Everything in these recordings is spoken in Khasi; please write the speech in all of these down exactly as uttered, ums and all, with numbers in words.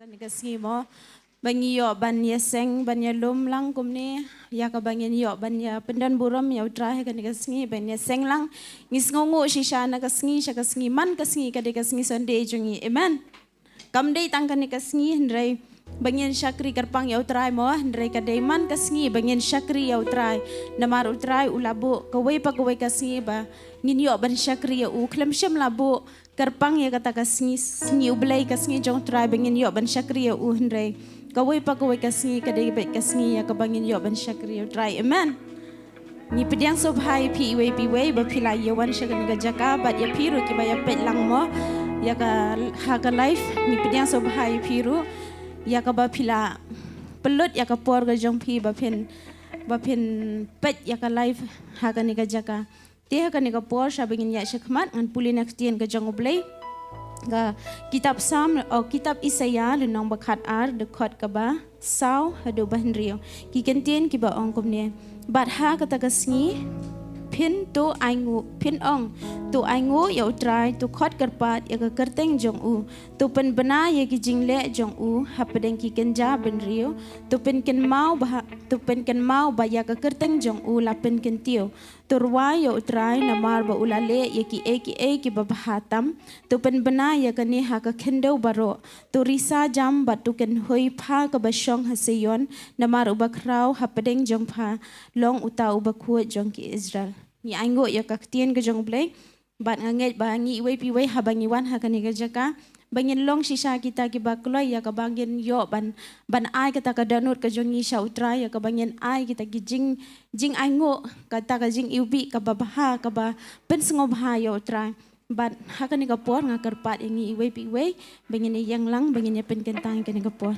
Kane ka sngi mo, ba ngi ïoh ban ïaseng, ban ïalum lang kumne, ïa kaba ngin ïoh ban ïa pyndon burom ïa U Trai ha kane ka sngi, ban ïaseng lang. Ngi sngewnguh shisha na ka sngi sha ka sngi, man ka sngi ka dei ka sngi Sunday jong ngi. Amen. Kam dei tang kane ka sngi hynrei ba ngin shakri kyrpang ïa U Trai mo, hynrei ka dei man ka sngi ba ngin shakri ïa U Trai. Namar U Trai u la buh kawei pa kawei ka sngi ba ngin ïoh ban shakri ïa u, khlem shym la buh kyrpang ïa kata ka sngi, sngi U Blei, ka sngi jong U Trai ba ngin ïoh ban shakri ïa u, hynrei kawei pa kawei ka sngi ka dei beit ka sngi ïa kaba ngin ïoh ban shakri ïa U Trai. Amen. Ngi pdiang sngewbha ïa phi iwei pa iwei ba phi la ïa wan sha kane ka jaka, bad ïa phi ruh kiba ïa peit lang mo ïa ka, ha ka live, ngi pdiang sngewbha ïa phi ruh ïa kaba phi la pynlut ïa ka por ka jong phi ba phin, ba phin peit ïa ka live ha kane ka jaka. Te ha kane ka por shaba ngin ïaid shakhmat, ngan pule na ka ktien ka jong U Blei. Ka kitab Salm, oh, kitab Isaïah lynnong ba khat ar, dkhot kaba saw haduh ba hynriew. Ki kyntien kiba ong kumne: Bad ha kata ka sngi phin to ainguh, phin ong, to ainguh ïa U Trai, to khot kyrpad ïa ka kyrteng jong u, to pynbna ïa ki jingleh jong u hapdeng ki kynja bynriew, to pynkynmaw ba, to pynkynmaw ba ïa ka kyrteng jong u la pynkyntiew. To rwai ïa U Trai namar ba u la leh ïa kiei kiei kiba bha tam. To pynbna ïa kane ha ka khyndew baroh. To risa jam bad to kynhoi pha kaba shong ha Seion, namar uba khraw hapdeng jong pha long uta uba khuid jong ki Israel. Ngi ainguh ïa ka ktien ka jong U Blei. Bad nga ngeit ba ngi iwei pa iwei haba ngi wan ha kane ka jaka, ba ngin long shisha kita kiba kloi ïa kaba ngin ïoh ban, ban ai kata ka dohnud ka jong ngi sha U Trai, ïa kaba ngin ai kita ki jing, jingainguh, kata ka jingiwbih kaba bha, kaba pynsngewbha ïa U Trai. Bad ha kane ka por nga kyrpad ïa ngi iwei pa iwei ba ngin ïeng lang, ba ngin ïa pynkyntang ïa kane ka por.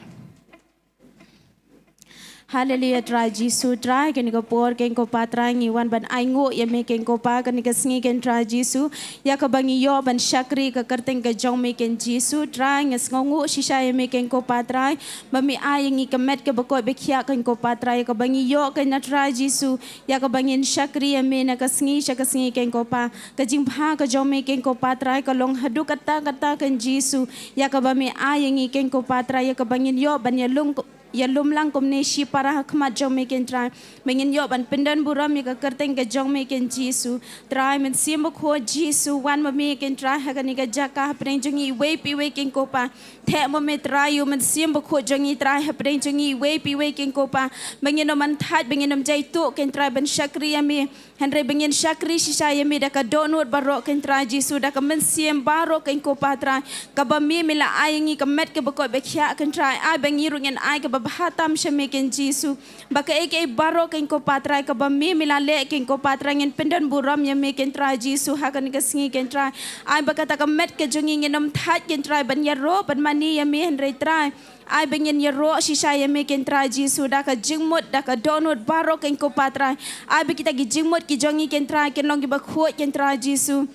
Haleluia, Trai Jisu. Trai, kane ka por, Kong Kpa Trai, ngi wan ban ainguh ïa me, Kong Kpa, kane ka sngi, Kong Trai Jisu, ïa kaba ngi ïoh ban shakri ka kyrteng ka jong me, Kong Jisu. Trai, nga sngewnguh shisha ïa me, Kong Kpa Trai, ba me ai ïa ngi ka met kaba koit ba khiah, Kong Kpa Trai, ïa kaba ngi ïoh, Kong Trai Jisu, ïa kaba ngin shakri ïa me na ka sngi sha ka sngi, Kong Kpa. Ka jingbha ka jong me, Kong Kpa Trai, ka long haduh katta katta, Kong Jisu, ïa kaba me ai ïa ngi, Kong Kpa Trai, ïa kaba ngin ïoh ban ïalum, ïalum lang kumne shipara ha khmat jong me, Kong Trai, ba ngin ïoh ban pyndon burom ïa ka kyrteng ka jong me, Kong Jisu. Trai Mynsiem Bakhuid Jisu, wan ma me, Kong Trai, ha kane ka jaka hapdeng jong ngi iwei pa iwei, Kong Kpa. Theh ma me, Trai, ïa u Mynsiem Bakhuid jong ngi, Trai, hapdeng jong ngi iwei pa iwei, Kong Kpa, ba ngin ym man thait, ba ngin ym jaituh, Kong Trai, ban shakri ïa me, hynrei ba ngin shakri shisha ïa me da ka dohnud baroh, Kong Trai Jisu, da ka mynsiem baroh, Kong Kpa Trai, kaba me, me la ai ïa ngi ka met kaba koit ba khiah, Kong Trai. Ai ba ngi ruh ngin ai kaba bha tam sha me, Kong Jisu, ba kaei kaei baroh, Kong Kpa Trai, kaba me, me la leh, Kong Kpa Trai, ngin pyndon burom ïa me, Kong Trai Jisu, ha kane ka sngi, Kong Trai. Ai ba kata ka met ka jong ngi ngin ym thait, Kong Trai, ban ïaroh ban mane ïa me, hynrei Trai, ai ba ngin ïaroh shisha ïa me, Kong Trai Jisu, da ka jingmut, da ka dohnud baroh, Kong Kpa Trai. Ai ba kita ki jingmut ki jong ngi, Kong Trai, kin long kiba khuid, Kong Trai Jisu.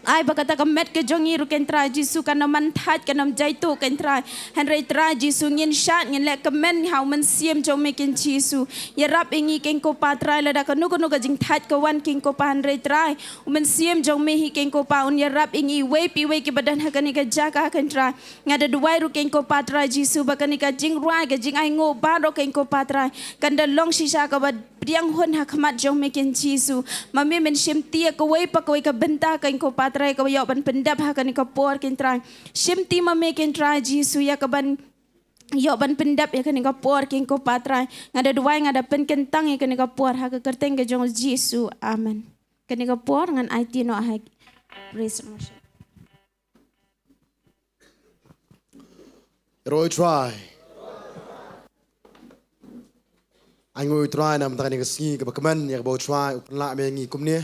Ai ba kata ka met ka jong ngi ruh, Kong Trai Jisu, kan ym man thait, kan ym jaituh, Kong Trai. Hynrei Trai Jisu, ngin shad, ngin leh kmen ha u Mynsiem jong me, Kong Jisu. Ïarap ïa ngi, Kong Kpa Trai, lada kano kano ka jingthait ka wan, Kong Kpa, hynrei Trai, u Mynsiem jong me hi, Kong Kpa, un ïarap ïa ngi iwei pa iwei kiba don ha kane ka jaka, Kong Trai. Nga da duwai ruh, Kong Kpa Trai Jisu, ba kane ka jingrwai, ka jingainguh baroh, Kong Kpa Trai, kan da long shisha kaba pdiang hun ha khmat jong me, Kong Jisu. Ma me men shimti ïa kawei pa kawei ka bynta, Kong Kpa Trai, kaba ïoh ban pyndep ha kane ka por, Kong Trai. Shimti ma me, Kong Trai Jisu, ïa kaban ïoh ban pyndep ïa kane ka por, Kong Kpa Trai. Nga da duwai, nga da pynkyntang ïa kane ka por ha ka kyrteng ka jong Jisu. Amen. Kane ka por ngan aiti noh ha praise and worship. Ïaroh ïa U Trai. Ainguh ïa U Trai na mynta kane ka sngi kaba kmen ïa kaba U Trai u pynlah me ïa ngi kumne.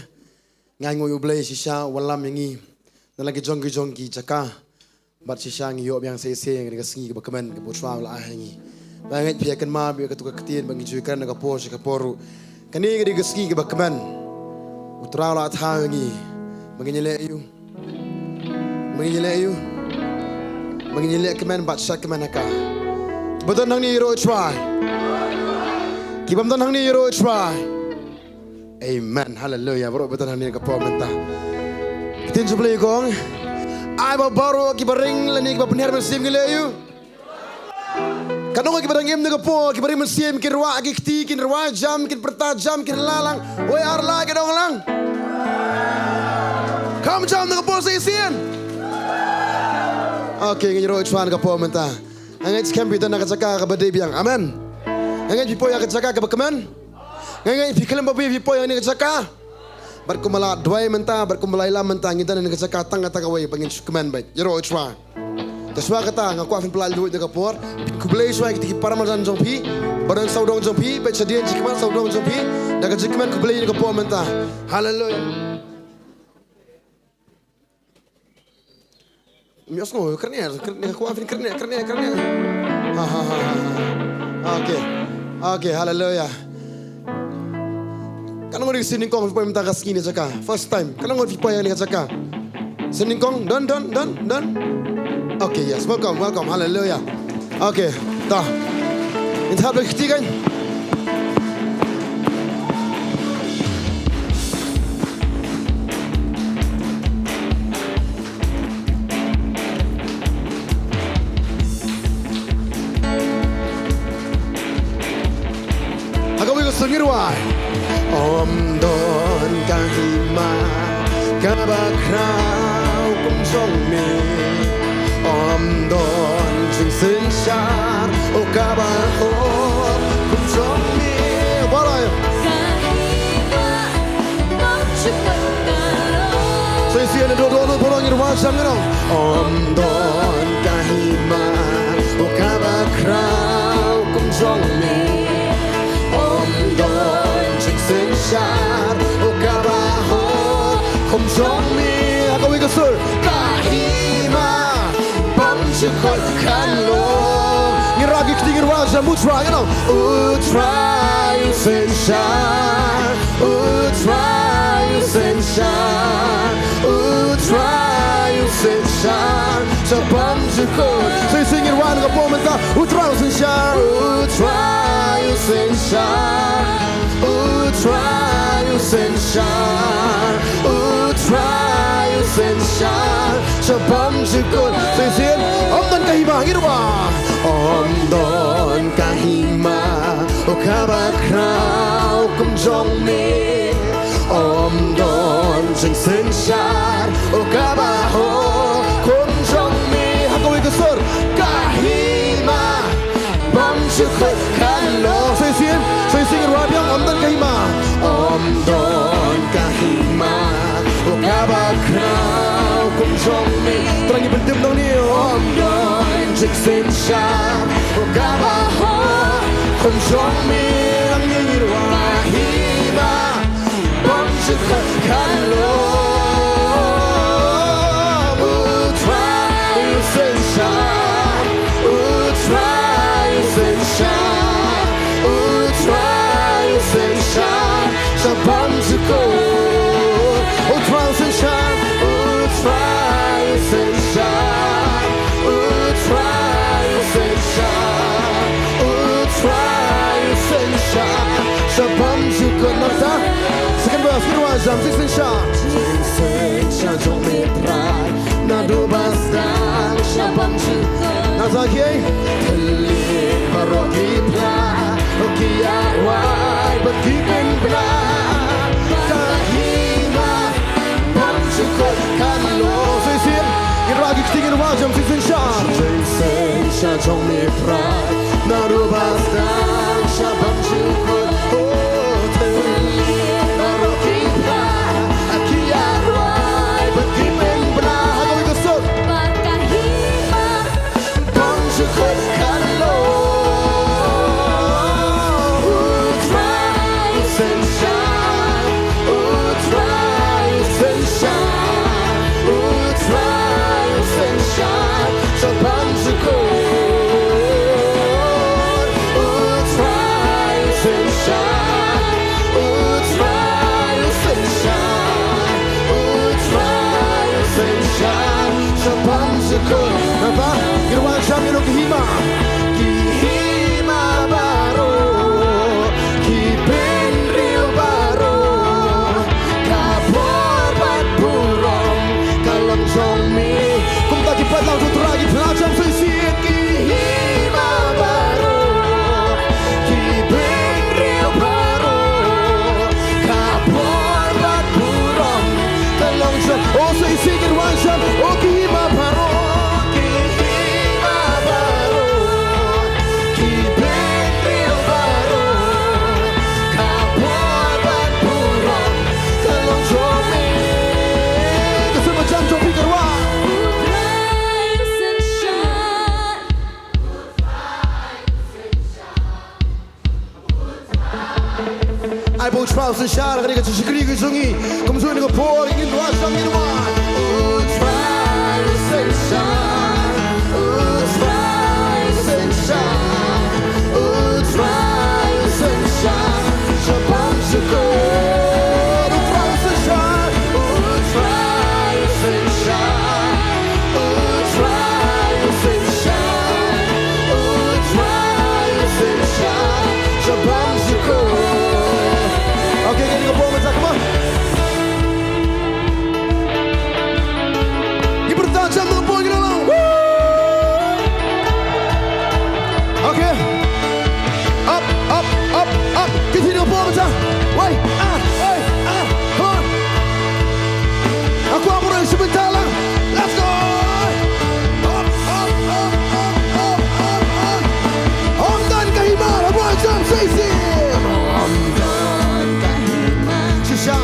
Nga ainguh ïa U Blei shisha uba lam ïa ngi na la ki jong ki jong ki jaka. Bad shisha ngi ïoh biang shisha ïa kane ka sngi kaba kmen kaba U Trai u la ai ha ngi. Ba ngeit phi ïa kynmaw ïa katu ka ktien ba ngi ju ïakren na ka por sha ka por ruh. Kane ka dei ka sngi kaba kmen. U Trai u la thaw ïa ngi ba ngin ïaleh ïa u. Ba ngin ïaleh ïa u. Ba ngin ïaleh kmen bad shad kmen ha ka. Kiba don hangne ïaroh ïa U Trai. Ki bym don hangne ïaroh ïa U Trai. Amen. Haleluia. Baroh ba don hangne ka por mynta. Ktien jong U Blei ka ong, ai ba baroh kiba ring lane kiba pynhiar mynsiem ngin leh ïa u. Katno ngut kiba dang im na ka por, kiba rim mynsiem, kin rwai ki kti, kin rwai jam, kin pyrta jam, kin la lang. Wei ar la, kin ong lang. Kham jam na ka por sa shisien. Okay, ngin ïaroh shuwa na ka por mynta. Nga ngeit skhem phi don ha ka jaka kaba dei biang. Amen. Nga ngeit phi poi ha ka jaka kaba kmen. Nga ngeit phi khlem ba phi poi ha kane ka jaka. Bad kumba la duwai mynta, bad kumba la ïalam mynta, ngi don ha kane ka jaka tang kata kawei ba ngin shu kmen beit. Ïaroh shuwa. Te shuwa kata nga kwah phin pynlait luid na ka por. Phin khublei shuwa ïa kita ki para madan jong phi. Ba don sawdong jong phi, beit shadien jingkmen sawdong jong phi. Da ka jingkmen khublei na ka por mynta. Haleluia. Mios ngo, kren ïa, kren ïa, kwah phin kren ïa, kren ïa, kren ïa. Ha, ha, ha, ha. Okay. Okay, haleluia. Katno ngut ki seng nyngkong phi poi mynta ka sngi ne jaka? First time. Katno ngut phi poi ïa kane ka jaka? Seng nyngkong, don, don, don, don. Okay, yes. Welcome, welcome. Haleluia. Okay, ta. Ngin thap da ki kti kan. Ha kawei ka sur ngin rwai. Ym don ka hima kaba khraw kum jong me. Ym don jingsynshar, oh, kaba hok kum jong me. Baroh. Ka hima bym ju kut ka long. Sa shisien, dua dua dua, baroh ngin rwai jam ngi ong. Ym don ka hima, oh, kaba khraw kum jong me. Ym don jingsynshar, oh, kaba hok kum jong me. Ha kawei ka sur. Ka hima bym ju kut ka long. Ngin rah ki kti, ngin rwai jam, U Trai, ngin ong. U Trai u synshar, U Trai u synshar, U Trai u synshar, sa bym ju kut. Sa shisien ngin rwai na ka por mynta. U Trai u synshar, U Trai u synshar, U Trai u synshar, U Trai u synshar, sa bym ju kut. Sa shisien, ym don ka hima, ngin rwai. Ym don ka hima, oh, kaba khraw kum jong me. Ym don jingsynshar, oh, kaba hok kum jong me. Ha kawei ka sur. Ka hima bym ju kut ka long. Sa shisien, sa shisien ngin rwai biang, ym don ka hima. Ym don ka hima, oh, kaba khraw kum jong me. Trai ngi pyntim nongni. Ym don jingsynshar, oh, kaba hok kum jong me. Ngi rwai. Ka hima bym ju kut ka long. U Trai u synshar, U Trai u synshar, U Trai u synshar, sa bym ju kut. U Trai u synshar, U Trai u synshar, U Trai u synshar, U Trai u synshar, sa bym ju kut. Nangta. Second verse, ngin rwai jam, jingsynshar. Jingsynshar jong me Trai, naduh ba sdang sha bymjukut. Nangta kiei? Thylliej baroh ki pla, ki ïa rwai bad ki pynbna. Ka hima bymjukut kan long. Sa shisien, ngin rah ki kti, ngin rwai jam, jingsynshar. Jingsynshar jong me Trai, naduh ba sdang sha bymjukut. Oh, thylliej baroh ki pla, ki ïa rwai bad ki pynbna. Ha kawei ka sur. Bad ka hima bymjukut kan long. U Trai u synshar, U Trai u synshar, U Trai u synshar sha bymjukut. U Trai u synshar, U Trai u synshar, U Trai u synshar sha bymjukut. Nangta, ngin rwai jam ïa ki hima. Ki hima baroh, ki bynriew baroh, ka bor bad burom ka long jong me. Kumta ki paidlang, to trai ki pynlait jam sa shisien. Ki hima Ai ba U Trai u synshar ha kane ka jingshakri ka jong ngi. Kumjuh kane ka por ngin rwai, ngin rwai. U Trai u synshar, U Trai u synshar, U Trai u synshar. Sha bymjukut. U Trai u synshar, U Trai u synshar, U Trai u synshar, U Trai u synshar. Sha bymjukut. Okay, kane ka por mynta, come on. Ngi pyrta jam na ka por, ngi long. Woo! Okay. Up, up, up, up. Kine ki por mynta. Wei, ah, wei, ah. Come on. Nga kwah ba phi rwai shibun lang. Let's go. Up, up, up. Ym don ka hima, rwai jam shisien. Ym don ka hima. Shisha.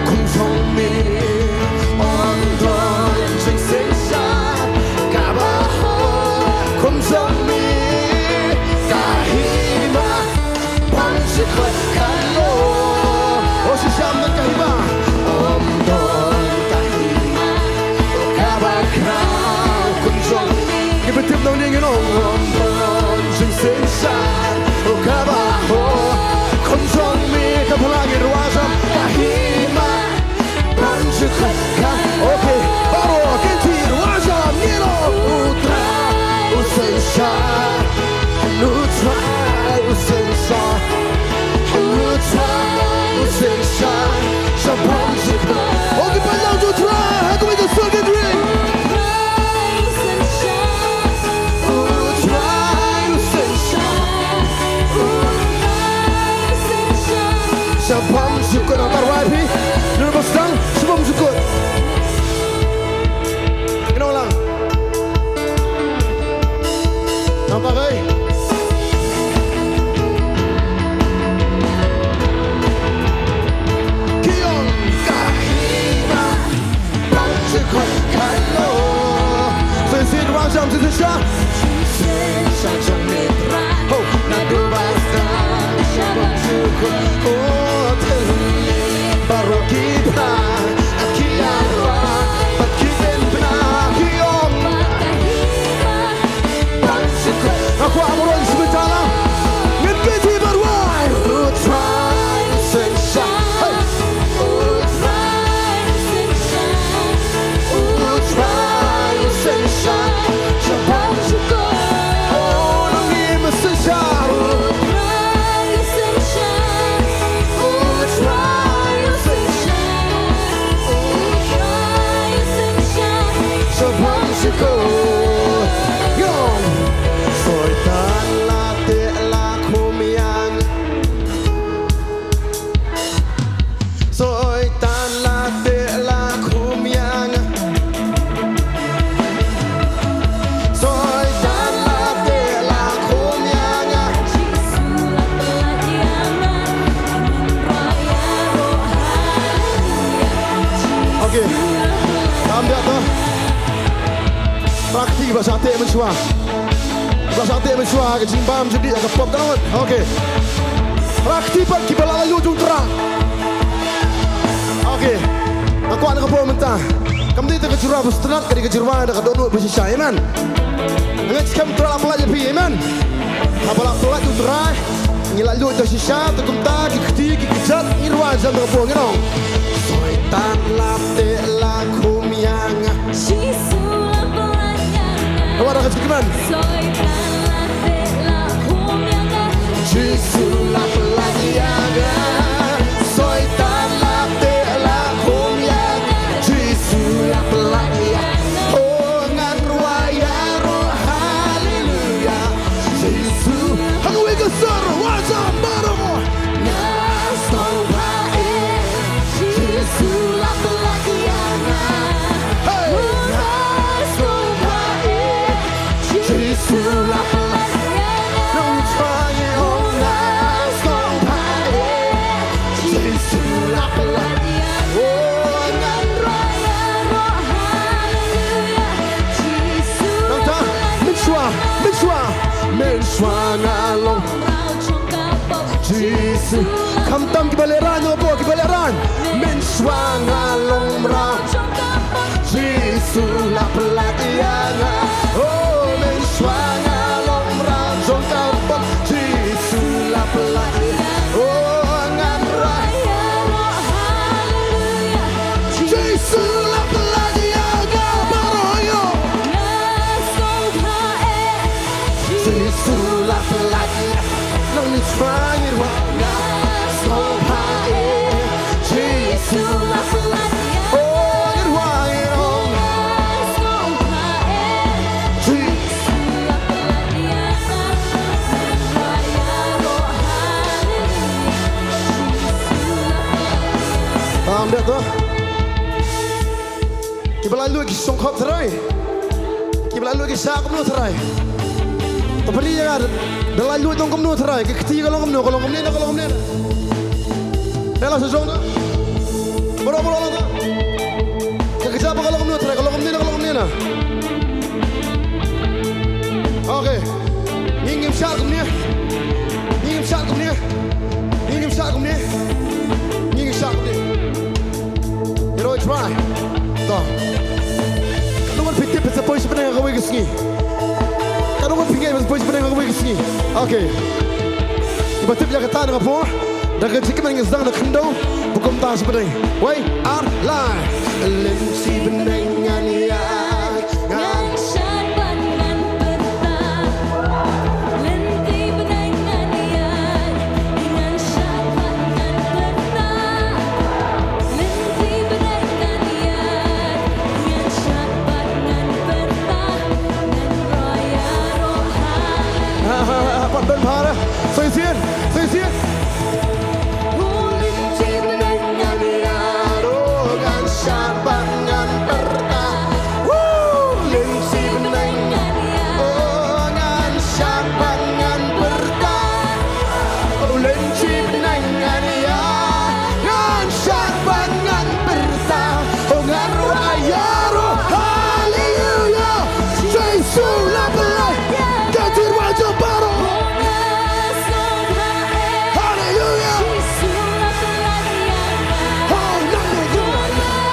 Kum jong me. Ym don jingshisha kaba hok. Kum jong me. Ka hima. Bymjukut ka long. Oh, shisha ym don ka hima. Ym don ka hima kaba khraw. Kum jong me. Ngi btip nongdie, ngi ong. Ym don jingshisha kaba hok. Kum jong me. Ka phylla ngi rwai jam. Ka hima. Bymjukut ka. Okay, baroh kynti rwai jam, ngi ong. U Trai u synshar, U Trai u synshar, U Trai u synshar. Sha bymjukut. Okay, pynlong U Trai ha kawei ka sur kynriew. U Trai u synshar, U Trai u synshar. Sha bymjukut. Nangta rwai phi. Nang ba sdang, sha bymjukut. Kynnoh lang. Nangta kai. Ki ong ka hima. Bymjukut ka long. Shisien rwai jam shisha. Shisha jong me Trai. Ho. Naduh ba sdang sha bymjukut. Ho, thylli baroh ki phra, ki ïaroh bad ki kynphna, ki ong. Nga kwah ba phi rwai shibun lang. Ngin kynti bad rwai. U Trai u synshar. Hey. U Trai u synshar. U Trai u synshar. Sha bymjukut. Oh, ngi ma synshar. U Trai u synshar. U Trai u synshar. U Trai u synshar. Sha bymjukut. Yo. Soitan la teh la khum ïa nga. Soitan la teh la khum ïa nga. Soitan la teh la khum ïa nga. Okay. Tam dia tu. Pra kti ba shah teh mynshuwa. Ba shah teh mynshuwa ka jingbam jingdih ka pop ka ngut. Okay. Pra kti pat kiba la laitluid ïa U Trai. Okay. Nga kwah na ka por mynta. Kam dei tang ka jingrwai ba sngewtynnat, ka dei ka jingrwai da ka dohnud ba shisha. Amen. Nga ngeit skhem U Trai la pyllait ïa phi. Amen. Haba la pyllait U Trai, ngi laitluid da shisha, te kumta ki kti ki kjat ngi rwai jam da ka por, ngi ong. Soitan la teh la khum ïa nga. Jisu la pyllait ïa nga. Hawa da ka jingkmen. Soitan la teh la khum ïa nga. Jisu la pyllait ïa nga. Soitan la teh la khum ïa nga. Jisu la pyllait ïa nga. Oh, ngan rwai ïaroh haleluya. Jisu. Ha kawei ka sur, rwai jam baroh. Nga sngewbha eh, Jisu la pyllait ïa nga. Hey! Nga sngewbha eh, Jisu la pyllait ïa nga. Nang trai oh nga sngewbha eh, Jisu la pyllait ïa nga. Oh, ngan rwai ïaroh haleluya. Jisu. Nangta, mynshuwa, mynshuwa. Mynshuwa nga long. Khamtam kiba lehraiñ, nongpop kiba lehraiñ. Mynshuwa nga long mraw, Jisu la pyllait ïa nga. Oh, mynshuwa nga long mraw jong ka bok, Jisu la pyllait. Oh, ngan rwai. Jisu la pyllait ïa nga baroh. Jisu la pyllait. Nang ni shuwa ngi rwai. Nga sngewbha eh. Jisu la pyllait. Oh, ngi rwai, ngi rwai. Nga sngewbha eh. Jisu la pyllait ïa nga. Ngan rwai ïaroh haleluya. Jisu la pyllait. Paham dah tu? Kiba laitluid ki shong khop tharai. Kiba laitluid ki shah kumno tharai. To pari ïa nga, da laitluid dang kumno tharai. Ki kti ka long kumno, ka long kumne, ka long kumne. Ïa la sha shong da. Baroh baroh lang da. Ka kjap ka long kumno tharai, ka long kumne, ka long kumne na. Okay. Ngi ngim shad kumne. Ngi ngim shad kumne. Ngi ngim shad kumne. Ngi ngim shad kumne. Ngi roi try. To. Katno ngan pyntip ba sa poi sha bneng ha kawei ka sngi. Katno ngan pyntip ba sa poi sha bneng ha kawei ka sngi. Okay. Ngi ba tip ïa kata na ka por. Da ka jingkmen ngi sdang na khyndew. Ba kumta sha bneng. Wei, ar, lai. Lynti bneng ngan ïaid. Ngan shad bad ngan pyrta. Lynti bneng ngan ïaid. Ngan shad bad ngan pyrta. Lynti bneng ngan ïaid. Ngan shad bad ngan pyrta. Ngan rwai ïaroh haleluya. Pat ban bha. Soi sien, soi sien. Lynti bneng ngan ïaid, oh, ngan shad bad ngan pyrta. Woo! Lynti bneng, oh, ngan shad bad ngan pyrta. Oh, lynti bneng ngan ïaid, ngan shad bad ngan pyrta. Oh, ngan rwai ïaroh, haleluya. Jisu la pyllait. Ka jingrwai jong baroh. Haleluya. Oh, nang, nang, nang.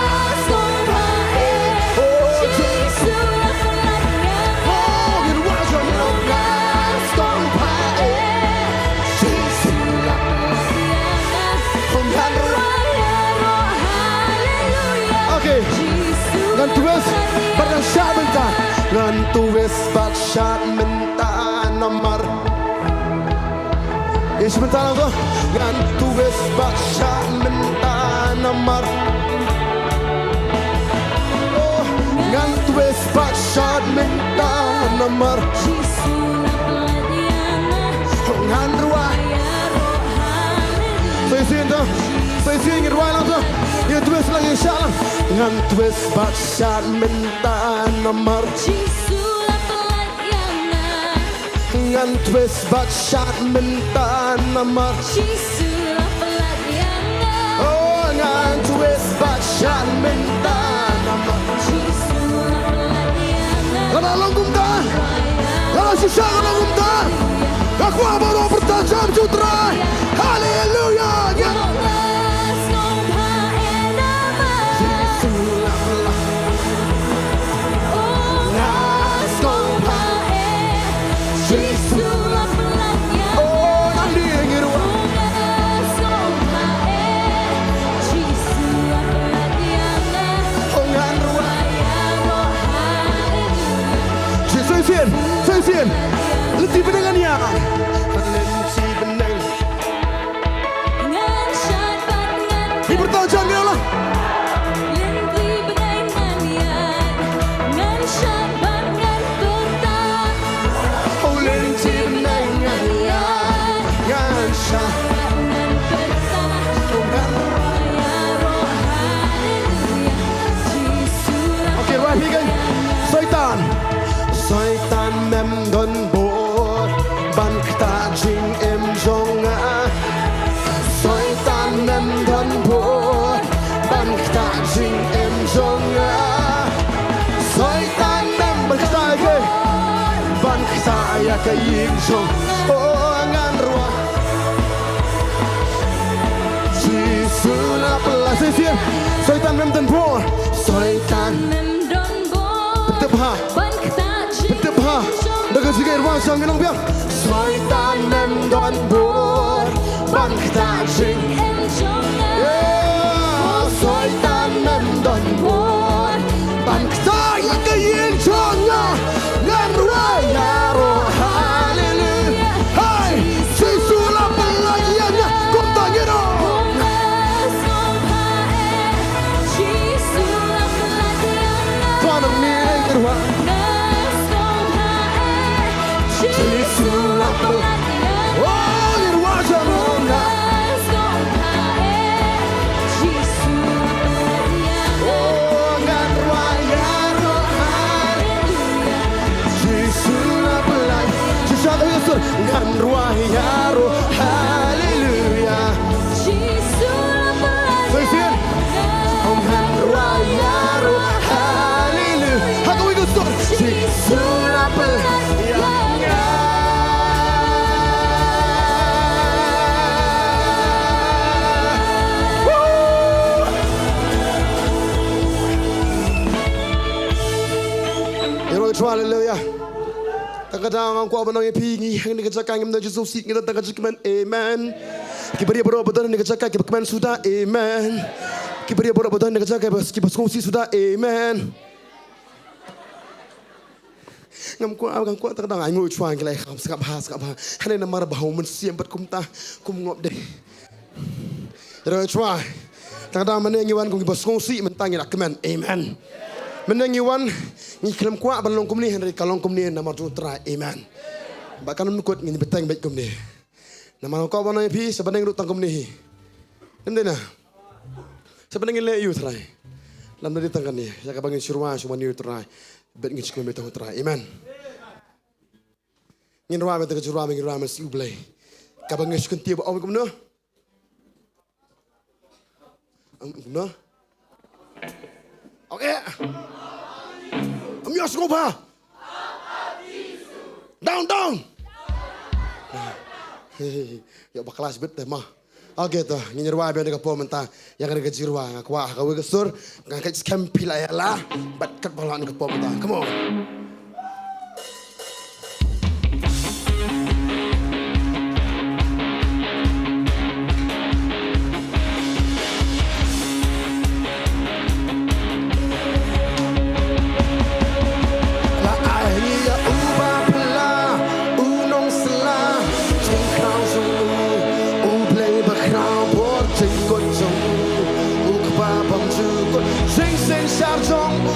Oh, Jisu. Oh, ngi rwai jong baroh. Jisu. Okay. Ngan twist bad ngan shad mynta. Ngan twist bad shad mynta namar. Ïa shi mynta lang to. Ngan twist bad shad mynta namar. Oh, ngan twist bad shad mynta namar. Ngan rwai. Soi sien to. Soi sien, ngi rwai lang to. Ngi twist lang, ngi shad lang. Ngan twist bad shad mynta namar. Jisu la pyllait ïa nga. Ngan twist bad shad mynta namar. Jisu la pyllait ïa nga. Oh, ngan twist bad shad mynta namar. Jisu la pyllait ïa nga. Lada long kumta. Lada shisha ka long kumta. Nga kwah baroh pyrta jam sha U Trai. Haleluya. Nga sngewbha eh. Jisu la pyllait ïa nga. Oh, ngan dei ngi ruh. Nga sngewbha eh. Jisu la pyllait ïa nga. Oh, ngan ruh. Jisu, soi sien, soi sien. Lynti bneng ngan ïaid. Lynti bneng. Ngan shad bad ngan pyrta. Ngi pyrta jan ngi la. Lynti bneng ngan ïaid. Ngan shad bad ngan pyrta. Oh, lynti bneng ngan ïaid. Ngan shad bad ngan pyrta. Oh, ngan. Haleluya. Jisu la. Okay, rwai phi kan. Soitan. Soitan mem don bor ban ktah jingim jong nga. Soitan mem don bor ban ktah jingim jong nga. Soitan mem ban ktah ïa ka, ban ktah ïa ka ïing jong. Oh, ngan rwai. Jong ngi nong biang. Soitan mem don bor ban ktah jingim jong nga. Soitan mem don bor ban ktah ïa ka ïing jong nga. Ngan rwai ïaroh haleluya. Hai, Jisu la pynlait ïa nga. Kumta ngin ong. Jisu la pynlait ïa nga. Khnang ngi rwai. Jisu la pynlait. Oh, ngi rwai jong nga. Oh, ngan rwai ïaroh haleluya. Jisu la pynlait. Shisha ka ïasur. Ngan rwai ïaroh haleluya. Jisu la pynlait. Sa shisien. Ngan rwai ïaroh haleluya. Ha kawei ka sur. Jisu la pynlait ïa nga. Woo! Ïaroh ïa u Trai, haleluya. Tang kata nga kwah ban ong ïa phi, ngi ha kane ka jaka ngim don jingsngewsih, ngi don tang ka jingkmen. Amen. Ki briew baroh ba don ha kane ka jaka kiba kmen suda. Amen. Ki briew baroh ba don ha kane ka jaka kiba, kiba sngewsih suda. Amen. Ngam kwah, ngam kwah tang dang ai ngu chwa ngi lai kham sngap ha, sngap ha. Hangne namar ba hau mynsiem bad kumta kum ngop dei. Ïaroh chwa. Tang dang mynne ngi wan kum kiba sngewsih, mynta ngi la kmen. Amen. Mynne ngi wan ngi khlem kwah ban long kumne, hynrei ka long kumne namar jong u Trai. Amen. Ba kan ym kut ngin bteng beit kumne. Namar nga kwah ban ong ïa phi, sa bneng ruh tang kumne hi. Ym dei na. Sa bneng ngin leh ïa u Trai. Lam dei tang kane, ïa kaba ngin shu rwai shu mane ïa u Trai. Bad ngin shu kmen beit tang u Trai. Amen. Ngin rwai beit tang ka jingrwai, ngin rwai mynsiem U Blei. Kaba ngin shu kyntiew ba ong kumno? Ong kumno? Okay. Ym ïohsngew bha. Down, down. Ïa ba khlaiñ beit te ma. Okay, to ngin rwai biang ka por mynta. Ïa kane ka jingrwai nga kwah ha kawei ka sur. Nga kait skhem phi la ïa la. Bad kat ba la kane ka por mynta. Come on. La ai ha ngi ïa uba phylla, u nongsylla jingkhraw jong u, U Blei bakhraw bor jingkut jong u, u Kpa bymjukut jingsynshar jong u.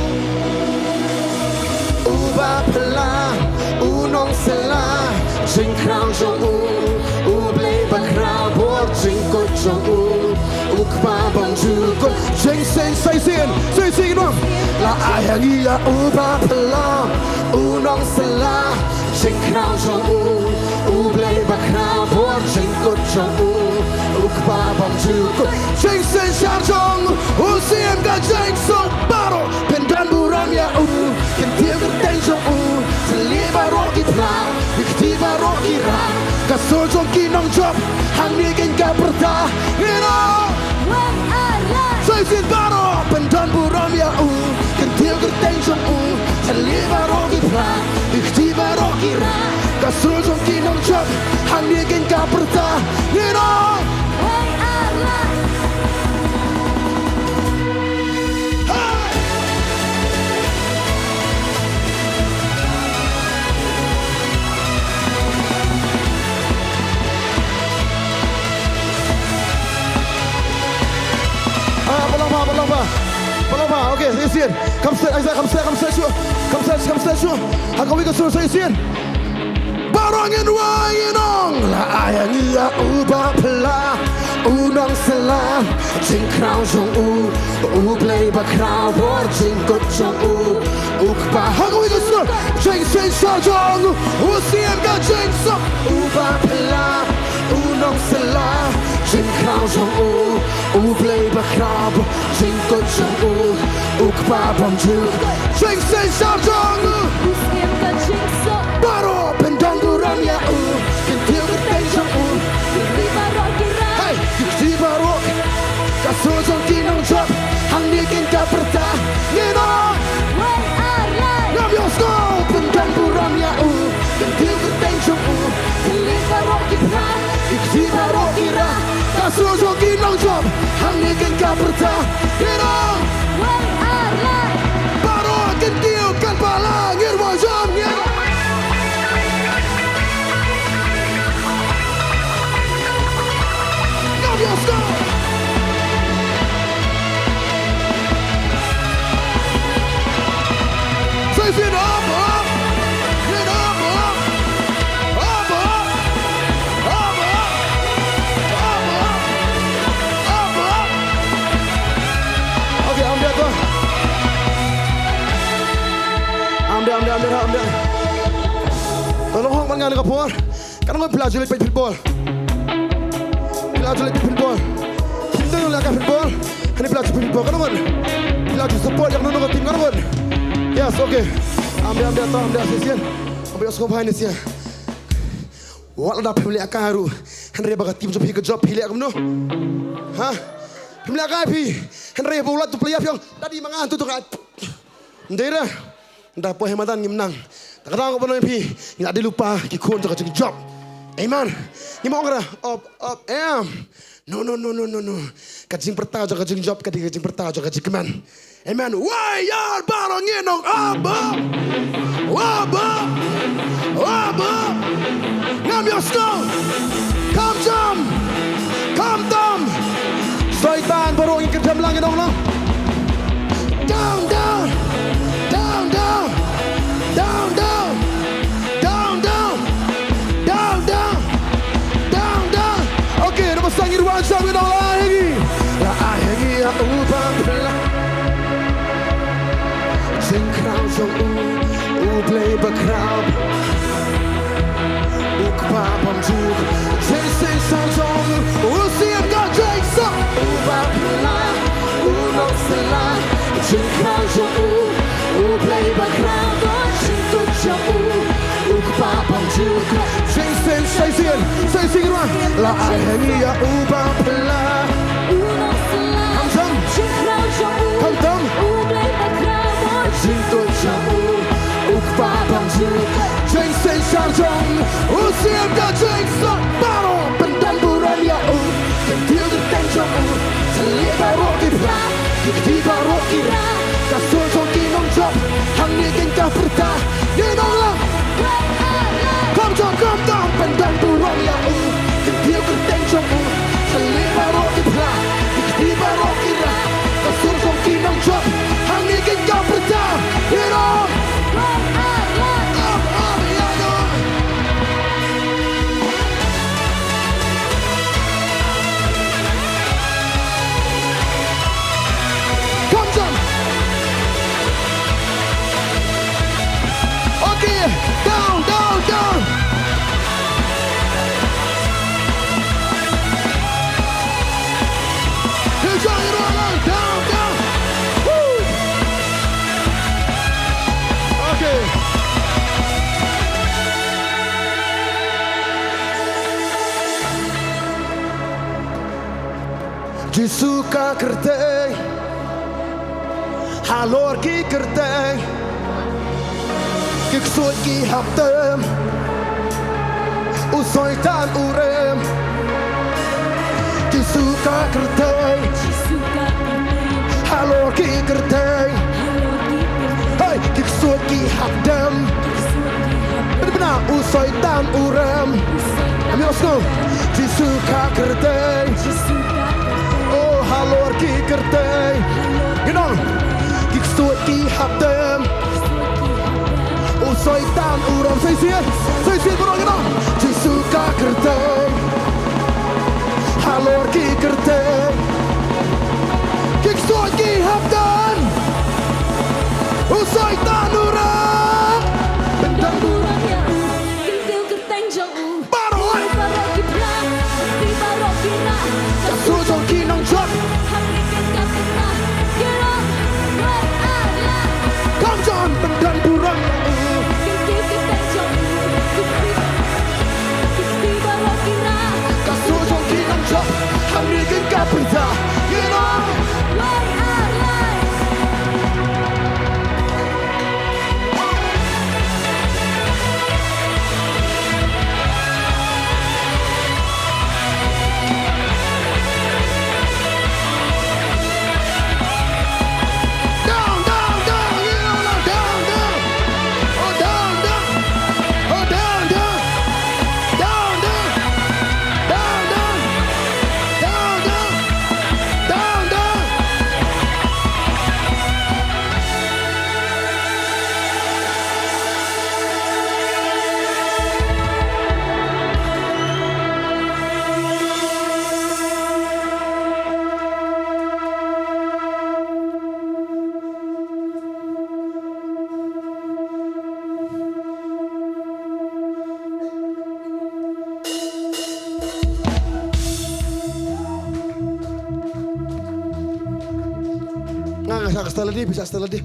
Uba phylla, u nongsylla jingkhraw jong u, U Blei bakhraw bor jingkut jong u, u Kpa bymjukut jingsyn. Sa shisien, sa shisien noh. La ai ha ngi ïa uba phylla, u nongsylla jingkhraw jong u, U Blei bakhraw bor jingkut jong u, u Kpa bymjukut jingsynshar jong u. U Syiem ka jingsuk baroh, pyndon burom ïa u, kyntiew kyrteng jong u. Tylli baroh ki phlang, ki kti baroh ki rang, ka sur jong ki nongjop hangne kein ka pyrta. Ngin ong, sa shisien baroh, pyndon burom ïa u, kyntiew kyrteng jong u. Tylli baroh ki phlang, ki kti baroh ki rang, ka sur jong ki nongjop hangne kein ka pyrta. Ngin ong, Ah, pynlong bha, pynlong bha. Pynlong bha, okay, sa shisien. Come stage, Isaiah, come stage, come stage shuh. Come stage, come stage shuh. Ha kawei ka sur sa shisien. Baroh ngin rwai, ngin ong. La ai ha ngi ïa uba phylla, u nongsylla jingkhraw jong u, U Blei bakhraw bor jingkut jong u, u Kpa. Ha kawei ka sur, jingsynshar jong u, U Syiem ka jingsuk. Uba phylla, u nongsylla jingkhraw jong u, U Blei bakhraw bor jingkut jong u, u Kpa bymjukut jingsynshar jong u. U Syiem ka jingsuk. Baroh pyndon burom ïa u, kyntiew kyrteng jong u. Tylli baroh ki rang, hey, ki kti baroh, ka sur jong ki nongjop hangne kein ka pyrta. Ngin ong, ngam ïohsngew. Pyndon burom ïa u, kyntiew kyrteng Baroh kin kiew kan palat, ngin wan jam, ngin. Ngam ïohsngew. Sa shisien, up, up. Ngin up, up. Up, up. Up, up. Up, up. Okay, am dei to. Am dei, am dei, am dei, am dei. To long hok ban ngan ka por. Kan ngan phi la ju leit peit football. Phi la ju leit peit football. Team dang la ka football. Hani phi la ju peit football. Kan ngan. Phi la ju support ïa kano kano ka team, kan ngan. Yes, okay. Am dei, am dei, to, am dei, shisien. Am dei, shisien. Wat la da phim leh kai ruh. Hynrei ba ka team jong phi ka jop phi leh kumno? Ha? Phim leh kai phi. Hynrei ba u la tu player phi ong, "Daddy, ma nga tu tu kai." Ndei re. Nda poi ha madan ngim nang. Ta ka dang ko ba nang phi. Ngi la dei lypa ki khun jong ka jingjop. Amen. Ngim ong re. Op, op, em. No, no, no, no, no, no. Ka jingpyrta jong ka jingjop ka dei ka jingpyrta jong ka jingkmen. Amen. Wai ïar baroh ngin ong, "Abba! Abba! Abba!" Ngam ïohsngew. Kham jam. Kham tam. Soitan baroh ngin kyndem lang, ngin ong lang. Down, down. Down, down. Down, down. Down, down. Down, down. Down, down. Okay, namar sa ngin wan sa ngin ong, la ai ha ngi. La ai ha ngi ïa u ba phylla. Jingkhraw jong u, u Blei bakhraw. U Kpa bymjukut. Jingïaseng jong u, u siem ka jingïaseng. U ba phylla, u nongpylla. Jingkhraw jong u, u Blei bakhraw. Jingkut jong u, u Kpa bymjukut. Jingïaseng, sa shisien, sa shisien ruh. La ai ha ngi ïa u ba phylla. Kham tam. Kham tam. Jingkut jong u, u Kpa bymjukut. Jingïaseng jong u, u siem ka jingïaseng. Baroh pyndon burom ïa u. Kyntiew kyrteng jong u. Sa leh baroh ki phla. Ki kti baroh ki rah. Ka sur jong ki nongjop. Hangne kin ka pyrta. Ngin ong lang. Kham jam, kham tam, pyndon burom ïa u. Kyntiew kyrteng jong u. Sa leh baroh ki phla. Ki kti baroh ki rah. Ka sur jong ki nongjop. Hangne kin ka pyrta. Ngin ong. Up, up, ïa u. Kham jam. Okay, down, down, down. Down, down. Woo. Okay. Jisu ka kyrteng, halor ki kyrteng, ki ksuid ki hap dem, u Soitan u rem. Jisu ka kyrteng, halor ki kyrteng, hei, ki ksuid ki hap dem. Bna u Soitan u rem. Ngam ïohsngew. Jisu ka kyrteng. Oh, halor ki kyrteng. Ngin ong. Ki ksuid ki hap dem. U Soitan u rem. Sa shisien. Sa shisien baroh ngin ong. Jisu ka kyrteng. Halor ki kyrteng. Ki ksuid ki hap dem. U Soitan u rem. Pyndon burom ïa u. Kyntiew kyrteng jong u. Baroh. Baroh ki phla. Ki baroh ki rah. Ka sur jong ki nongjop. Hangne kin ka pyrta. Ki rah. Wai ar la. Kham jam, pyndon burom ïa u. Kyntiew kyrteng jong u. Ki kti. Ki kti baroh ki rah. Phi shah style lade, phi shah style lade.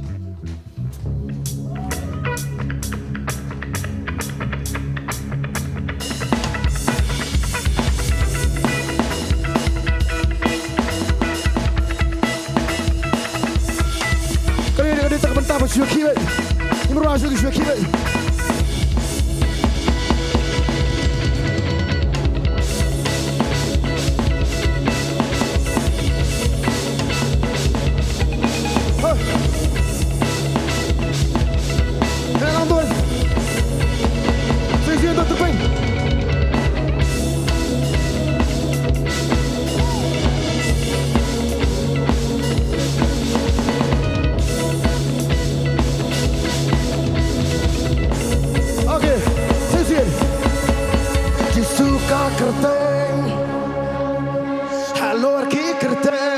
Ka dei, ka dei tang ka bynta ba shu ïa ki beit. Ngim ruh shu ïa ki beit. Hey. Hey, lang tuan. Sing, sing, tuan, tuan. Okay, sing, sing. Jisu ka kyrteng halor ki kyrteng.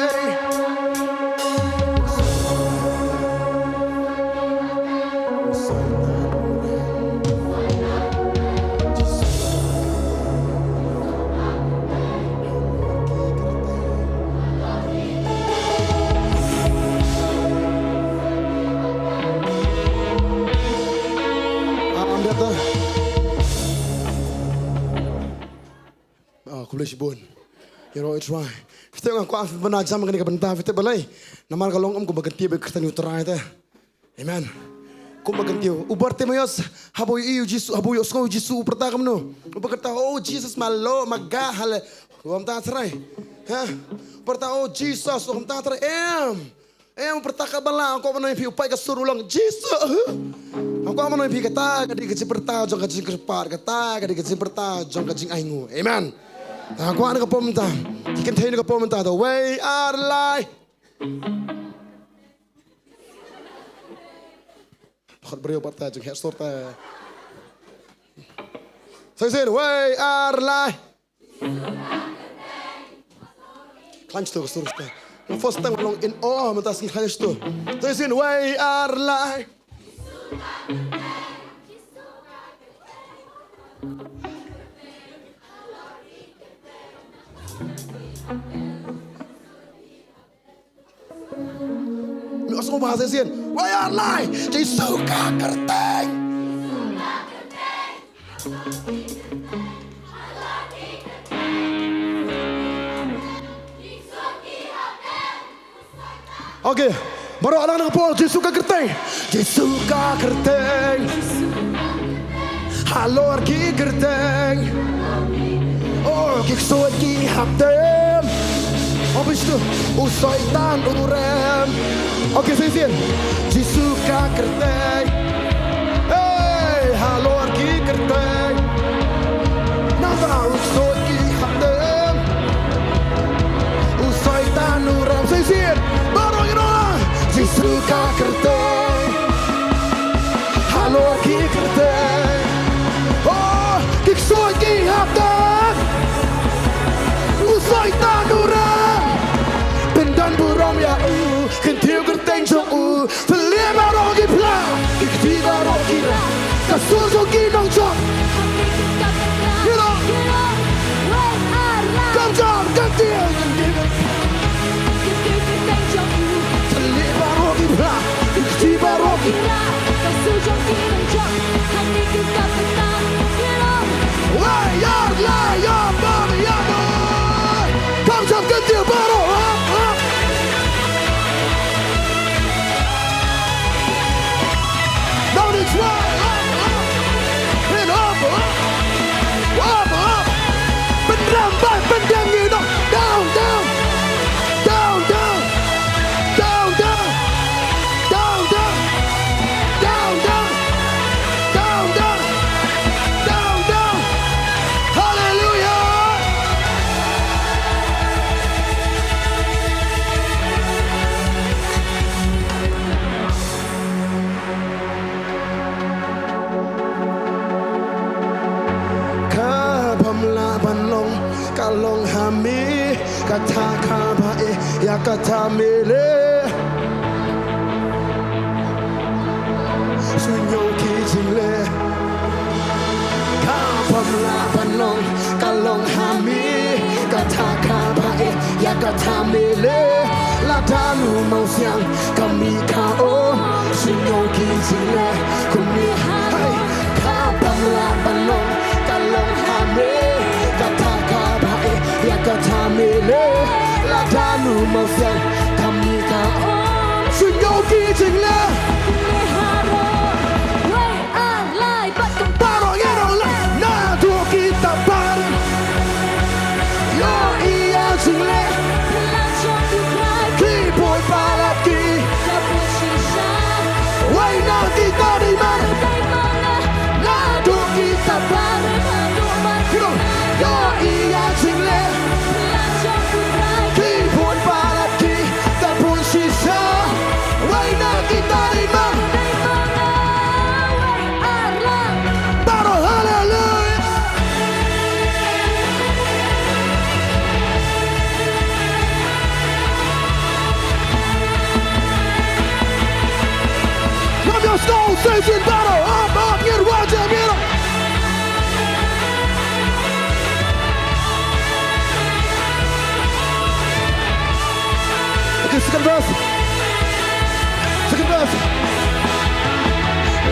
Ah, khublei shibun. Ïaroh i Trai. Phi tip nga kwah phi ban jam kane ka bynta, phi tip balei? Namar ka long um kumba kyntiew ba kyrteng u Trai te. Amen. Kumba kyntiew. U Bartimaeus, haba u ïohi ïa u Jisu, haba u ïohsngew ïa u Jisu, u pyrta kumno? U pyrta, "Oh, Jesus, ma lo, ma ga, hale." U ym tah trai. Ha? U pyrta, "Oh, Jesus, u ym tah trai." Em. Em, u pyrta ka bala, u kwah ban ong ïa phi, u pait ka sur u long, "Jesus." U kwah ban ong ïa phi kata, ka dei ka jingpyrta jong ka jingkyrpad, kata, ka dei ka jingpyrta jong ka jingainguh. Amen. Te nga kwah na ka por mynta. Ki kynthei na ka por mynta, the way ar lai. Khot briew pat ta jong heh sor ta. Sa sien, wei ar lai. Khlaiñ to ka sur ta. First time long in awe mynta sngi khlaiñ to. Sa sien, wei ar lai. Mi os mo bahasa sien. Wei ar lai. Jisu ka kyrteng. Okay. Baroh lang na ka por, Jisu ka kyrteng. Jisu ka kyrteng. Halor ki kyrteng. Oh, ki ksuid ki hap dem. Oh, bistu. U Soitan u rem. Okay, sa sien. Jisu ka kyrteng. Hey, halor ki kyrteng. Nangta u ksuid ki hap dem. U Soitan u rem. Sa sien. Baroh ïa nong. Jisu ka kyrteng. Halor ki kyrteng. Oh, ki ksuid ki hap dem. U Soitan u rem. Pyndon burom ïa u. Kyntiew kyrteng jong u. Pynleh baroh ki phla. Ki kti baroh ki rah. Ka sur jong ki nongjop. Ïa nong. Kam jam, kyntiew, kyntiew. Pynleh baroh ki phla. Ki kti baroh ki rah. Wei ar lai, ïa bam, ïa bam. Kam jam, kyntiew baroh. Up, up. Down and try. Up, up. Up, up. Up, up. Pynrem bad pyndiang ïa u nong. Down, down. Down, down. Down, down. Down, down. Down, down. Down, down. Hallelujah. Kaba ym lah ban long, ka long ha me, kata kaba eh, ïa kata me leh. Shu ñiew ki jingleh. Kaba ym lah ban long, ka long ha me, kata kaba eh, ïa kata me leh. Lada u mawsiang, ka mi Ïoh ki jingleh kumne ha, hey, ka bym lah ban long, ka long ha me, kata kaba eh ïa kata me leh, lada u Mynsiem ka mih ka ong. Shu ïoh ki jingleh. Kumne ha ro, wei ar lai bad kumta. Baroh ngin ong leh naduh kita baroh. Ïoh ïa jingleh. Pynlong jong u Trai. Ki bun palat ki. Ka bun shisha. Wei na kita dei ma. Dei ma nga. Naduh kita baroh. Naduh ma. Ïoh ïa jingleh. Pynlong jong u Trai. Ki bun palat ki. Ka bun shisha. Wei na kita dei ma. Dei ma nga. Wei ar lai. Baroh haleluia. Lam ïa sngewsih shisien baroh. Ap, ap, ngin wad ïa ngin. Okay, second verse. Second verse.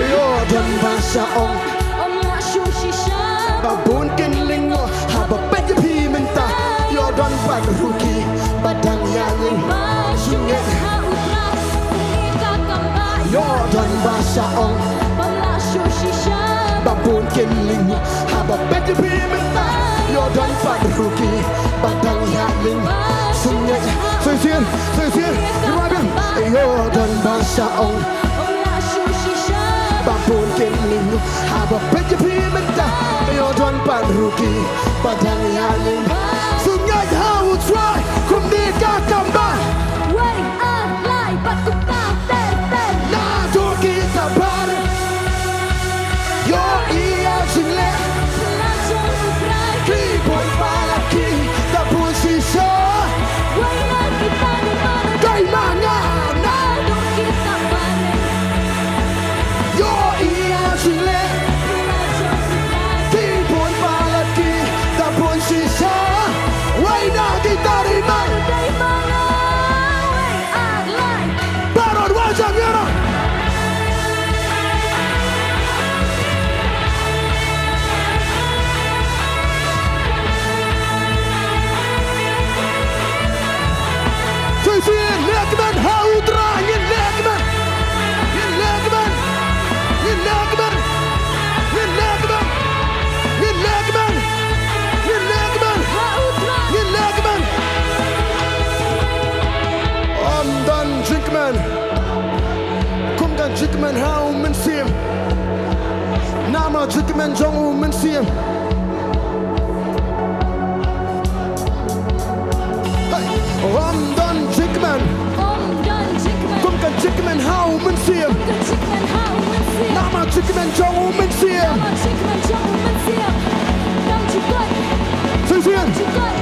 Ïoh don ba shah ong. Ym lah shu shisha. Ba bun kin lyngngoh haba peit ïa phi mynta. Ïoh don pat ruh ki ba dang ïa lyngngoh. Shu ngeit ha u Trai. Kumne ka kam ba. Ïoh don ba shah ong. Ym lah shu shisha. Ba bun kin lyngngoh haba peit ïa phi mynta. Ïoh don pat ruh ki ba dang ïa lyngngoh. Shu ngeit. Shisien, shisien. Ïoh don ba shah ong. Ba bun kin lyngngoh haba peit ïa phi mynta. Ïoh don pat ruh ki ba dang ïa lyngngoh. Shu ngeit ha u Trai kumne ka kam ba. Wei ar lai bad kumta ter ter. Naduh kita baroh. Ïoh ïa jingleh. Pynlong jong u Trai. Ki bun palat ki. Ka bun shisha. Wei na kita dei ma. Dei ma nga. Naduh kita baroh. Ïoh ïa jingleh. Pynlong jong u Trai. Ki bun palat ki. Ka bun shisha. Wei na kita dei ma. Dei ma nga. Wei ar lai. Baroh wad ïa ngin. Shisien, leh kmen ha u Trai, ngin leh kmen. Ngin leh kmen. Ngin leh kmen. Ngin leh kmen. Ngin leh kmen. Ngin leh kmen. Ha u Trai. Ngin leh kmen. Ym don jingkmen. Kum ka jingkmen ha u Mynsiem. Namar jingkmen jong u Mynsiem. Hey, ym don jingkmen. Ym don jingkmen. Kum ka jingkmen ha u Mynsiem. Kum ka jingkmen ha u Mynsiem. Namar jingkmen jong u Mynsiem. Namar jingkmen jong u Mynsiem. Kam ju koit. Shisien. Kam ju koit.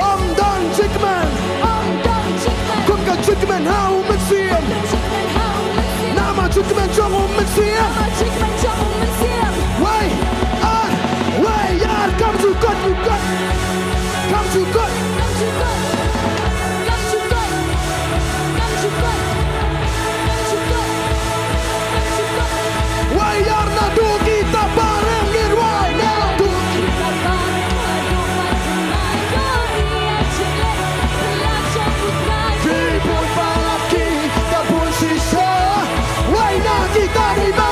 Ym don jingkmen. Ym don jingkmen. Kum ka jingkmen ha u Mynsiem. Kum ka jingkmen ha u Mynsiem. Namar jingkmen jong u Mynsiem. Namar jingkmen jong u Mynsiem. Wei ar, wei ar, kam ju koit, ju koit. Kam ju koit. Kam ju koit. Kam ju koit. Kam ju koit. Kam ju koit. Kam ju koit. Wei ar naduh kita baroh ngin wei naduh kita baroh. Ki bun palat ki, ka bun shisha. Wei na kita dei ma.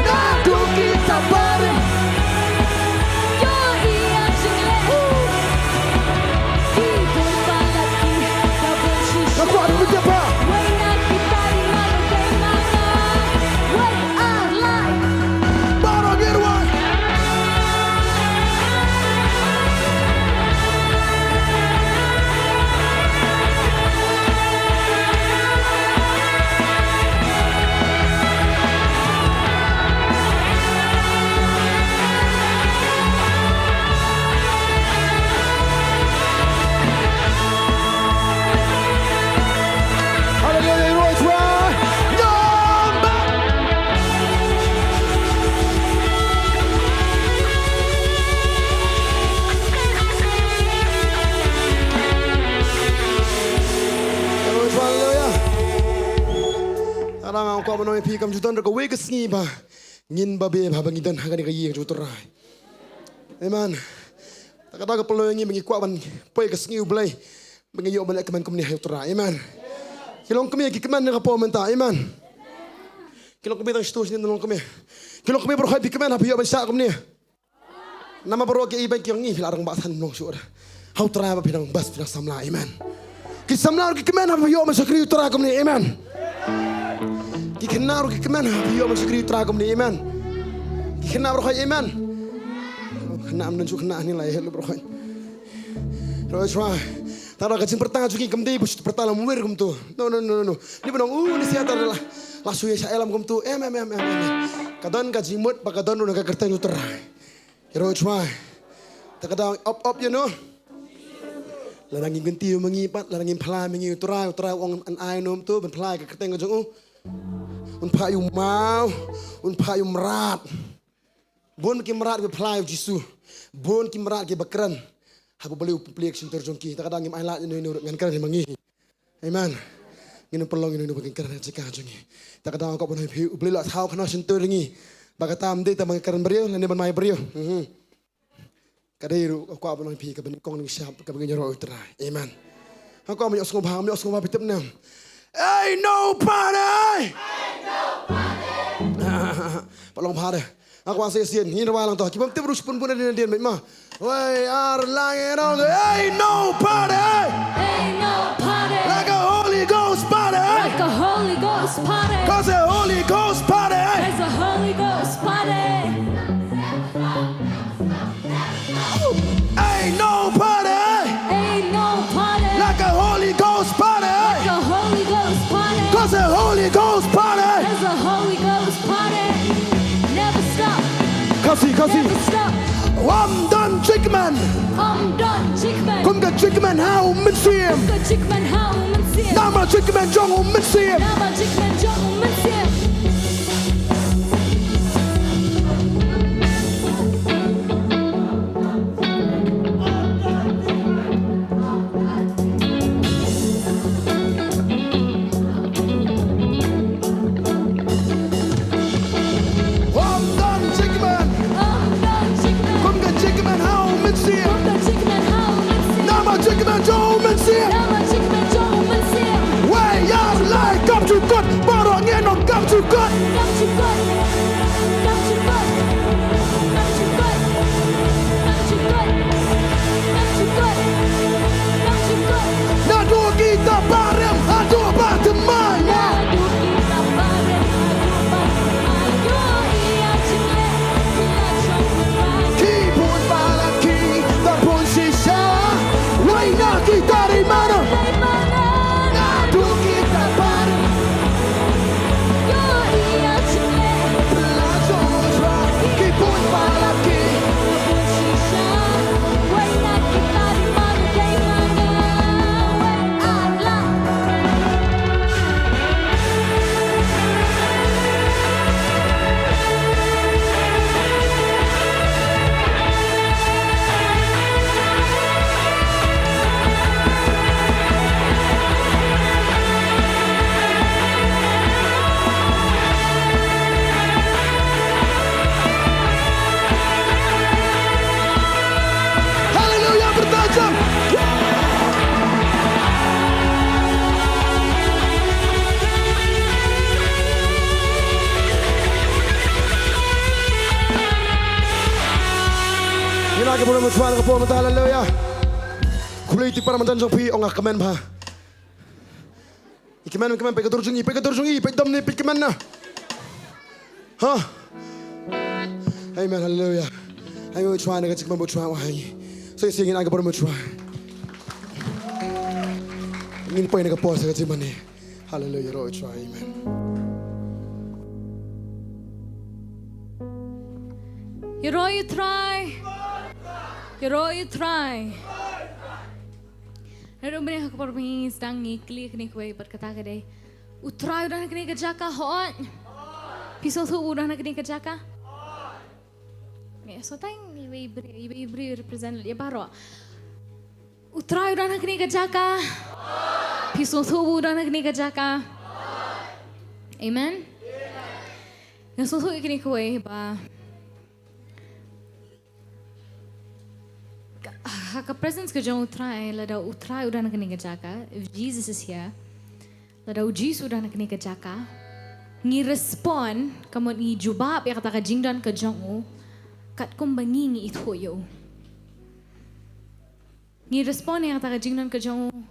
Naduh kita baroh. Kwah ban ong ïa phi kam ju don ruh kawei ka sngi ba ngin babe ba, ba ngi don ha kane ka ïing jong U Trai. Amen. Ta ka daw ka pynlong ïa ngi ba ngi kwah ban poi ka sngi U Blei ba ngi ïoh ban leh kmen kumne ha U Trai. Amen. Ki long kmie ki kmen na ka por mynta. Amen. Ki long kmie tang shitu shisien long kmie. Ki long kmie baroh phi kmen ha phi ïoh ban shah kumne. Namar baroh ki i ban ki ong ngi phi la rangbah san nong shuh da. Ha U Trai ba phi nang bas phi nang samla, amen. Ki samla ruh ki kmen haba ïoh ban shakri U Trai kumne, amen. Ki khynnah ruh ki kmen haba ïoh ban shakri U Trai kumne, amen. Ki khynnah baroh, amen. Khynnah ym don shuh khynnah hangne la ïa heh lut baroh. Ro shwa. Tang ka jingpyrta jong ngi kam dei ba shu pyrta lamwir kumto. No, no, no, no, no. Dei ban ong u ni sia tang la, la shu ïa sha ïalam kumto. Em, em, em, em, em. Ka don ka jingmut ba ka don ruh na ka kyrteng U Trai. Ïa ro chwa. Ta ka dang op op ïa no. Lada ngim kyntiew ma ngi pat, lada ngim phla ma ngi U Trai, U Trai u ong yn ai no kumto ban phla ïa ka kyrteng ka jong u. Un phah ïa u maw, un phah ïa u mrad. Bun ki mrad kiba phla ïa U Jisu. Bun ki mrad kiba kren. Haba U Blei u pynplie ka shyntur jong ki. Ta ka dang ngim ai lad ïa no ïa no ruh ngan kren ma ngi. Amen. Ngin ym pynlong ïa no ïa no ba ngin kren ha ka jaka jong ngi. Ta ka dang kwah ban ong ïa phi U Blei u la thaw khana shyntur ïa ngi. Ba kata ym dei tang ban kren briew lane ban mai briew. Mhm. Ka dei ruh ka kwah ban ong ïa phi kaba nyngkong nyngshap kaba ngin ïaroh ïa U Trai. Amen. Ha kwah ban ïohsngew bha, ban ïohsngew bha phi tip ne em. Ain't no party. Pat long bha de. Ha kwah sa ïasien ngin rwai lang to. Ki bym tip ruh shu pynbun nadien nadien beit ma. Wei ar lang ïa nong. Ain't no party. Ain't no party. Like a Holy Ghost party. Like a Holy Ghost party. 'Cause a Holy Ghost party. There's a Holy Ghost party. Ain't no party. Ain't no party. Like a Holy Ghost party. Like a Holy Ghost party. 'Cause a Holy Ghost party. There's a Holy Ghost party. Never stop. Khasi, Khasi. Never stop. Ym don jingkmen. Ym don jingkmen. Kum ka jingkmen ha U Mynsiem. Kum ka jingkmen ha U Mynsiem. Namar jingkmen jong U Mynsiem. Namar jingkmen jong U Mynsiem. Ym don jingkmen. Ym don jingkmen. Kum ka jingkmen ha U Mynsiem. Kum ka jingkmen ha U Mynsiem. Namar jingkmen jong U Mynsiem. Namar jingkmen jong U Mynsiem. Wei ar lai kam jukut. Baroh ngin ong kam jukut. Kam jukut. Kam jukut. Kam jukut. Kam jukut. Kam jukut. Kam jukut. Naduh kita barim haduh ba thymmai. Naduh kita barim haduh ba thymmai. Ïoh ïa jingeh ïa jong U Trai. Ki bun palat ki tar bun shisha. Wei na kita dei mano. Dei mano. Naduh kita barim. Haleluya, bertajam. Ïa la ka burom u Trai ka por mynta, haleluya. Khublei ïa ki para marjan jong phi, ong nga kmen bha. Ïa kmen, kmen, peit ka dur jong i, peit ka dur jong i, peit dom ne, peit kmen na. Ha. Amen, haleluya. Ai u Trai na ka jingkmen ba u Trai u ai. Sa ïa ngin ai ka burom u Trai. Ngin poi na ka por sa ka jingmane. Haleluya, ro u Trai, amen. Ïaroh ïa u Trai. Ïaroh ïa u Trai. Naduh mynne ha ka por ba ngi sdang ngi kylli kane kawei bad kata ka dei, u Trai u don ha kane ka jaka, hooid? Phi sngewthuh u don ha kane ka jaka? Ngi sngewthuh iwei i briew, iwei i briew represent ïa baroh. U Trai u don ha kane ka jaka. Phi sngewthuh u don ha kane ka jaka. Amen. Nga sngewthuh ïa kane kawei ba ha ka presence ka jong U Trai, lada U Trai u don ha kane ka jaka, if Jesus is here, lada U Jisu u don ha kane ka jaka, ngi respond, ka mut ngi jubab ïa kata ka jingdon ka jong u katkum ba ngi ngi ithuh ïa u. Ngi respond ïa kata ka jingdon ka jong u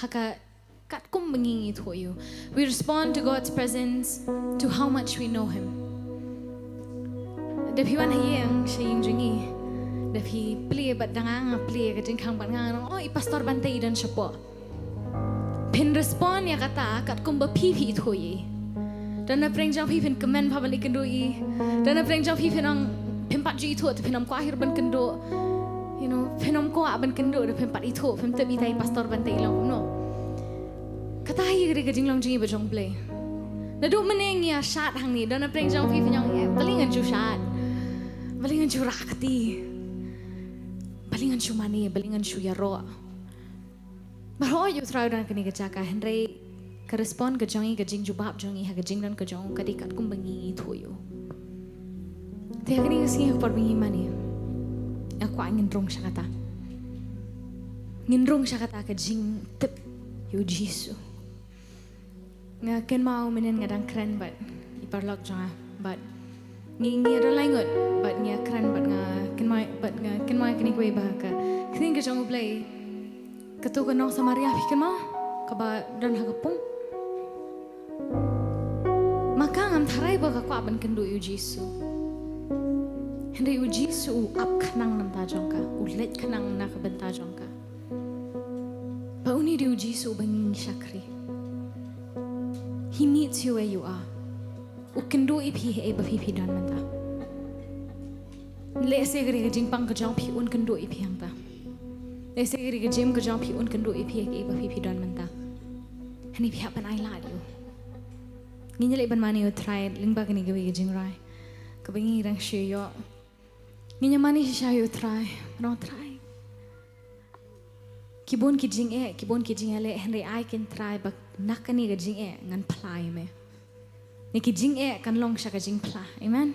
ha ka katkum ba ngi ngi ithuh ïa u. We respond to God's presence to how much we know him. Da phi wan ha ïing sha ïing jong ngi, da phi plie bad da nga nga plie ka jingkhang bad nga nga ong, "Oh, i Pastor Bante i don shapoh." Phin respond ïa kata katkum ba phi phi ithuh ïa i. Don na pdeng jong phi phin kmen pha ban ïakynduh ïa i. Don na pdeng jong phi phin ong phim pat ju ithuh te phin ym kwah hi ruh ban kynduh. You know, phin ym kwah ban kynduh da phim pat ithuh, phim tip ita i Pastor Bante i long kumno. Kata hi ka dei ka jinglong jong ngi bad jong U Blei. Naduh mynne ngi ïa shad hangne, don na pdeng jong phi phin ong, "Eh, balei ngan shu shad? Balei ngan shu rah kti? Balei ngan shu mane? Balei ngan shu ïaroh?" Baroh ïa U Trai u don ha kane ka jaka, hynrei ka respond ka jong ngi, ka jingjubab jong ngi ha ka jingdon ka jong u ka dei katkum ba ngi ngi ithuh ïa u. Te ha kane ka sngi ha ka por ba ngi mane, nga kwah ngin rung sha kata. Ngin rung sha kata ka jingtip ïa U Jisu. Nga kynmaw mynhynnin nga dang kren bad i paralok jong nga bad ngi, ngi ïa don lai ngut bad ngi ïa kren bad nga kynmaw, bad nga kynmaw kane kawei ba ka ktien ka jong U Blei. Kato ka nong Samaria phi kynmaw, kaba don ha ka pung. Ma ka ngam tharai ba ka kwah ban kynduh ïa U Jisu. Hynrei U Jisu u ap khnang na bynta jong ka, u leit khnang na ka bynta jong ka. Ba une dei U Jisu uba ngi shakri. He meets you where you are. U kynduh ïa phi haei ba phi phi don mynta. Lehse ka dei ka jingpang ka jong phi, un kynduh ïa phi hangta. Lehse ka dei ka jingim ka jong phi, un kynduh ïa phi haei ba phi phi don mynta. Hynrei phi hap ban ailad ïa u. Ngin ïa leit ban mane ïa U Trai lyngba kane kawei ka jingrai kaba ngi dang shu ïoh. Ngin ïa mane shisha ïa U Trai, ban ong, Trai, ki bun ki jingeh, ki bun ki jingïaleh, hynrei ai kein Trai ba na kane ka jingeh ngan phla ïa me. Ne ki jingeh kan long sha ka jingphla. Amen.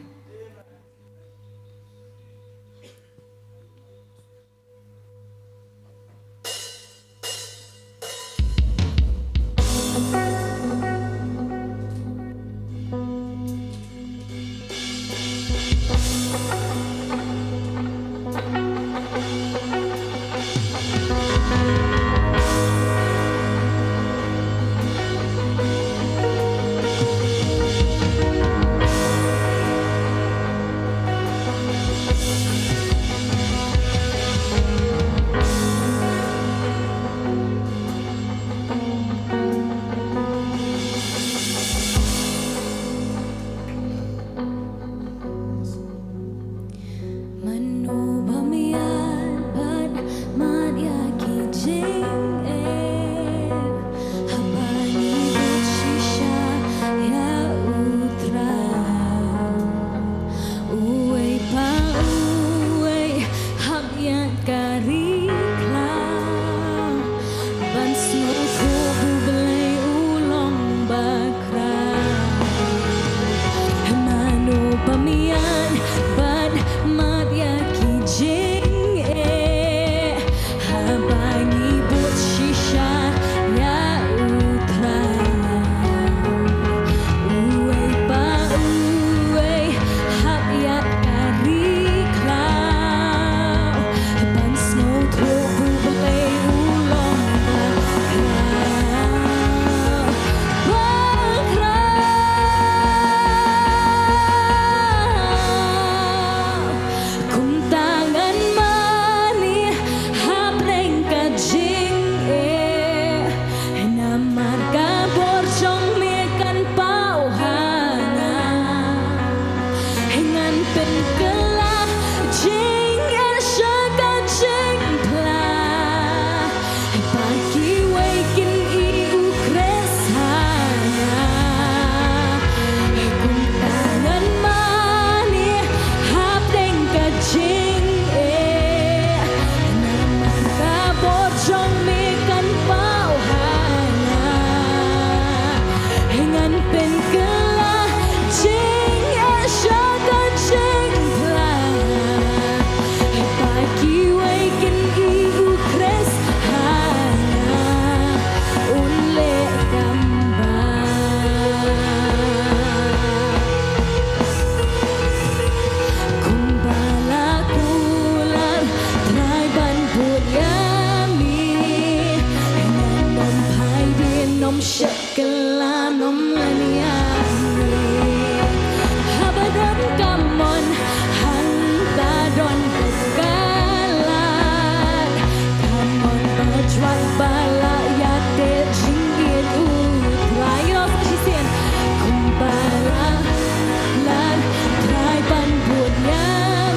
Kylla nym lehniam ïa ngi. Haba don ka mon hangta don ka lad. Ka mon bajwat ba la ïateh jingïeit U Trai. Ngi ong sa shisien. Kumba la lad Trai ban bud ïa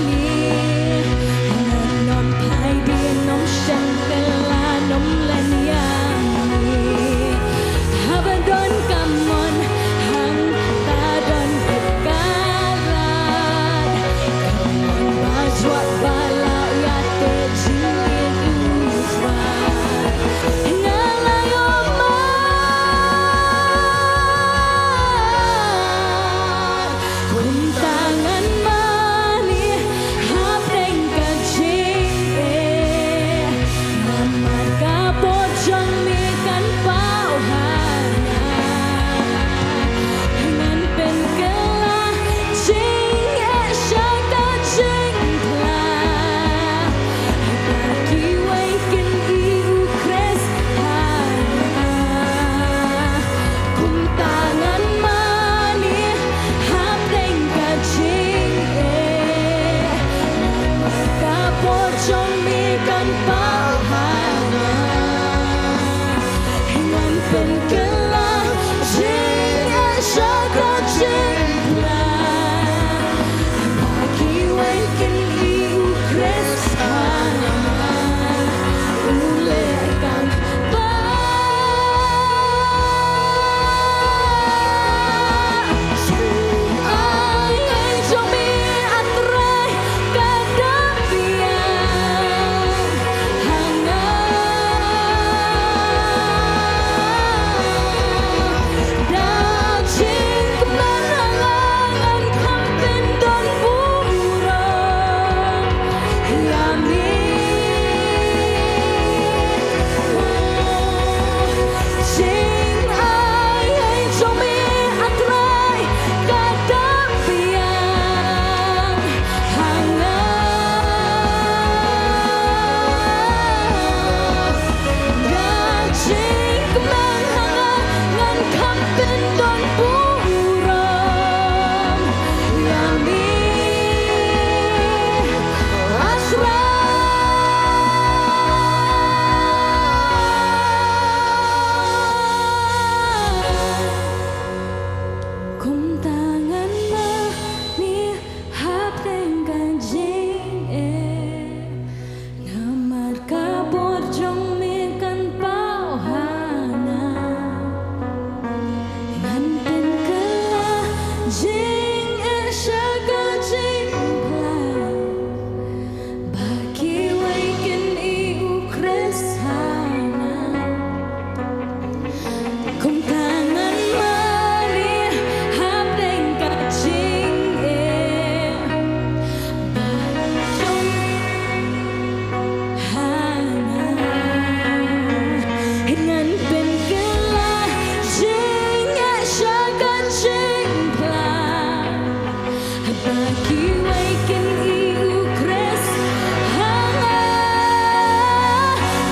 ngi. Ngan nym phai dien nym shang kylla nym lehniam ïa ngi. Haba don ka mon hangta don ka lad. Ka mon bajwat ba la ïateh jingïeit U Trai. Nga la ïohmad. Kumta ngan mane hapdeng ka jingeh. Namar ka bor jong me kan paw ha nga. Ngan pynkylla jingeh sha ka jingphla. Ba kiwei kin ïohi U Khrist ha nga. Kumta ngan mane hapdeng ka jingeh. Namar ka bor jong me kan paw ha nga. Ngan pynkylla jingeh sha ka jingphla. Ba kiwei kin ïohi U Khrist ha nga. U leh kam ba. Ai, ai jong me, A Trai, ka da biang ha nga. Da jingkmen ha nga ngan kham pyndonburom ïa me. Jingai ei jong me, A Trai, ka da biang ha nga. Da jingkmen ha nga ngan kham pyndonburom ïa me, A Trai. Kumta ngan mane hapdeng ka jingeh. Namar ka bor jong me kan paw ha nga. Ngan pynkylla jingeh sha ka jingphla. Ba kiwei kin ïohi U Khrist ha nga. Kumta ngan mane hapdeng ka jingeh. Ba jong ha nga. Ngan pynkylla jingeh sha ka jingphla. Ba kiwei kin ïohi U Khrist ha nga.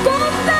Kumta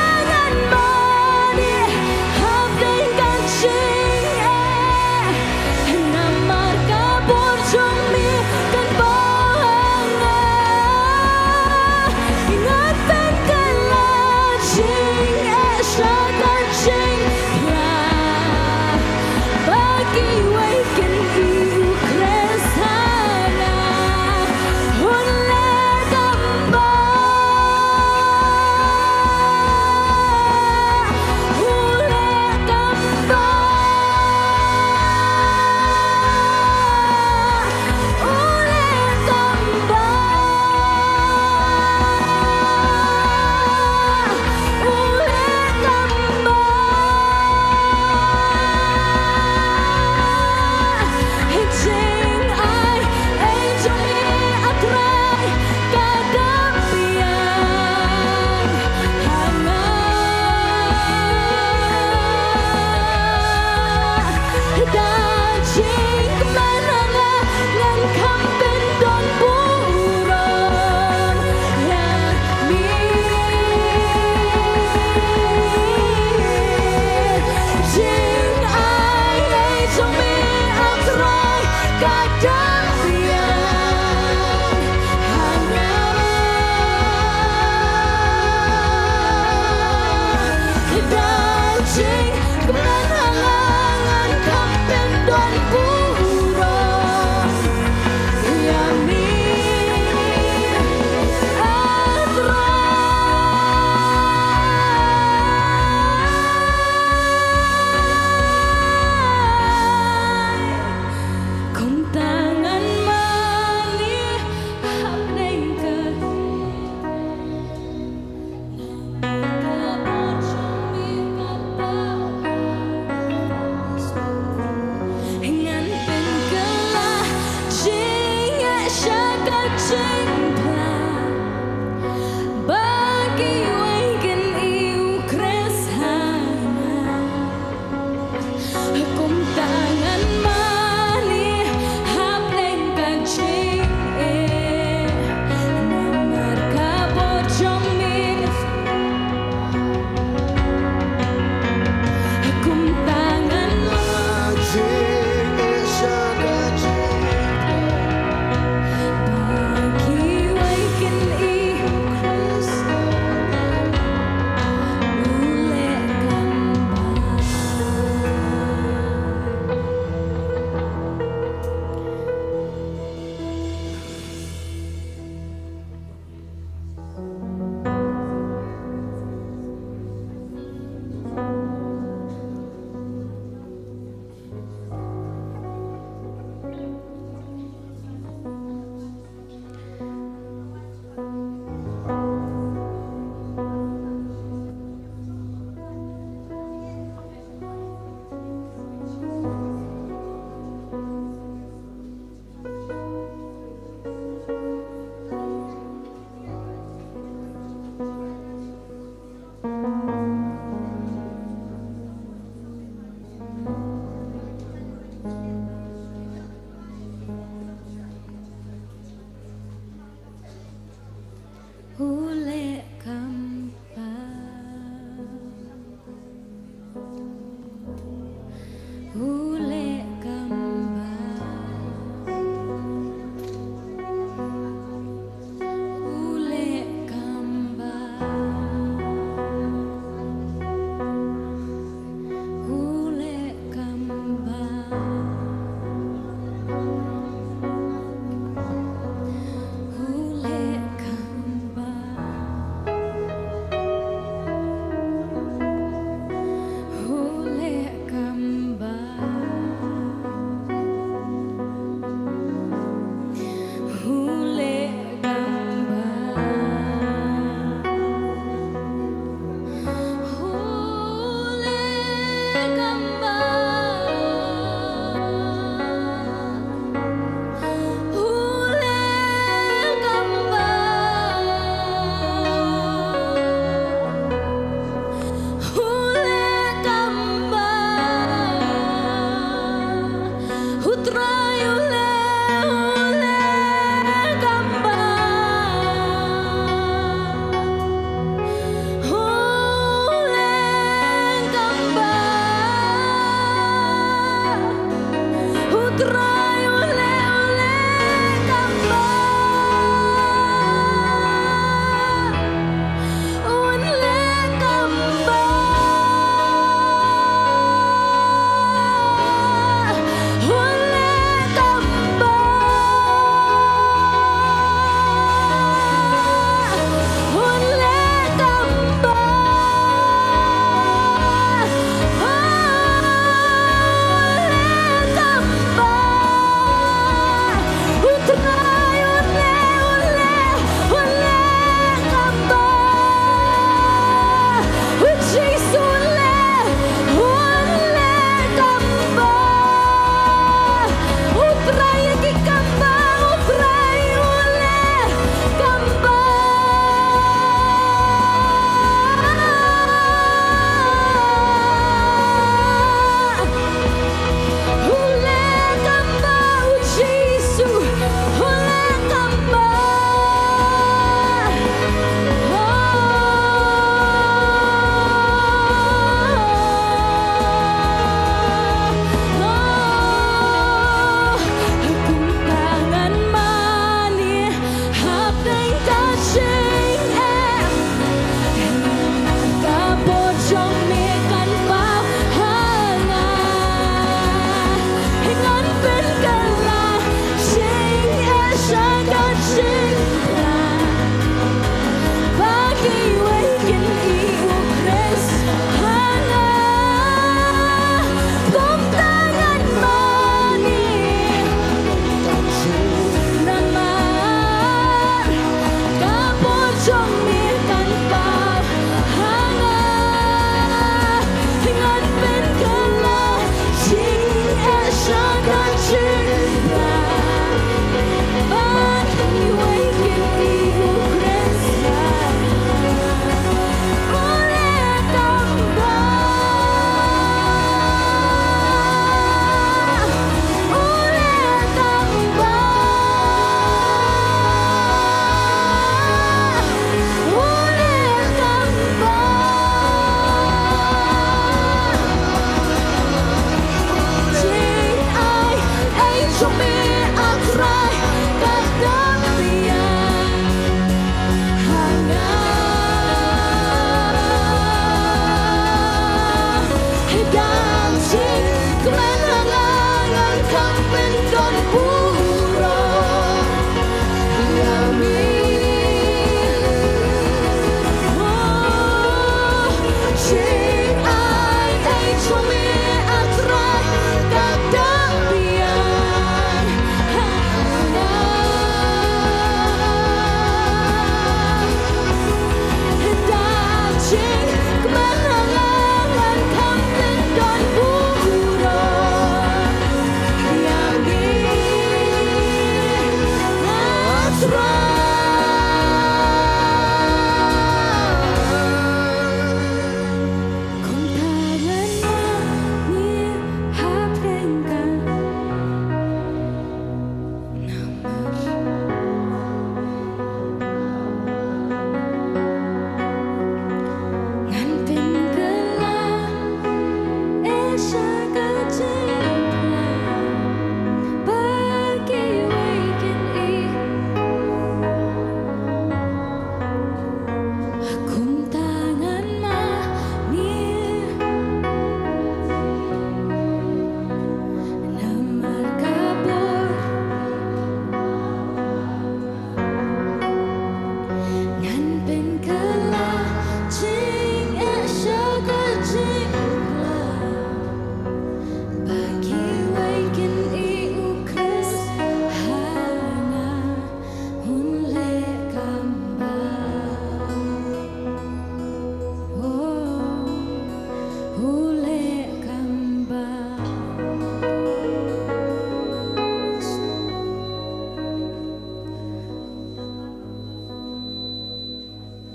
U leh kam ba.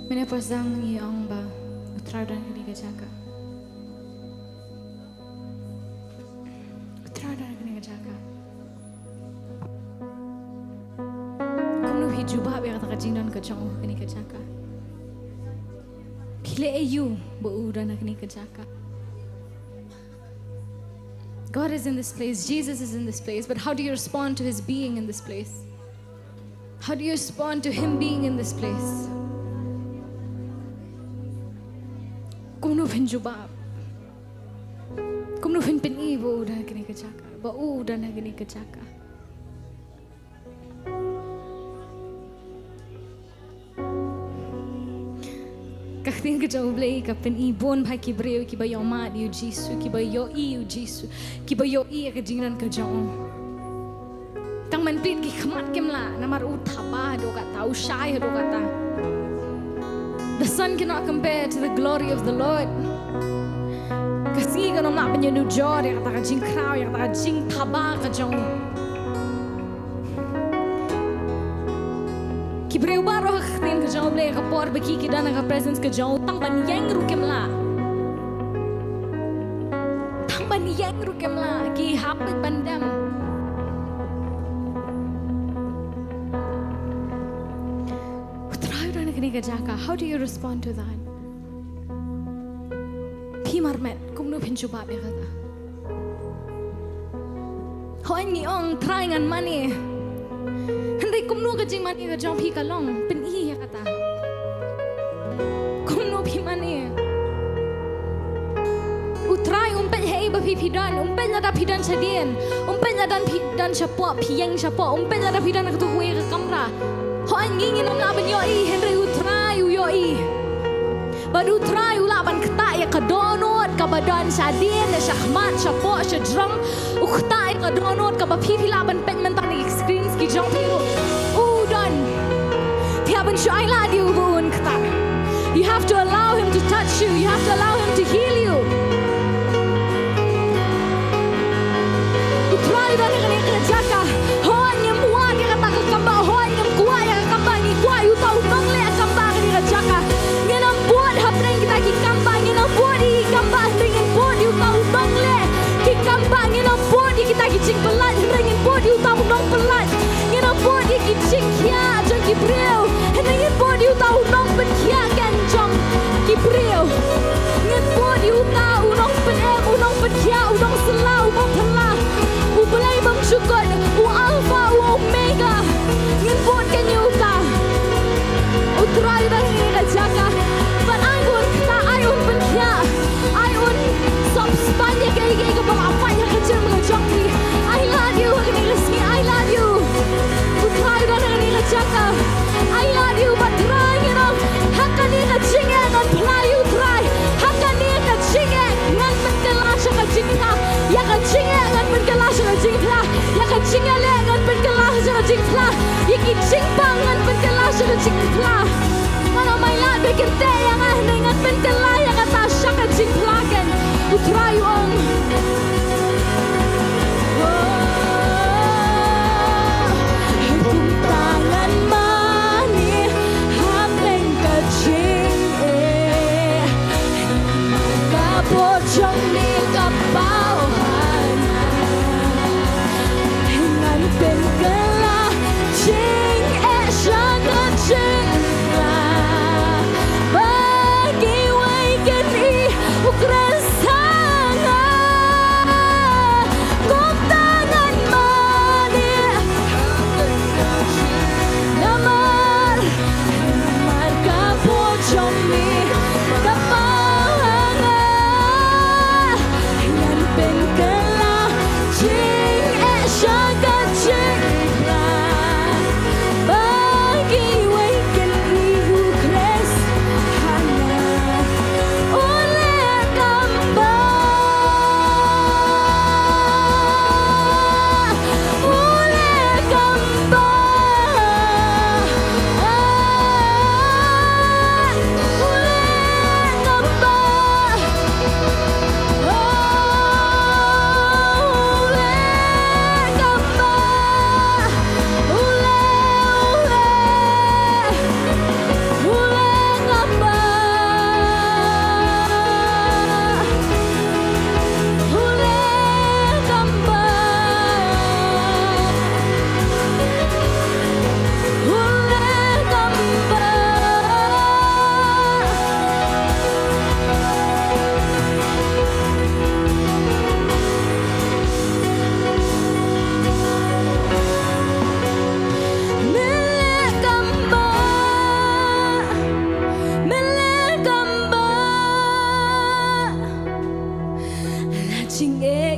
Mynne pyrshang ngi ong ba U Trai u don ha kane ka jaka. U Trai u don ha kane ka jaka. Kumno phi jubab ïa kata ka jingdon ka jong U ha kane ka jaka? Phi leh aïu ba U don ha kane ka jaka? God is in this place, Jesus is in this place, but how do you respond to his being in this place? How do you respond to him being in this place? Kumno phin jubab? Kumno phin pyni ba U don ha kane ka jaka? Ba U don ha kane ka jaka. Ka ktien ka jong U Blei ka pyni bun bha ki briew kiba ïohmad ïa U Jisu, kiba ïohi ïa U Jisu, kiba ïohi ïa ka jingdon ka jong U. Tang ban peit ki khmat kim lah, namar u thaba haduh katta, u shai haduh katta. The sun cannot compare to the glory of the Lord. Ka sngi kan ym lah ban ïanujor ïa kata ka jingkhraw, ïa kata ka jingthaba ka jong u. Ki briew baroh ha ka ktien ka jong U Blei, ka por ba ki, ki don ha ka presence ka jong U, tang ban ïeng ruh kim lah. Tang ban ïeng ruh kim lah, ki hap ban dem. U Trai u don ha kane ka jaka, how do you respond to that? Phi marmet, kumno phin jubab ïa kata? Hooid ngi ong Trai ngan mane. Hynrei kumno ka jingmane ka jong phi ka long, pyni ïa kata. Kumno phi mane? U Trai um peit haei ba phi, phi don, um peit lada phi don shadien, um peit lada phi don shapoh, phi ïeng shapoh, um peit lada phi don ha katu kawei ka kamra. Hooid ngi ngin ym lah ban ïohi, hynrei U Trai u ïohi. Bad U Trai u lah ban ktah ïa ka dohnud kaba don shadien, shakhmat, shapoh, shajrong. U ktah ïa ka dohnud kaba phi, phi lah ban peit mynta na ki screens ki jong phi ruh. U don. Phi hap ban shu ailad ïa U ba un ktah. You have to allow him to touch you. You have to allow him to heal you. U Trai u don ha kane ka jaka. Hooid ngim wad ïa kata ka kambah, hooid ngim kwah ïa ka kambah, ngi kwah ïa uta u nongleh kambah ha kane ka jaka. Ngin ym bud hapdeng kita ki kambah, ngin ym bud ïa ki kambah, hynrei ngin bud ïa uta u nongleh ki kambah, ngin ym bud ïa kita ki jingpyllait, hynrei ngin bud ïa uta u nongpyllait. Ngin ym bud ïa ki jingkhiah jong ki briew, hynrei ngin bud ïa uta u nongpynkhiah keiñ jong ki briew. Ngin bud ïa uta u nongpynem, u nongpynkhiah, u nongsla, u nongphylla, U Blei bymjukut, u Alpha, u Omega. Ngin bud keiñ ïa uta. U Trai u don ha kane ka jaka. Bad ai un ktah, ai un pynkhiah, ai un sop spah ïa kaei kaei kaba la pait ha ka jingim ka jong phi. Ailad ïa U ha kane ka sngi, ailad ïa U. U Trai u don ha kane ka jaka. Ailad ïa U bad Trai, you know. Ha kane ka jingeh ngan phla ïa U Trai. Ha kane ka jingeh ngan pynkylla sha ka jingphla. Ïa ka jingeh ngan pynkylla sha ka jingphla. Ïa ka jingeh leh ngan pynkylla sha ka jingphla. Ïa ki jingpang ngan pynkylla sha ka jingphla. Ngan ym ailad ba kin teh ïa nga, hynrei ngan pynkylla ïa kata sha ka jingphla keiñ. U Trai u ong. Kumta ngan mane hapdeng ka jingeh. Ka bor jong me ka paw ha nga. Ngan pynkylla jingeh sha ka jingphla. Ba kiwei kin ïoh u Khrist ha nga. Kumta ngan mane. Namar, namar ka bor jong me ka paw ha nga. Ngan pynkylla jingeh sha ka jingphla. Ba kiwei kin ïoh u Khrist ha nga. U leh kam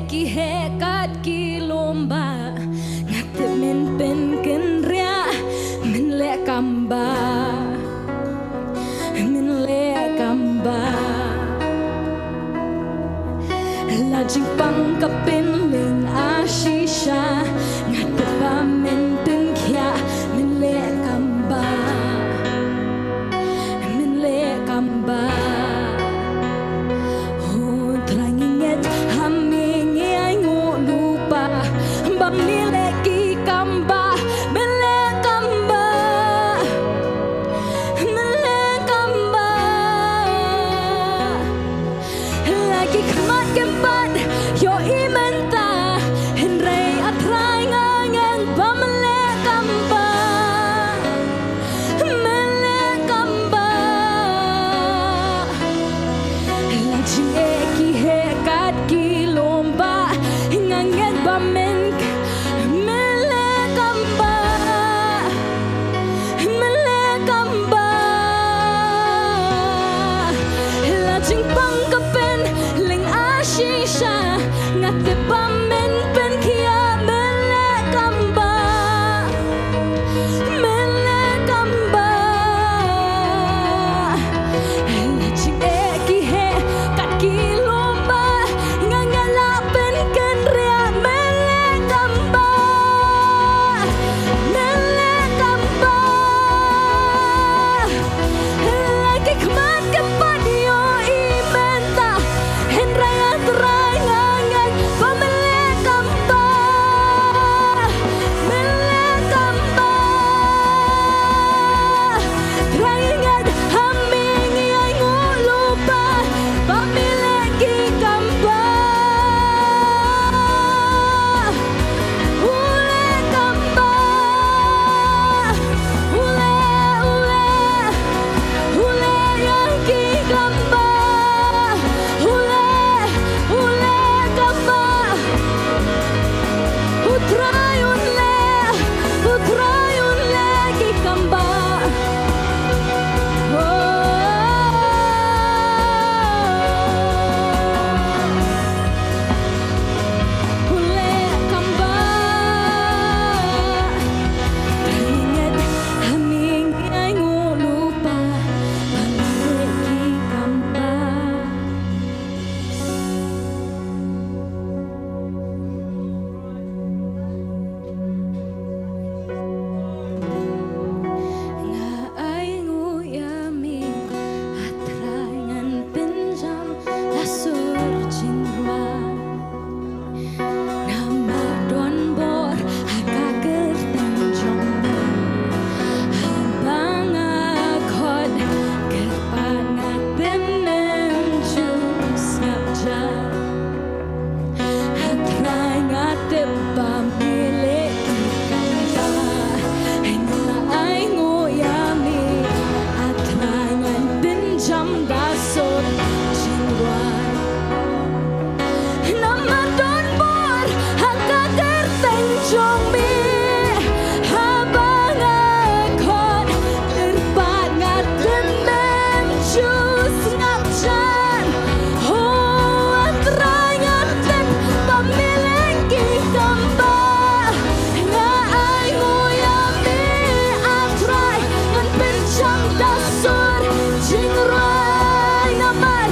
ki heh kat ki lum bah, nga tip men pynkynriah, men leh kam bah, men leh kam bah. La jingpang ka pynleng a shisha, nga tip ba men pynkhiah, men leh kam bah, men leh kam bah. Ho Trai ngi ngeit ha me ngi ainguh lypa, ba me leh ki kam bah, men leh kam bah, men leh kam bah. La ki khmat kim pat ïohi mynta, hynrei A Trai nga ngeit ba men leh kam bah, men leh kam bah. La jingeh ki heh kat ki lum bah, nga ngeit ba men, men leh kam bah, men leh kam bah. La jingpang ka pynleng a shisha, nga tip ba men pynkhiah, men leh kam bah, men leh kam bah. La jingeh ki heh kat ki lum bah, nga ngeit la pynkynriah, men leh kam bah, men leh kam bah. La ki khmat kim pat ïohi mynta, hynrei A Trai nga ngeit ba men leh kam bah, men leh kam bah. Trai ngi ngeit ha me ngi ainguh lypa, ba me leh ki kam bah. U leh kam bah, u leh, u leh, u leh ïa ki kam bah. U leh, u leh kam bah. U Trai un leh, u Trai un leh ki kam bah. Oh. U leh kam bah. Trai ngi ngeit ha me ngi ainguh lypa, ba me leh ki kam bah. Nga ainguh ïa me, A Trai ngan pynjam la sur jingrwai. Namar don bor ha ka kyrteng jong me, haba nga khot kyrpad nga tip mem ju sngap jan. A Trai nga tip ba me leh ki kam bah, nga ainguh ïa me, A Trai ngan pynjam da sur jingrwai. Namar don bor ha ka kyrteng jong me, haba nga khot kyrpad nga tip mem ju sngap jan. Oh, A Trai nga tip ba me leh ki kam bah, nga ainguh ïa me, A Trai ngan pynjam da sur jingrwai. Namar,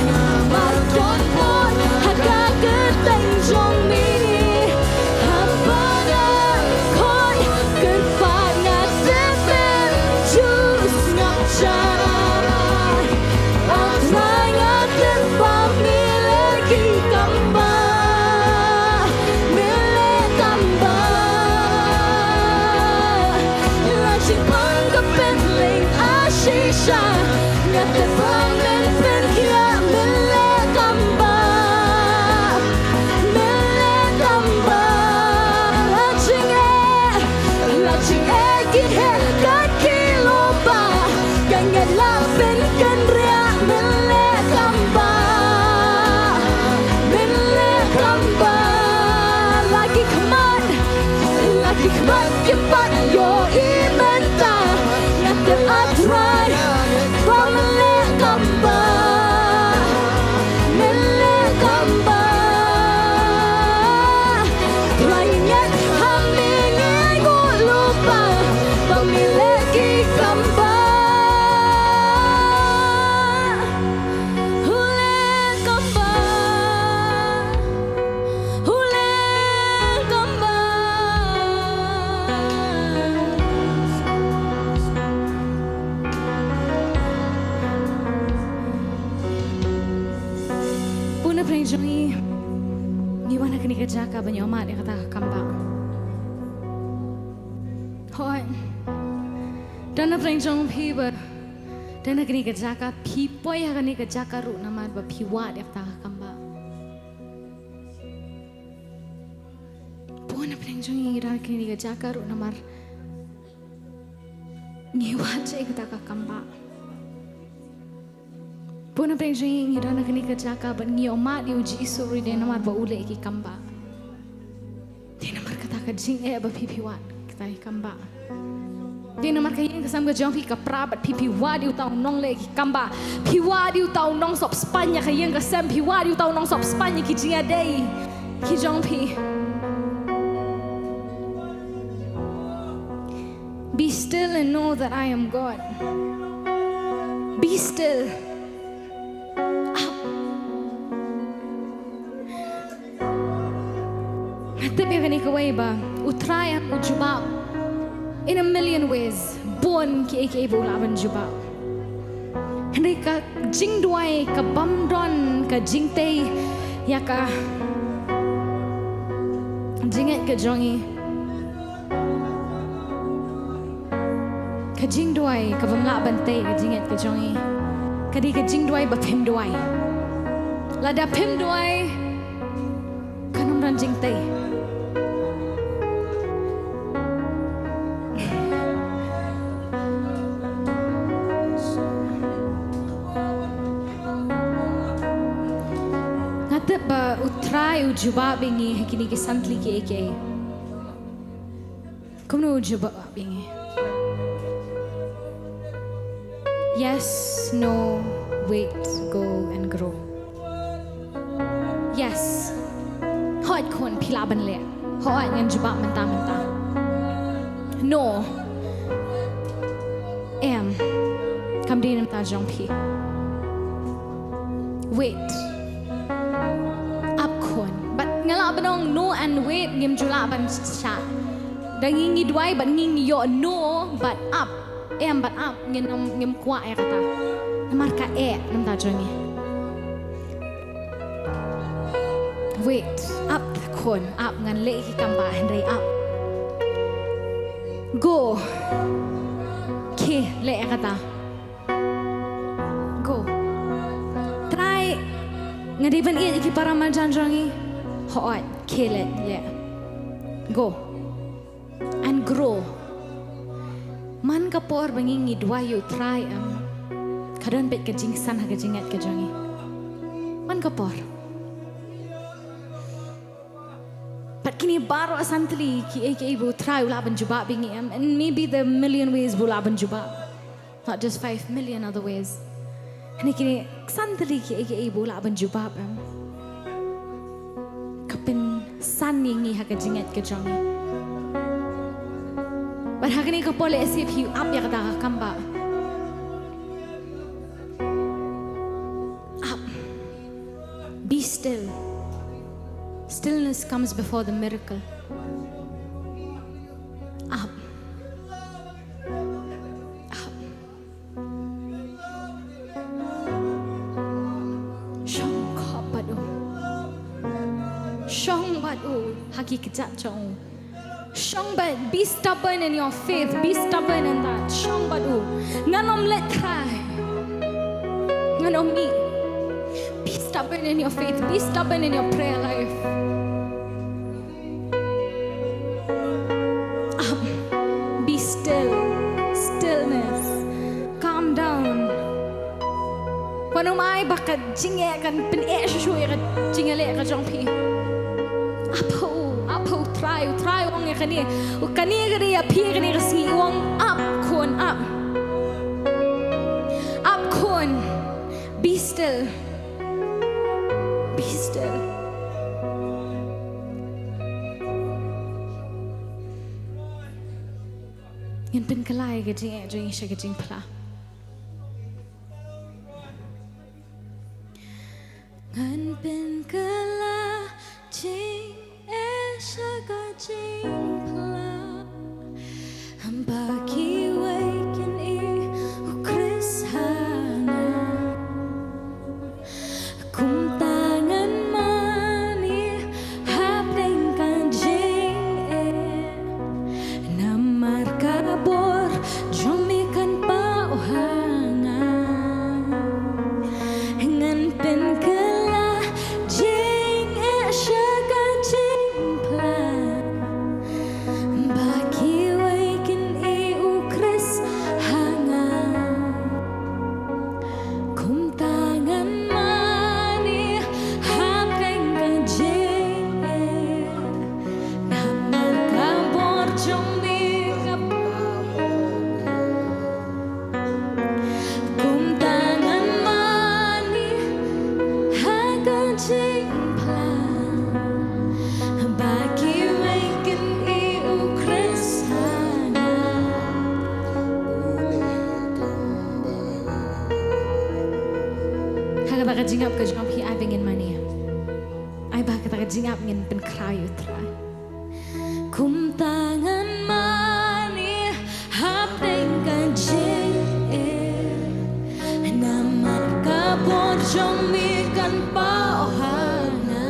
namar don bor ha ka kyrteng jong me, haba nga khot kyrpad nga tip mem ju sngap jan. A Trai nga tip ba me leh ki kam bah, me leh kam bah. La jingpang ka pynleng a shisha, nga tip ba men pynkhiah, men leh kam bah, men leh kam bah. La jingeh, la jingeh ki heh kat ki lum bah, nga ngeit la pynkynriah, men leh kam bah, men leh kam bah. La ki khmat, la ki khmat kim pat ïohi mynta, nga tip A Trai ba men leh Pdeng jong ngi, ngi wan ha kane ka jaka ban ïohmad ïa kata ka kambah. Hooid. Don na pdeng jong phi ba don na kane ka jaka, phi poi ha kane ka jaka ruh namar ba phi wad ïa kata ka kambah. Bun na pdeng jong ngi don ha kane ka jaka ruh namar ngi wad ïa kata ka kambah. Bun na pdeng jong ngi, ngi don ha kane ka jaka bad ngi ïohmad ïa u Jisu ruh dei namar ba u leh ki kambah. Dei namar kata ka jingeh ba phi phi wad kata ki kambah. Dei namar ka ïing ka sem ka jong phi ka pra bad phi phi wad ïa uta u nongleh ki kambah. Phi wad ïa uta u nongsop spaiñ ïa ka ïing ka sem, phi wad ïa uta u nongsop spaiñ ïa ki jingïadei ki jong phi. Be still and know that I am God. Be still. Ap. Nga tip ïa kane kawei ba U Trai u jubab in a million ways. Bun kiei kiei ba u lah ban jubab. Hynrei ka jingduwai ka bym don ka jingtei ïa ka jingngeit ka jong ngi. Ka jingduwai ka bym lah ban tei ka jingngeit ka jong ngi. Ka dei ka jingduwai ba phim duwai. Lada phim duwai, kan ym don jingtei. Nga tip ba U Trai u jubab ïa ngi ha kine ki san tylli kiei kiei. Kumno u jubab ïa ngi? Yes, no, wait, go and grow. Yes. Hooid khun, phi lah ban leh. Hooid, ngan jubab mynta mynta. No. Em. Kam dei na ka bynta jong phi. Wait. Ap khun. But nga lah ban ong no and wait ngim ju lah ban shah. Da ngi ngi duwai bad ngi ngi ïoh no bad ap. Em bad ap ngin ym, ngim kwah ïa kata. Namar ka eh na ka bynta jong ngi. Wait, ap khun, ap, ngan leh ki kambah, hynrei ap. Go. Khie, leh ïa kata. Go. Trai, nga dei ban ïeit ïa ki para marjan jong ngi. Hooid, khie leh, leh. Go. And grow. Man ka por ba ngi ngi duwai ïa U Trai, em, ka don beit ka jingsan ha ka jingngeit ka jong ngi. Man ka por. Bad kine baroh san tylli kiei kiei ba U Trai u lah ban jubab ïa ngi, em, and maybe the million ways ba u lah ban jubab. Not just five million other ways. Hynrei kine san tylli kiei kiei ba u lah ban jubab, em, ka pynsan ïa ngi ha ka jingngeit ka jong ngi. Bad ha kane ka por lehse phi ap ïa kata ka kambah. Ap. Be still. Stillness comes before the miracle. Ap. Ap. Shong khop bad u. Shong bad u ha ki kjat jong u. Shong bad, be stubborn in your faith, be stubborn in that. Shong bad u. Ngan ym leit trai. Ngan ym mih. Be stubborn in your faith, be stubborn in your prayer life. Ap. Be still. Stillness. Calm down. Wat nym ai ba ka jingeh kan pyneh shuh shuh ïa ka jingïaleh ka jong phi. Ap ha u, ap ha U Trai, U Trai u ong ïa kane. U kane ka dei ïa phi kane ka sngi, u ong ap khun, ap. Ap khun. Be still. Be still. Ngin pynkylla ïa ka jingeh jong ngi sha ka jingphla. Ngan pynkylla jingeh sha ka jingphla. Haba kiwei kin ïeh u Khrist ha nga. Kumta ngan jong phi ai ba ngin mane. Ai ba kata ka jingap ngin pynkhraw ïa u Trai. Kumta ngan mane hapdeng ka jingeh. Namar ka bor jong me kan paw ha nga.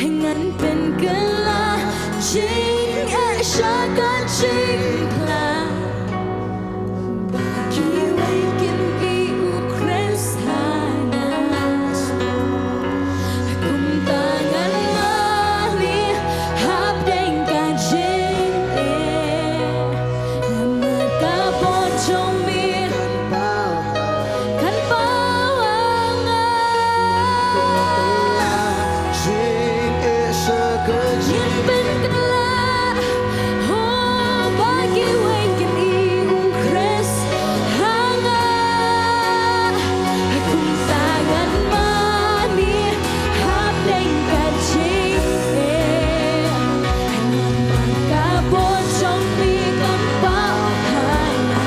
Ngan pynkylla jingeh sha ka jingpla. Ba kiwei kin ïohi u Khrist ha nga. Kumta ngan mane hapdeng ka jingeh. Namar ka bor jong me kan paw ha nga. Ngin pynkylla, oh, ba kiwei kin ïohi u Khrist ha nga. Kumta ngan mane hapdeng ka jingeh. Namar ka bor jong me kan paw ha nga.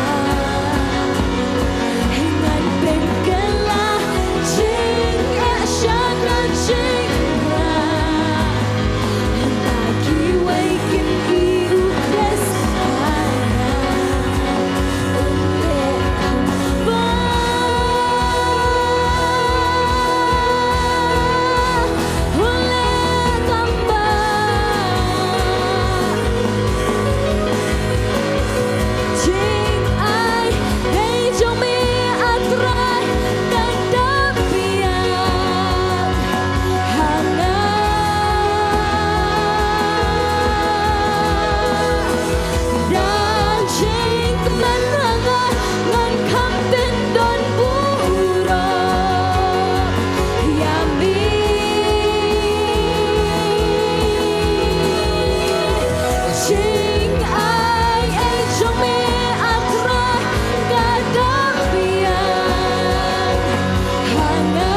Ngan pynkylla jingeh sha ka jingpla. Ba kiwei kin ïohi u Khrist ha nga. U leh kam ba. U leh kam ba. Jingai ei jong me, ah Trai, ka dang biang ha nga. Da jingkmen ha nga ngan kham pyndonkam burom ïa me. Jingai ei jong me, ah Trai, ka dang biang ha nga.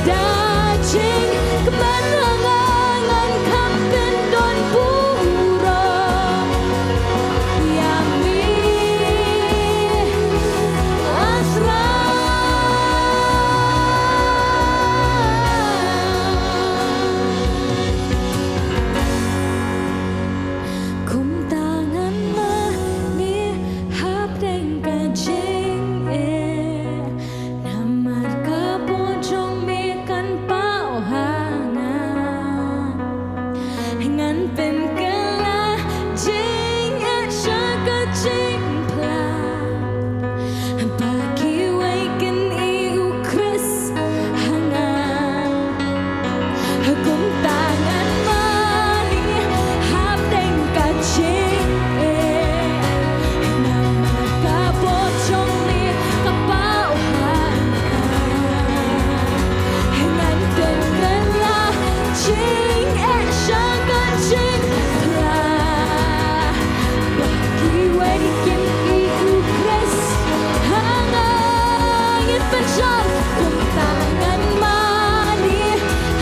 Da jingkmen ha nga ngan kham pyndonkam burom ïa me, ah Trai. Kumta ngan mane hapdeng ka jingeh. Namar ka bor jong me kan paw ha nga. Ngan pynkylla jingeh sha ka jingpla. Ba kiwei kin ïohi u Khrist ha nga. Kumta ngan mane hapdeng ka jingeh. Namar ka bor jong me ka paw ha nga. Ngan pynkylla jingeh sha ka jingpla. Ba kiwei kin ïohi u Khrist ha nga. Ngin pynshai. Kumta ngan mane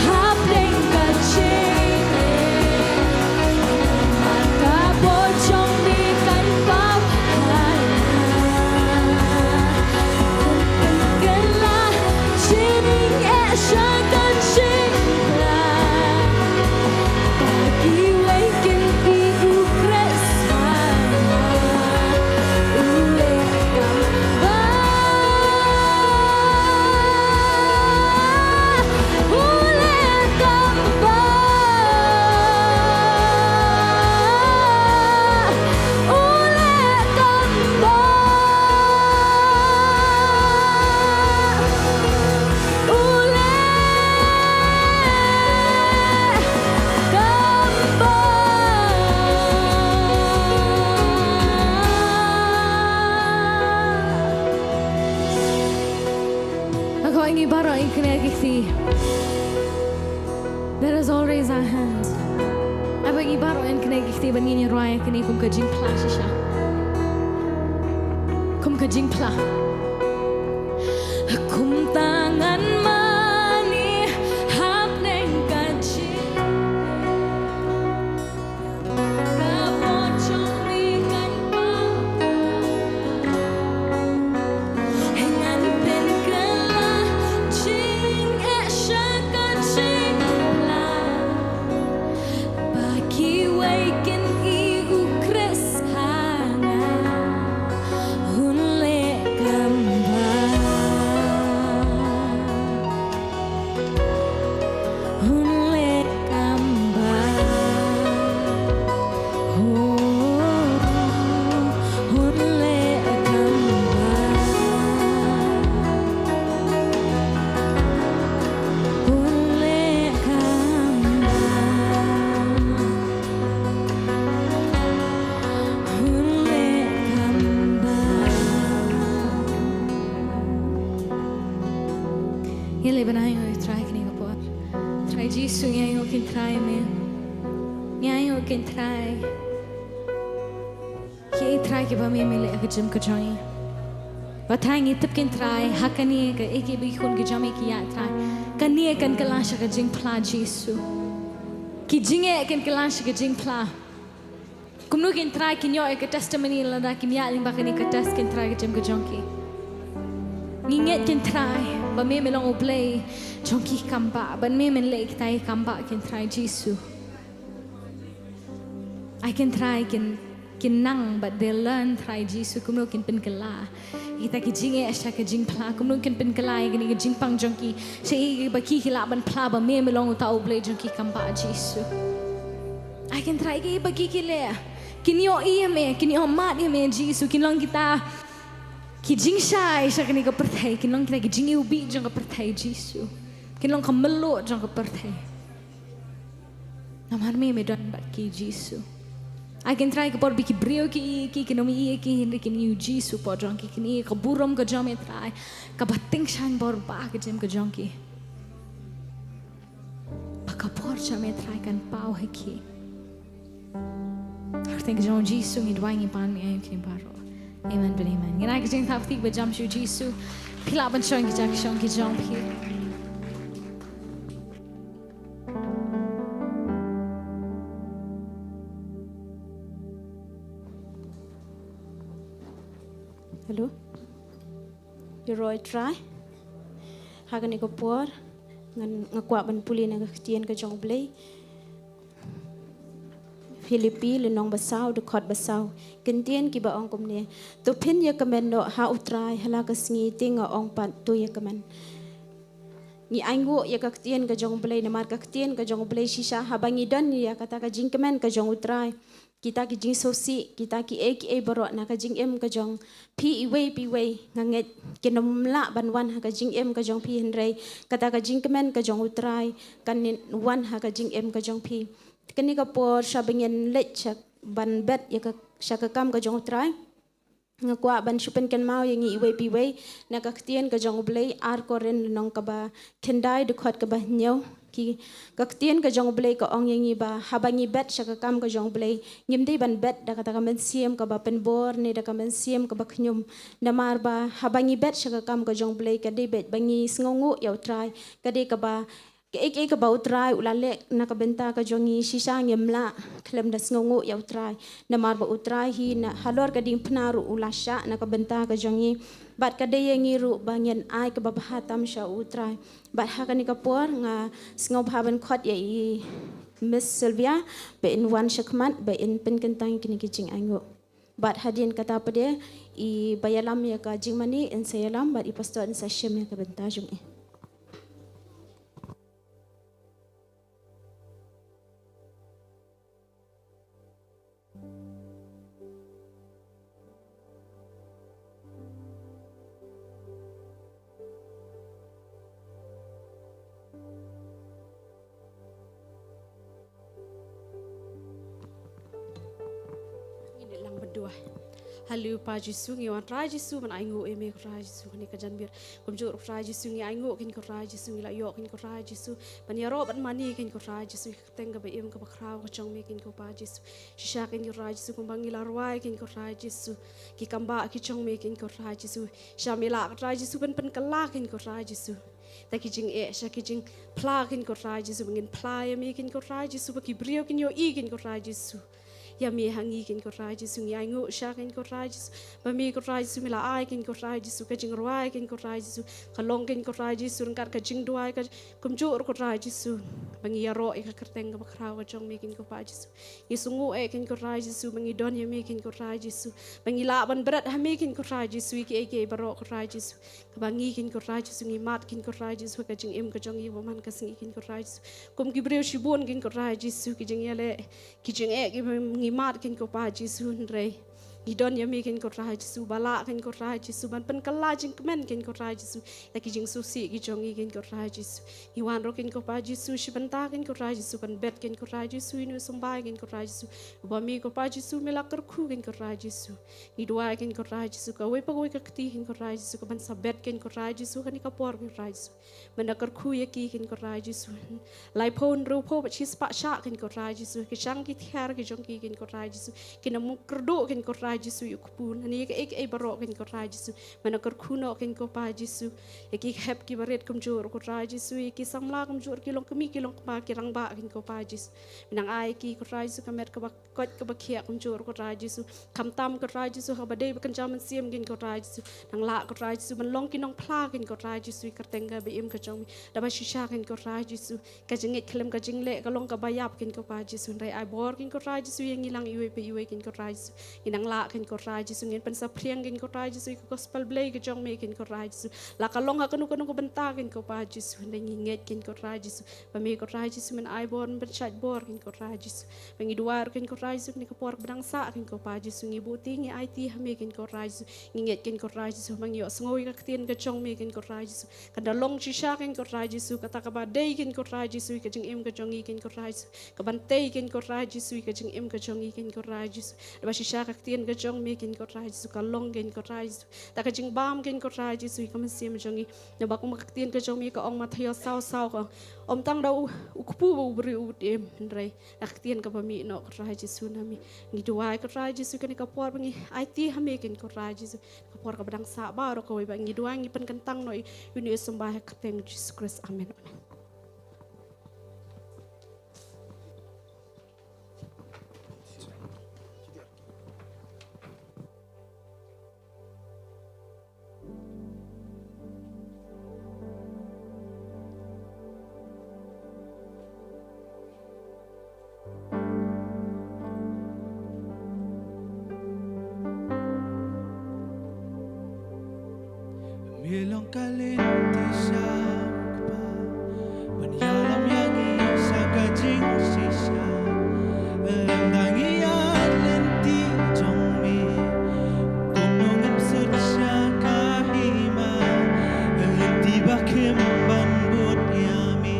hapdeng ka jingeh. Namar ka bor jong me kan paw ha nga. Ngan pynkylla jingeh sha ka jingpla. Ba kiwei kin ïohi u Khrist ha nga. U leh kam ba. U leh kam ba. U leh kam ba. U leh kam ba. Nga kwah ïa ngi baroh ngin knieh ki kti. Let us all raise our hands. Nga kwah ïa ngi baroh ngin knieh ki kti ban ngin ïa rwai ïa kane kum ka jingphla shisha. Kum ka jingphla. Kumta ngan mane hapdeng ka jingeh. Ka bor jong me kan paw ha nga. Leh ban ai nguh ïa u Trai kane ka por. Trai Jisu, ngi ai nguh ïa u Trai me. Ngi ai nguh ïa u Trai. Ki Trai kiba me me leh ha ka jingim ka jong ngi. Bad Trai ngi tip ïa u Trai ha kane ka, ïa kiba ki khun ki jong me ki ïaid Trai. Kane kan kylla sha ka jingphla Jisu. Ki jingeh kan kylla sha ka jingphla. Kumno kin Trai kin ïoh ïa ka testimony lada kim ïaid lyngba kane ka test kin Trai ka jingim ka jong ki. Ngi ngeit kin Trai ba me me long U Blei jong ki kam bah, ba me men leh kita ki kam bah kin Trai Jisu. Ai kin Trai kin, kin nang bad they'll learn Trai Jisu kumno kin pynkylla ïa kita ki jingeh sha ka jingphla, kumno kin pynkylla ïa kane ka jingpang jong ki sha ïa kiba ki, ki lah ban phla ba me me long uta U Blei jong ki kam bah Jisu. Ai kin Trai, ïa kiba ki, ki leh, kin ïohi ïa me, kin ïohmad ïa me Jisu, kin long kita ki jingshai sha kane ka pyrthei, kin long kita ki jingiwbih jong ka pyrthei Jisu. Kin long ka mluh jong ka pyrthei. Namar me me don bad ki Jisu. Ai kin Trai, ka por ba ki briew ki ïohi ïa ki, kin ym ïohi ïa ki, hynrei kin ïohi ïa u Jisu hapoh jong ki, kin ïohi ïa ka burom ka jong me Trai, kaba tyngshaiñ bor bha ha ka jingim ka jong ki. Ba ka por jong me Trai kan paw ha ki. Ha ka kyrteng ka jong u Jisu ngi duwai, ngi pan, ngi ai nguh ïa kine baroh. Amen bad amen. Ngin ai ka jingthap kti ba jam sha u Jisu. Phi lah ban shong ki jaka shong ki jong phi. Hello. Ïaroh ïa u Trai. Ha kane ka por ngan, nga kwah ban pule na ka ktien ka jong U Blei. Philippi lynnong ba saw, dkhot ba saw. Ki ktien kiba ong kumne: To phin ïakmen noh ha u Trai ha la ka sngi, te nga ong pat, to ïakmen. Ngi ai nguh ïa ka ktien ka jong U Blei, namar ka ktien ka jong U Blei shisha haba ngi don ïa kata ka jingkmen ka jong u Trai, kita ki jingsngewsih, kita kiei kiei baroh na ka jingim ka jong phi iwei pa iwei, nga ngeit kin ym lah ban wan ha ka jingim ka jong phi, hynrei kata ka jingkmen ka jong u Trai kan wan ha ka jingim ka jong phi. Kane ka por shaba ngin leit sha ban bet ïa ka, sha ka kam ka jong u Trai, nga kwah ban shu pynkynmaw ïa ngi iwei pa iwei na ka ktien ka jong U Blei, Ar Korinth lynnong kaba khyndai, dkhot kaba hynñiew. Ki, ka ktien ka jong U Blei ka ong ïa ngi ba haba ngi bet sha ka kam ka jong U Blei, ngim dei ban bet da kata ka mynsiem kaba pynbor ne da ka mynsiem kaba khñium. Namar ba haba ngi bet sha ka kam ka jong U Blei, ka dei beit ba ngi sngewnguh ïa u Trai, ka dei kaba kaei kaei kaba u Trai u la leh na ka bynta ka jong ngi, shisha ngim lah khlem da sngewnguh ïa u Trai. Namar ba u Trai hi na halor ka diengphna ruh u la shah na ka bynta ka jong ngi. Bad ka dei ïa ngi ruh ba ngin ai kaba bha tam sha u Trai. Bad ha kane ka por nga sngewbha ban khot ïa i Miss Sylvia ba in wan shakhmat ba in pynkyntang ïa kine ki jingainguh. Bad hadien kata pat i ba ïalam ïa ka jingmane in sa ïalam bad i pastor in sa shim ïa ka bynta jong i. Ngin ïa lang bad duwai. Haleluya, Pa Jisu, ngi wan Trai Jisu ban ainguh ïa me ko Trai Jisu, kane ka janmiet. Kumjuh ruh Trai Jisu ngi ainguh kein ko Trai Jisu, ngi la ïoh kein ko Trai Jisu ban ïaroh ban mane kein ko Trai Jisu, ka kyrteng kaba im kaba khraw ka jong me kein ko Pa Jisu. Shisha kein ko Trai Jisu, kumba ngi la rwai kein ko Trai Jisu, ki kam bah ki jong me kein ko Trai Jisu. Shisha me lah ko Trai Jisu ban pynkylla kein ko Trai Jisu da ki jingeh sha ki jingphla kein ko Trai Jisu, ba ngin phla ïa me kein ko Trai Jisu, ba ki briew kin ïohi kein ko Trai Jisu ïa me ha ngi kein ko Trai Jisu. Ngi ainguh shisha kein ko Trai Jisu ba me ko Trai Jisu me la ai kein ko Trai Jisu ka jingrwai kein ko Trai Jisu, ka long kein ko Trai Jisu ryngkat ka jingduwai ka kumjuh ruh ko Trai Jisu, ba ngi ïaroh ïa ka kyrteng kaba khraw ka jong me kein ko Pa Jisu. Ngi sngewnguh eh kein ko Trai Jisu ba ngi don ïa me kein ko Trai Jisu, ba ngi lah ban bret ha me kein ko Trai Jisu ïa kiei kiei baroh ko Trai Jisu. Kaba ngi kein ko Trai Jisu ngi mad kein ko Trai Jisu ha ka jingim ka jong ngi ba man ka sngi kein ko Trai Jisu. Kum ki briew shibun kein ko Trai Jisu, ki jingïaleh, ki jingeh kiba ngi mad kein ko Pa Jisu, hynrei Ngi don ïa me kein ko Trai Jisu, ba lah kein ko Trai Jisu ban pynkylla jingkmen kein ko Trai Jisu ïa ki jingsngewsih ki jong ngi kein ko Trai Jisu. Ngi wan ruh kein ko Pa Jisu shi bynta kein ko Trai Jisu, ban bet kein ko Trai Jisu ïa une u symbai kein ko Trai Jisu, ba me ko Pa Jisu me la kyrkhu kein ko Trai Jisu. Ngi duwai kein ko Trai Jisu, kawei pa kawei ka kti kein ko Trai Jisu kaban sa bet kein ko Trai Jisu ha kane ka por kein ko Trai Jisu. Men da kyrkhu ïa ki kein ko Trai Jisu. Laiphew, hynriewphew bad shispah shah kein ko Trai Jisu, ki shang ki thiar ki jong ki kein ko Trai Jisu, ki nang mut kyrduh kein ko Trai Jisu ïa u kpu, ha kine kiei kiei baroh kein ko Trai Jisu. Men da kyrkhu noh kein ko Pa Jisu ïa ki hep ki barit kumjuh ruh ko Trai Jisu, ïa ki samla kumjuh ruh, ki longkmie ki longkpa, ki rangbah kein ko Pa Jisu. Men nang ai ïa ki ko Trai Jisu ka met kaba koit kaba khiah kumjuh ruh ko Trai Jisu. Khamtam ko Trai Jisu, haba dei ba kynja mynsiem kein ko Trai Jisu, nang lah ko Trai Jisu ban long ki nongphla kein ko Trai Jisu ïa ka kyrteng kaba im ka jong me. Da ba shisha kein ko Trai Jisu, ka jingngeit khlem ka jingleh ka long kaba ïap kein ko Pa Jisu. Hynrei ai bor kein ko Trai Jisu ïa ngi lang iwei pa iwei kein ko Trai Jisu. Ngi nang lah kein ko Trai Jisu, ngin pynsaphriang kein ko Trai Jisu ïa ka gospel Blei ka jong me kein ko Trai Jisu, la ka long ha kano kano ka bynta kein ko Pa Jisu. Hynrei ngi ngeit kein ko Trai Jisu ba me ko Trai Jisu men ai bor, men pynshait bor kein ko Trai Jisu. Ba ngi duwai ruh kein ko Trai Jisu, ha kane ka por ba dang sah kein ko Pa Jisu, ngi buh ti, ngi aiti ha me kein ko Trai Jisu. Ngi ngeit kein ko Trai Jisu ba ngi ïohsngew ïa ka ktien ka jong me kein ko Trai Jisu, kan da long shisha kein ko Trai Jisu kata kaba dei kein ko Trai Jisu ïa ka jingim ka jong ngi kein ko Trai Jisu, kaban tei kein ko Trai Jisu ïa ka jingim ka jong ngi kein ko Trai Jisu. Da ba shisha ka ktien ka jong me kein ko Trai Jisu ka long kein ko Trai Jisu da ka jingbam kein ko Trai Jisu ïa ka mynsiem jong ngi. Naba kumba ka ktien ka jong me ka ong, Mathaios saw saw ka ong, ym tang da u, u kpu bad u briew u im, hynrei da ka ktien kaba mih noh ko Trai Jisu na me. Ngi duwai ko Trai Jisu kane ka por ba ngi aiti ha me kein ko Trai Jisu, ka por kaba dang sah baroh kawei, ba ngi duwai ngi pynkyntang noh ïa une u symbai ha ka kyrteng Jisu Khrist. Amen. Amen. Me long ka lynti sha u Kpa ban ïalam ïa ngi sha ka jingshisha. Lem da ngi ïaid lynti jong me, kumno ngin sut sha ka hima. Lynti ba khim ban bud ïa me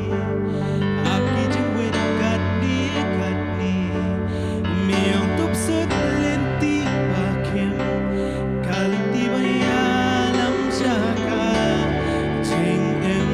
ha ki jingwit katne katne. Me ong to pynsuh lynti ba khim, ka lynti ba ïalam sha ka jingim.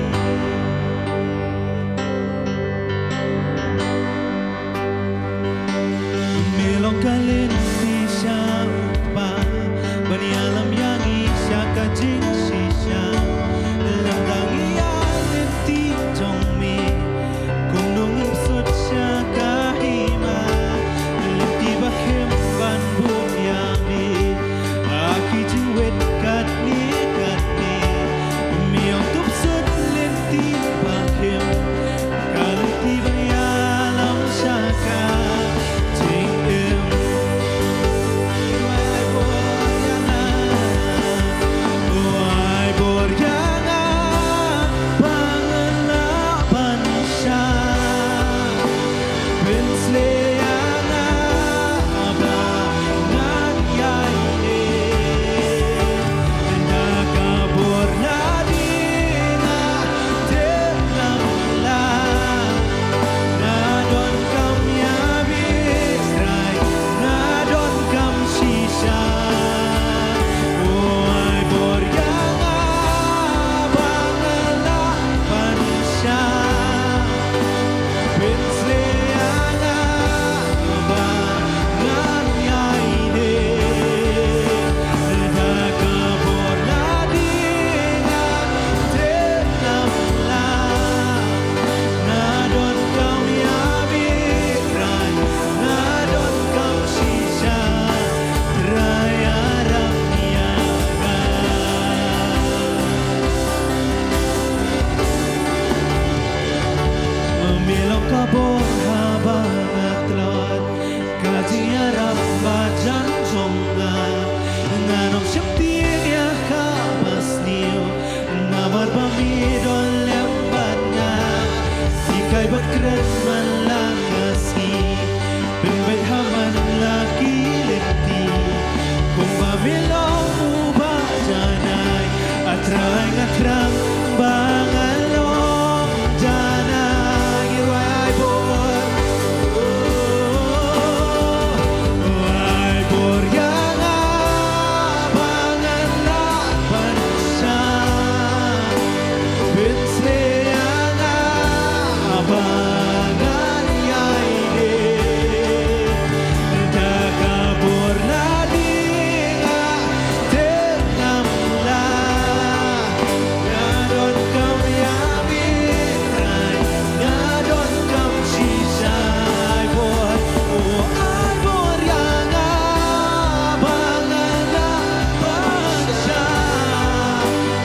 Ai nga thrang ba ngan long jana, ngi rwai ai bor. Ai bor ïa nga ba ngan lah ban shah. Pynshlei ïa nga ba ngan ïai leh. Da ka bor na ding nga te ngam lah. Nga donkam ïa me Trai, nga donkam shisha ai bor. O ai bor ïa nga ba ngan lah ban shah.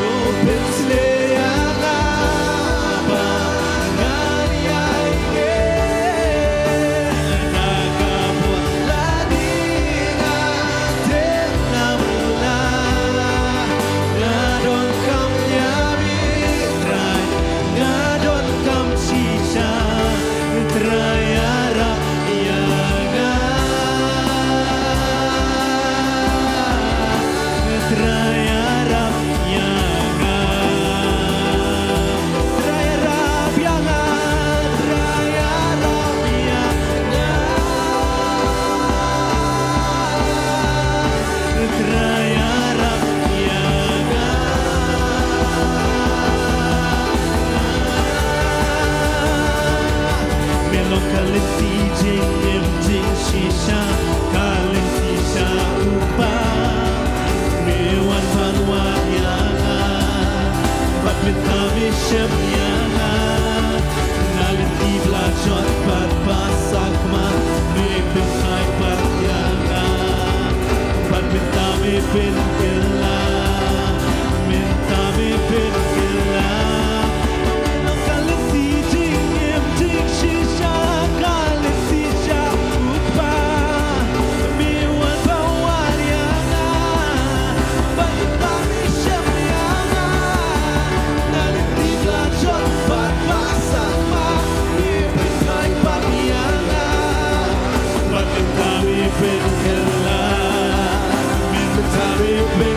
O pynshlei ïa nga ba ngan ïai leh. Da ka bor na ding nga te ngam lah. Nga donkam ïa me Trai, nga donkam shisha. Trai ïarap ïa nga. Trai ïarap ïa nga. Trai ïarap ïa nga. Trai ïarap ïa nga. Trai ïarap ïa nga. Me long ka lynti jingim jingshisha, ka lynti sha u Kpa. Me wan ban wad ïa nga, bad mynta me shem ïa nga. Na lynti ba la jot bad ba sakma, me pynkheiñ pat ïa nga. Bad mynta me pynkylla, mynta me pynkylla. Ka lynti jingim jingshisha, ka lynti sha u Kpa. Me wan ban wad ïa nga, bad mynta me shem ïa nga. Na lynti ba la jot bad ba sakma, me pynkheiñ pat ïa nga. Bad mynta me pynkylla, mynta me pyn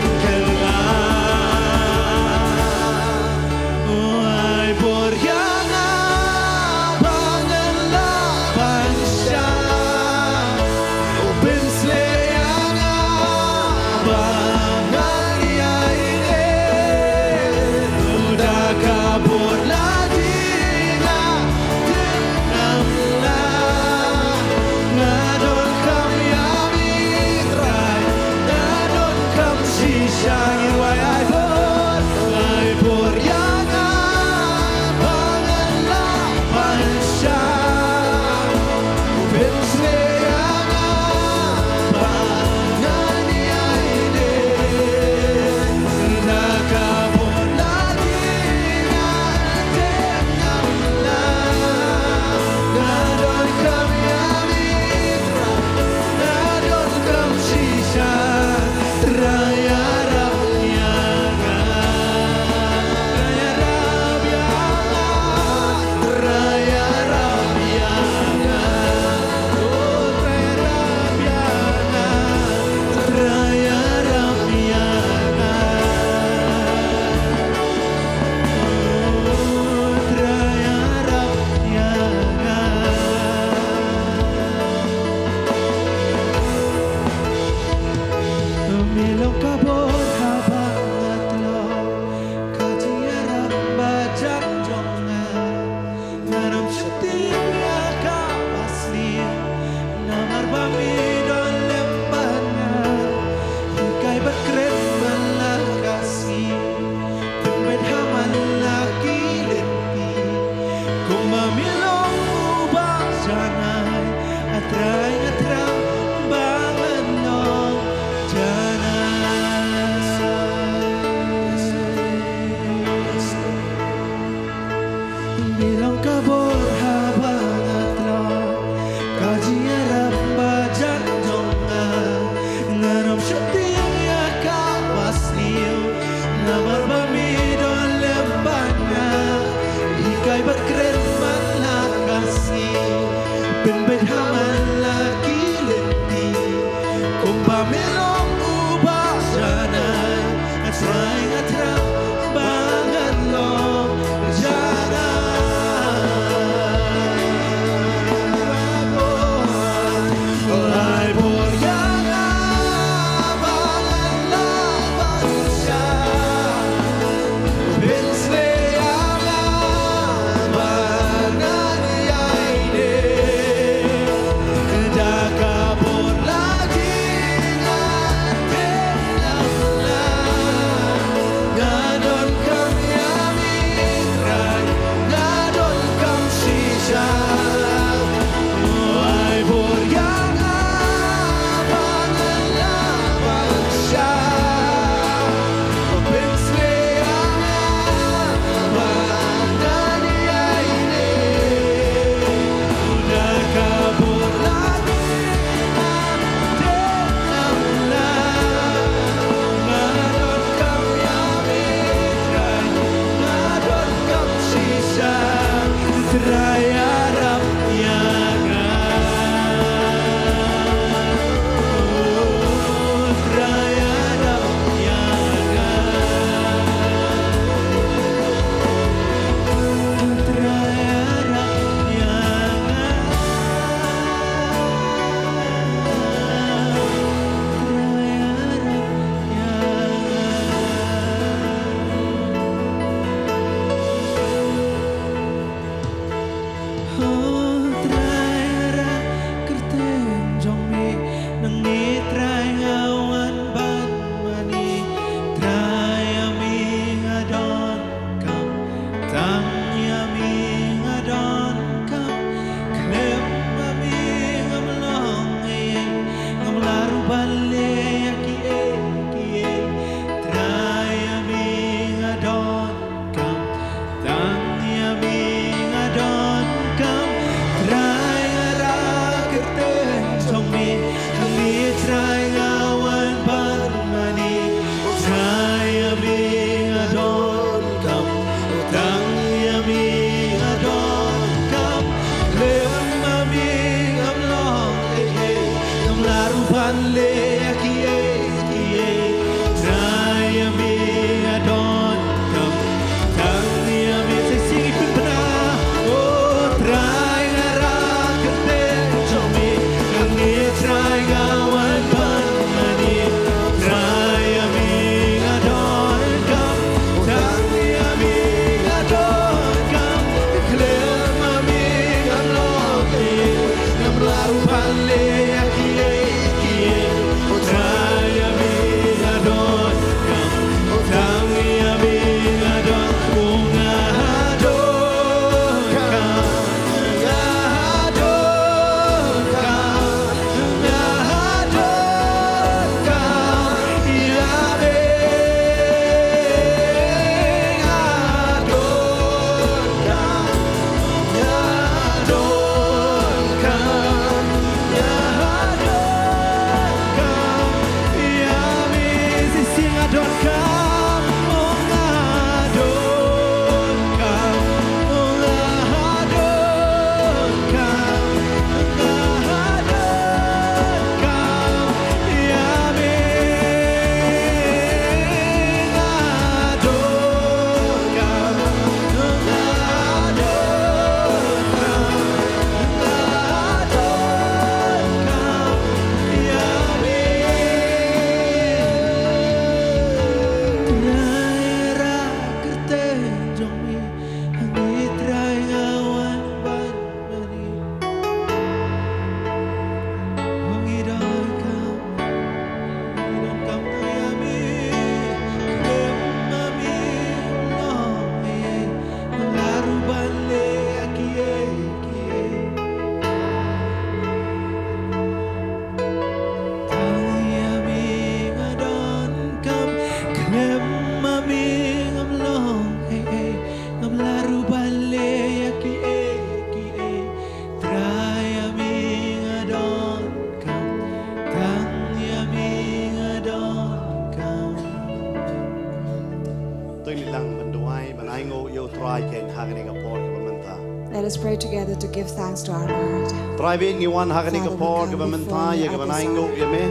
To ngi lang ban duwai ban ainguh ïa U Trai kein ha kane ka por kaba mynta. Let us pray together to give thanks to our Lord. Trai bad ngi wan ha kane ka por kaba mynta ïa ka ban ainguh ïa me.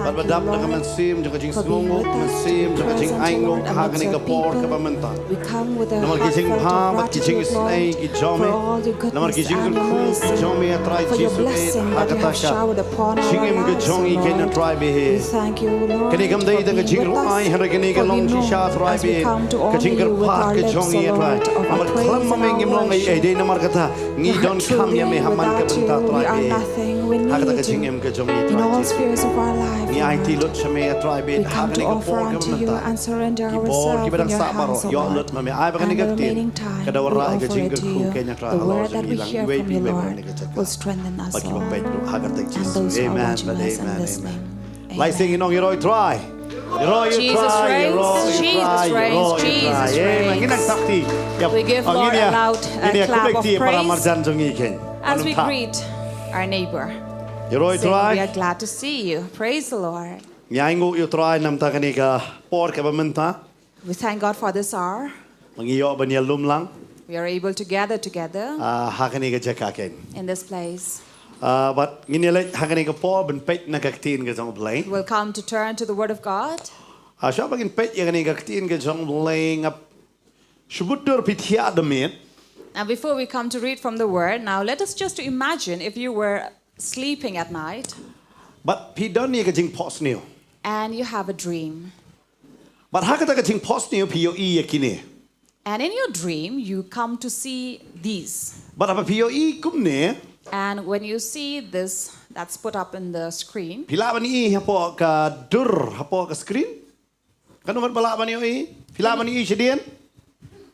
Bad ba dap da ka mynsiem jong ka jingsngewnguh, mynsiem jong ka jingainguh ha kane ka por kaba mynta. Namar ki jingpha bad ki jingisynei ki jong me. Namar ki jingkyrkhu ki jong me, A Trai Jisu, ha kata ka jingim ka jong ngi kein, A Trai bad. Kane kam dei da ka jingrwai, hynrei kane ka long shisha, A Trai bad, ka jingkyrpad ka jong ngi, A Trai. Namar khlem ma me ngim long ei ei, dei namar kata ngi donkam ïa me ha man ka bynta, A Trai bad. Ha kata ka jingim ka jong ngi, A Trai Jisu. Ngi aiti lut sha me, A Trai bad, ha kane ka por kaba mynta. Ki bor kiba dang sah baroh, ïoh lut ma me. Ai ba kane ka ktien ka da wanrah ïa ka jingkyrkhu kein, A Trai, halor jong ngi lang. Iwei pa iwei ha kane ka jaka. Bad kiba peit ruh, ha ka kyrteng Jisu. Amen bad amen, amen. Lai sing, ngi ong, ïaroh ïa U Trai. Ïaroh ïa U Trai, ïaroh ïa U Trai, ïaroh ïa U Trai. Amen. Ngin nang sakti. Ïa, ngin ïa khublei ïa para marjan jong ngi kein. As we greet our neighbor, ïaroh ïa U Trai. We are glad to see you. Praise the Lord. Ngi ainguh ïa U Trai namar kane ka por kaba mynta. We thank God for this hour. Ba ngi ïoh ban ïalum lang. We are able to gather together. Ah, ha kane ka jaka kein. In this place. Ah, bad ngin ïaleit ha kane ka por ban peit na ka ktien ka jong U Blei. We'll come to turn to the word of God. Ah, shuwa ba ngin peit ïa kane ka ktien ka jong U Blei, nga shu bud dur phi thiah da miet. Now, before we come to read from the word, now let us just to imagine if you were sleeping at night. Bad phi don ïa ka jingphohsniew. And you have a dream. Bad ha kata ka jingphohsniew phi ïohi ïa kine. And in your dream, you come to see these. Bad haba phi ïohi kumne. And when you see this, that's put up in the screen. Phi lah ban ïohi hapoh ka dur, hapoh ka screen? Katno ngut ba lah ban ïohi? Phi lah ban ïohi shadien?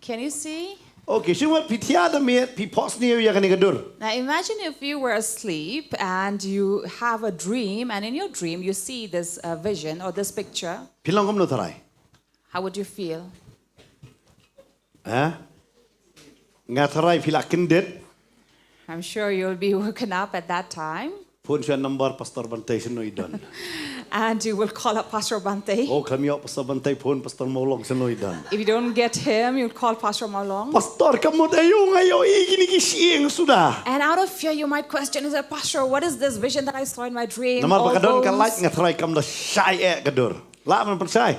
Can you see? Okay, shu mut phi thiah da miet, phi phohsniew ïa kane ka dur. Now imagine if you were asleep and you have a dream, and in your dream you see this, uh, vision or this picture. Phi long kumno, tharai? How would you feel? Eh? Nga tharai phi la kyndit. I'm sure you'll be woken up at that time. Phone sha number Pastor Bante, shano i don. And you will call up Pastor Bante. Oh, khlem ïoh Pastor Bante, phone Pastor Mawlong, shano i don. If you don't get him, you'll call Pastor Mawlong. Pastor, ka mut aïu nga ïohi kine ki shyieng suda. And out of fear, you might question, is that, "Pastor, what is this vision that I saw in my dream?" Namar ba ka don ka light, nga tharai kam da shai eh ka dur. Lah ban pynshai.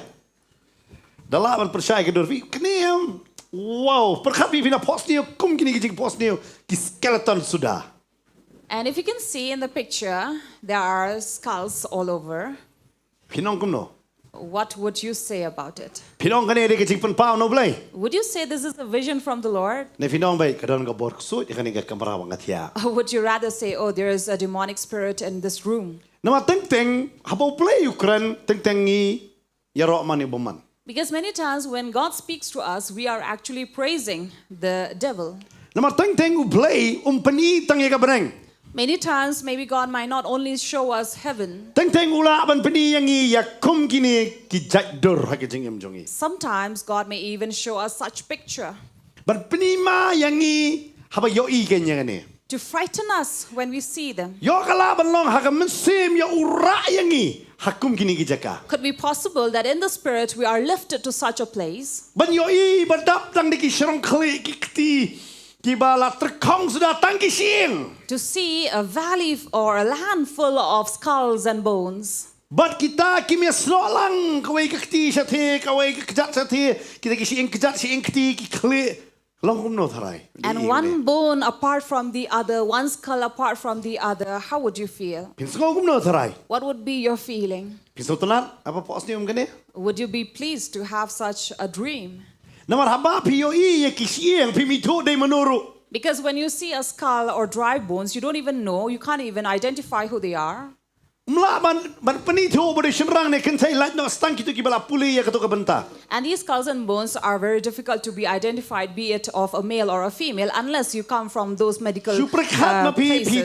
Da lah ban pynshai ka dur, phi knieh. Wow, pyrkhat phi, phi na phohsniew kum kine ki jingphohsniew, ki skeleton suda. And if you can see in the picture, there are skulls all over. Phin ong kumno? What would you say about it? Phin ong kane dei ka jingpynpaw na U Blei? Would you say this is a vision from the Lord? Ne phin ong ba ka don ka bor ksuid ha kane ka kamra ba nga thiah? Or would you rather say, "Oh, there is a demonic spirit in this room"? Namar teng teng haba U Blei u kren, teng teng ngi ïaroh man ïa u bymman. Because many times when God speaks to us, we are actually praising the devil. Namar teng teng U Blei um pyni tang ïa ka bneng. Many times maybe God might not only show us heaven. Teng teng u lah ban pyni ïa ngi ïa kum kine ki jait dur ha ka jingim jong ngi. Sometimes God may even show us such picture. Ban pyni ma ïa ngi haba ïohi kein ïa kane. To frighten us when we see them. Ïoh ka lah ban long ha ka mynsiem ïa u rah ïa ngi ha kum kine ki jaka. Could be possible that in the spirit we are lifted to such a place. Ban ïohi ba dap tang da ki shrong khlieh, ki kti kiba la tyrkhong suda, tang ki shyieng. To see a valley or a land full of skulls and bones. Bad kita kim ïasnoh lang, kawei ka kti shatei, kawei ka kjat shatei, kita ki shyieng kjat, shyieng kti, ki khlieh. Long kumno, tharai? And one bone apart from the other, one skull apart from the other, how would you feel? Phin sngew kumno, tharai? What would be your feeling? Phin sngewtynnad haba phohsniew kum kane? Would you be pleased to have such a dream? Namar haba phi ïohi ïa ki shyieng, phim ithuh dei mano ruh. Because when you see a skull or dry bones, you don't even know, you can't even identify who they are. Ym lah ban, ban pynithuh ba dei shynrang ne kynthei, lait noh sa tang kito kiba la pule ïa kato ka bynta. And these skulls and bones are very difficult to be identified, be it of a male or a female, unless you come from those medical, uh, places. Shu pyrkhat ma phi, phi,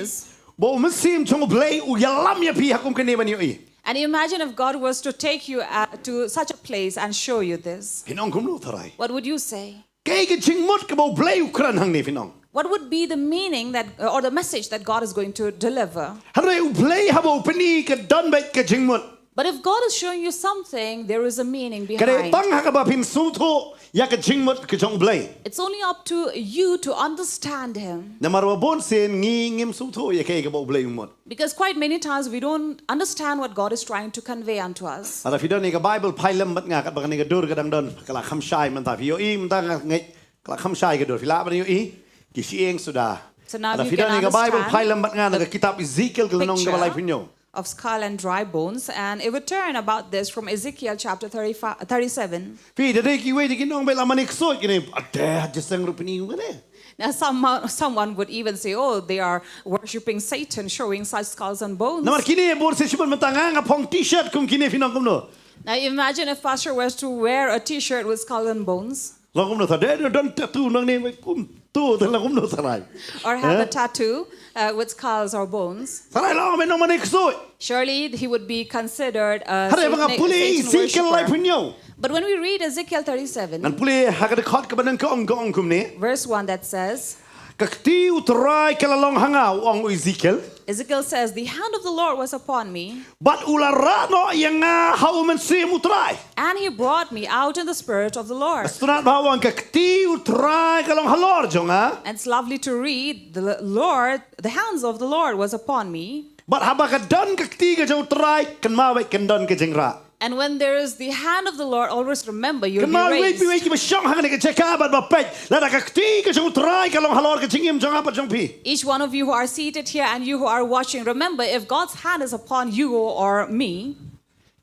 ba u Mynsiem jong U Blei u ïalam ïa phi ha kum kane ban ïohi. And imagine if God was to take you, uh, to such a place and show you this. Phin ong kumno, tharai? What would you say? Kaei ka jingmut kaba U Blei u kren hangne, phin ong? What would be the meaning that, uh, or the message that God is going to deliver? Hynrei U Blei haba u pyni ka don beit ka jingmut. But if God is showing you something, there is a meaning behind. Ka dei tang ha kaba phin sngewthuh ïa ka jingmut ka jong U Blei. It's only up to you to understand Him. Namar ba bun sien ngi ngim sngewthuh ïa kaei kaba U Blei u mut. Because quite many times we don't understand what God is trying to convey unto us. Lada phi don ïa ka Bible, phai lem bad nga, katba kane ka dur ka dang don, ka la kham shai mynta, phi ïohi mynta nga ngeit ka la kham shai ka dur, phi lah ban ïohi, ki shyieng suda. So now you can understand the picture. Lada phi don ïa ka Bible, phai lem bad nga na ka kitab Ezekiel ka lynnong kaba laiphew hynñiew. Of skull and dry bones, and it would turn about this from Ezekiel chapter thirty-five, thirty-seven. Phi, da dei kiwei de kin ong ba la mane ksuid kine, ade, ha jingïaseng ruh phin ïohi kane. Now, some, someone would even say, "Oh, they are worshipping Satan, showing such skulls and bones." Namar kine bun sien shibun mynta nga nga phong t-shirt kum kine, phin ong kumno? Now, imagine if pastor was to wear a t-shirt with skull and bones. Long kumno ta, de, de, don tattoo nangne kumto, ta long kumno, Sarai. Or have a tattoo, uh, with skulls or bones. Sarai long, me nong mane ksuid. Surely he would be considered a Satanic, Satan worshipper. Hynrei ba nga pule Ezekiel laiphew hynñiew. But when we read Ezekiel thirty-seven, ngan pule ha ka dkhot kaba nyngkong, ka ong kumne. Verse one that says, Ka kti U Trai ka la long ha nga, u ong u Ezekiel. Ezekiel says, "The hand of the Lord was upon me." Bad u la rah noh ïa nga ha U Mynsiem U Trai. And he brought me out in the spirit of the Lord. Sngewtynnat ba u ong ka kti U Trai ka long halor jong nga. And it's lovely to read, "The Lord, the hands of the Lord was upon me." Bad haba ka don ka kti ka jong U Trai, kynmaw ba kan don ka jingrah. And when there is the hand of the Lord, always remember you'll be raised. Kynmaw, iwei pa iwei kiba shong ha kane ka jaka bad ba peit, lada ka kti ka jong U Trai ka long halor ka jingim jong nga bad jong phi. Each one of you who are seated here and you who are watching, remember, if God's hand is upon you or me,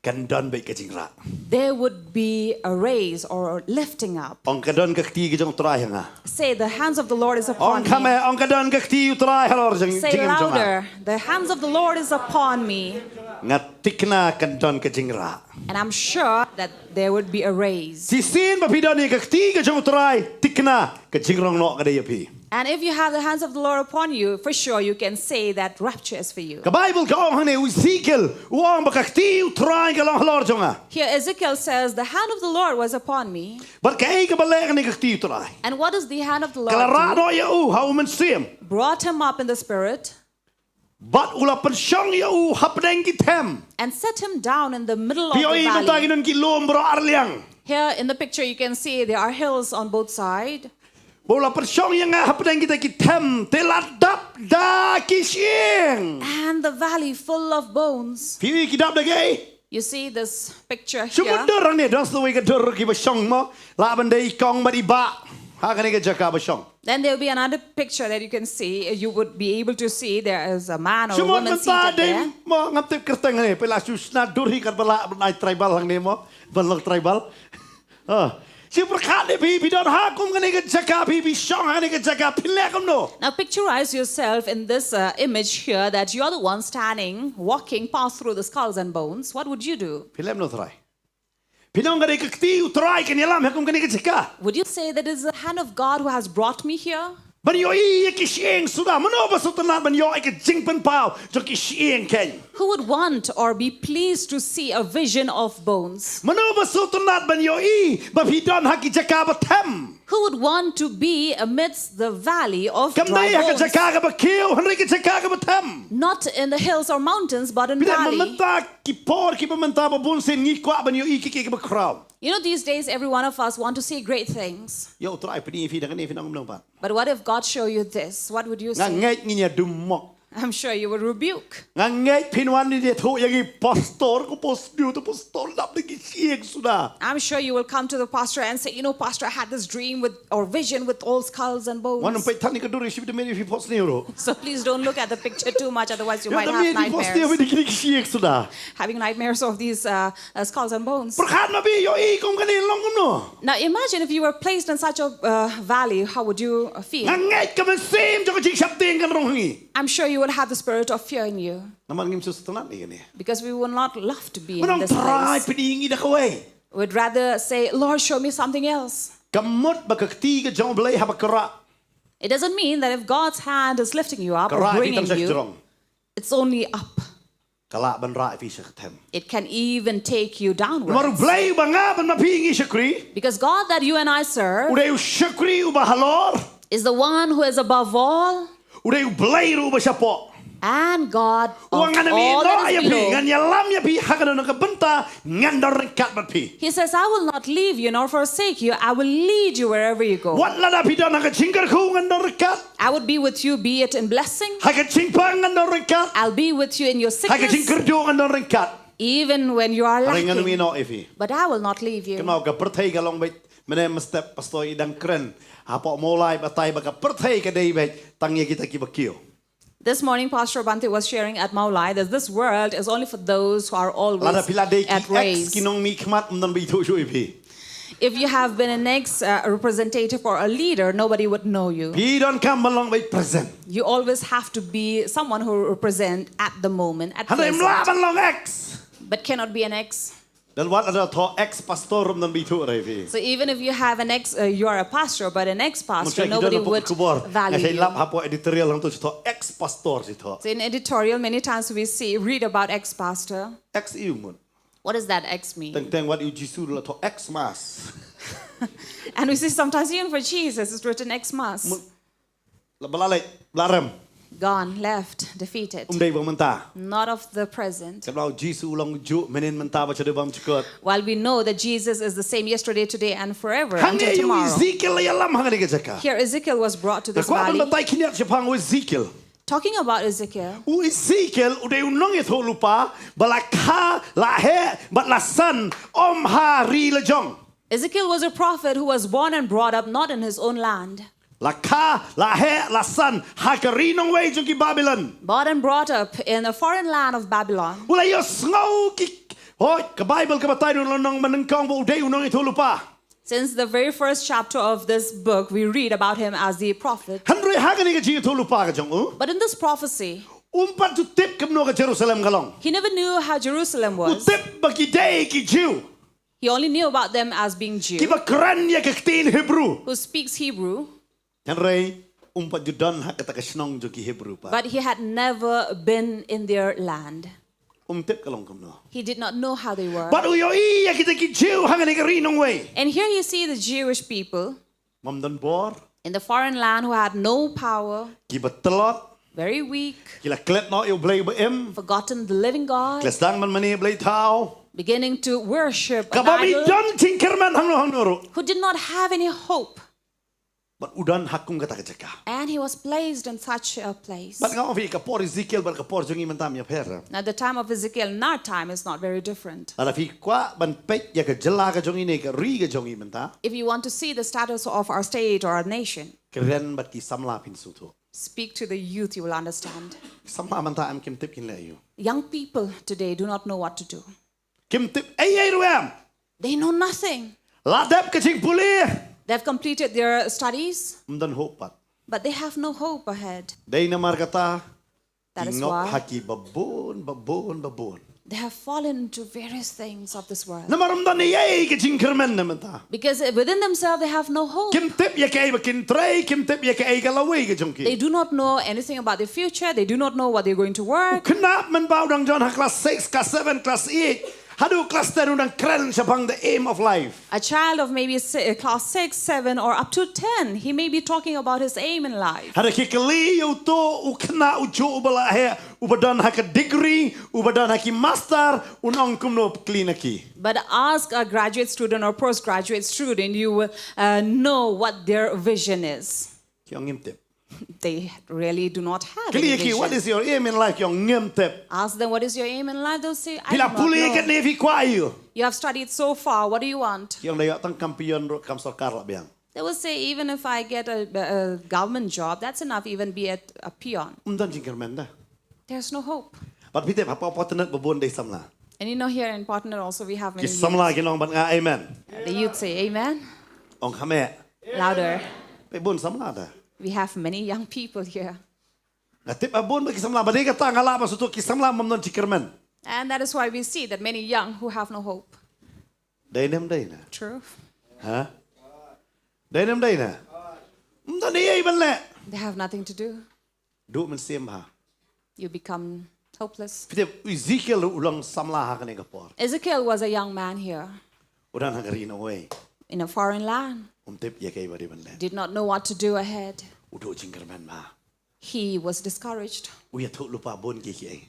kan don beit ka jingrah. There would be a raise or lifting up. Ong, ka don ka kti ka jong U Trai ha nga. Say, "The hands of the Lord is upon me." Ong kham eh, ong, ka don ka kti U Trai halor jong, jingim jong nga. Say louder, "The hands of the Lord is upon me." Nga thikna kan don ka jingrah. And I'm sure that there would be a raise. Shisien ba phi don ïa ka kti ka jong U Trai, thikna, ka jingrong noh ka dei ïa phi. And if you have the hands of the Lord upon you, for sure you can say that rapture is for you. Ka Bible ka ong hangne, u Ezekiel u ong ba ka kti U Trai ka long halor jong nga. Here Ezekiel says, "The hand of the Lord was upon me." Bad kaei kaba leh kane ka kti U Trai? And what is the hand of the Lord do? Ka la rah noh ïa u ha U Mynsiem. Brought him up in the spirit. Bad u la pynshong ïa u hapdeng ki them. And set him down in the middle of the valley. Phi ïohi mynta ki don ki lum baroh arliang. Here in the picture you can see there are hills on both side. Bad u la pynshong ïa nga hapdeng kita ki them, te la dap da ki shyieng. And the valley full of bones. Phi ïohi ki dap da kiei? You see this picture here? Shu mut dur hangne, don sa kawei ka dur kiba shong mo, lah ban dei i kong bad i bah ha kane ka jaka ba shong. Then there'll be another picture that you can see. You would be able to see there is a man or a woman seated there. Shu mut mynta dei mo, ngam tip kyrteng hangne, phi la shu shna dur hi katba lah ban ai tribal hangne mo, ban long tribal. Ah. Shu pyrkhat ïa phi, phi don ha kum kane ka jaka, phi, phi shong ha kane ka jaka, phin leh kumno? Now picturize yourself in this, uh, image here that you're the one standing, walking past through the skulls and bones. What would you do? Phin leh kumno, Trai? Phin ong ka dei ka kti U Trai kan ïalam ha kum kane ka jaka? Would you say that is the hand of God who has brought me here? Ban ïohi ïa ki shyieng suda, mano ba sngewtynnat ban ïoh ïa ka jingpynpaw jong ki shyieng keiñ? Who would want or be pleased to see a vision of bones? Mano ba sngewtynnat ban ïohi ba phi don ha ki jaka ba them? Who would want to be amidst the valley of dry bones? Kam dei ha ka jaka kaba khiew, hynrei ka jaka kaba them. Not in the hills or mountains, but in valley. Phi dei, mynta ki por kiba mynta ba bun sien ngi kwah ban ïohi kiei kiei kiba khraw. You know, these days, every one of us want to see great things. Ïa U Trai pyni ïa phi da kane, phin ong kumno pat? But what if God show you this? What would you say? Nga ngeit ngin ïa dumok. I'm sure you will rebuke. Nga ngeit phin wan ïathuh ïa ngi, pastor, ko pastor, to pastor, lap da ki shyieng suda. I'm sure you will come to the pastor and say, "You know, pastor, I had this dream with, or vision with all skulls and bones." Wan ym peit than ïa ka dur, shi bit minit phi phohsniew ruh. So please don't look at the picture too much, otherwise you might have nightmares. Ïa, tang ïa phi phohsniew bad da ki shyieng suda. Having nightmares of these, uh, uh, skulls and bones. Pyrkhat ma phi ïohi kum kane, long kumno? Now imagine if you were placed in such a, uh, valley, how would you, uh, feel? Nga ngeit ka mynsiem jong ka jingsheptieng kan rung ha ngi. I'm sure you will have the spirit of fear in you. Namar ngim sngewtynnat ïa kane. Because we will not love to be in this place. Ban ong, Trai, pyni ïa ngi da kawei. We'd rather say, "Lord, show me something else." Kam mut ba ka kti ka jong U Blei haba ka rah, it doesn't mean that if God's hand is lifting you up or bringing you, ka rah ïa phi tang sha ka jrong. It's only up. Ka lah ban rah ïa phi sha ka them. It can even take you downwards. Namar U Blei uba nga bad ma phi ngi shakri, because God that you and I serve, u dei u shakri uba halor, is the one who is above all. U dei U Blei ruh uba shapoh. And God Wa of ngan ym ïeh all noh that is ïa phi, below. Ngan ïalam ïa phi ha kano kano ka bynta, ngan don ryngkat bad phi. He says, "I will not leave you nor forsake you. I will lead you wherever you go. Wat lada phi don ha ka jingkyrkhu ngan don ryngkat. I would be with you, be it in blessing. Ha ka jingpang ngan don ryngkat. I'll be with you in your Ha ka sickness, jingkyrduh ngan don ryngkat. Even when you are Hynrei ngan ym ïeh lacking. noh ïa phi. But I will not leave you." Kynmaw ka pyrthei ka long beit, mynne mynstep pastor i dang kren hapoh Mawlai, batai ba ka pyrthei ka dei beit tang ïa kita kiba kiew. This morning, Pastor Bhante was sharing at Mawlai that this world is only for those who are Lada always phi la dei at ki ex, ki race. nongmihkhmat, ym don ba ithuh shuh ïa phi. If you have been an ex uh, representative or a leader, nobody would know you. Phi donkam ban long beit present. You always have to be someone who represent at the moment, at Hynrei ym lah present, ban long ex. But cannot be an ex. Dei wat lada thoh ex pastor, ym don ba ithuh re phi. So even if you have an ex, uh, you are a pastor, but an ex Mynta pastor, ki nobody don hapoh would khubor. Nga value shait you. lap hapoh editorial hangto shi thoh ex pastor shi thoh. So in editorial, many times we see, read about ex pastor. Ex iu mut. What does that ex mean? Teng teng wat iu Jisu la thoh ex mas. And we see sometimes even for Jesus, it's written ex mas. Mut. La ba la leit, ba la rem. Gone, left, defeated. Ym dei ba mynta. Not of the present. Kynmaw Jisu u long juh mynhynnin mynta bad sha dewbam jukut. While we know that Jesus is the same yesterday, today, and forever, Hangne until ïa u tomorrow. Ezekiel la ïalam ha kane ka jaka. Here Ezekiel was brought to Te this kwah ban valley. batai khyndiat shaphang u Ezekiel. Talking about Ezekiel, U Ezekiel u dei u nongïathuhlypa ba la kha, la heh bad la san ym ha ri la jong. Ezekiel was a prophet who was born and brought up not in his own land. La kha, la heh, la san ha ka ri nongwei jong ki Babilon. Born and brought up in a foreign land of Babylon. U la ïohsngew ki, hooid, ka Baibl ka batai u la long mynnyngkong ba u dei u nongïathuhlypa. Since the very first chapter of this book, we read about him as the prophet. Hynrei ha kane ka jingïathuhlypa ka jong u, But in this prophecy, um pat ju tip kumno ka Jerusalem ka long. He never knew how Jerusalem U was. Tip ba ki dei ki Jiw. He only knew about them as being Jew, Kiba kren ïa ka ktien Hebru. Who speaks Hebrew. Hynrei um pat ju don ha kata ka shnong jong ki Hebru pat. But he had never been in their land. Um tip ka long kumno. He did not know how they were. Bad u ïohi ïa kita ki Jiw ha kane ka ri nongwei. And here you see the Jewish people Ym don bor. In the foreign land who had no power, kiba tlot, very weak, ki la klet noh ïa u Blei ba im, forgotten the living God, ki la sdang ban mane blei thaw, beginning to worship an kaba ym idol, don jingkyrmen hangno hangno ruh. Who did not have any hope. Bad u don ha kum kata ka jaka. And he was placed in such a place. Bad nga ong ïa phi, ka por Ezekiel bad ka por jong ngi mynta ym ïapher. Now, the time of Ezekiel and our time is not very different. Lada phi kwah ban peit ïa ka jylla ka jong ngi ne ka ri ka jong ngi mynta, If you want to see the status of our state or our nation, kren bad ki samla phin sngewthuh. Speak to the youth, you will understand. Samla mynta em kim tip kin leh aïu. Young people today do not know what to do. Kim tip ei ei ruh em. They know nothing. La dep ka jingpule. They've completed their studies, Ym don hope pat. But they have no hope ahead. Dei namar kata. That Ki is ngop why ha ki babun, babun, babun. They have fallen into various things of this world. Namar ym don ei ei ka jingkyrmen na mynta. Because within themselves they have no hope. Kim tip ïa kaei ba kin trei, kim tip ïa kaei ka lawei ka jong ki. They do not know anything about the future. They do not know what they're going to work. Khynnah mynba u dang don ha class six, class seven, class eight. Haduh class ten u dang kren shaphang the aim of life. A child of maybe si- uh, class six, seven, or up to ten, he may be talking about his aim in life. Hynrei ki kylli ïa uto u khynnah u juh uba la heh, uba don ha ka degree, uba don ha ki master, un ong kumno, kylli na ki. But ask a graduate student or postgraduate student, you will uh, know what their vision is. Ki ong ngim tip. They really do not have Kylli any ïa ki, what vision. is your aim in life? Ki ong ngim tip. Ask them, "What is your aim in life?" They'll say, "I Phi la do pule not know." katne, phi kwah aïu. You have studied so far. What do you want? Ki ong da ïoh tang kam peon ruh kam sorkar lah biang. They will say, "Even if I get a, a government job, that's enough, even be at a peon." Ym don jingkyrmen da. There's no hope. Bad phi tip ha Port Phillip babun dei samla. And you know, here in Port Phillip also, we have Ki many samla youths. Kin ong bad nga amen. The youth say, "Amen." Ong kham eh. Louder. Phi bun samla da. We have many young people here. Nga tip ha bun ba ki samla, ba dei kata nga lah ban sngewthuh ki samla ym don jingkyrmen. And that is why we see that many young who have no hope. Dei ne ym dei na. True. Ha? Dei ne ym dei na. Ym don ei ei ban leh. They have nothing to do. Duh mynsiem ha. You become hopeless. Phi tip, Ezekiel u long samla ha kane ka por. Ezekiel was a young man here U don ha ka ri nongwei. In a foreign land. Um tip ïa kaei ba dei ban leh. Did not know what to do ahead. U duh jingkyrmen ba. he was discouraged. U ïathuh lypa bun ki ki.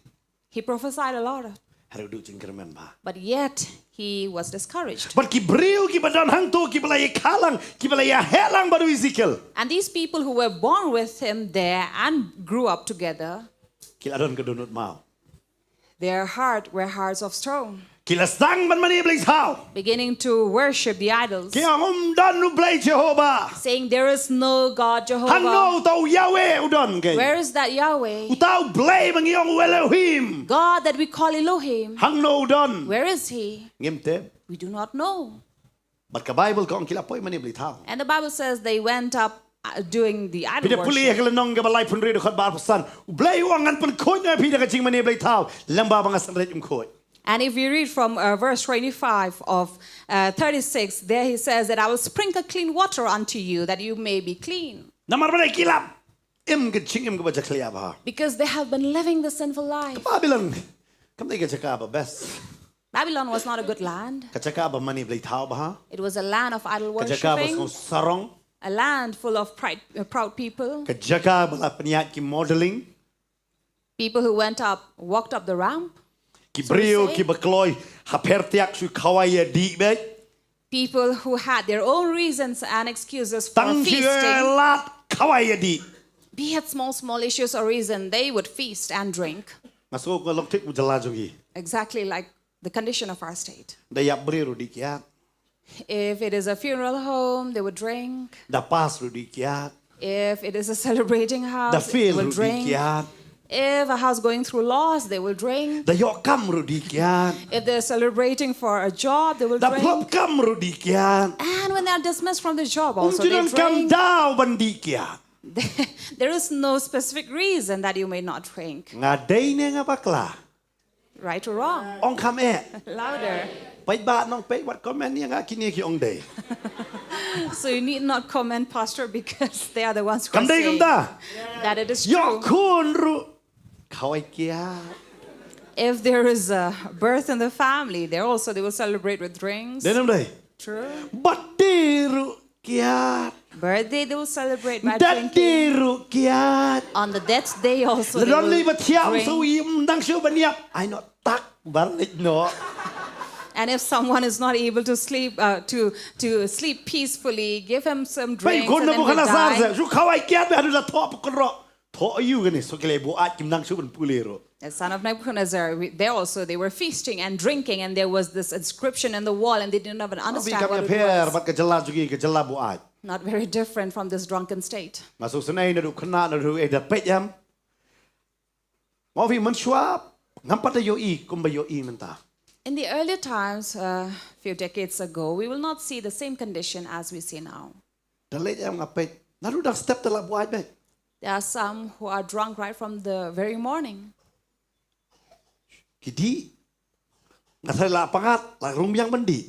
He prophesied a lot, Haduh jingkyrmen bha. But yet he was discouraged. Bad ki briew kiba don hangto kiba la ïakha lang, kiba la ïaheh lang bad u Ezekiel. And these people who were born with him there and grew up together, Ki la don ka dohnud maw. Their heart were hearts of stone, Ki la sdang ban mane blei thaw. Beginning to worship the idols, Ki ong ym don u Blei Jehovah. Saying, "There is no God Jehovah." Hangno uta u Yahweh u don ke. Where is that Yahweh? Uta u Blei ba ngi ong u Elohim. God that we call Elohim. Hangno u don. Where is he? Ngim tip. We do not know. Bad ka Bible ka ong ki la poi mane blei thaw. And the Bible says they went up uh, doing the idol Phi da pule worship. Ka lynnong kaba laiphew hynriew dkhot ba arphew san. U Blei u ong ngan pynkhuid ïa phi da ka jingmane blei thaw. Lyngba ba nga synreit ym khuid. And if we read from uh, verse twenty-five of uh, thirty-six, there he says that, "I will sprinkle clean water unto you that you may be clean." Namar balei ki la im ka jingim kaba jakhlia bha. Because they have been living the sinful life. Babilon kam dei ka jaka ba best. Babylon was not a good land. Ka jaka ba mane blei thaw bha. It was a land of idol Ka jaka ba worshipping, sngewsarong. A land full of pride, uh, proud people. Ka jaka ba la pynïaid ki modeling. People who went up, walked up the ramp. Ki briew kiba kloi ha pher tiak shu khawai ïa dih beit. People who had their own reasons and excuses for Tang shu feasting. Lad khawai ïa dih. Be it small, small issues or reason, they would feast and drink. Nga sngew ka long thik u jylla jong ngi. Exactly like the condition of our state. Da ïap briew ruh dih kiad. If it is a funeral home, they would drink. Da pass ruh dih kiad. If it is a celebrating house, Da they fail will ruh dih drink. Kiad. If a house going through loss, they will drink. Da ïoh kam ruh dih kiad. If they're celebrating for a job, they will Da drink. Plop kam ruh dih kiad. And when they are dismissed from the job, also Um they jinon kam drink. Daw ban dih kiad. There is no specific reason that you may not drink. Nga dei ne nga bakla. Right or wrong? Ong kham eh. Louder. Peit ba nong peit wat comment ïa nga kine ki ong dei. So you need not comment, Pastor, because they are the ones who Kam are dei saying kumta. That it is Ïoh true. Khun ruh khawai kiad. If there is a birth in the family, there also they will celebrate with drinks. Dei nam dei. True. Birthday ruh kiad. Birthday, they will celebrate by Death drinking. Ruh kiad. On the death day also, they Ladon will li ba thiam drink. So im dang shu ban ïap. Ai no tak bar leit no. And if someone is not able to sleep, uh, to to sleep peacefully, give him some Pei drinks khun and then he Nebuchadnezzar dies. Shu khawai kiad ba hadu la thok pukun ro. Tho yu gani so kile bu at kim nang shu ban pule ro. The son of Nebuchadnezzar, we- there also they were feasting and drinking, and there was this inscription in the wall, and they didn't even Bi understand kam what ya it pher was. Bad ka jylla jugi ka jylla bu at. Not very different from this drunken state. Nga suk senai na du kena na du eh da pet yam. Ngofi mensuap ngam pat da yo i kumba yo i menta. In the earlier times, a few decades ago, we will not see the same condition as we see now. Da leit em nga peit na du dang step da la buai bek. There are some who are drunk right from the very morning. Ki di nga thai la pangat la rung biang bendi.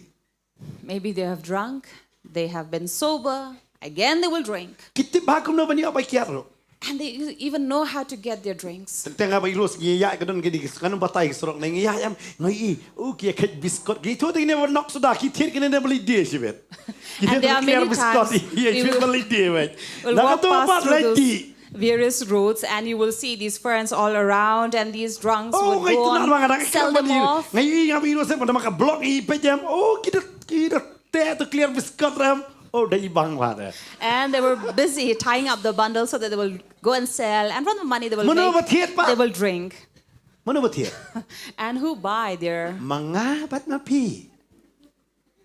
Maybe they have drunk, they have been sober, again they will drink. Ki tip ba kum no bani abai kiat ro. And they even know how to get their drinks. Teng abai ros ngi ya ka don ki di kan batai ki sorok ngi ya em ngi i u ki khet biskot ki tu teng ne nok suda ki thir ki ne beli dia sibet. And there are many times Ki we will, beli dia wet. Will Na walk ka tu past pat through lei those di. Various roads and you will see these ferns all around and these drunks Oh, will ngai go tu na on, bang ada sell them off. Ngai i ngam i ro se pada maka blok i pe jam. Oh, kita kita te tu clear biskot ram. Oh, dai bang wa da. And they were busy tying up the bundle so that they will go and sell. And from the money they will Mano make, bathiat pa? They will drink. Mano bathiat? And who buy their Manga bat ma pi.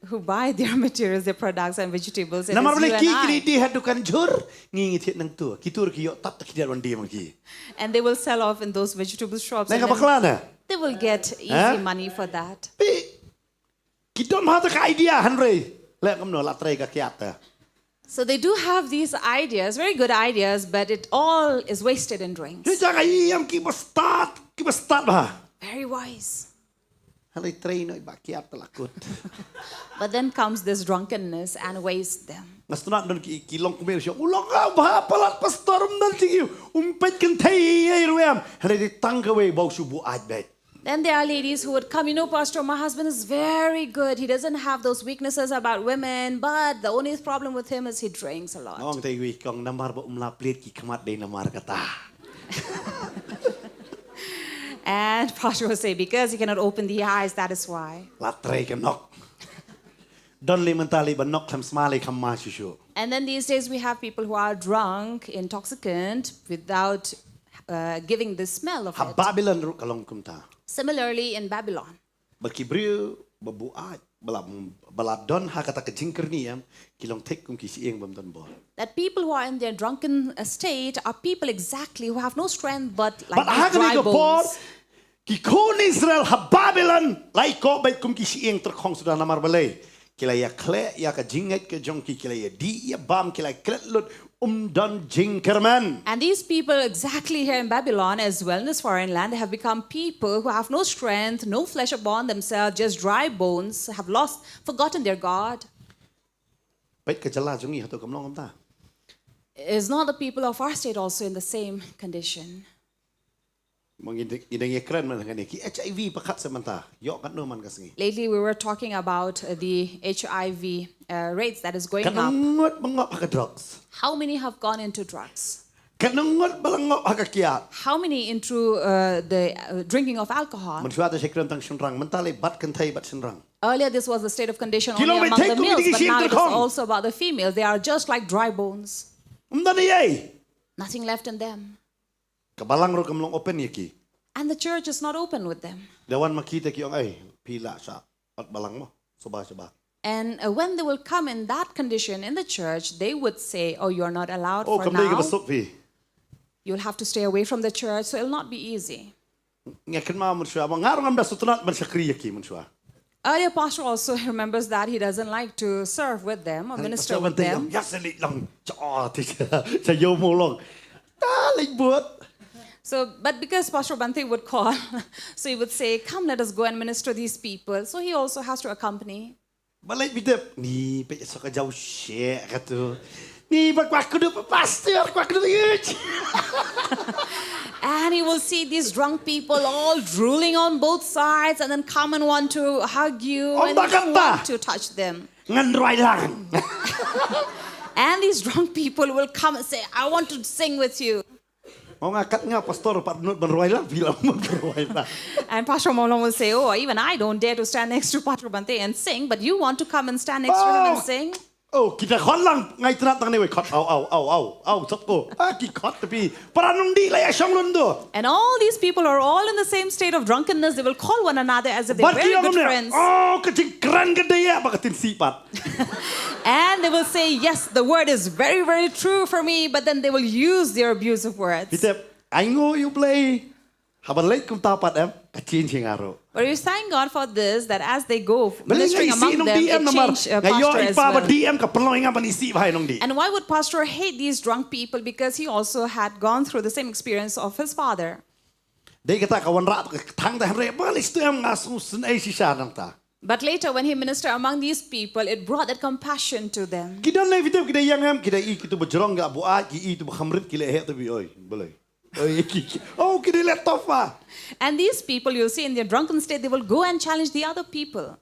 Who buy their materials, their products and vegetables? It is Namar you beli and ki I. Kini di hadu kan jur ngi ngi thiat nang tu. Kitur ki yok tap tak kiat wandi maki. And they will sell off in those vegetable shops. Nang And apa then kelana? They will get easy Huh? Money for that. Pi. Ki don ha ta ka idea hanrei. Lek kam no la trei ka kiat ta. So they do have these ideas, very good ideas, but it all is wasted in drinks. Ni jang ai am ki ba start ki ba start ba. Very wise. Halai trei no ba kiat ta la kut. But then comes this drunkenness and waste them. Ngas tu nak don ki ki long kumir sio. Ulong au ba palat pastor um dan tiki. Um pet kan thei ai ruem. Halai di tang ka wei bau subu ai bet. Then there are ladies who would come, you know, Pastor, my husband is very good. He doesn't have those weaknesses about women, but the only problem with him is he drinks a lot. Nga ong te wi kong namar ba um la plied ki khmat dei namar kata. And Pastor will say, because he cannot open the eyes, that is why. La trei ka nok. Don le mynta le ba nok khlem sma le kham ma shishu. And then these days we have people who are drunk, intoxicant, without uh, giving the smell of Ha it. Babylon ruh ka long kumta. Similarly, in Babylon, Ba ki briew ba buaid ba la ba la don ha kata ka jingkyrni em ki long thik kum ki shyieng bym don bor. That people who are in their drunken uh, state are people exactly who have no strength but like But ha these kane dry ka por bones. Ki khun Israel ha Babylon la ïakob beit kum ki shyieng tyrkhong suda namar balei. Ki la ïakhleh ïa ka jingngeit ka jong ki, ki la ïadih ïabam, ki la klet lut, um don jingkyrmen. And these people exactly here in Babylon as well in this foreign land, they have become people who have no strength, no flesh upon themselves, just dry bones, have lost, forgotten their God. Peit ka jylla jong ngi hato kam long kumta. Is not the people of our state also in the same condition? Ngi dang ïakren man hangne ki H I V pakhat sa mynta ïoh katno man ka sngi. Lately we were talking about uh, the H I V uh, rates that is going up. Katno ngut ba ngop ha ka drugs. How many have gone into drugs? Katno ngut ba la ngop ha ka kiad. How many into uh, the uh, drinking of alcohol? Mynshuwa te shakren tang shynrang mynta le bad kynthei bad shynrang. Earlier this was the state of condition only among the males, but now it is also about the females. They are just like dry bones. Ym don ïei. Nothing left in them. Ka balang ruh kam long open ïa ki. And the church is not open with them. Da wan ma ki te ki ong ai phi lah shah pat balang mo. Suba suba. And uh, when they will come in that condition in the church, they would say, oh, you're not allowed oh, for kam dei ka now. Basuk phi. You'll have to stay away from the church, so it'll not be easy. Nga kynmaw mynshuwa ba nga ruh ngam da sngewtynnat ban shakri ïa ki mynshuwa. Earlier, Pastor also remembers that he doesn't like to serve with them or minister with them. Ïa seli lang. Cha ti cha cha yo mo long. Ta lek buat. So, but because Pastor Bhante would call, so he would say, come, let us go and minister these people. So he also has to accompany. Ba lek bidep ni pe so ka jau she ka tu. Ni ba kwah kudu pastor, kwah kudu yuj. And he will see these drunk people all drooling on both sides and then come and want to hug you and you want to touch them. Ngan roi lang. And these drunk people will come and say, I want to sing with you. Nga kat nga pastor pat nut ban roi lang, bilang ban roi lang. And Pastor Mawlong will say, oh, even I don't dare to stand next to Pastor Bhante and sing, but you want to come and stand next to him and sing. Oh, kita khot lang ngai tnat tang ne wei khot au au au au au sat ko. Ah ki khot tapi para nong di la ya shong lun do. And all these people are all in the same state of drunkenness. They will call one another as if they're very good friends. Oh, ka jingkren ka daya ba ka tin si pat. And they will say, yes, the word is very very true for me, but then they will use their abusive words. Kita ai ngo yu play. Haba leit kumta pat em ka change hi nga ruh. But we thank God for this, that as they go ministering among them, it change uh, pastor as well. And why would pastor hate these drunk people? Because he also had gone through the same experience of his father. Dei kata ka wanrah ka thang ta hynrei ba lei stu em nga sngewsynei shisha nangta. But later, when he ministered among these people, it brought that compassion to them. Ki don nei fitep ki dei yang em ki dei i kitu ba jrong ga bu ai ki i tu ba khamrit ki le he tu bi oi. Balei? Oh, ki dei leh tofa. And these people, you'll see, in their drunken state, they will go and challenge the other people.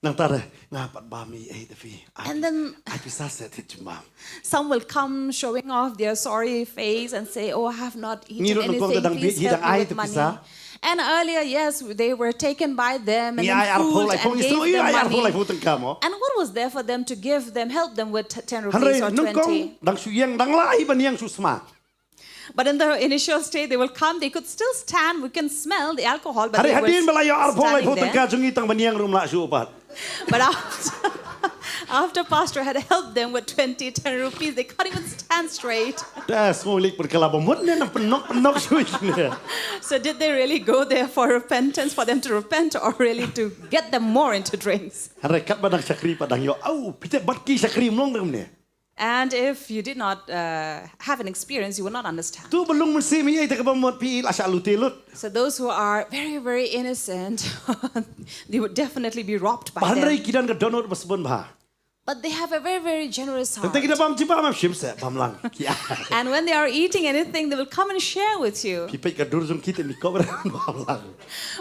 Nang tare, nga pat ba mi ei da fi. And then I pisa set it jumam. Some will come showing off their sorry face and say, oh, I have not eaten anything. Please help me with money. And earlier, yes, they were taken by them and then fooled and gave them money. And what was there for them to give them, help them with ten rupees or twenty? Dang shu yang, dang lai ban yang shu sma. But in the initial stage, they will come, they could still stand, we can smell the alcohol, but they were standing there. Hadien ba la ïoh arphew laiphew tyngka jong ngi tang ban ïeng ruh ym lah shuh pat. But after, after Pastor had helped them with twenty, ten rupees, they can't even stand straight. Te sngewlih pyrkhat ba mut ne nang pynnoh pynnoh shuh ne. So did they really go there for repentance, for them to repent, or really to get them more into drinks? Hynrei katba dang shakri pat dang ïoh, au, phi tip bad ki shakri mlong dang ne. And if you did not uh, have an experience, you would not understand. Tu ba long mynsiem hi ei te kaba mut phi la shah lute lut. So those who are very, very innocent, they would definitely be robbed by them. Ba hynrei ki don ka dohnud ba sbun bha. But they have a very, very generous heart. Tang kita bam jiba mam shim se bam lang. Kia. And when they are eating anything, they will come and share with you. Ki peit ka dur jong kita mi kobra bam lang.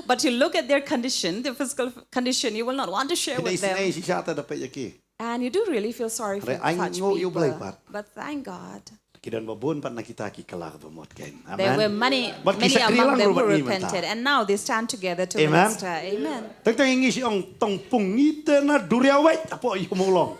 But you look at their condition, their physical condition, you will not want to share Kita with them. Isn't shi shata da peit ya ki. And you do really feel sorry for Re, ai such ngo yu blai people. Pat. But thank God. Ki don ba bun pat na kita ki kala ka ba mot kein. There were Amen. many, But ki many shakri among lang them ruh who bad ngi repented, mynta. And now they stand together to Amen. Minister. Amen. Tang tang ngi shi ong tong pung ngi te na duriaw wait apo yu mo long.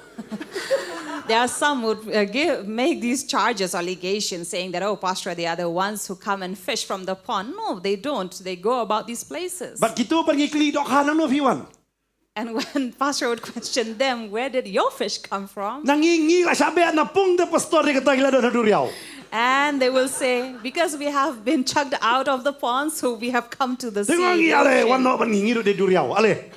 There are some who uh, give, make these charges, allegations, saying that, oh, Pastor, they are the ones who come and fish from the pond. No, they don't. They go about these places. But kito pat ngi kli dok ha nang no fi wan. And when Pastor would question them, where did your fish come from? Nang ngi ngi la shabe na pung de pastor de kata ki la don ha duriaw. And they will say, because we have been chucked out of the pond, so we have come to the sea. Tengok ngi The ale ocean. Wan no ban ngi ngi de duriaw ale.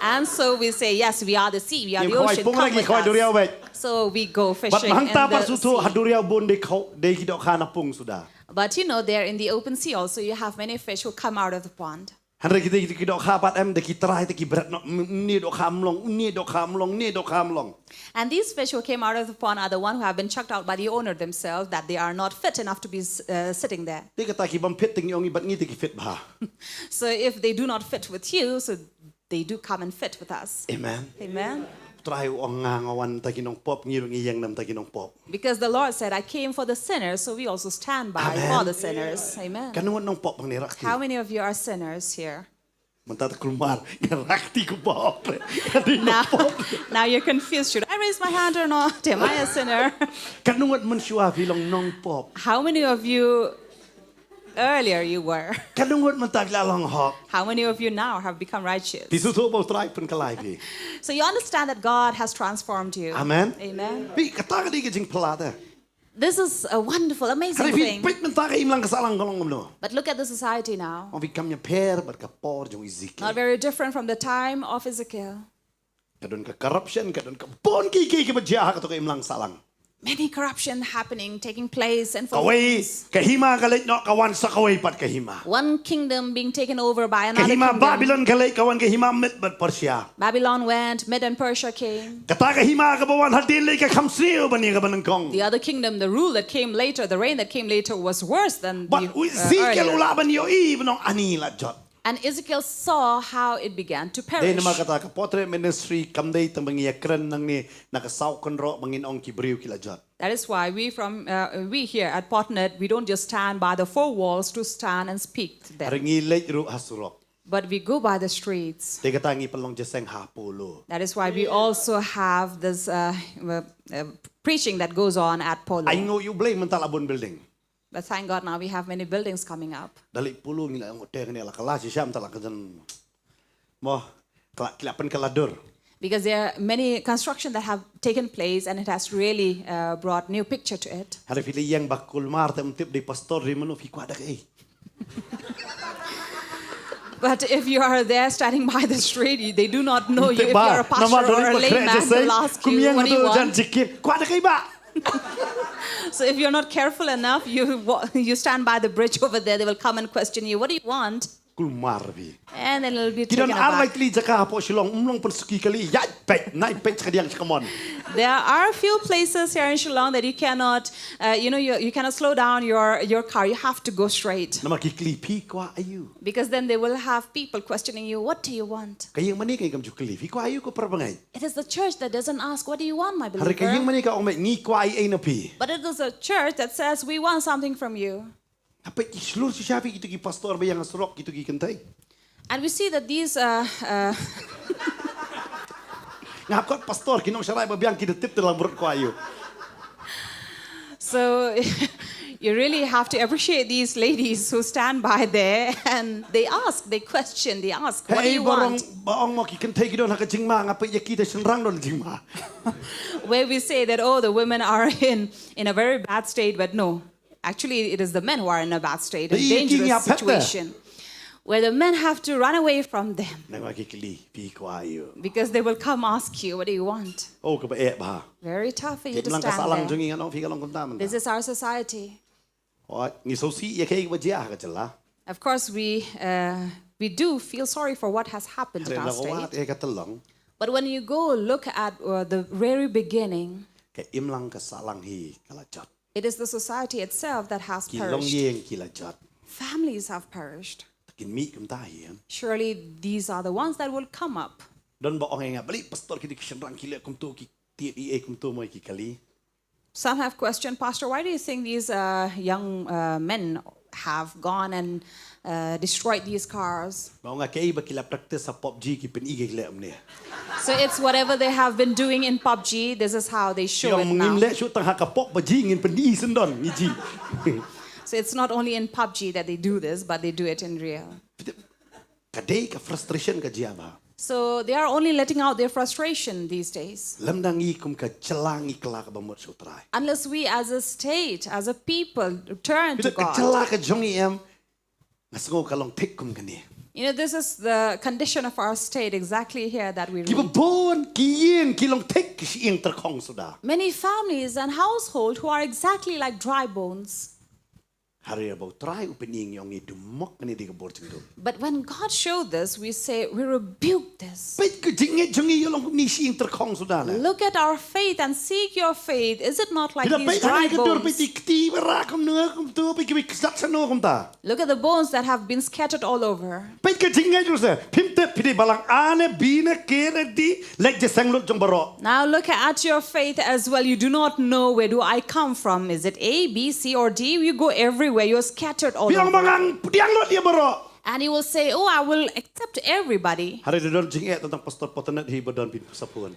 And so we say, yes, we are the sea, we are Ngi the khoi ocean, pung come la ngi with khoi duriaw us. wait. So we go But fishing in mahang ta the pasu tu ha sea. Duriaw bun de khoi de ki dok ha na pung suda. But you know, there in the open sea also, you have many fish who come out of the pond. Hynrei ki de ki dok ha pat em de ki trai de ki bret no ni dok ha mlong ni dok ha mlong ni dok ha mlong. And these fish who came out of the pond are the one who have been chucked out by the owner themselves, that they are not fit enough to be uh, sitting there. De kata ki bam fit ting yong i bat ngi de ki fit bha. So if they do not fit with you, so they do come and fit with us. Amen. Amen. Trai u ong nga nga wan ta ki nong pop ngi ngi yeng nam ta ki nong pop. Because the Lord said, I came for the sinners, so we also stand by Amen. For the sinners. Amen. Kan ngut nong pop bang ni rak. How many of you are sinners here? Mynta ta kulmar ngi rak ti ku pop. Kan ngut Now, pop. Now you're confused. Should I raise my hand or not? Am I a sinner? Kan ngut men shua fi long nong pop. How many of you earlier you were? Kan ngut mynta la long hok. How many of you now have become righteous? Ti su tu bo trai pun kalai fi. So you understand that God has transformed you. Amen. Amen. Bi kata ka di ka jing pelata. This is a wonderful, amazing Hynrei fi thing. Peit mynta ka imlang ka salang ka long no. But look at the society now. Ong fi kam nya pher bad ka por jong Ezekiel. Not very different from the time of Ezekiel. Ka don ka corruption, ka don ka bun ki ki ki ba jia ha ka to ka imlang salang. Many corruption happening, taking place, and for Kawei ka hima ka leit no ka wan sa kawei pat ka hima. One kingdom being taken over by Ka another hima kingdom. Babylon ka leit ka wan ka hima Mid bad Persia. Babylon went, Mid and Persia came. Kata ka hima ka ba wan hadien leit ka kham sniew ban ïa ka ba nyngkong. The other kingdom, the rule that came later, the reign that came later was worse than the Bad uh, Ezekiel earlier. U la ban ïohi ban ong ani la jot. And Ezekiel saw how it began to Dei perish. Namar kata ka Potret Ministry kam dei tang ba ngi ïakren nangne na ka saw kynroh ba ngin ong ki briew ki la jot. That is why we from uh, we here at Potnet, we don't just stand by the four walls to stand and speak to them. Hynrei ngi leit ruh ha surok. But we go by the streets. Te kata ngi pynlong jeseng ha Polo. That is why we also have this uh, uh, uh, preaching that goes on at Polo. Ai ngu yu blei mynta la bun building. But thank God now we have many buildings coming up. Dali Polo ngi la ngu te ngi la kala shisha mynta la ka jan. Mo kala kila pen kala dur. Because there are many construction that have taken place and it has really uh, brought new picture to it. Hynrei fi li yang ba kulmar te mtip di pastor ri manu fi kwah da kai. But if you are there standing by the street, you- they do not know you. If Ba, you're a pastor namar or dali a ba kre layman, jeseng, they'll ask kum you, yang what do you matu jan want? Jikin. Kwah da kai ba. So if you're not careful enough, you wa- you stand by the bridge over there, they will come and question you, what do you want? Kulmar bi. And then it'll be Ki don taken ar lai aback. kli jaka hapoh Shillong, um long pun suki kali, yai pek, nai pek chakadiang chakamon. There are a few places here in Shillong that you cannot, uh, you know, you, you cannot slow down your, your car. You have to go straight. Namar ki kli phi kwah ayu. Because then they will have people questioning you, what do you want? Ka ïing mane ka kam ju kli phi kwah ayu ko para bangai. It is the church that doesn't ask, what do you want, my Hynrei ka ïing believer? Mane ka ong me ngi kwah ai ai na phi. But it is a church that says, we want something from you. Apa ki shlur shisha phi kito ki pastor ba ïa nga surok kito ki kynthei. And we see that these, uh, uh, Nga hap kot pastor ki nong sharai ba biang ki da tip te lang brut kwah ayu. So you really have to appreciate these ladies who stand by there and they ask, they question, they ask, what do Hei you ba rong want? Ba ong mo ki kynthei ki don ha ka jingma nga peit ïa ki te shynrang don jingma. Where we say that, oh, the women are in, in a very bad state, but no. Actually, it is the men who are in a bad state, a Dei ki ngi dangerous ap het te. Situation, where the men have to run away from them Nang wa ki kli phi kwah ayu. Because they will come ask you, what do you want? Oh ka ba eh ba. Very tough for you to Lang ka stand salang there. Jong ngi nga nong phi ka long kumta man. This is our society. Oi ngi so si ïa kai ba jia ha ka jylla. Of course, we, uh, we do feel sorry for what has happened in Hynrei our la ka wa state. te ka telong. But when you go look at uh, the very beginning, ka imlang ka sahlang hi ka la jot. It is the society itself that has Ki perished. Longïing ki la jot. Families have perished. Kin mih kumta hi em. Surely these are the ones that will come up. Don ba ong nga bali pastor ki dei ki shynrang ki leh kumto ki tied ei ei kumto mo ki kali. Some have questioned, Pastor, why do you think these uh, young uh, men have gone and uh, destroyed these cars? Ba ong nga kaei ba ki la practice ha PUBG ki pyn-i ki leh kumne. So it's whatever they have been doing in PUBG, this is how they show it Ngim now. Leh shu tang ha ka PUBG ngin pyn-i syndon ngi ji. So it's not only in PUBG that they do this, but they do it in real. Ka dei ka frustration ka jia ba. So they are only letting out their frustration these days. Lymda ngi kum ka jylla ngi kylla ka bamut sha U Trai. Unless we as a state, as a people, turn to Ka God. Jylla ka jong i em. Nga sngew ka long thik kum kane. You know, this is the condition of our state exactly here that we read. Ki babun ki ïing ki long thik ki shyieng tyrkhong suda. Many families and households who are exactly like dry bones. Hynrei ba U Trai u pyn-i ïa ngi dumok kane dei ka bor jingdum. But when God showed this, we say, we rebuke this. Peit ka jingngeit jong ngi ïa long kumne shyieng tyrkhong suda la. Look at our faith and seek your faith. Is it not like these dry bones? Peit ki kti ba rah kumno kumto, peit ki kjat shano kumta. Look at the bones that have been scattered all over. Peit ka jingngeit ruh se. Phim tip phi dei balang A ne B ne K ne D, leit jingïaseng lut jong baroh. Now look at your faith as well. You do not know where do I come from. Is it A, B, C, or D? You go everywhere. You're scattered all over. Phi ong ba ngan pdiang lut ïa baroh. And you will say, oh, I will accept everybody. Hynrei don jingeh tang Pastor Potnat hi ba don phin saphun.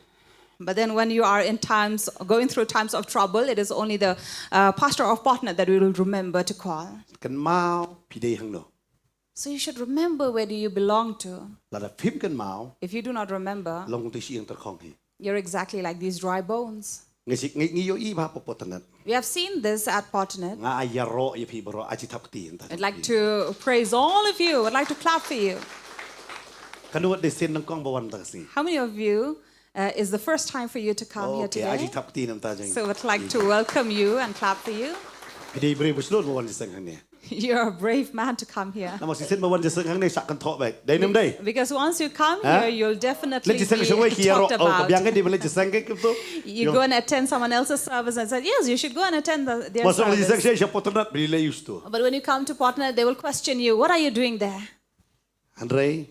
But then when you are in times, going through times of trouble, it is only the uh, pastor of Potnat that we will remember to call. Kynmaw phi dei hangno. So you should remember where do you belong to. Lada phim kynmaw. If you do not remember, long kumta shyieng tyrkhong hi. You're exactly like these dry bones. Ngi ïohi ba ha Potnat. We have seen this at Potnat. Nga ïaroh ïa phi baroh, ai jingthap kti. I'd like to praise all of you. I'd like to clap for you. Katno wat dei sien nyngkong ba wan mynta ka sngi? How many of you uh, is the first time for you to come here today? Ai jingthap kti namar ta jong. So I'd like to welcome you and clap for you. Phi dei briew ba shlur ba wan jingïaseng hangne. You're a brave man to come here. Namar shisien ba wan jingïaseng hangne shah kynthoh beit. Dei ne ym dei? Because once you come here, you'll definitely be talked about. You go and attend someone else's service and say, yes, you should go and attend the, their service. But when you come to Potnat, they will question you, what are you doing there? Hynrei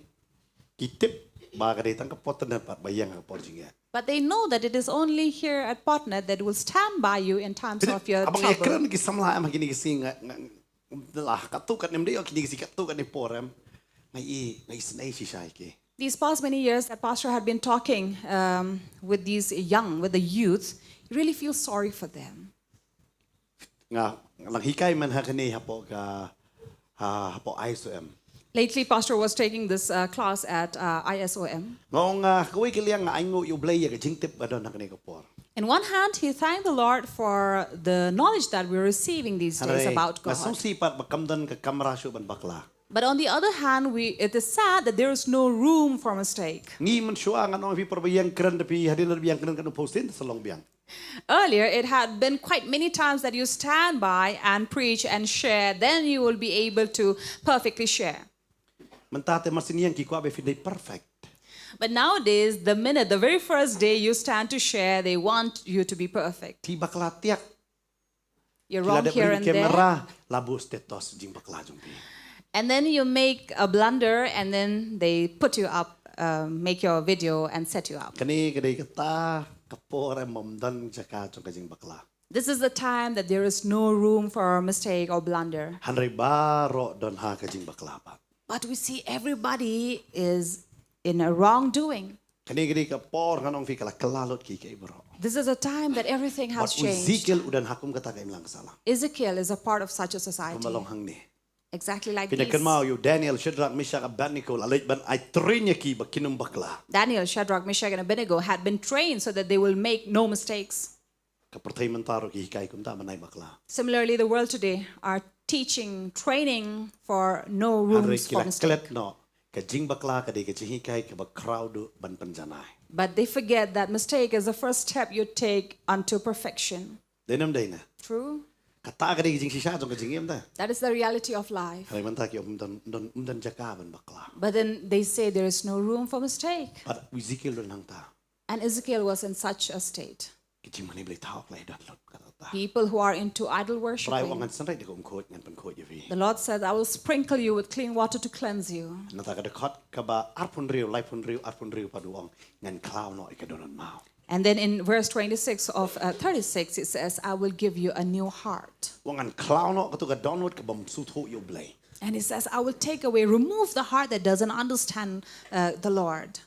ki tip ba ka dei tang ka Potnat pat ba ïeng ha ka por jingeh. But they know that it is only here at Potnat that will stand by you in times of your trouble. Kren ki samla em ha kine ki sngi nga, nga, la katto katne ym dei, kine ki sngi katto katne por em. Nga i, nga isynei shisha ïa ki. These past many years that Pastor had been talking um, with these young, with the youth, you really feel sorry for them. Nga, nga dang hikai mynta ha kane hapoh ka, ha, hapoh I S O M. Lately, Pastor was taking this uh, class at uh, I S O M. Nga ong, ah, ha kawei ka liang nga ainguh ïa U Blei ïa ka jingtip ba don ha kane ka por. In one hand, he thanked the Lord for the knowledge that we're receiving these days about God. Hynrei nga sngewsih pat ba kam don ka kamra shuh ban bakla. But on the other hand, we, it is sad that there is no room for mistake. Ngi mynshuwa ngan ong ïa phi, para ba ïeng kren da phi, hadien ba ïeng kren kan u postin sa long biang. Earlier, it had been quite many times that you stand by and preach and share, then you will be able to perfectly share. Mynta te mar sien ïeng ki kwah ba phin dei perfect. But nowadays, the minute, the very first day you stand to share, they want you to be perfect. Phi bakla tiak. You're wrong here and there. Phi la dep ring camera, la buh status jingbakla jong phi. And then you make a blunder and then they put you up, uh, make your video and set you up. Kane ka dei kata ka por em ba ym don jaka jong ka jingbakla. This is the time that there is no room for mistake or blunder. Hynrei baroh don ha ka jingbakla pat. But we see everybody is in a wrongdoing. Kane ka dei ka por ngan ong ïa phi ka la kylla lut kiei kiei baroh. This is a time that everything has changed. Bad u Ezekiel u don ha kum kata ka imlang sahlang. Ezekiel is a part of such a society. Kumba long hangne. Exactly like this. Phin ïa kynmaw ïa u Daniel, Shadrach, Meshach, Abednego, la leit ban ai train ïa ki ba kin ym bakla. Daniel, Shadrach, Meshach, and Abednego had been trained so that they will make no mistakes. Ka pyrthei mynta ruh ki hikai kumta ban ai bakla. Similarly, the world today are teaching, training for no rooms for mistake. Hynrei ki la klet noh, ka jingbakla ka dei ka jinghikai kaba khraw duh ban pynjanai. But they forget that mistake is the first step you take unto perfection. Dei ne ym dei ne? True. Kata ka dei ka jingshisha jong ka jingim te. That is the reality of life. Hynrei mynta ki ong ym don, don, ym don jaka ban bakla. But then they say there is no room for mistake. Bad u Ezekiel don hangta. And Ezekiel was in such a state. Ki jingmane Blei thaw klai don lut kata. People who are into idol worship. Trai u ong ngan synreit ïa ka umkhuid, ngan pynkhuid ïa phi. The Lord says, I will sprinkle you with clean water to cleanse you. Nangta ka dkhot kaba arphew hynriew, laiphew hynriew, arphew hynriew pat u ong ngan khlaw noh ïa ka dohnud maw. And then in verse twenty-six of uh, thirty-six, it says, I will give you a new heart. U ong ngan khlaw noh kato ka dohnud kabym sngewthuh ïa u Blei. And it says, I will take away, remove the heart that doesn't understand uh, the Lord.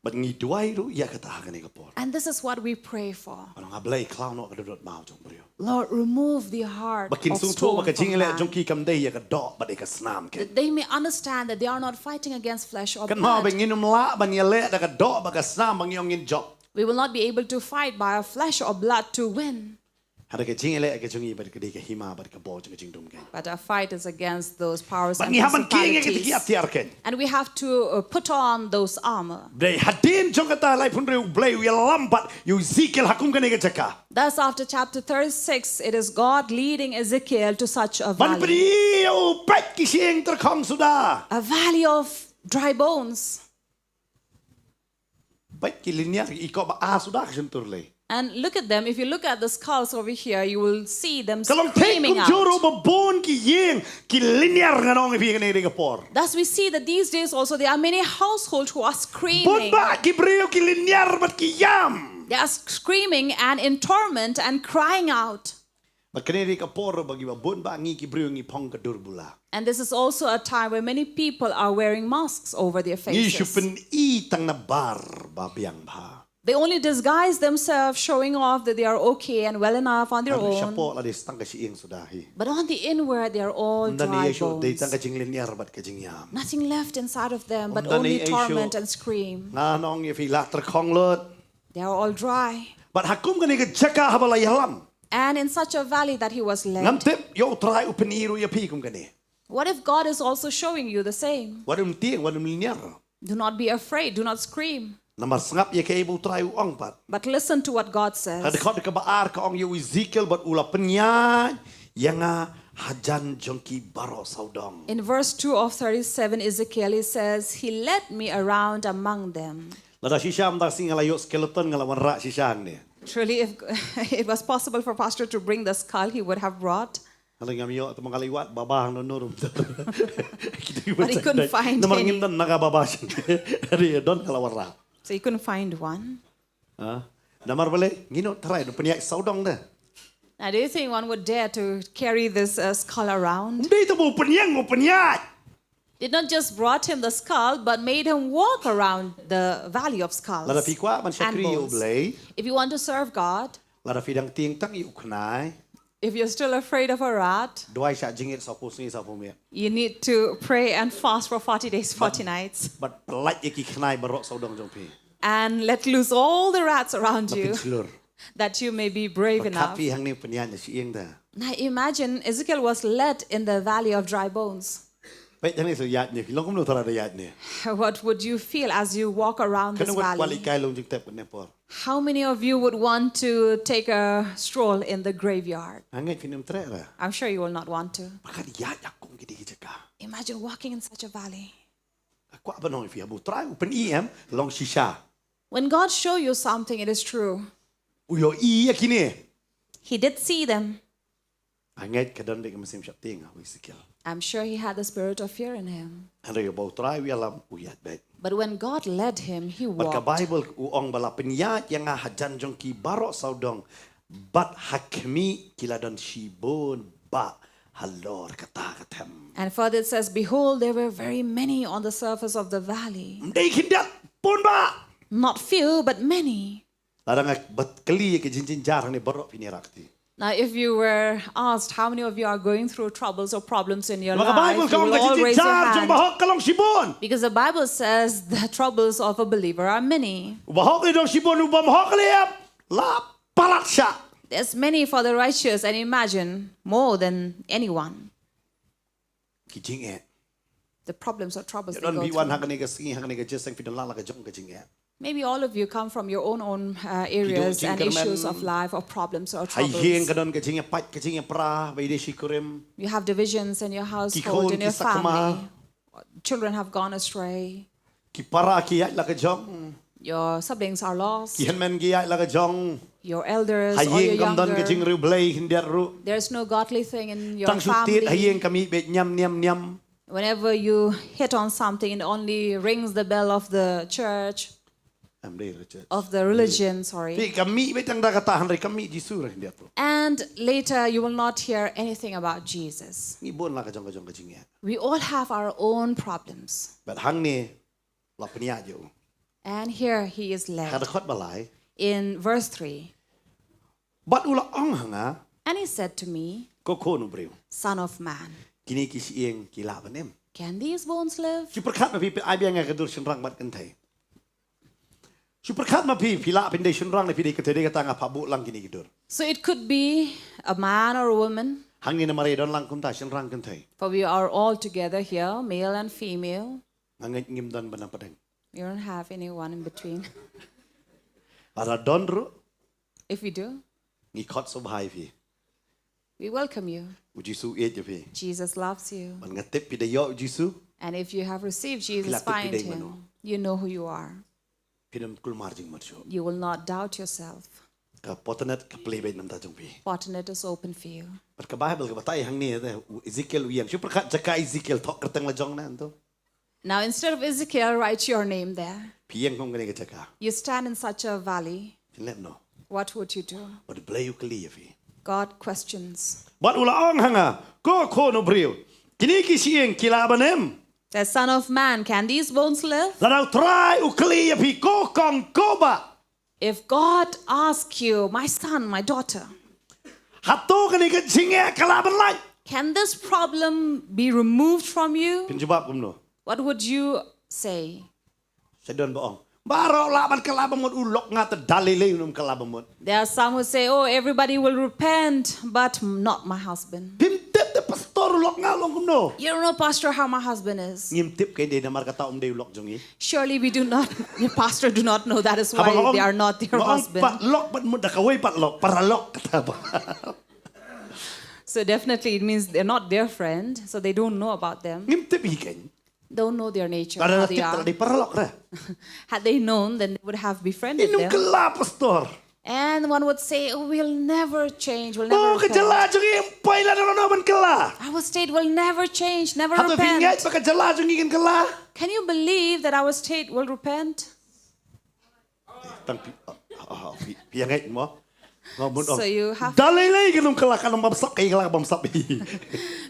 Bad ngi duwai ruh ïa kata ha kane ka por. And this is what we pray for. Ban ong, A Blei, khlaw noh ka dohnud maw jong u briew. Lord, remove the heart of stone from man. Ba kin sngewthuh ba ka jingleh jong ki kam dei ïa ka doh bad ïa ka snam kein. That they may understand that they are not fighting against flesh or blood. Kynmaw ba ngin ym lah ban ïaleh da ka doh bad ka snam ba ngi ong ngin jop. We will not be able to fight by our flesh or blood to win. Hynrei ka jingïaleh ka jong ngi bad ka dei ka hima bad ka bor jong ka jingdum kein. But our fight is against those powers and principalities. Bad ngi hap ban kieng ïa kita ki atiar kein. And we have to uh, put on those armor. Dei hadien jong kata laiphew hynriew u Blei u ïalam bad ïa u Ezekiel ha kum kane ka jaka. Thus, after chapter thirty-six, it is God leading Ezekiel to such a valley. Ban pyni ïa u, peit ki shyieng tyrkhong suda. A valley of dry bones. Peit ki lynñiar, i koh ba a suda ka shyntur lei. And look at them. If you look at the skulls over here, you will see them screaming out. Ka long thik kumjuh ruh ba bun ki ïing ki lynñiar, ngan ong ïa phi kane ka por. Thus we see that these days also there are many households who are screaming. Bun bah ki briew ki lynñiar bad ki ïam. They are screaming and in torment and crying out. Bad kane dei ka por ba kiba bun ba ngi ki briew ngi phong ka dur bula. And this is also a time where many people are wearing masks over their faces. Ngi shu pyni tang na bar ba biang bha. They only disguise themselves, showing off that they are okay and well enough on their own. Hynrei shapoh la dei tang ka shyieng suda hi. But on the inward, they are all dry bones. Ym don ei ei shuh, dei tang ka jinglynñiar bad ka jingïam. Nothing left inside of them, but only torment and scream. Ngan ong ïa phi, la tyrkhong lut. They are all dry. Bad ha kum kane ka jaka haba la ïalam. And in such a valley that he was led. Ngam tip, ïoh U Trai u pyni ruh ïa phi kum kane. What if God is also showing you the same? Wat ym tieng, wat ym lynñiar. Do not be afraid, do not scream. Namar sngap ïa kaei ba U Trai u ong pat. But listen to what God says. Ka dkhot kaba ar ka ong ïa u Ezekiel bad u la pynïaid ïa nga hajan jong ki baroh sawdong. In verse two of thirty-seven, Ezekiel, he says, He led me around among them. Lada shisha mynta ka sngi nga la ïoh skeleton nga la wanrah shisha hangne. Truly, if it was possible for Pastor to bring the skull, he would have brought. Hynrei ngam ïoh, te ma nga la ïoh wad baba hangno hangno ruh. But he couldn't find any. Namar ngim don na ka baba shisha. Hynrei don nga la wanrah. So he couldn't find one. Namar balei, ngin ym tharai ban pynïaid sawdong de. Now, do you think one would dare to carry this uh, skull around? Ym dei tang ba u pynïeng, u pynïaid. Did not just brought him the skull, but made him walk around the valley of skulls. Lada phi kwah ban shakri ïa U Blei. If you want to serve God, lada phi dang tieng tang ïa u khnai, if you're still afraid of a rat, duwai shah jingit sawphew sngi sawphew miet. You need to pray and fast for forty days, forty nights. Bad pyllait ïa ki khnai baroh sawdong jong phi. And let loose all the rats around you. Ba phin shlur. That you may be brave enough. Bad khie phi hangne pynïaid na shyieng de. Now imagine Ezekiel was led in the valley of dry bones. Peit hangne, sa ïaid ne, long kumno tara da ïaid ne. What would you feel as you walk around this valley? Kano wat kwah leit kai long jingtep kane por. How many of you would want to take a stroll in the graveyard? Nga ngeit phin ym treh re. I'm sure you will not want to. Ba kat ïaid ha kum kine ki jaka. Imagine walking in such a valley. Nga kwah ban ong ïa phi, haba U Trai u pyni em, long shisha. When God show you something, it is true. U ïohi ïa kine. He did see them. Nga ngeit ka don beit ka mynsiem sheptieng ha u Ezekiel. I'm sure he had the spirit of fear in him. Hynrei haba U Trai u ïalam, u ïaid beit. But when God led him, he walked. Bad ka Baibl u ong ba la pynïaid ïa nga hajan jong ki baroh sawdong, bad ha khmih ki la don shibun bah halor kata ka them. And further it says, Behold, there were very many on the surface of the valley. Ym dei khyndiat, bun bah. Not few, but many. Lada nga bad kylli ïa ki jingjynjar hangne baroh phin ïarap kti. Now, if you were asked how many of you are going through troubles or problems in your life, you will all raise your hand. Namar ka Baibl ka ong ka jingjynjar jong u bahok ka long shibun. Because the Bible says the troubles of a believer are many. U bahok i dang shibun, u bym hok lei ap, la palat shah. There's many for the righteous, and imagine more than anyone. Ki jingeh. The problems or troubles they go through. Ïa don bad hangne ka sngi, hangne ka jingïaseng phi don la la ka jong ka jingeh. Maybe all of you come from your own own uh, areas and issues of life or problems or troubles. Haiing ka don ka jingïapait ka jingïapra ba ïadei shi kurim. You have divisions in your household, in your family. Children have gone astray. Ki para ki ïaid la ka jong. Your siblings are lost. Ki hynmen ki ïaid la ka jong. Your elders or your younger. Haiing kam don ka jingriewblei khyndiat ruh. There's no godly thing in your family. Tang shu tied haiing ka mih beit ñiam ñiam ñiam. Whenever you hit on something, it only rings the bell of the church, of the religion, sorry. Phi ka mih beit tang da kata, hynrei kam mih Jisu ruh khyndiat ruh. And later you will not hear anything about Jesus. Ngi bun la ka jong ka jong ka jingeh. We all have our own problems. Bad hangne la pynïaid ïa u. And here he is led. Ha dkhot ba lai. In verse three. Bad u la ong ha nga. And he said to me, Ko khun u briew. Son of man. Kine ki shyieng ki lah ban im. Can these bones live? Shu pyrkhat ma phi, phi ai biang ïa ka dur shynrang bad kynthei. Shu pyrkhat ma phi, phi lah phin dei shynrang ne phi dei kynthei, dei kata nga phah buh lang kine ki dur. So it could be a man or a woman. Hangne namar ïa don lang kumta shynrang kynthei. For we are all together here, male and female. Nga ngeit ngim don ba na pdeng. You don't have anyone in between. Lada don ruh. If we do, ngi khot sngewbha ïa phi. We welcome you. U Jisu u ïeit ïa phi. Jesus loves you. Bad nga tip phi da ïoh u Jisu. And if you have received Jesus, find him. Phi lah tip phi dei mano. You know who you are. Phin ym kulmar jingmut shuh. You will not doubt yourself. Ka potnet ka plie beit na bynta jong phi. Potnet is open for you. Bad ka Baibl ka batai hangne te, u Ezekiel u ïeng. Shu pyrkhat jaka Ezekiel, thoh kyrteng la jong na nto. Now, instead of Ezekiel, write your name there. Phi ïeng kum kane ka jaka. You stand in such a valley. Phin leh kumno? What would you do? Wat Blei u kylli ïa phi. God questions. Bad u la ong ha nga, ko khun u briew, kine ki shyieng ki lah ban im? The Son of Man, can these bones live? Lada u Trai u kylli ïa phi, ko kong ko bah. If God ask you, my son, my daughter, hato kane ka jingeh ka lah ban lait? Can this problem be removed from you? Phin jubab kumno? What would you say? Sa don ba ong, baroh lah ban kylla bamut, u lok nga te da lei lei un ym kylla bamut. There are some who say, oh, everybody will repent, but not my husband. Phim tip te pastor u lok nga u long kumno. You don't know, Pastor, how my husband is. Ngim tip, kein dei namar kata um dei u lok jong ngi. Surely we do not, your pastor do not know. That is why they are not your husband. Haba nga ong, nga ong patlok bad mut da kawei patlok, paralok kata ba. So definitely it means they're not their friend, so they don't know about them. Ngim tip hi kein. Don't know their nature, how they are. Lada nga tip te la dei paralok re. Had they known, then they would have befriended them. Ngin ym kylla, pastor. And one would say, oh, we'll never change, we'll never repent. Oh, ka jylla jong ngi ym poi lano lano ban kylla. Our state will never change, never repent. Hato phi ngeit ba ka jylla jong ngi kan kylla? Can you believe that our state will repent? Tang phi, ah, ah, phi, phi ngeit mo? Nga mut ong. So you have. Da lei lei kan ym kylla, kan ym bamsap, kan kylla bamsap.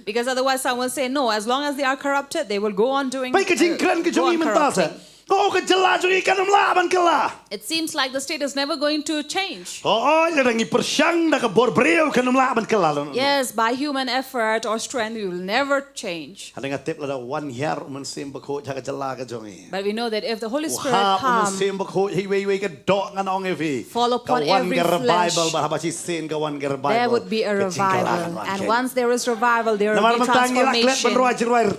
Because otherwise someone say, no, as long as they are corrupted, they will go on doing, uh, go on corrupting. Peit ka jingkren ka jong ngi mynta sa. Oh, ka jylla jong ngi kan ym lah ban kylla. It seems like the state is never going to change. Oh, oh, lada ngi pyrshang da ka bor briew kan ym lah ban kylla. Yes, by human effort or strength, we will never change. Hynrei nga tip lada wan hiar u Mynsiem Bakhuid ha ka jylla ka jong ngi. But we know that if the Holy Spirit come, u hap u Mynsiem Bakhuid ha iwei iwei ka doh, ngan ong ïa phi, fall upon every flesh, ka wan ka revival, bad haba shisien ka wan ka revival, there would be a revival. Ka jingkylla kan wan kein. And once there is revival, there will be transformation. Namar mynta ngi la klet ban rwai jingrwai.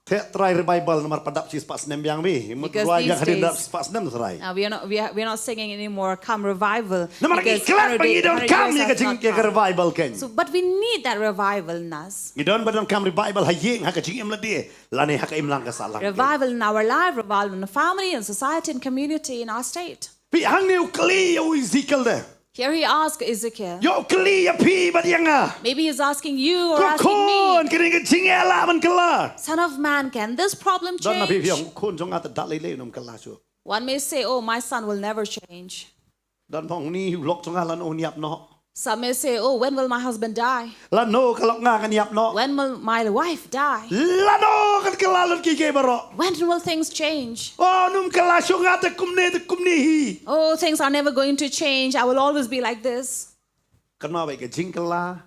Te Trai Revival namar pat dap shispah snem biang bha. Mut rwai biang hadien dap shispah snem Trai. Because these days, uh, we are not, we are, we are not singing anymore, Come Revival. Namar ngi klet ba ngi donkam ïa ka jing, ïa ka revival kein. So, but we need that revival in us. Ngi don ba donkam revival ha ïing, ha ka jingim lade, lane ha ka imlang ka sahlang kein. Revival in our life, revival in the family and society and community in our state. Phi, hangne u kylli ïa u Ezekiel de. Here he asked Ezekiel. Ïoh u kylli ïa phi bad ïa nga. Maybe he's asking you or asking me. Ko khun, kane ka jingeh lah ban kylla. Son of man, can this problem change? Don na phi phi ong, u khun jong nga te da lei lei un ym kylla shuh. One may say, oh, my son will never change. Don ba ong, une u lok jong nga lano un ïap noh. Some may say, oh, when will my husband die? Lano ka lok nga kan ïap noh. When will my wife die? Lano kan kylla lut kiei kiei baroh? When will things change? Oh, un ym kylla shuh, nga te kumne te kumne hi. Oh, things are never going to change. I will always be like this. Kynmaw ba ka jingkylla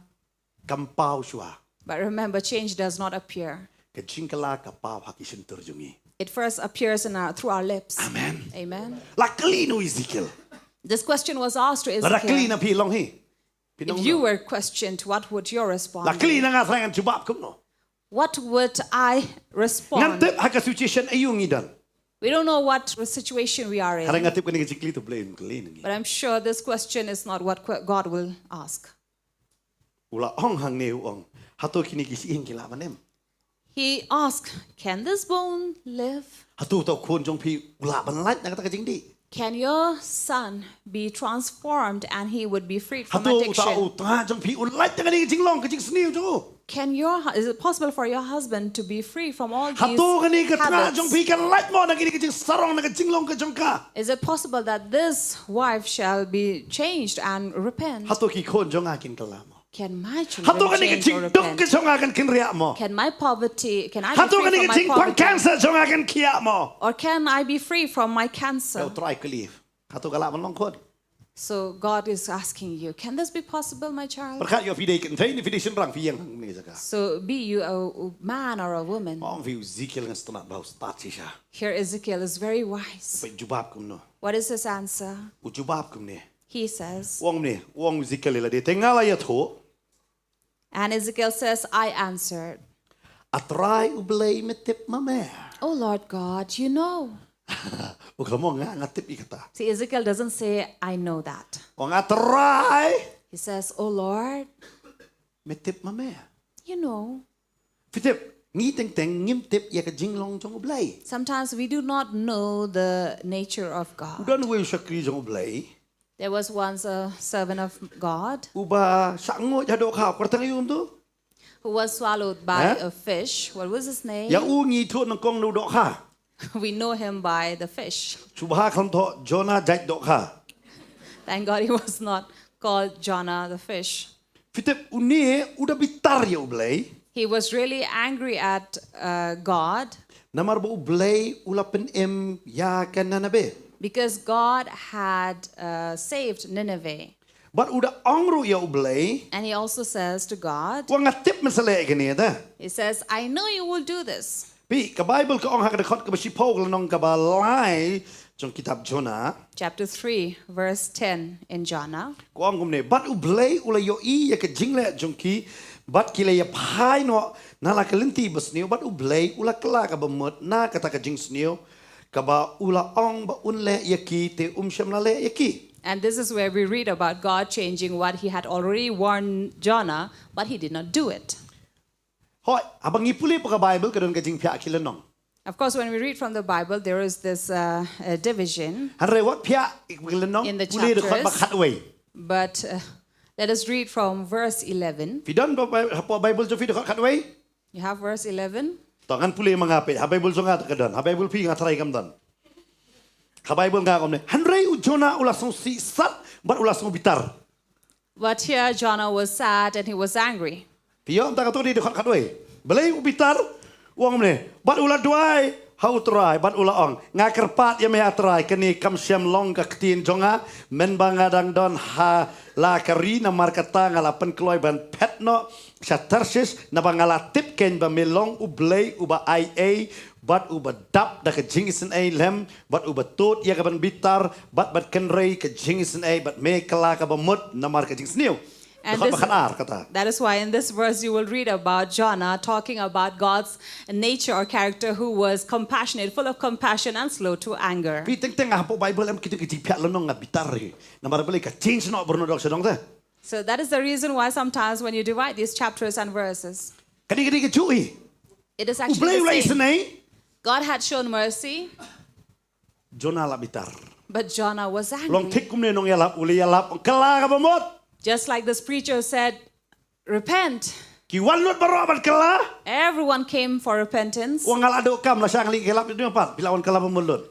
kam paw shuwa. But remember, change does not appear. Ka jingkylla ka paw ha ki shyntur jong ngi. It first appears in our, through our lips. Amen. Amen. La kylli na u Ezekiel. This question was asked to Ezekiel. Lada kylli na phi long hi. If you were questioned, what would your response be? La kylli na nga, ngan jubab kumno? What would I respond? Ngan tip ha ka situation aïu ngi don. We don't know what situation we are in. Hynrei nga tip kane ka jingkylli to Blei um kylli na ngi. But I'm sure this question is not what que- God will ask. U la ong hangne u ong. Hato kine ki shyieng ki lah ban im. He asked, "Can this bone live? Hato uta u khun jong phi u lah ban lait na kata ka jingdih? Can your son be transformed and he would be freed from Hato uta addiction? u tnga jong phi u lait na kane ka jinglong ka jingsniew jong u? Can your hu- is it possible for your husband to be free from all these Hato kane ka tnga habits? jong phi kan lait mo na kane ka jingsarong na ka jinglong ka jong ka? Is it possible that this wife shall be changed and repent? Hato ki khun jong nga kin kylla mo? Can my children Hato kane ka change or jingduk ka repent? jong nga kan kynriah mo? Can my poverty, can I be Hato free kane from ka my jingpang poverty? cancer jong nga kan khiah mo? Or can I be free from my cancer? Ka u trai kylli. Hato ka lah ban long khun? So God is asking you, can this be possible, my child? Pyrkhat ïoh phi dei kynthei ne phi dei shynrang phi ïeng hangne jaka. So be you a a man or a woman. Ong phi u Ezekiel ngan sngewtynnat ba u stad shisha. Here Ezekiel is very wise. Peit u jubab kumno. What is his answer? U jubab kumne. He says, u ong kumne, u ong u Ezekiel ïa lade, te nga la ïathuh. And Ezekiel says, I answered, A Trai U Blei me tip ma me. Oh Lord God, you know. U khlem ong nga, nga tip ïa kata. See, Ezekiel doesn't say, I know that. U ong A Trai. He says, Oh Lord, me tip ma me. You know. Phi tip, ngi teng teng ngim tip ïa ka jinglong jong U Blei. Sometimes we do not know the nature of God. U don uwei u shakri jong U Blei. There was once a servant of God. Uba shah nguid ha dohkha, kyrteng aïu um tu? Who was swallowed by Eh? a fish. What was his name? Ïa u ngi thuh nyngkong na u dohkha. We know him by the fish. Shu bha khlem thoh Jonah jait dohkha. Thank God he was not called Jonah the fish. Phi tip une u da bitar ïa U Blei. He was really angry at uh, God Namar ba U Blei u la pynim ïa ka Nineveh. because God had uh, saved Nineveh. Bad u da ong ruh ïa U Blei. And he also says to God, Wa nga tip men sa leh kane ïa ta. He says, I know you will do this. Phi, ka Baibl ka ong ha ka dkhot kaba shiphew ka lynnong kaba lai jong kitab Jonah. Chapter three, verse ten in Jonah. Ka ong kumne, bad U Blei u la ïohi ïa ka jingleh jong ki, bad ki la ïa phai noh na la ka lynti basniew, bad U Blei u la kylla kaba mut na kata ka jingsniew, kaba u la ong ba un leh ïa ki, te um shym la leh ïa ki. And this is where we read about God changing what he had already warned Jonah, but he did not do it. Hooid, haba ngi pule bad ka Baibl ka don ka jingphiah ki lynnong. Of course, when we read from the Bible, there is this uh, uh, division Hynrei wat phiah ki lynnong, in the pule dkhot ba chapters. khatwei. But uh, let us read from verse eleven. Phi don ba Bai- hapoh Baibl jong phi dkhot khatwei? You have verse eleven? To ngan pule ma nga peit, ha Baibl jong nga te ka don, ha Baibl phi nga tharai kam don. Ha Baibl nga kumne, hynrei u Jonah u la sngewsih sat bad u la sngewbitar. But here Jonah was sad and he was angry. Phi ïoh mynta kato dei dkhot khatwei. Balei u bitar? U ong kumne, bad u la duwai ha U Trai bad u la ong, nga kyrpad ïa me A Trai, kane kam shym long ka ktien jong nga, mynba nga dang don ha la ka ri, namar kata nga la pynkloi ban phet noh sha Tarshish, naba nga la tip kein ba me long U Blei uba aiei bad uba dap da ka jingisynei lem, bad uba tud ïa ka ban bitar, bad ban kynrei ka jingisynei, bad me kylla kaba mut namar ka jingsniew. And Dkhot this, ba khatar kata. that is why in this verse you will read about Jonah talking about God's nature or character, who was compassionate, full of compassion and slow to anger. Phi teng teng hapoh Baibl em kito ki jingphiah lynnong nga bitar hi. Namar balei ka change noh baroh noh dok sha dong te. So that is the reason why sometimes when you divide these chapters and verses, Ka dei ka dei ka juh hi. It is U actually Blei u the la same. isynei. God had shown mercy, Jonah la bitar. but Jonah was Long angry. thik kumne nongïalap u la ïalap, kylla kaba mut. Just like this preacher said, repent. Ki wan lut baroh ban kylla. Everyone came for repentance. Wa nga la duh kam, la shang li kylla, phi la wan kylla ba mut lut.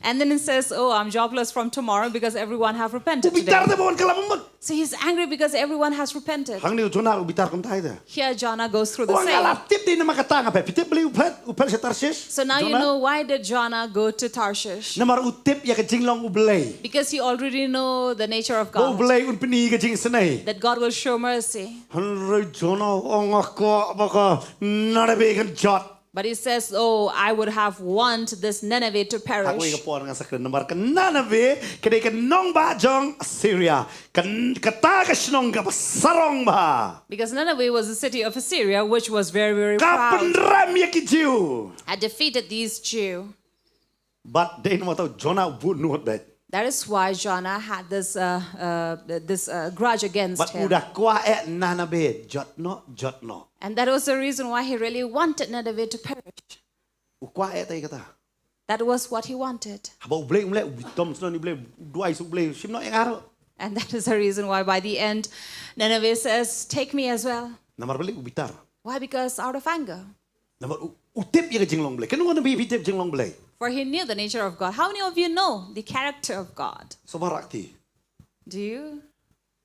And then it says, oh, I'm jobless from tomorrow because everyone have repented today. U bitar te ba wan kylla ba mut. So he's angry because everyone has repented. Hangne u Jonah u bitar kumta hi te. Here Jonah goes through the same. Wa nga la tip te namar kata nga phet. Phi tip balei u phet, u phet sha Tarshish. So now you know why did Jonah go to Tarshish? Namar u tip ïa ka jinglong U Blei. Because he already know the nature of God. Ba U Blei un pyni ka jingisynei. That God will show mercy. Hynrei Jonah u ong, nga kwah ba ka Nineveh kan jot. But he says, oh, I would have want this Nineveh to perish. Haba ka por nga sa kren namar ka Nineveh ka dei ka nongbah jong Assyria. Ka, kata ka shnong kaba sarong bha. Because Nineveh was the city of Assyria, which was very, very proud. Ka pynrem ïa ki Jiw. Had defeated these Jew. Bad dei namar kata u Jonah u bun nud bad. That is why Jonah had this uh, uh, this uh, grudge against Bad u him. Da kwah eh Nineveh jot noh, jot noh. And that was the reason why he really wanted Nineveh to perish. U kwah eh te kata. That was what he wanted. Haba u Blei um leh u bitom snon u Blei, duwai sha u Blei, shim noh ïa nga ruh. And that is the reason why by the end Nineveh says, "Take me as well." Namar balei? U bitar. Why? Because out of anger. Namar u, u tip ïa ka jinglong Blei. Kano kano phi tip jinglong Blei? For he knew the nature of God. How many of you know the character of God? Sngewbha rakti. Do you?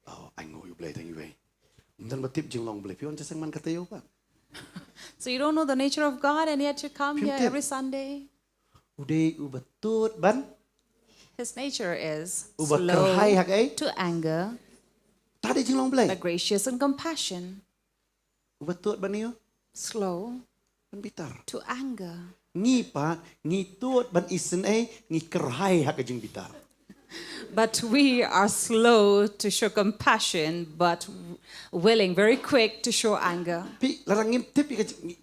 Oh, ai nguh ïa u Blei tang iwei. Ym don ba tip jinglong Blei. Phi wan sha seng man ka taïew pat. So you don't know the nature of God and yet you come Phim here tip. Every Sunday? U dei uba tut ban. His nature is Uba slow kyrhai ha kaei? To anger, Ta dei jinglong Blei. But gracious and compassion. Uba tut ban ïa. Slow Ban bitar. To anger. Ngi pat, ngi tut ban isynei, ngi kyrhai ha ka jingbitar. But we are slow to show compassion, but willing, very quick to show anger. Phi, lada ngim tip ïa ka jing, ngi,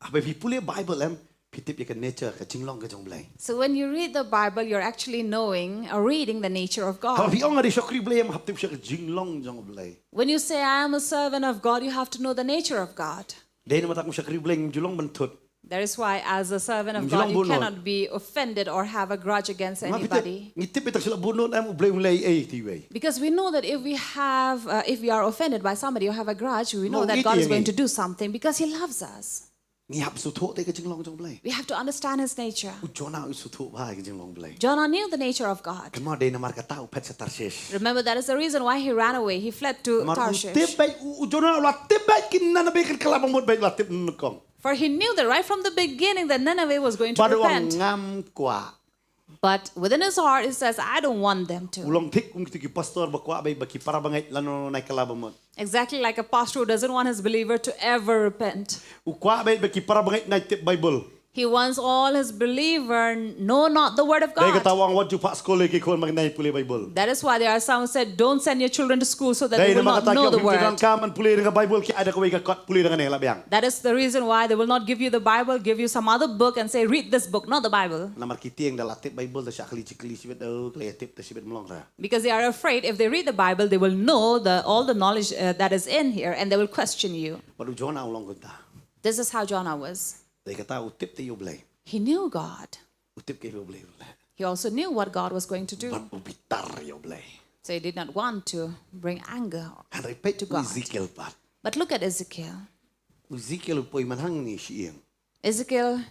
haba phi pule Bible em, phi tip ïa ka nature, ka jinglong ka jong Blei. So when you read the Bible, you're actually knowing or reading the nature of God. Haba phi ong nga dei shakri Blei em, hap tip sha ka jinglong jong Blei. When you say, "I am a servant of God," you have to know the nature of God. Dei namar kata kum shakri Blei ngim ju long ban tut. That is why, as a servant of Ngim ju God, long you bunnud. Cannot be offended or have a grudge against Namar phi tip, anybody. Ngi tip ïa ta shu la bunnud em u Blei um leh ei ei te iwei. Because we know that if we have, uh, if we are offended by somebody or have a grudge, we know Namar u that ïeit God ïa is going ngi. To do something because He loves us. Ngi hap sngewthuh te ka jinglong jong Blei. We have to understand His nature. U Jonah u sngewthuh bha ïa ka jinglong Blei. Jonah knew the nature of God. Kynmaw dei namar kata u phet sha Tarshish. Remember, that is the reason why he ran away. He fled to Namar u Tarshish. Tip beit, u, u Jonah u la tip beit ki Nineveh kin kylla bamut beit, la tip nyngkong. For he knew that right from the beginning that Nineveh was going to Bad u ong repent. Ngam kwah. But within his heart, he says, "I don't want them to." U long thik kum kito ki pastor ba kwah beit ba ki para bangeit lano lano nai kylla bamut. Exactly like a pastor who doesn't want his believer to ever repent. U kwah beit ba ki para bangeit nai tip Bible. He wants all his believer know not the word of Dei God. Kata u ong wat ju phah skul ïa ki khun ba kin nai pule Bible. That is why there are some who said, "Don't send your children to school so that Dei they will namar not kata know ki the ong phi word." Tang kam ban pule ïa ka Bible ki ai da kawei ka kot pule da kane la biang. That is the reason why they will not give you the Bible, give you some other book and say, "Read this book, not the Bible." Namar ki tieng da la tip Bible da shah kylli shi kylli shibit, oh, kylli tip da shibit mlong ra. Because they are afraid if they read the Bible, they will know the, all the knowledge uh, that is in here and they will question you. Bad u Jonah u long kumta. This is how Jonah was. Dei kata u tip te ïa u Blei. He knew God. U tip kaei ba u Blei u leh. He also knew what God was going to do. Bad u bitar ïa u Blei. So he did not want to bring anger Hynrei peit to u God. Ezekiel pat. But look at Ezekiel. U Ezekiel u poi man hangne shyieng. Ezekiel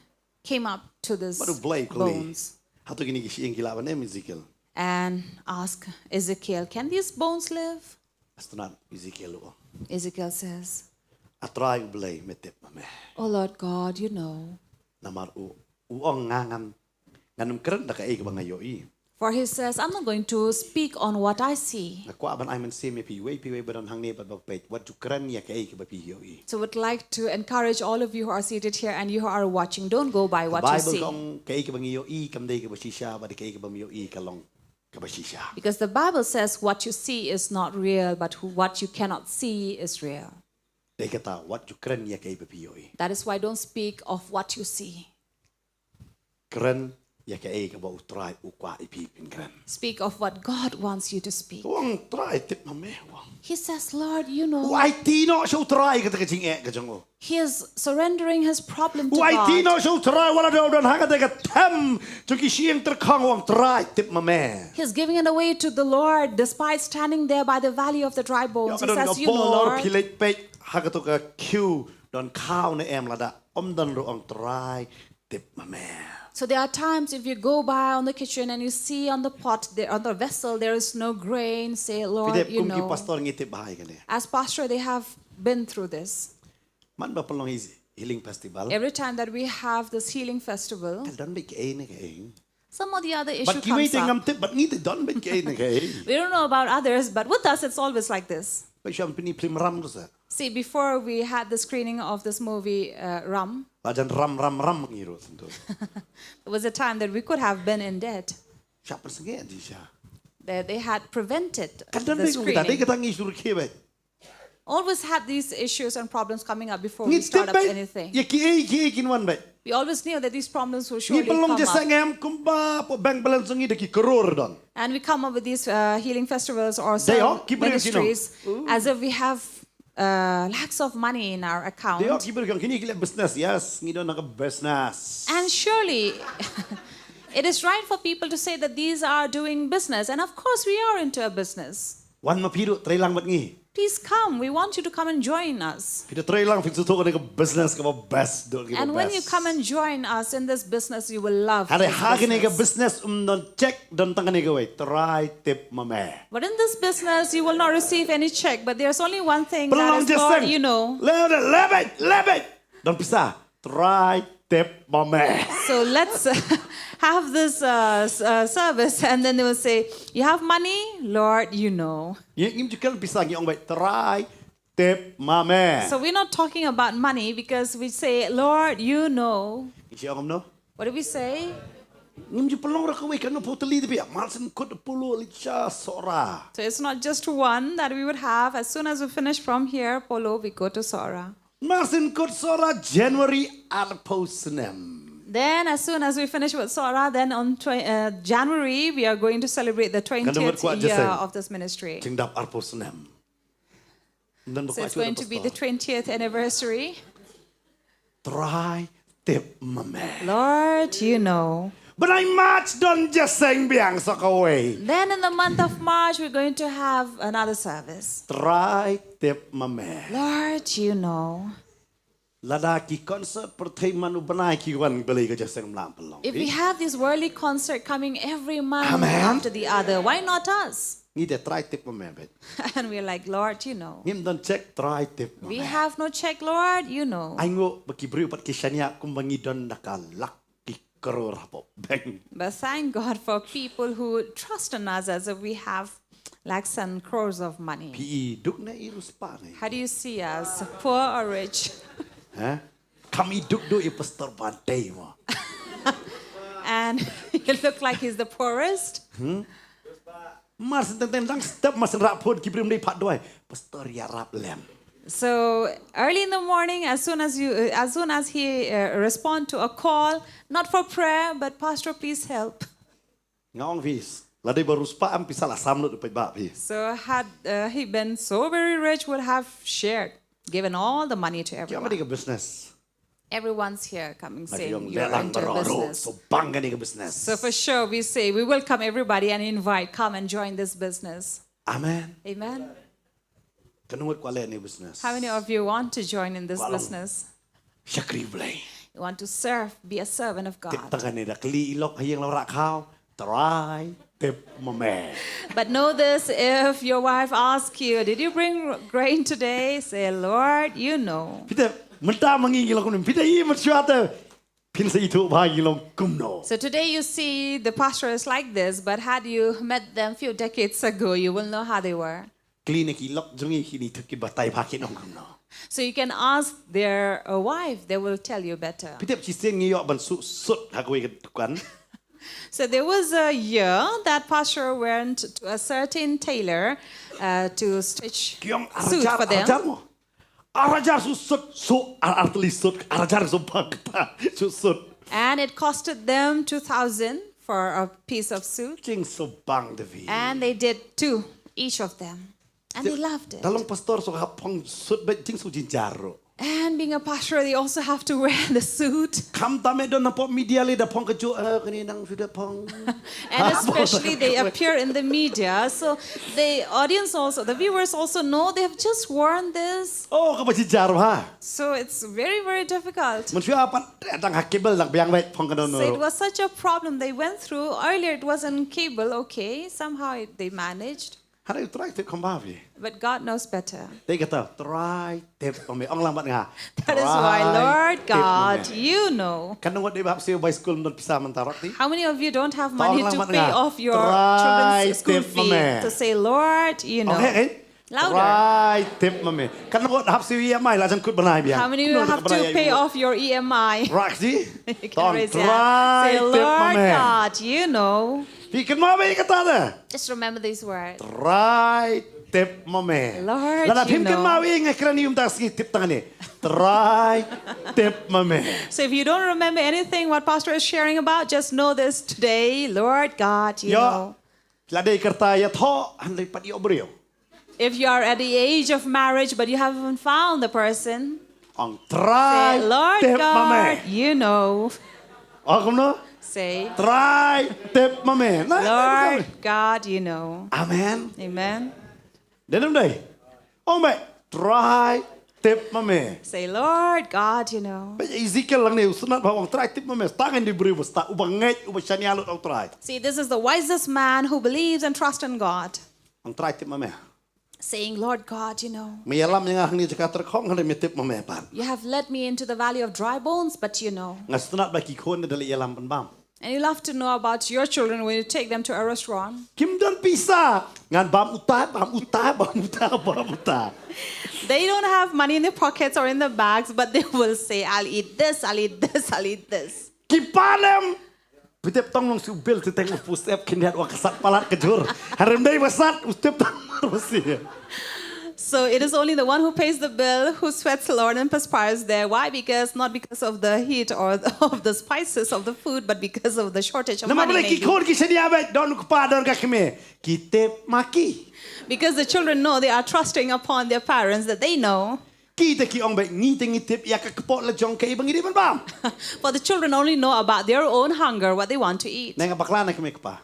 came up to this Bad u Blei u kylli. Bones. Hato kine ki shyieng ki lah ban im Ezekiel? And ask Ezekiel, "Can these bones live?" Sngewtynnat Ezekiel u ong. Ezekiel says, A Trai u Blei me tip ma me. "Oh Lord God, you know." Namar u, u ong nga ngan, ngan ym kren da kaei kaba nga ïohi. For he says, "I'm not going to speak on what I see." Nga kwah ban ai mynsiem ïa phi iwei pa iwei ba don hangne bad ba peit, wat ju kren ïa kaei kaba phi ïohi. So would like to encourage all of you who are seated here and you who are watching, don't go by what you see. Ka Bible ka ong kaei kaba ngi ïohi kam dei kaba shisha bad kaei kaba ym ïohi ka long kaba shisha. Because the Bible says what you see is not real, but who, what you cannot see is real. Dei kata wat ju kren ïa kaei ba phi ïohi. That is why don't speak of what you see. Kren ïa kaei kaba u Trai u kwah ïa phi phin kren. Speak of what God wants you to speak. U ong Trai tip ma me u ong. He says, "Lord, you know." U aiti noh sha u Trai kata ka jingeh ka jong u. He is surrendering his problem to God. U aiti noh sha u Trai wat la u don ha kata ka them jong ki shyieng tyrkhong, u ong Trai tip ma me. He is giving it away to the Lord despite standing there by the valley of the dry bones. He says, "You know, Lord." Phi leit peit ha kato ka queue don khaw ne em, lada ym don ruh ong Trai tip ma me. So there are times if you go by on the kitchen and you see on the pot, there, on the vessel, there is no grain, say, "Lord, you know." Phi tip kum ki pastor ngi tip bha ïa kane. As pastor, they have been through this. Man ba pynlong hi healing festival. Every time that we have this healing festival, ka don beit kaei ne kaei. Some or the other issue comes up. Bad kiwei te ngam tip, bad ngi te don beit kaei ne kaei. We don't know about others, but with us it's always like this. Ba sham pyni phlim Ram ruh sa. See, before we had the screening of this movie, uh, Ram, La jan ram ram ram ngi ruh syntu. There was a time that we could have been in debt. Shah pynsngew di sha. They, they had prevented the screening. Ka don beit kum kata, dei kata ngi shu rkhie beit. Always had these issues and problems coming up before we start up anything. Ngi tip beit ïa kiei kiei kin wan beit. We always knew that these problems will surely come up. Ngi pynlong jingïaseng em kumba hapoh bank balance jong ngi da ki klur don. And we come up with these uh, healing festivals or some ministries as if we have uh, lakhs of money in our account. Dei hok, ki briew ki ong kine ki leh business. Yes, ngi don ha ka business. And surely it is right for people to say that these are doing business. And of course we are into a business. Wan ma phi ruh, trei lang bad ngi. Please come. We want you to come and join us. Phi da trei lang, phin sngewthuh kane ka business kaba best, dei ka best. And when you come and join us in this business, you will love this business. Hynrei ha kane ka business ym don check, don tang kane kawei, try tip ma me. But in this business, you will not receive any check, but there's only one thing, that is, Lord, you know. Pynlong jingïaseng. Leh, leh beit, leh beit. Don pisa. Try tip ma me. So let's uh, have this uh, s- uh, service, and then they will say, "You have money, Lord, you know." Ngi, ngim ju kren pisa, ngi ong beit, try tip ma me. So we're not talking about money because we say, "Lord, you know." Ngi shu ong kumno? What do we say? Ngim ju pynlong ruh kawei, kano putli te pia, Marsin Kut, Polo, Licha, Sora. So it's not just one that we would have. As soon as we finish from here, Polo, we go to Sora. Marsin Kut, Sora, January arphew snem. Then, as soon as we finish with Sora, then on tw- uh, January, we are going to celebrate the twentieth year of this ministry. Jingdap arphew snem. So it's going to be the twentieth anniversary. Try tip ma me. Lord, you know. Bnai March don jingïaseng biang sa kawei. Then in the month of March, we're going to have another service. Try tip ma me. Lord, you know. Lada ki concert pyrthei man u bnai ki wan, balei ka jingïaseng ym lah pynlong? If we have this worldly concert coming every month after the other, why not us? Ngi te try tip ma me beit. And we're like, "Lord, you know." Ngim don check, try tip ma me. We have no check, Lord, you know. Ai nguh ba ki briew pat ki shaniah kumba ngi don da ka lak ki klur hapoh bank. But thank God for people who trust in us as if we have lakhs and crores of money. Phi i duk ne i riewspah ne? How do you see us, poor or rich? Heh? Kam i duk, duk i Pastor Bante mo. And you look like he's the poorest. Mar syn teng teng dang step, mar syn rap phone, ki briew ym dei pat duwai. Pastor ïarap lem. So early in the morning, as soon as you, uh, as soon as he uh, respond to a call, not for prayer, but, "Pastor, please help." Nga ong phi, lada i ba riewspah em, pisa la sam lut, peit ba phi. So had uh, he been so very rich, would have shared, given all the money to everyone. Ki ong ka dei ka business. Everyone's here coming, saying, "You're into a business." So bang kane ka business. So for sure, we say, we welcome everybody and invite, "Come and join this business." Amen. Amen. Katno ngut kwah leh ïa kane ka business? How many of you want to join in this business? Kwah long shakri Blei. You want to serve, be a servant of God. Tip tang kane, da kylli i lok ha ïing la rah khaw, try tip ma me. But know this, if your wife asks you, "Did you bring grain today?" Say, "Lord, you know." Phi te, mynta ma ngi ngi long kumne. Phi te i mynshuwa te, phin sa ithuh ba ngi long kumno. So today you see the pastor is like this, but had you met them few decades ago, you will know how they were. Kylli na ki lok jong ngi, kine ki batai ba kin ong kumno. So you can ask their uh, wife, they will tell you better. Phi tip shisien ngi ïoh ban suh sut ha kawei ka dukan. So there was a year that pastor went to a certain tailor uh, to stitch suit for them. Ki ong ar hajar, ar hajar mo. Ar hajar suh sut, suh ar, ar tylli sut, ar hajar suh bang kata suh sut. And it costed them two thousand for a piece of suit. Jingsuh bang da phi. And they did two, each of them. And they loved it. Da long pastor shu hap phong suit bad jingsuh jynjar ruh. And being a pastor, they also have to wear the suit. Khamtam eh don hapoh media lei da phong kajuh, eh, kane nang suit da phong. And especially they appear in the media, so the audience also, the viewers also know they have just worn this. Oh, kaba jynjar ha. So it's very, very difficult. Mynshuwa pat dang ha cable, dang biang beit phong kano kano. So it was such a problem they went through. Earlier it was in cable, okay. Somehow it, they managed. Hynrei u Trai u tip kham bha phi. But God knows better. Te kata, Trai tip ma me, ong lang bad nga. That is why, Lord God, you know. Katno ngut dei ba hap siew bai skul ym don pisa mynta, rot ti? How many of you don't have money to pay off your children's school fee? To say, "Lord, you know." Louder. Trai tip ma me. Katno ngut hap siew E M I, la jan kut bnai biang. How many of you have to pay off your E M I? Rak ji. You can raise your hand. Say, "Lord God, you know." Phi kynmaw beit kata de. Just remember these words. Trai tip ma me. Lord, Lada you phim kynmaw know. Ïa nga kren ïa um ta sngi tip tang ne. Trai tip ma me. So if you don't remember anything what Pastor is sharing about, just know this today, Lord God, you Ïa. Know. La dei kyrta ïathoh hynrei pat ïoh briew. If you are at the age of marriage but you haven't found the person, Ong trai say, Lord tip ma me. God, you know. Ong kumno? Say, Trai tip ma me. Na, Lord God, you know. Amen. Amen. Dei ne ym dei? Ong me. Trai tip ma me. Say, Lord God, you know. Ba Ezekiel lang ne u sngewthuh ba ong trai tip ma me. Tang ïa u briew ba stad, uba ngeit, uba shaniah lut ha U Trai. See, this is the wisest man who believes and trusts in God, Ong trai tip ma me. Saying, Lord God, you know. Me ïalam ïa nga hangne jaka tyrkhong hynrei me tip ma me pat. You have led me into the valley of dry bones, but you know. Nga sngewthuh ba ki khun da leh ïalam pynbam. And you love to know about your children when you take them to a restaurant. Kim don pisa. Ngan bam utai, bam utai, bam utai, bam utai. They don't have money in their pockets or in their bags, but they will say, I'll eat this, I'll eat this, I'll eat this. Ki panem. Phi tip tang long shu bil te teng u pusep khyndiat wa ka sat palat ka jur. Hynrei ym dei ba sat u tip tang mar ba si. So it is only the one who pays the bill who sweats, Lord, and perspires there. Why? Because not because of the heat or of the spices of the food, but because of the shortage of Namar money. Balei ki Maybe. Khun ki shaniah beit, don u kpa don ka kmie. Ki tip ma ki. Because the children know they are trusting upon their parents that they know. Ki te ki ong beit ngi te ngi tip ïa ka kpoh la jong kaei ba ngi dei ban bam. For the children only know about their own hunger, what they want to eat. Nang bakla na kmie kpa.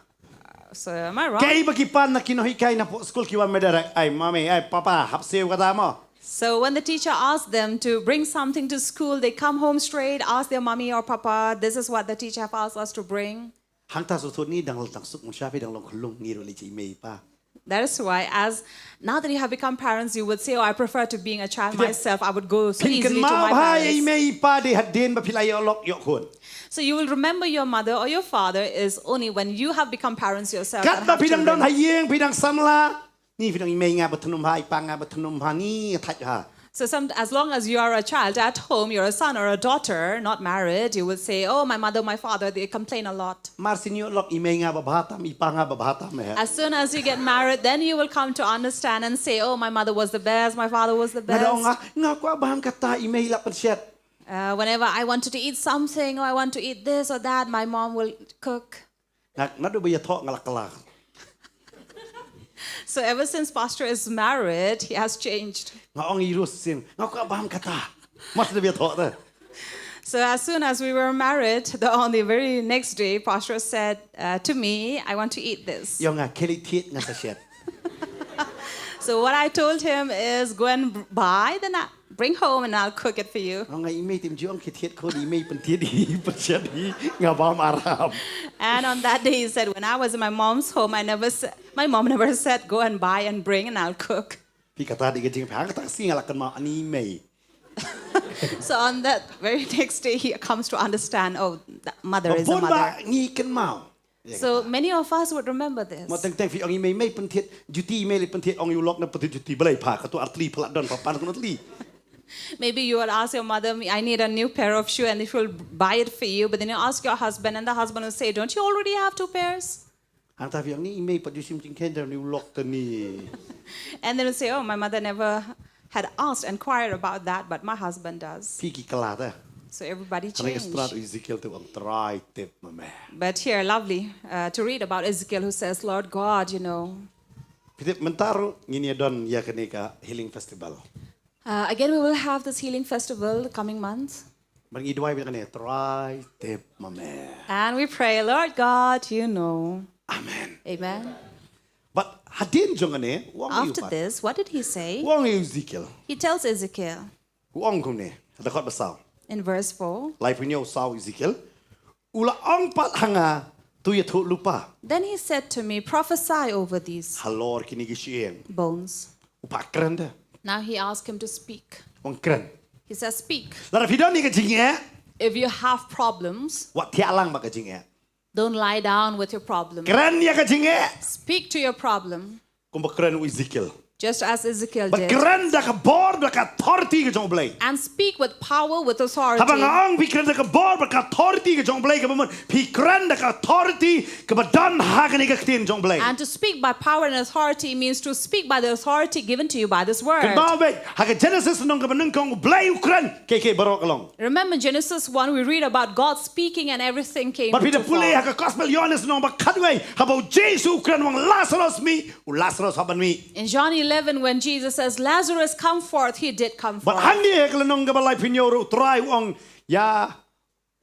So am I wrong? Kaei ba ki pan na ki nonghikai na poh skul ki wan meda rek, ai mami, ai papa, hap siew kata mo. So when the teacher asks them to bring something to school, they come home straight, ask their mommy or papa, this is what the teacher have asked us to bring. Hangta shu thut ni dang tang suk mun sha phi dang long khlung ngi ruh leh i mei i pa. That is why, as now that you have become parents, you would say, oh, I prefer to being a child myself. I would go so easily to my parents. Phin kynmaw bha ïa i mei i pa dei hadien ba phi la ïoh lok ïoh khun. So you will remember your mother or your father is only when you have become parents yourself and Katba have phi dang don children. Ha ïing phi dang samla. Ni phi dang i mei nga ba thnum ha, i pa nga ba thnum ha, ni thait ha. So some, as long as you are a child at home, you're a son or a daughter, not married, you will say, oh, my mother, my father, they complain a lot. Mar shu ïoh lok i mei nga ba bha tam, i pa nga ba bha tam eh. As soon as you get married, then you will come to understand and say, oh, my mother was the best, my father was the Nga da ong best. Nga, nga kwah bam kata i mei la pynshet. Uh, whenever I wanted to eat something or I want to eat this or that, my mom will cook. Nga, naduh ba ïathoh nga la kylla. So ever since Pastor is married, he has changed. Nga ong i Rus sien, nga kwah bam kata. Mas da ba ïathoh te. So as soon as we were married, the, on the very next day, Pastor said uh, to me, I want to eat this. Ïa nga kheli thied nga sa shet. So what I told him is, go and b- buy, then I bring home and I'll cook it for you. Nga ong i mei tim ju ong kheli thied khun, i mei pynthied i pynshet i nga bam aram. And on that day, he said, when I was in my mom's home, I never sa- my mom never said, go and buy and bring and I'll cook. Phi kata dei ka jingpang, kata ka sngi nga la kynmaw ani mei. So on that very next day, he comes to understand, oh, the mother is a Bun mother. Ba ngi kynmaw. So many of us would remember this. Mo teng teng phi ong i mei mei pynthied, juti i mei leh pynthied, ong ïa u lok na pynthied juti, balei pha, katu artylli pha la don, pha pan kano tylli. Maybe you will ask your mother, I need a new pair of shoe, and she will buy it for you. But then you ask your husband, and the husband will say, don't you already have two pairs? Hangta phi ong ni i mei pat ju shim jingkheiñ da u lok te ni. And then will say, oh, my mother never had asked, inquired about that, but my husband does. Phi ki kylla te. So everybody Hana ka changed. Strat Ezekiel te ong trai tip ma me. But here, lovely uh, to read about Ezekiel who says, Lord God, you know. Phi tip mynta ruh ngin ïa don ïa kane ka healing festival. Uh, again, we will have this healing festival the coming month. Ban ngi duwai bad kane trai tip ma me. And we pray, Lord God, you know. Amen. Amen. But hadien jong kane, u ong ïa u After pat. This, what did he say? U ong ïa u Ezekiel. He tells Ezekiel. U ong kumne, ha dkhot ba saw. In verse four. Lai pynïoh saw Ezekiel. U la ong pat ha nga, to ïathuh lypa. Then he said to me, prophesy over these Halor kine ki shyieng. Bones. U phah kren te. Now he asked him to speak. U ong kren. He says, speak. Lada phi don ïa ka jingeh. If you have problems, Wat thiah lang bad ka jingeh. Don't lie down with your problem. Kren ïa ka jingeh. Speak to your problem. Kumba kren u Ezekiel. Just as Ezekiel Ba did. kren da ka bor, da ka authority ka jong U Blei. And speak with power, with Haba authority. nga ong phi kren da ka bor, da ka authority ka jong U Blei, kaba mut phi kren da ka authority kaba don ha kane ka ktien jong U Blei. And to speak by power and authority means to speak by the authority given to you by this word. Kynmaw beit, ha ka Genesis lynnong kaba nyngkong U Blei u kren, kaei kaei baroh ka long. Remember Genesis one, we read about God speaking and everything came Bad phi da to pule ha form. ka Gospel Ïohannes lynnong ba khatkhyndai, haba u Jisu u kren, u ong Lazarus mih, u Lazarus hap ban mih. In John eleven, when Jesus says, "Lazarus, come forth," he did come Bad forth. hangne ha ka lynnong kaba laiphew hynñiew ruh u Trai u ong ïa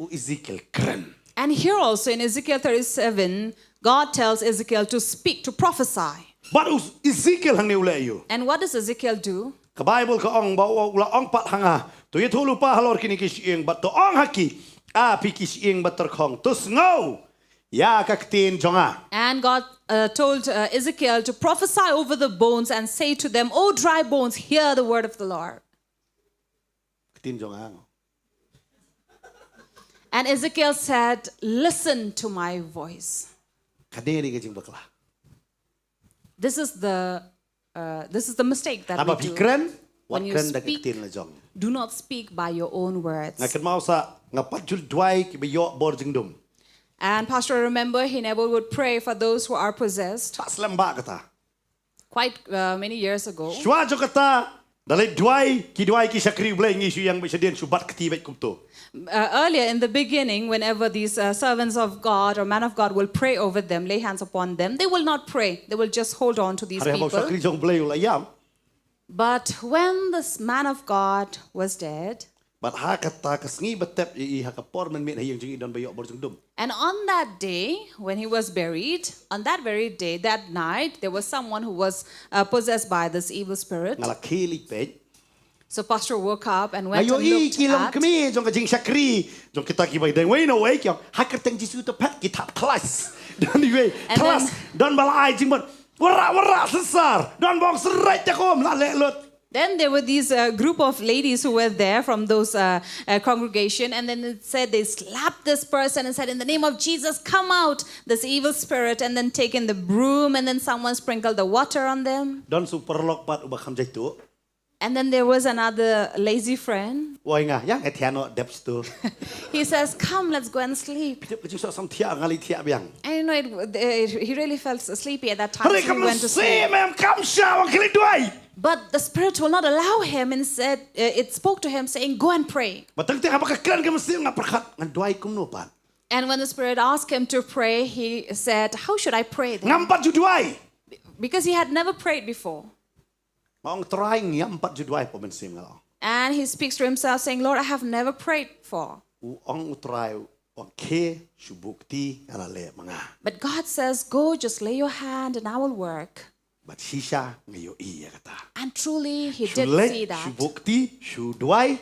u Ezekiel kren. And here also in Ezekiel thirty-seven, God tells Ezekiel to speak, to prophesy. Bad u Ezekiel hangne u leh aïu? And what does Ezekiel do? Ka Baibl ka ong ba u la ong pat ha nga, to ïathuh lypa halor kine ki shyieng, bad to ong ha ki, A phi ki shyieng batyrkhong, to sngew ïa ka ktien jong nga. And God uh, told uh, Ezekiel to prophesy over the bones and say to them, "O dry bones, hear the word of the Lord." Ktien jong nga. And Ezekiel said, "Listen to my voice." Kane ka dei ka jingbakla. This is the uh, this is the mistake that Haba we phi do. kren, wat When you kren da ka speak, ktien la jong. Do not speak by your own words. Nga kynmaw sa, nga pat ju duwai kiba ïoh bor jingdum. And Pastor, remember, he never would pray for those who are possessed. Pat slem ba kata. Quite uh, many years ago. Shuwa jong kata, da leit duwai, ki duwai ki shakri U Blei, ngi shu ïeng beit shadien, shu bat kti beit kumto. Uh, earlier in the beginning, whenever these uh, servants of God or man of God will pray over them, lay hands upon them, they will not pray. They will just hold on to these Hynrei haba u people. shakri jong U Blei u la ïap. But when this man of God was dead, Bad ha kata ka sngi ba tep ïa i, ha ka por mynmiet ha ïing jong i don ba ïoh bor jingdum. and on that day when he was buried, on that very day, that night, there was someone who was uh, possessed by this evil spirit. Nga la khie leit peit. So Pastor woke up and Nga went and ïohi looked ki long at. kmie jong ka jingshakri jong kita kiba dang wei na wei ki ong, ha ka kyrteng Jisu to phet ki thap khlas. Don iwei And khlas, then- don ba la ai jingbot. Wara wara sensar, don ba ong seret ïa kum, la leh lut. Then there were these uh, group of ladies who were there from those uh, uh, congregation, and then it said they slapped this person and said, "In the name of Jesus, come out, this evil spirit," and then taken the broom, and then someone sprinkled the water on them. Don sa u paralok pat uba kham jaituh. And then there was another lazy friend. Wai nga, ïa nga thiah noh dep sha tu. He says, "Come, let's go and sleep." Dep ka jingsuk sam thiah, nga leit thiah biang. And you know, it, it, he really felt sleepy at that time, Hynrei so ka he went to sleep. mynsiem em kam shah, ong khie leit duwai. But the spirit will not allow him and said, uh, it spoke to him saying, "Go and pray." Bad tang te haba ka kren ka mynsiem, nga pyrkhat ngan duwai kumno pat. And when the spirit asked him to pray, he said, "How should I pray then?" Ngam pat ju duwai. Because he had never prayed before. Nga ong Trai, ngam pat ju duai, hapoh mynsiem nga la ong. And he speaks to himself saying, "Lord, I have never prayed for." U ong u Trai, u ong khie shu buh kti, nga la leh ma nga. But God says, "Go, just lay your hand and I will work." Bad shisha nga ïohi ïa kata. And truly, he Shu did leh, see shu that. buh kti, shu duai,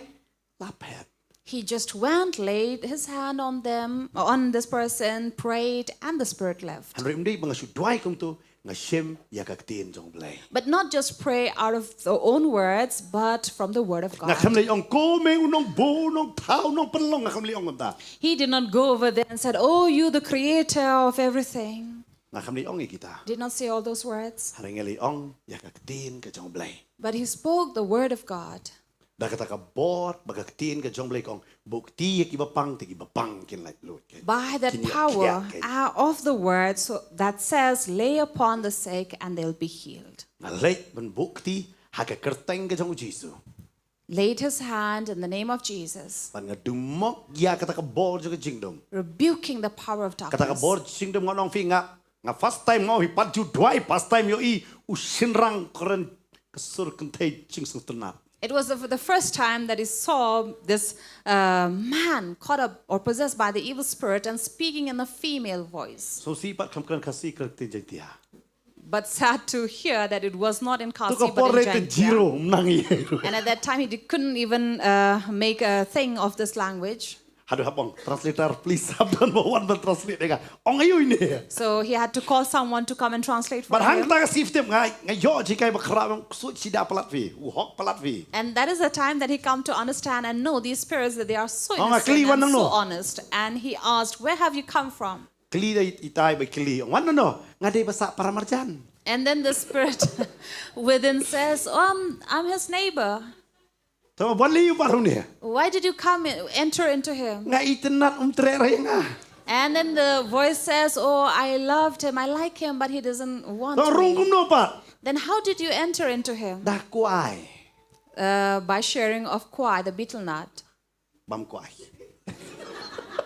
la phet. He just went, laid his hand on them, on this person, prayed, and the spirit left. Hynrei ym dei ba nga shu duai kumto, nga shim ïa ka ktien jong U Blei. But not just pray out of their own words, but from the word of Nga God. kham leit ong, ko me u nongbud, u nongthaw, u nongpynlong, nga kham leit ong kumta. He did not go over there and said, "Oh, you, the creator of everything." Nga kham leit ong ïa kita. Did not say all those words. Hynrei nga leit ong ïa ka ktien ka jong U Blei. But he spoke the word of God. Da kata ka bor, ba ka ktien ka jong U Blei ka ong, buh kti ïa kiba pang, te kiba pang kin lait luid. By that Kin ïa power khiah, kin. uh, of the word so that says, "Lay upon the sick and they'll be healed." Nga leit ban buh kti ha ka kyrteng ka jong U Jisu. Laid his hand in the name of Jesus. Bad nga dumok ïa kata ka bor jong ka jingdum. Rebuking the power of darkness. Kata ka bor jingdum, nga ong phi nga, nga first time nga ong phi, pat ju duai, first time ïohi u shynrang kren ka sur kynthei jingsngewtynnat. It was the, the first time that he saw this uh, man caught up or possessed by the evil spirit and speaking in a female voice. Sngewsih pat kam kren Khasi, kren ktien Jaiñtia. But sad to hear that it was not in To ka Khasi, but por in rei te Jaiñtia. Zero, ym nang ïa. And at that time, he did, couldn't even uh, make a thing of this language. Haduh hap ong, translator, please, hap don ba wan ban translate ïa nga. Ong aïu ine. So he had to call someone to come and translate for Bad hang him. Ta ka siftem nga, nga ïoh jinghikai ba khraw, ong ksuid sida palat phi, u hok palat phi. And that is the time that he come to understand and know these spirits, that they are so Oh, nga innocent kylli wan and so nangno. Honest. And he asked, "Where have you come from?" Kylli da i-, itai ba kylli. Ong wan nangno, nga dei ba sah para marjan. And then the spirit within says, "Oh, I'm, I'm his neighbor. Te wat leh ïa u pat hangne. Why did you come in, enter into him?" Nga itynnad um treh re nga. And then the voice says, "Oh, I loved him, I like him, but he doesn't want Te rung me." Kumno pat? Then how did you enter into him? Da kwai. Uh, by sharing of kwai, the betel nut. Bam kwai.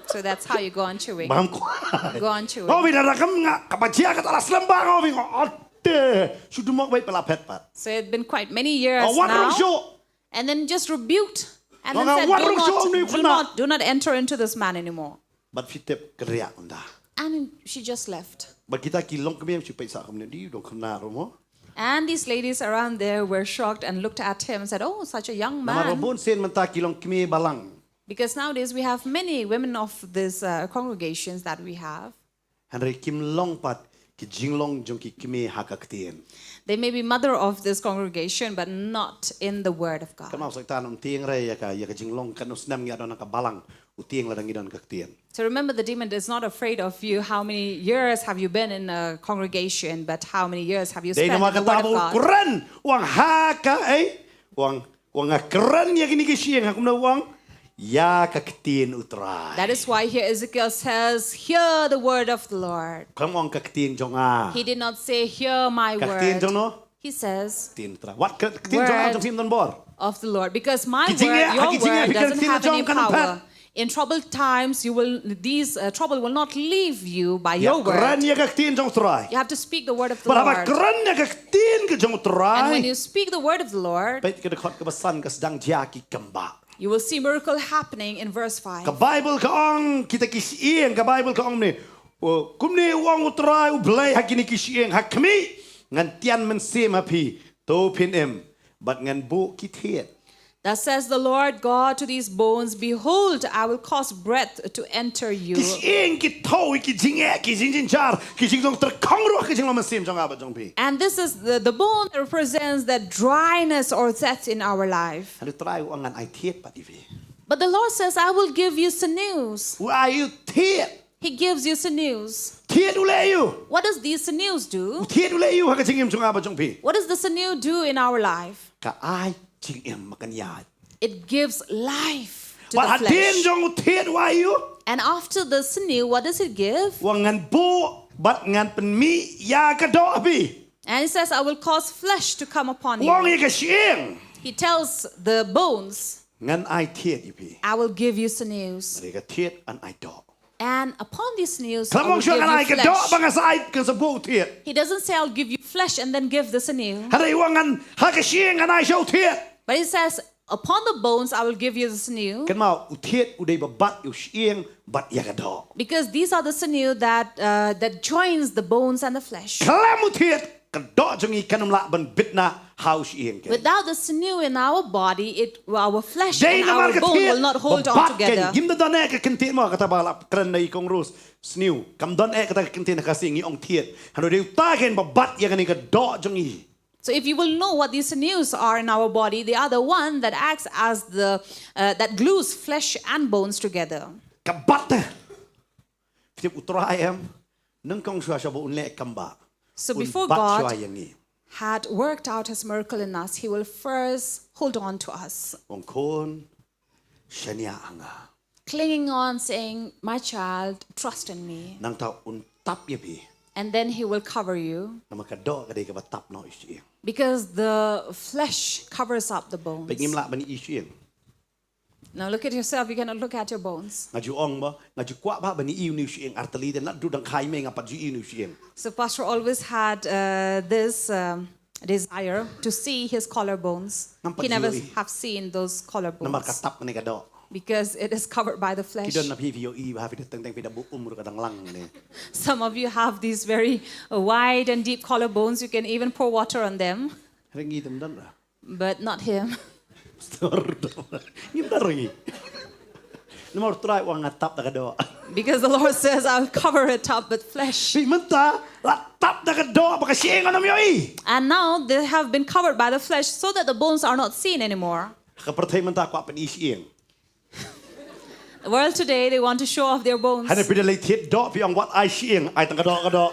So that's how you go on chewing. Bam kwai. Go on chewing. Ngobi da rakam nga kaba jia kata la slem ba ngobi ngo. Ate. Shu dumok bai pela phet pat. So it's been quite many years Oh, wat rung now. shuh. And then just rebuked. And Ngo then nga said, wat "Do rung shuh not, ni do khun. not, do not enter into this man anymore." Bad phi tip kynriah ynda. And she just left. Bad kita ki longkmie shi peit sa kumne di dongkmie ruh mo. And these ladies around there were shocked and looked at him and said, "Oh, such a young Namar man." bun sien mynta ki longkmie balang. Because nowadays we have many women of these uh, congregations that we have. Hynrei kim long pat ki jinglong jong ki kmie ha ka ktien. They may be mother of this congregation, but not in the word of God. Kynmaw Soitan um tieng re ïa ka, ïa ka jinglong kan u snem ngi don ha ka balang u tieng lada ngi don ka ktien. So remember, the demon is not afraid of you. How many years have you been in a congregation, but how many years have you Dei spent in namar the kata word ba of u God? kren u ong ha ka ei u ong u ong nga kren ïa kine ki shyieng ha kumno u ong ïa ka ktien u Trai. That is why here Ezekiel says, "Hear the word of the Lord." Kam ong ka ktien jong nga. He did not say, "Hear my Ka ktien word." Jong no? He says, Ktien Trai. Wat ka ktien jong nga "Word jong phim don bor. Of the Lord." Because my Ki jingeh, word, your ki jingeh word phi kren doesn't ktien have jong any kan power. phet. In troubled times, you will these uh, trouble will not leave you by Ïa your word. Kren ïa ka ktien jong Trai. You have to speak the word of the Bad haba Lord. Kren ïa ka ktien ka jong Trai. And when you speak the word of the Lord, Peit ka dkhot kaba san ka sdang jia ki kambah. You will see miracle happening in verse five. Ka Bible ka ong kita ki shyieng, ka Bible ka ong ne. O, kumne u ong u Trai u Blei ha kine ki shyieng, ha khmih ngan tian mynsiem ha phi, to phin im, bad ngan buh ki thied. Thus says the Lord God to these bones, "Behold, I will cause breath to enter you." Ki shyieng ki thaw ki jingeh, ki jingjynjar, ki jingjong tyrkhong ruh ki jinglong mynsiem jong nga bad jong phi. And this is the, the bone that represents that dryness or death in our life. Hynrei u Trai u ong ngan ai thied pat ïa phi. But the Lord says, "I will give you sinews." U ai ïa u thied. He gives you sinews. Thied u leh ïa u. What does these sinews do? U thied u leh ïa u ha ka jingim jong nga bad jong phi. What does the sinew do in our life? Ka ai jingim, ma kan ïaid. It gives life to Bad the hadien flesh. Jong u thied u ai ïa u. And after the sinew, what does it give? U ong ngan buh bad ngan pynmih ïa ka doh ha phi. And he says, "I will cause flesh to come upon U ong you." ïa ka shyieng. He tells the bones, Ngan ai thied ïa phi. "I will give you sinews." Hynrei ka thied un ai doh. And upon these sinews, Kam I will ong shuh give ngan ai you ka doh ba flesh. Nga sa ai, Nga sa buh u thied. He doesn't say, "I'll give you flesh and then give the sinew." Hynrei u ong ngan ha ka shyieng ngan ai shuh u thied. But he says, "Upon the bones, I will give you the sinew." Kynmaw u thied u dei ba bat ïa u shyieng bad ïa ka doh. Because these are the sinew that, uh, that joins the bones and the flesh. Khlem u thied ka doh jong ngi kan ym lah ban bit na ha u shyieng. Ke Without the sinew in our body, it, our flesh Dei and namar our ka bone thied will not hold ba on bat ka together. Ngim da don eh ka kyntien mo kata ba la kren na i kong Rose. Sinew. Kam don eh kata ka kyntien ha Khasi, ngi ong thied. Hynrei dei uta kein ba bat ïa kane ka doh jong ngi. So if you will know what these sinews are in our body, they are the one that acts as the, uh, that glues flesh and bones together. Ka bat te. Phi tip u Trai em. Nyngkong shuwa shuwa ba un leh kam ba. So Un before bat God shuwa ïa ngi. had worked out his miracle in us, he will first hold on to us, Ong khun. Shaniah ha nga. Clinging on, saying, "My child, trust in me." Nangta un tap ïa phi. And then he will cover you. Namar ka doh ka dei kaba tap noh i shyieng. Because the flesh covers up the bones. Peit, ngim lah ban i shyieng. Now look at yourself, you cannot look at your bones. Nga ju ong ba, nga ju kwah ba ban i u ni u shyieng artylli, te naduh dang kha i mei nga pat ju i u ni u shyieng. So Pastor always had uh, this um, desire to see his collarbones. Nampak He never jui. Have seen those Namar ka collarbones tap ne ka doh. Because it is covered by the Ki flesh. Don na phi phi ïohi ba phi da teng teng phi da buh um ruh ka dang lang ne. Some of you have these very uh, wide and deep collarbones. You can even pour water on them, Ring ngi tem don ra. But not him. Stor. Ngim don ring ngi. Namar u Trai u ong nga tap da ka doh. Because the Lord says, "I'll cover it up with flesh." Phi mynta la tap da ka doh ba ka shyieng un ym ïohi. And now they have been covered by the flesh so that the bones are not seen anymore. Ka pyrthei mynta kwah pyn i shyieng. Well, today they want to show off their bones. Hynrei phi da leit thied doh, phi ong wat ai shyieng, ai tang ka doh ka doh.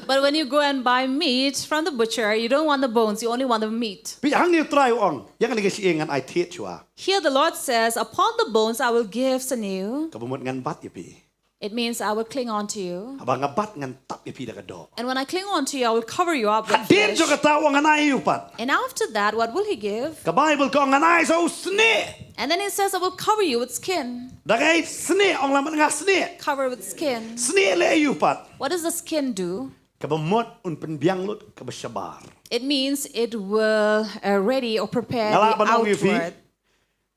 But when you go and buy meat from the butcher, you don't want the bones, you only want the meat. Phi, hangne U Trai u ong, ïa kane ka shyieng ngan ai thied shuwa. Here the Lord says, "Upon the bones I will give sinew." Kaba mut ngan bat ïa phi. It means I will cling on to you. Haba nga bat ngan tap ïa phi da ka doh. And when I cling on to you, I will cover you up with flesh. Hadien jong kata u ong ngan ai ïa u pat. And after that, what will he give? Ka Baibl ka ong ngan ai sa u snieh. And then he says, "I will cover you with skin." Da ka ai snieh, ong lem bad nga snieh. Cover with skin. Snieh leh ïa u pat. What does the skin do? Kaba mut un pynbiang lut kaba shabar. It means it will uh, ready or prepare the outward. Nga la ban ong ïa phi.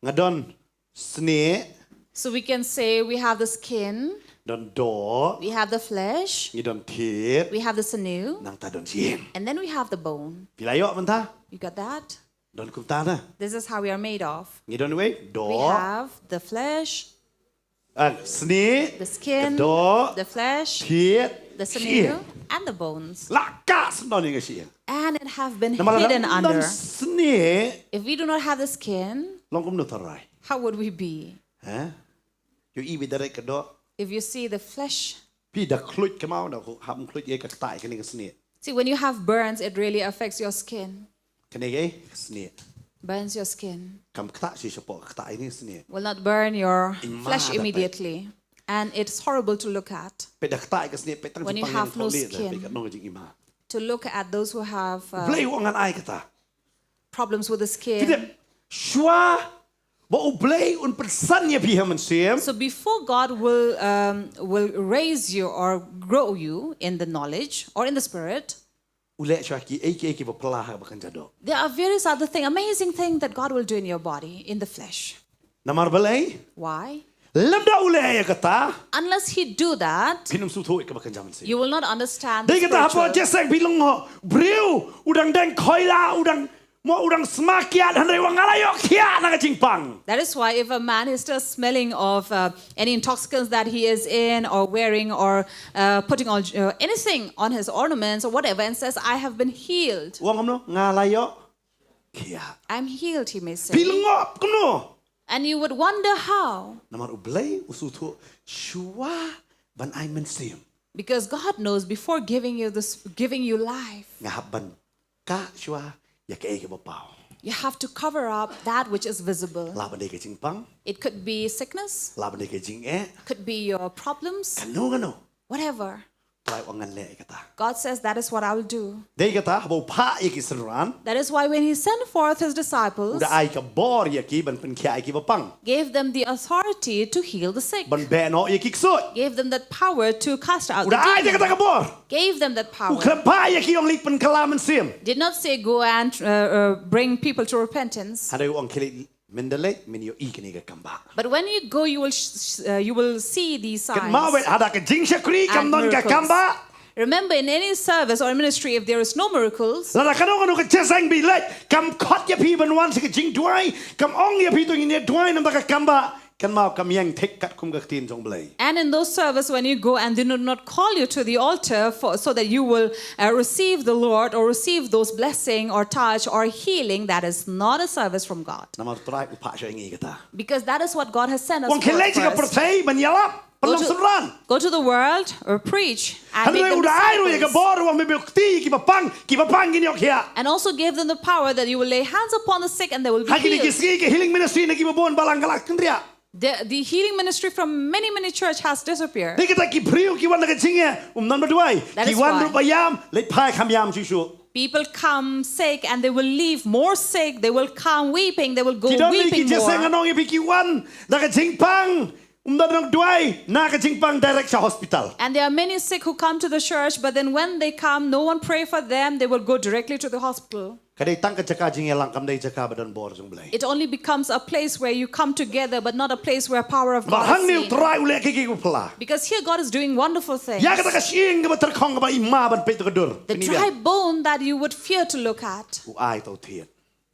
Nga don snieh. So we can say we have the skin. Don doh. We have the flesh. Ngi don thied. We have the sinew. Nangta don shyieng. And then we have the bone. Phi la ïoh mynta? You got that? Don kumta na. This is how we are made of. Ngi don wei doh. We have the flesh. Ah, snieh. The skin. Doh. The flesh. Thied. The sinew. And the bones. La ka sngewdon ïa ka shyieng. And it have been hidden under. Namar lada don snieh. If we do not have the skin. Long kumno tharai. How would we be? Ha? Ïohi ba i da rek ka doh. If you see the flesh. Phi da khluit kynmaw da hap khluit ïa ka ktah ïa kane ka snieh. See, when you have burns, it really affects your skin. Kane ka snieh. Burns your skin. Kam ktah shisha pok ktah ïa kane ka snieh. Will not burn your flesh immediately. And it's horrible to look at. Phi da ktah ïa ka snieh, phi tang jingpang ïa ka snieh. When you have no skin. To look at those who have. Uh, Blei u ong ngan ai kata. Problems with the skin. Phi tip, shuwa ba U Blei un pynsan ïa phi ha mynsiem. So before God will um, will raise you or grow you in the knowledge or in the spirit, u leh shuwa kiei kiei kiba phylla ha kaba kynja doh. There are various other things, amazing things that God will do in your body, in the flesh. Namar balei? Why? Lymda u leh ïa kata. Unless he do that, phin ym sngewthuh ïa kaba kynja mynsiem. You will not understand the spiritual. Dei kata haba Jesse phi long ho, briew u dang deng khoila, u dang Mo u dang sma kiad hynrei u ong nga la ïoh khiah na ka jingpang. That is why if a man is still smelling of uh, any intoxicants that he is in or wearing or uh, putting on uh, anything on his ornaments or whatever and says, "I have been healed." U ong kumno? Nga la ïoh khiah. I'm healed, he may say. Phi lyngngoh kumno? And you would wonder how. Namar U Blei u sngewthuh shuwa ban ai mynsiem. Because God knows before giving you this, giving you life. Nga hap ban kah shuwa ïa kaei kaba paw. You have to cover up that which is visible. Lah ban dei ka jingpang. It could be sickness. Lah ban dei ka jingeh. Could be your problems. Kano kano. Whatever. Trai u ong ngan leh ïa kata. God says, "That is what I will do." Dei kata haba u phah ïa ki synran. That is why when he sent forth his disciples, u da ai ka bor ïa ki ban pynkhiah ïa kiba pang. Gave them the authority to heal the sick. Ban beh noh ïa ki ksuid. Gave them that power to cast out the demon. U da ai ïa kata ka bor. Gave them that power. U khlem phah ïa ki ong leit pynkhlaiñ mynsiem. Did not say go and uh, uh, bring people to repentance. Hynrei u ong khie leit, mynda leit men ïohi kane ka kambah. But when you go, you will sh- sh- uh, you will see these signs. Kynmaw beit, hada ka jingshakri kam don ka kambah. Remember, in any service or ministry, if there is no miracles, lada kano kano ka jingïaseng ba i leit kam khot ïa phi ban wan sha ka jingduwai, kam ong ïa phi to ngin ïa duwai namar ka kambah, kynmaw kam ïeng thik katkum ka ktien jong U Blei. And in those service, when you go and they do not call you to the altar for, so that you will uh, receive the Lord or receive those blessing or touch or healing, that is not a service from God. Namar Trai u phah sha ngi kata. Because that is what God has sent us for first. Wan khie leit sha ka pyrthei ban ïalap. Go to, go to the world or preach and make them disciples. Hynrei u da ai ruh ïa ka bor, wan beh beh kti kiba pang, kiba pang kin ïoh khiah. And also gave them the power that you will lay hands upon the sick and they will be healed. Ha kine ki sngi ka healing ministry na kiba bun balang ka la kynriah. The, the healing ministry from many, many church has disappeared. Dei kata ki briew ki wan na ka jingeh, um, ym don ba duwai. Ki wan ruh ba ïam, leit phai kham ïam shuh shuh. People come sick and they will leave more sick. They will come weeping. They will go weeping more. Ki don ki jingïaseng, nga ong ïa phi, ki wan na ka jingpang, um, ym don ba duwai, na ka jingpang direct sha hospital. And there are many sick who come to the church, but then when they come, no one pray for them. They will go directly to the hospital. Ka dei tang ka jaka jingïalang, kam dei jaka ba don bor jong U Blei. It only becomes a place where you come together, but not a place where power of God is seen. Namar hangne U Trai u leh kiei kiei kiba phylla. Because here God is doing wonderful things. Ïa kata ka shyieng kaba tyrkhong kaba i ma ban peit to ka dur. The dry bone that you would fear to look at. U ai to thied.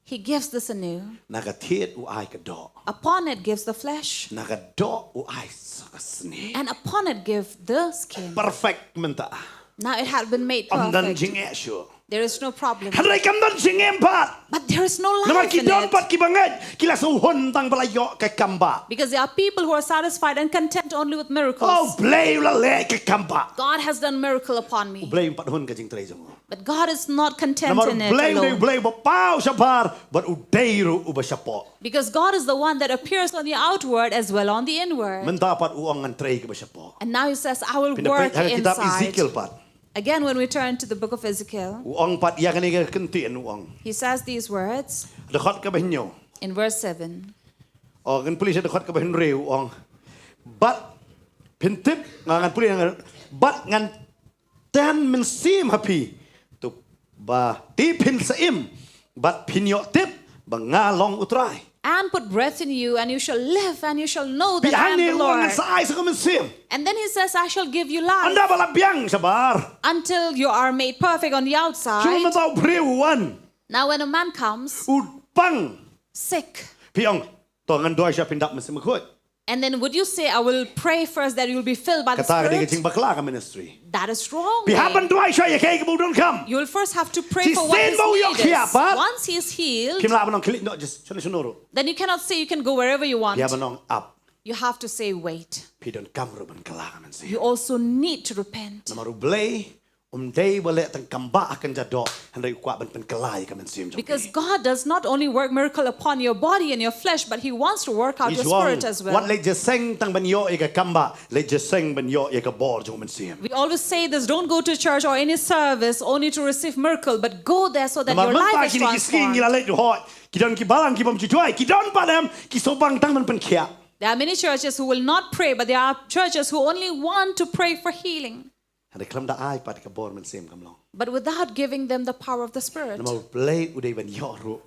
He gives the sinew. Na ka thied u ai ka doh. Upon it gives the flesh. Na ka doh u ai sa ka snieh. And upon it gives the skin. Perfect mynta. Now it had been made perfect. Ym don jingeh shuh. There is no problem. Hynrei kam don jingim pat. But there is no Namar life ki in don it. Pat kiba ngeit ki la sngewhun tang ba la ïoh ka kam bah. Because there are people who are satisfied and content only with miracles. Oh, Blei u la leh ka kam bah. God has done miracle upon me. Blei um pat hun ka jingtrei jong u. But God is not content Namar in it Blei u dei u alone. Blei uba paw shabar bad u dei ruh uba shapoh. Because God is the one that appears on the outward as well on the inward. Mynta pat u ong ngan trei kaba shapoh. And now he says, I will Pynda work peit ha kitab inside. Ezekiel pat. Again, when we turn to the book of Ezekiel, U ong pat ïa kane ka ktien u ong. He says these words Dkhot kaba hynñiew. In verse seven. Oh, ngan pule sha dkhot kaba hynriew u ong. Bad phin tip nga ngan pule ngan bad ngan ten mynsiem ha phi. To ba te phin sa im bad phin ïoh tip ba nga long U Trai. And put breath in you, and you shall live, and you shall know that I am Biang ne the u ong Lord. Ngan sa ai sa ka mynsiem. And then he says, I shall give you life Ynda ba la biang shabar. Until you are made perfect on the Shu outside. mynta u briew u wan. Now, when a man comes U pang. Sick, Phi ong. To ngan duwai sha phin dap mynsiem khuid. And then would you say, I will pray first that you will be filled by the Spirit? Kata ka dei ka jingbakla ka ministry. That is wrong. Phi hap ban duwai sha ïa kaei kaba u donkam. You will first have to pray for what is needed. Once he is healed, Kim lah ban ong khlieh noh just shano shano ruh. Then you cannot say you can go wherever you want. Phi hap ban ong ap. You have to say, wait. Phi donkam ruh ban kylla ka mynsiem. You also need to repent. Namar U Blei um dei ba leh tang kam bah ha ka jingdoh hynrei u kwah ban pynkylla ïa ka mynsiem jong phi. Because God does not only work miracle upon your body and your flesh, but he wants to work out your spirit as well. Wat leit jingïaseng tang ban ïoh ïa ka kam bah, leit jingïaseng ban ïoh ïa ka bor jong u mynsiem. We always say this, don't go to church or any service only to receive miracle, but go there so that your life is transformed. Namar mynta kine ki sngi ngi la leit hoi, ki don ki balang ki bym ju duwai, ki don pat em ki sngewbang tang ban pynkhiah. There are many churches who will not pray, but there are churches who only want to pray for healing. Hynrei khlem da ai pat ka bor mynsiem kam long. But without giving them the power of the Spirit. Namar U Blei u dei ban ïoh ruh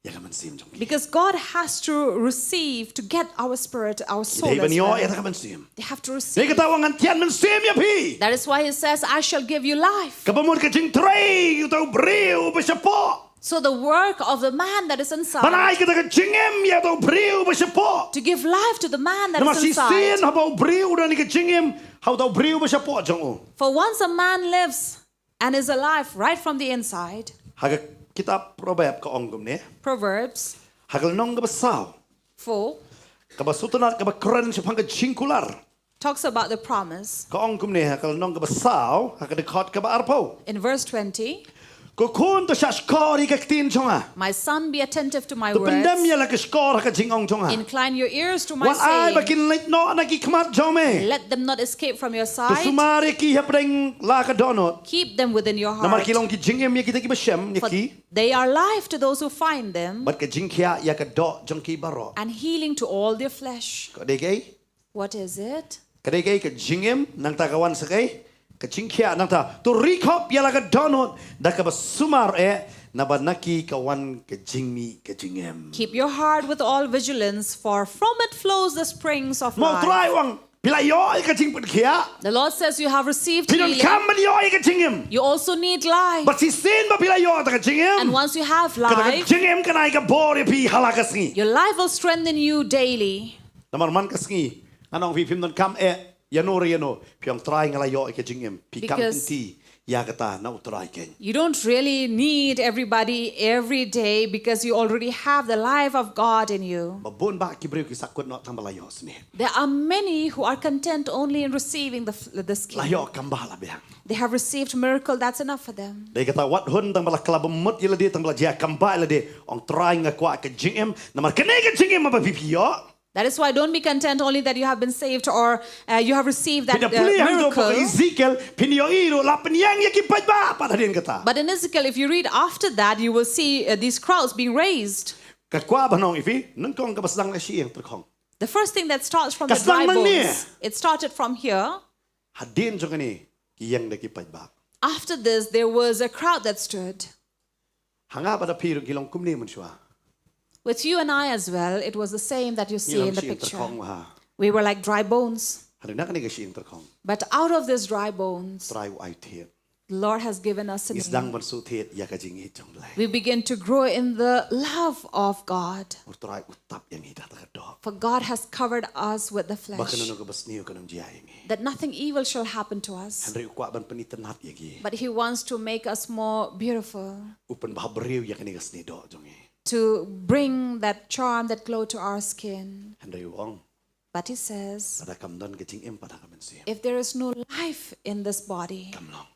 ïa ka mynsiem jong ki. Because God has to receive to get our spirit, our soul Dei ban as ïoh well. Ïa ka mynsiem. They have to receive. Ïa kata u ong ngan thied mynsiem ïa phi. That is why he says, I shall give you life. Kaba mut ka jingtrei uta u briew ba shapoh. So the work of the man that is Ban inside, ai kata ka jingim ïa uta u briew ba shapoh. To give life to the man that Namar is shisien inside. Haba u briew u don ïa ka jingim ha uta u briew ba shapoh jong u. For once a man lives and is alive right from the inside. Ha ka kitab Proverb ka ong kumne. Proverbs Ha ka lynnong kaba saw. four Kaba sngewtynnat kaba kren shaphang ka jingkular. Talks about the promise. Ka ong kumne ha ka lynnong kaba saw, ha ka dkhot kaba arphew. In verse twenty, Ko khun to shahshkor ïa ka ktien jong nga. My son, be attentive to my To pyndem words. Ïa la ka shkor ha ka jingong jong nga. Incline your ears to my Wat ai ba saying. Kin leit noh na ki khmat jong me. Let them not escape from your To sight. Sumar ïa ki hapdeng la ka dohnud. Keep them within your Namar heart. Ki long ki jingim ïa kita kiba shem ïa ki. They are life to those who find them. Bad ka jingkhiah ïa ka doh jong ki baroh. And healing to all their flesh. Ka dei kaei? What is it? Ka dei kaei ka jingim, nangta ka wan sa kaei? Ka jingkhiah, nangta. To ri khop ïa la ka dohnud, da kaba sumar eh, naba na ki ka wan ka jingmih ka jingim. Keep your heart with all vigilance, for from it flows the springs of life. Mo Trai u ong, phi la ïoh ïa ka jingpynkhiah. The Lord says you have received Phi donkam ban ïoh ïa ka jingim. You also need life. Bad shisien ba phi la ïoh ïa ka jingim. And once you have life, Kata ka jingim kan ai ka bor ïa phi ha la ka sngi. Your life will strengthen you daily. Namar man ka sngi, ngan ong phi phim donkam eh, ïano re ïano, phi ong Trai nga la ïoh ïa ka jingim, phi kam kynti ïa kata na U Trai keiñ. You don't really need everybody every day because you already have the life of God in you. Ba bun bah ki briew ki sahkut noh tang ba la ïoh snieh. There are many who are content only in receiving the, the La ïoh kam bah la biang. They have received miracle, that's enough for them. Dei kata wat hun tang ba la kylla bamut ïa lade, tang ba la jia kam bah ïa lade, ong Trai nga kwah ka jingim, namar kane ka jingim ba phi phi ïoh. That is why don't be content only that you have been saved or uh, you have received that uh, miracle. Ezekiel, phin ïohi ruh la pynïeng ïa ki paidbah pat hadien kata. But in Ezekiel, if you read after that, you will see uh, these crowds being raised. Ka kwah ban ong ïa phi, nyngkong kaba sdang la sha ïing tyrkhong. The first thing that starts from the dry bones, it started from here. Hadien jong kane, ki ïeng da ki paidbah. After this, there was a crowd that stood. Ha nga bad ha phi ruh ngi long kumne mynshuwa. With you and I as well, it was the same that you see in the picture. Ngi long sha ïing tyrkhong ha. We were like dry bones. Hadien na kane ka sha ïing tyrkhong. But out of these dry bones, Trai u ai thied. The Lord has given us a name. Ngi sdang ban sngewthuh ïa ka jingïeit jong U Blei. We begin to grow in the love of God. U Trai u tap ïa ngi da ka doh. For God has covered us with the flesh. Ba kano kano kaba sniew kan ym jia ïa ngi. That nothing evil shall happen to us. Hynrei u kwah ban pynitynnad ïa ngi. But He wants to make us more beautiful. U pynbha briew ïa kane ka sniewdoh jong ngi. To bring that charm, that glow to our skin. Hynrei u ong. But He says, lada kam don ka jingim pat ha ka mynsiem, if there is no life in this body, kam long.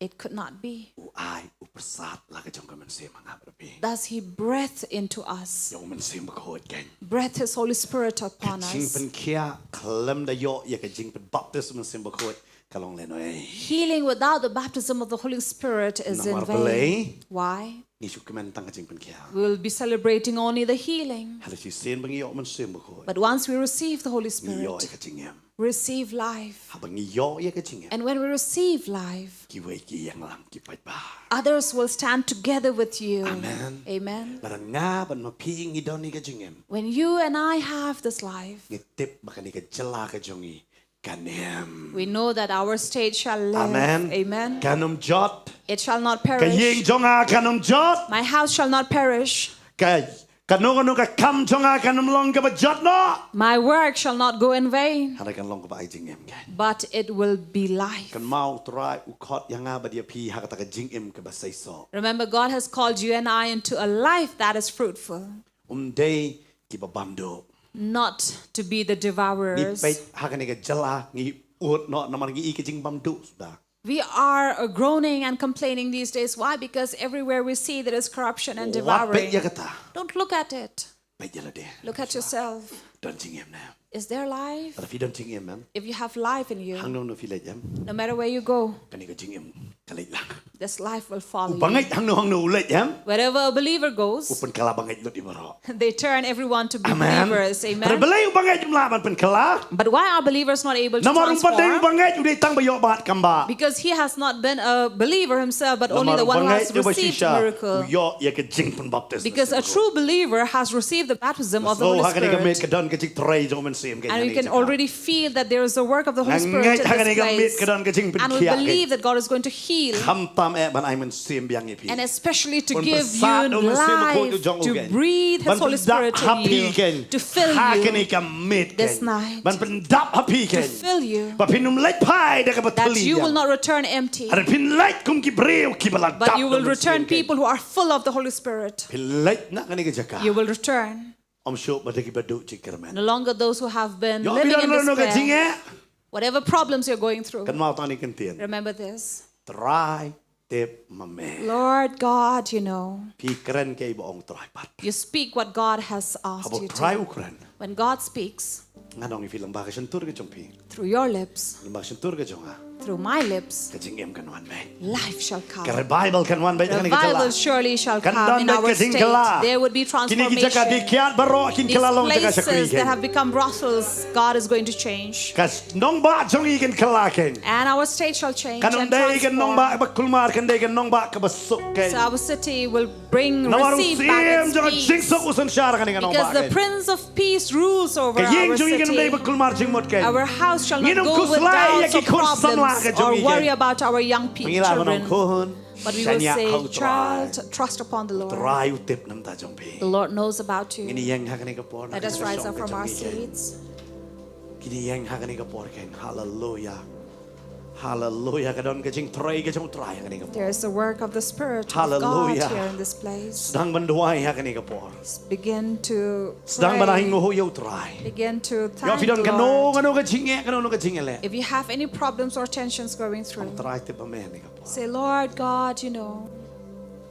It could not be. U ai u pyrsad la ka jong ka mynsiem ha nga bad phi. Thus He breathed into us. Ïa u Mynsiem Bakhuid kan. Breathed His Holy Spirit upon us. Ka jingpynkhiah khlem da ïoh ïa ka jingpynbaptis u Mynsiem Bakhuid ka long lehnoh. Healing without the baptism of the Holy Spirit is in vain. Namar balei? Why? Ngi shu kmen tang ka jingpynkhiah. We will be celebrating only the healing. Hynrei shisien ba ngi ïoh Mynsiem Bakhuid, but once we receive the Holy Spirit, ngi ïoh ïa ka jingim. Receive life. Haba ngi ïoh ïa ka jingim, and when we receive life, kiwei ki ïeng lang ki paidbah. Others will stand together with you. Amen. Amen. Lada nga bad ma phi ngi don ïa ka jingim, when you and I have this life, ngi tip ba kane ka jylla ka jong ngi kan im. We know that our state shall live. Amen. Amen. Kan ym jot. It shall not perish. Ka ïing jong nga kan ym jot. My house shall not perish. Ka, kano kano ka kam jong nga kan ym long kaba jot noh. My work shall not go in vain. Hynrei kan long kaba ai jingim kan. But it will be life. Kynmaw U Trai u khot ïa nga bad ïa phi ha kata ka jingim kaba seisoh. Remember, God has called you and I into a life that is fruitful. Ym dei kiba bam duh. Not to be the devourers. Ngi peit ha kane ka jylla ngi ud noh namar ngi i ka jingbam duh suda. We are uh, groaning and complaining these days. Why? Because everywhere we see there is corruption and devouring. Wat peit ïa kata. Don't look at it. Peit ïa lade. Look at yourself. Don jingim ne? Is there life? Lada phi don jingim em, if you have life in you, hangno hangno phi leit em, no matter where you go, kane ka jingim ka leit lang. This life will follow you. U bangeit hangno hangno u leit em, wherever a believer goes, u pynkylla bangeit lut ïa baroh. They turn everyone to be believers. Amen. Hynrei balei u bangeit um lah ban pynkylla? But why are believers not able to transform? Namar u bangeit u dei tang ba ïoh bat kam ba. Because he has not been a believer himself, but only the one who has received miracle. Namar u bangeit u ba shisha u ïoh ïa ka jingpynbaptis. Because a true believer has received the baptism of the Holy Spirit. Nga sngew ha kane ka miet ka don ka jingtrei jong u Mynsiem kan. And we can already feel that there is a work of the Holy Spirit in this place. Nga ngeit ha kane ka miet ka don ka jingpynkhiah kan. And we believe that God is going to heal. Khamtam eh ban ai Mynsiem biang ïa phi. And especially to give you life, to breathe His Holy Spirit in you, to fill you this night. Ban pyndap ha phi kan. Ha kane ka miet kan. Ban pyndap ha phi kan. To fill you. Ba phin ym leit phai da kaba thylli. That you will not return empty. Hynrei phin leit kum ki briew kiba la dap da u Mynsiem kan. But you will return people who are full of the Holy Spirit. Phin leit na kane ka jaka. You will return. Ym shuh ba da kiba duh jingkyrmen. No longer those who have been living in despair. Ïoh phi don kano kano ka jingeh. Whatever problems you're going through, kynmaw tang kane ka ktien. Remember this. Trai, tip ma me. Lord God, you know. Phi kren kaei ba ong Trai pat. You speak what God has asked you to. Haba Trai u kren. When God speaks, ngan ong ïa phi lyngba ka shyntur ka jong phi, through your lips, lyngba ka shyntur ka jong nga, through my lips, ka jingim kan wan beit. Life shall come. Ka revival kan wan beit ha kane ka jylla. Revival surely shall come in our state. Kan don beit ka jingkylla. There would be transformation. Kine ki jaka dih kiad baroh kin kylla long jaka shakri kan. These places that have become brothels, God is going to change. Ka nongbah jong ngi kan kylla kan. And our state shall change and transform. Kan ym dei ka nongbah ba kulmar, kan dei ka nongbah kaba suk kan. So our city will bring, receive back its peace. Namar u Syiem jong ka jingsuk u synshar ha kane ka nongbah kan. Because the Prince of Peace rules over our city. Ka ïing jong ngi kan ym dei ba kulmar jingmut kan. Our house shall not go with doubts or problems or worry about our young pe-, children. Ngin ym khuslai ïa ki khun samla ka jong ngi kan. Ngin ym khuslai ïa ki khun samla ka jong ngi kan. But we will say, "Child, trust upon the Lord." Ngin ïa ong, "Trai, U Trai u tip namar jong phi." The Lord knows about you. Ngin ïeng ha kane ka por, na kane ka shong ka jong ngi kan. Let us rise up from our seats. Ngin ïeng ha kane ka por kan. Hallelujah. Hallelujah. Ka don ka jingtrei ka jong U Trai ha kane ka por. There is the work of the Spirit of God here in this place. Hallelujah. Sdang ban duwai ha kane ka por. Begin to pray. Sdang ban ai nguh ïa U Trai. Begin to thank the Lord. Ïoh phi don kano kano ka jingeh, kano kano ka jingeh leh. If you have any problems or tensions going through, ong, Trai, tip ma me ha kane ka por. Say, "Lord God, you know."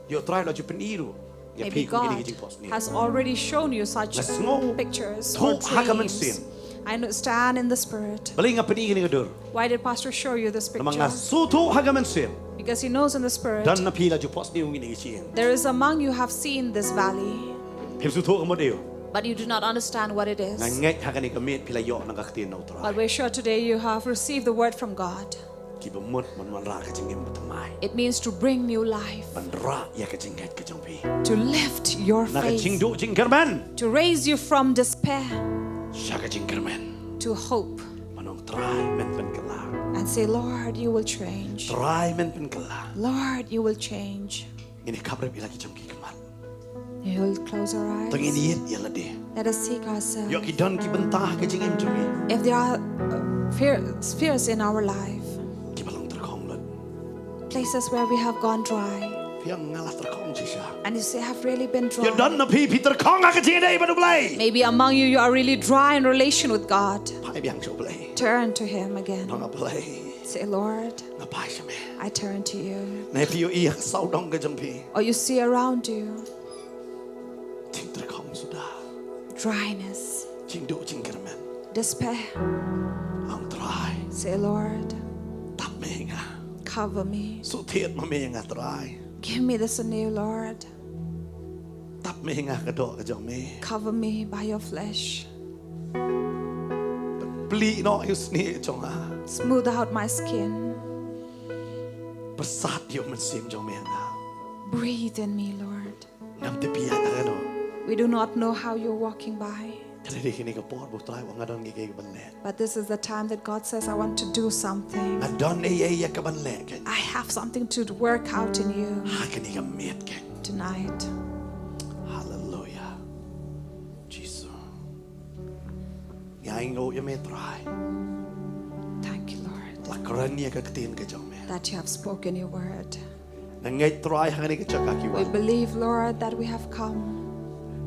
Ïoh Trai u la ju pyni ruh ïa phi kum kine ki jingphohsniew. Maybe God has already shown you such pictures or dreams. Nga sngewthuh ha ka mynsiem. I understand in the Spirit. Balei nga pyni kine ki dur? Why did Pastor show you this picture? Namar nga sngewthuh ha ka mynsiem. Because he knows in the Spirit. Don na phi la ju phohsniew ïa kine ki jingeh. There is among you have seen this valley. Phim sngewthuh ka mut aïu. But you do not understand what it is. Nga ngeit ha kane ka miet phi la ïoh na ka ktien na U Trai. But we're sure today you have received the word from God. Kiba mut ban wanrah ka jingim bathymmai. It means to bring new life. Ban rah ïa ka jingngeit ka jong phi. To lift your faith. Na ka jingduh jingkyrmen. To raise you from despair. Sha ka jingkyrmen. To hope. Ban ong, Trai, men pynkylla. And say, "Lord, you will change. Trai, men pynkylla. Lord, you will change." Ngin ïa khaprip ïa la ki jong ki khmat. We will close our eyes. To ngin ïit ïa lade. Let us seek ourselves. Ïoh ki don ki bynta ha ka jingim jong ngi. If there are uh, fears, fears in our life, kiba long tyrkhong lut. Places where we have gone dry. Phi ong nga la tyrkhong shisha. And you say, "I've really been dry." Ïoh don na phi phi tyrkhong ha ka jingïadei bad U Blei. Maybe among you, you are really dry in relation with God. Phai biang sha U Blei. Turn to Him again. Ong, A Blei, say, "Lord, nga phai sha me." I turn to you. Ne phi ïohi ha ka sawdong ka jong phi. Or you see around you. Jingtyrkhong suda. Dryness. Jingduh jingkyrmen. Despair. Ong, Trai. Say, "Lord, tap me ïa nga. Cover me. Shu thied ma me ïa nga, Trai. Give me this anew, Lord. Tap me ïa nga ha ka doh ka jong me. Cover me by your flesh. Plie noh ïa u snieh jong nga. Smooth out my skin. Pyrsad ïa u Mynsiem jong me ha nga. Breathe in me, Lord." Ngam tip phi ïaid ha kano. We do not know how you're walking by. Ka dei kane ka por ba U Trai u ong nga don kiei kiei ban leh. But this is the time that God says, "I want to do something. Nga don ei ei ïa ka ban leh kein. I have something to work out in you." Ha kane ka miet kein. Tonight. Hallelujah. Jisu. Ngi ainguh ïa me, Trai. Thank you, Lord. La kren ïa ka ktien ka jong me. That you have spoken your word. Nga ngeit, Trai, ha kane ka jaka ki wan. We believe, Lord, that we have come.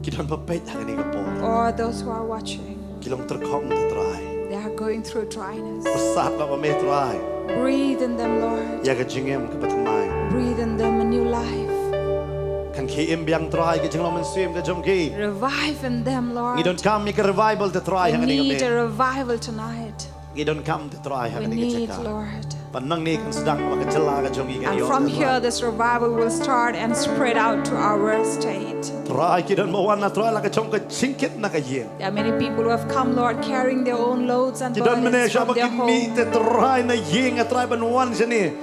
Ki don ba peit ha kane ka por. Or those who are watching. Ki long tyrkhong, Trai. They are going through dryness. Pyrsad noh ma me, Trai. Breathe in them, Lord. Ïa ka jingim kaba thymmai. Breathe in them a new life. Kan khie im biang, Trai, ka jinglong mynsiem ka jong ki. Revive in them, Lord. Ngi donkam ïa ka revival, Trai, ha kane ka miet. We need a revival tonight. Ngi donkam, Trai, ha kane ka jaka. We need, Lord. Bad nangne kan sdang ha ka jylla ka jong ngi, kan ïoh, Trai. And from here, this revival will start and spread out to our state. Trai, ki don ba wan, Trai, la ka jong ka jingkit na ka ïing. There are many people who have come, Lord, carrying their own loads and burdens from their home. Ki don mynne shuwa ba kin mih te, Trai, na ïing, Trai, ban wan shane.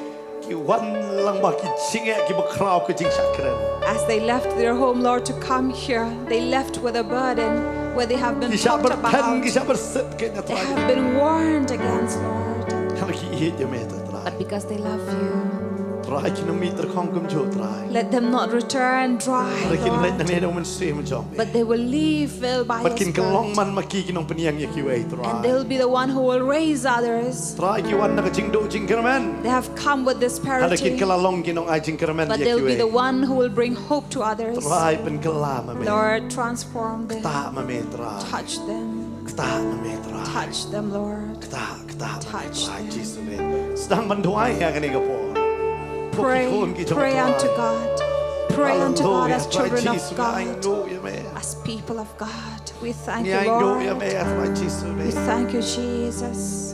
Ki wan lang bad ki jingeh kiba khraw, ki jingshah kren. As they left their home, Lord, to come here, they left with a burden where they have been talked about. Ki shah byrthen, ki shah byrsit, ki na, Trai. They have been warned against, Lord. Hynrei ki ïeit ïa me, Trai. But because they love you, Trai, kin ym mih tyrkhong kumjuh, Trai. Let them not return dry, Lord. Hynrei kin leit nangne da u Mynsiem jong me. But they will leave filled by your Spirit. Bad kin kylla man ma ki, kin ym pynïeng ïa kiwei, Trai. And they'll be the one who will raise others. Trai, ki wan na ka jingduh jingkyrmen. They have come with disparity. Hynrei kin kylla long ki nongai jingkyrmen ïa kiwei. But they'll be the one who will bring hope to others. Trai, pynkylla ma me. Lord, transform them. Ktah ma me, Trai. Touch them. Ktah ma me, Trai. Touch them, Lord. Ktah, ktah ma me, Trai. Touch them. Jisu me. Sdang ban duwai ha kane ka por. Pray, pray unto God. Pray unto God as children of God. Hallelujah, Trai Jisu, ngi ainguh ïa me. As people of God, we thank you, Lord. Ngi ainguh ïa me, Trai Jisu me. We thank you, Jesus.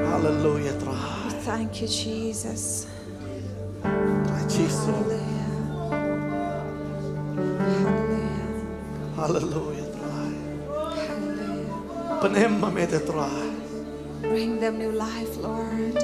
Hallelujah, Trai. We thank you, Jesus. Trai Jisu. Hallelujah. Hallelujah. Hallelujah, Trai. Hallelujah. Pynim ma me te, Trai. Bring them new life, Lord.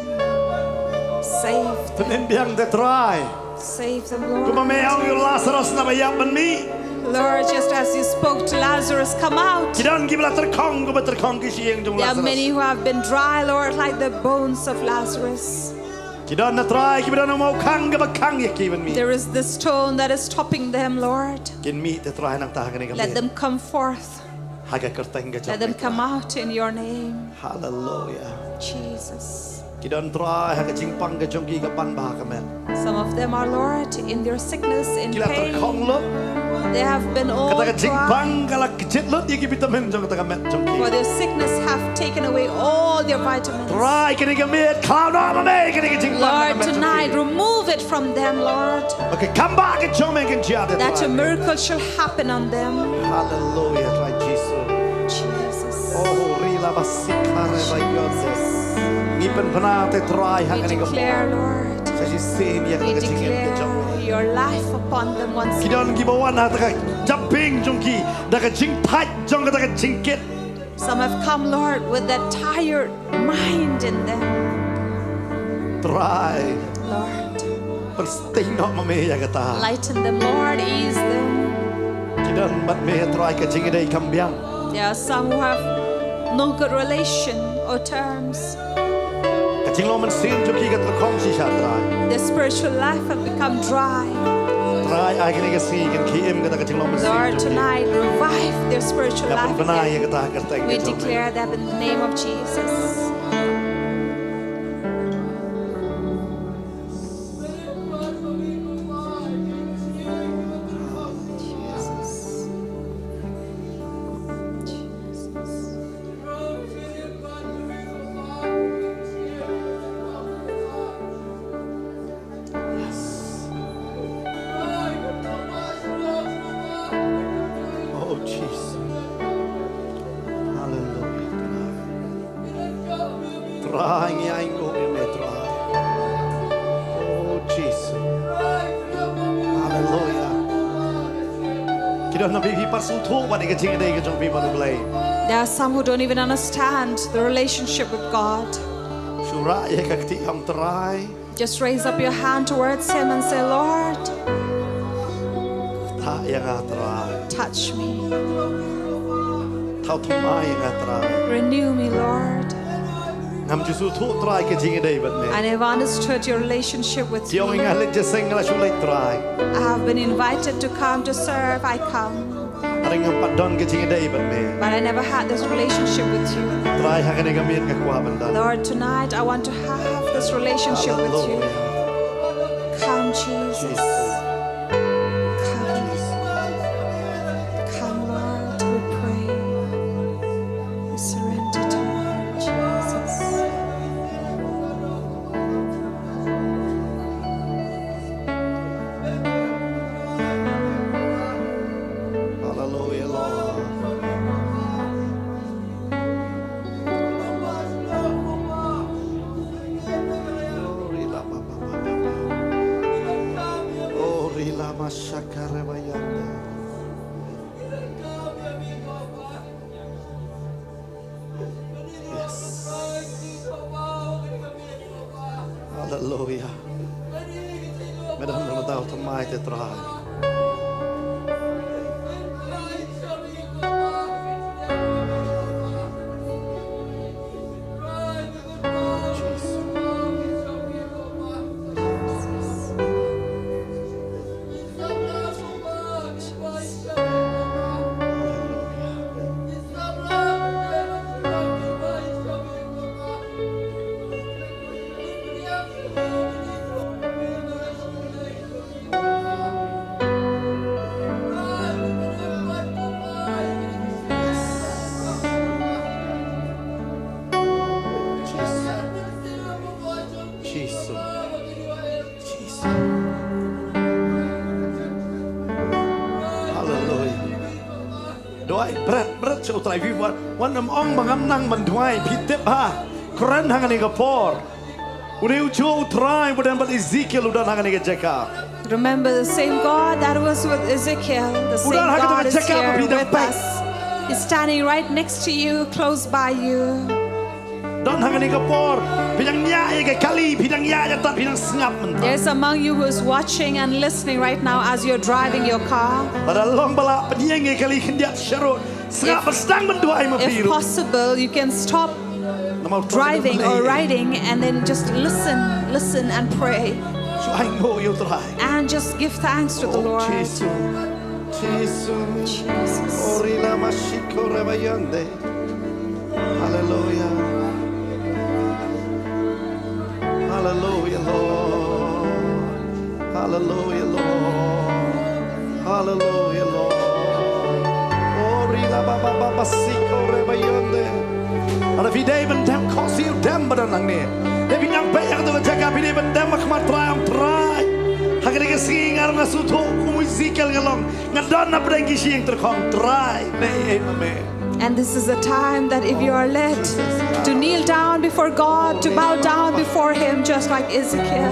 Save them. Pynim biang te, Trai. Save them, Lord. Kumba me ong ïa u Lazarus, naba ïap ban mih. Lord, just as you spoke to Lazarus, "Come out." Ki don kiba la tyrkhong, kiba tyrkhong ki sha ïing jong u Lazarus. There are many who have been dry, Lord, like the bones of Lazarus. Ki don, Trai, kiba don ha u mawkhang, kaba khang ïa ki ban mih. There is this stone that is stopping them, Lord. Kin mih te, Trai, nangta ha kane ka miet. Let them come forth. Ha ka kyrteng ka jong me, Trai. Let them come out in your name. Hallelujah. Jesus. Ki don, Trai, ha ka jingpang ka jong ki, ka pan bha ka met. Some of them are, Lord, in their sickness, in pain. Ki la tyrkhong lut. They have been all dry. Kata ka jingpang ka la kjit lut ïa ki vitamin jong kata ka met jong ki. For their sickness have taken away all their vitamins. Trai, kane ka miet, khlaw noh ma me kane ka jingpang ka met jong ki. Lord, tonight, remove it from them, Lord. Ba ka kam ba ka jong me kan jia te, Trai. That a miracle shall happen on them. Hallelujah, Trai Jisu. Jesus. Oh, rila ba sikare ba yonde. Ngi pynbna te, Trai, ha kane ka por. We declare, Lord. Sa shisien ïa ka jingim ka jong me. We declare your life upon them once again. Ki don kiba wan ha kata ka jabieng jong ki, da ka jingthait jong kata ka jingkit. Some have come, Lord, with that tired mind in them. Trai. Lord. Pynstieng noh ma me ïa kata. Lighten them, Lord, ease them. Ki don bad me, Trai, ka jingïadei kam biang. There are some who have no good relation or terms. Jinglong mynsiem jong ki ka tylkhong shisha, Trai. Their spiritual life have become dry. Trai, ha kane ka sngi kin khie im kata ka jinglong mynsiem jong ki. Lord, tonight, revive their spiritual life again. Ngi pynbna ïa kata ha ka kyrteng ka jong U Blei. We declare that in the name of Jesus. Yes. Oh, Jesus. Hallelujah. Trai, ngi ainguh ïa me, Trai. Oh, Jesus. Hallelujah. Ki don na phi, phi pat sngewthuh bad ïa ka jingïadei ka jong phi bad U Blei. There are some who don't even understand the relationship with God. Shu rah ïa ka kti ong, Trai. Just raise up your hand towards Him and say, "Lord, ktah ïa nga, Trai. Touch me. Thaw thymmai ïa nga, Trai. Renew me, Lord." Ngam ju sngewthuh, Trai, ka jingïadei bad me. I never understood your relationship with me. Te ong ïa nga, leit jingïaseng, nga la shu leit, Trai. I have been invited to come to serve, I come. Hynrei ngam pat don ka jingïadei bad me. But I never had this relationship with you. Trai, ha kane ka miet nga kwah ban don. Lord, tonight I want to have this relationship with you. Hallelujah. Come, Jesus. Jesus. Come. Jesus. Come, Lord, we pray. We surrender to you, Jesus. Hallelujah, Lord. Oh, rila mashakare bayanda. Yes. Hallelujah. Nga don na ka daw thymmai te, Trai. Jesus. Jesus. Hallelujah. Duwai bret bret sha U Trai, phi wan, wan ym ong ba ngam nang ban duwai, phi tip ha. Kren ha kane ka por. U dei ujuh U Trai uba don bad Ezekiel, u don ha kane ka jaka. Remember, the same God that was with Ezekiel, the same God is here with us. U don ha kane ka jaka ba phi dang peit. He's standing right next to you, close by you. Don ha kane ka por, phi dang ñiah ïa ka kali, phi dang ñiah ïa tad, phi dang sngap mynta. There's among you who is watching and listening right now as you're driving your car. Lada long ba lah pynïeng ïa ka kali khyndiat sharud. Sngap ba sdang ban duwai ma phi ruh. If possible, you can stop driving or riding and then just listen, listen and pray. Shu ainguh ïa U Trai. And just give thanks to the Lord. Oh, Jisu. Jisu. Jesus. Orila mashiko rebayande. Hallelujah. Hallelujah, Lord. Hallelujah, Lord. Hallelujah, Lord. Orila ba ba ba ba siko rebayande. Lada phi dei ban dem, khohsiew dem ba don hangne. Lada phi nang peit ïa kato ka jaka, phi dei ban dem ha khmat Trai, ong Trai. Ha kane ka sngi nga ruh nga sngewthuh kum u Ezekiel nga long. Nga don na pdeng ki shyieng tylkhong, Trai, leh ei ma me. And this is a time that if you are led to kneel down before God, to bow down before Him, just like Ezekiel.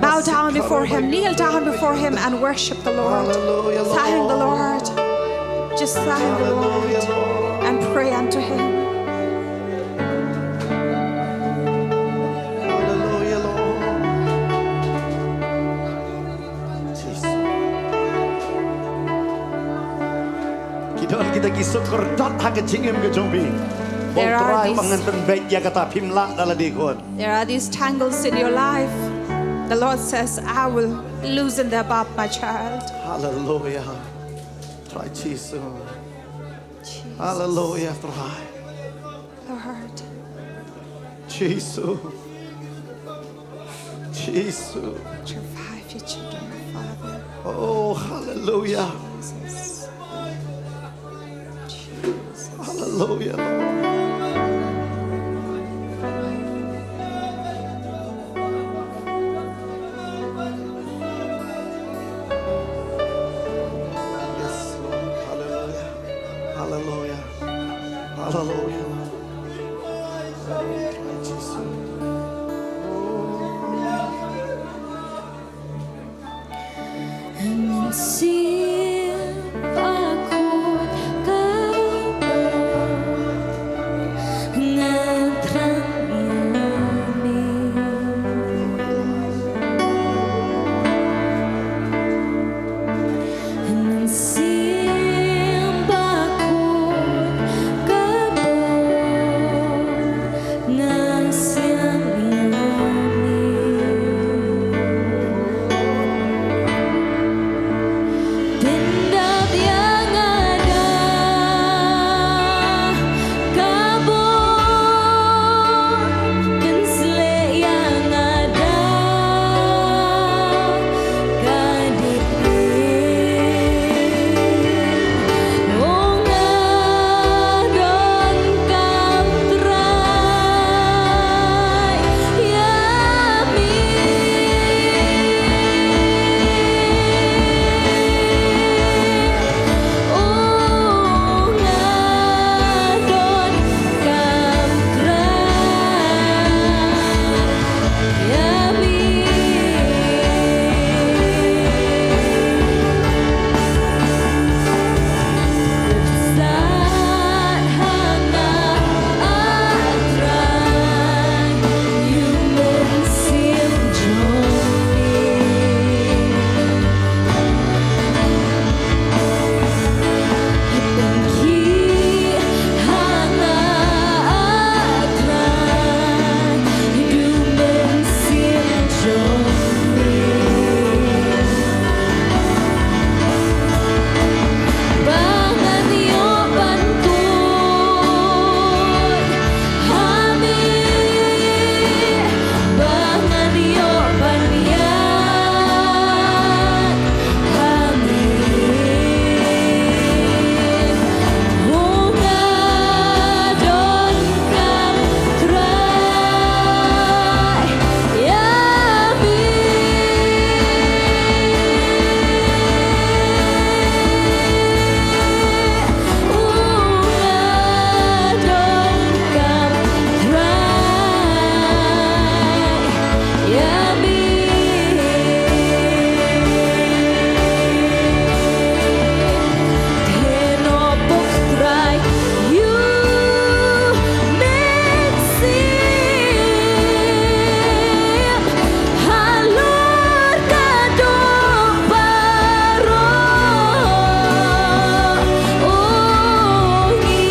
Bow down before Him, kneel down before Him and worship the Lord. Thank the Lord. Just thank the Lord and pray unto Him. Hallelujah, Lord. Jesus. Ki don kita ki suk kordot ha ka jingim ka jong phi. There are these, ngan pynbeit ïa kata, phim lah da lade khun. There are these tangles in your life. The Lord says, "I will loosen them up, my child." Hallelujah. Trai Jisu. Jesus. Hallelujah, Trai. Lord. Jisu. Jisu. Purify your children, Father. Oh, hallelujah. Jesus. Jesus. Hallelujah, Lord. Yes, Lord. Hallelujah. Hallelujah. Hallelujah. Trai Jisu. Mynsiem Bakhuid ka bor nga thrang ïa me. Mynsiem Bakhuid ka bor nga sliang ïa me. Pyndap ïa nga da ka bor, pynshlur ïa nga da ka dei. O nga donkam Trai ïa me. O nga donkam Trai ïa me. Sat ha nga, ah Trai, ïa u Mynsiem jong me. Pynkhiah ha nga, ah Trai, ïa u Mynsiem jong me. Ba ngan ïoh ban tuid ha me, ba ngan ïoh ban ïaid ha me. O nga donkam Trai ïa me. O nga donkam Trai ïa me. Theh noh pok Trai ïa u Mynsiem halor ka doh baroh. O ngi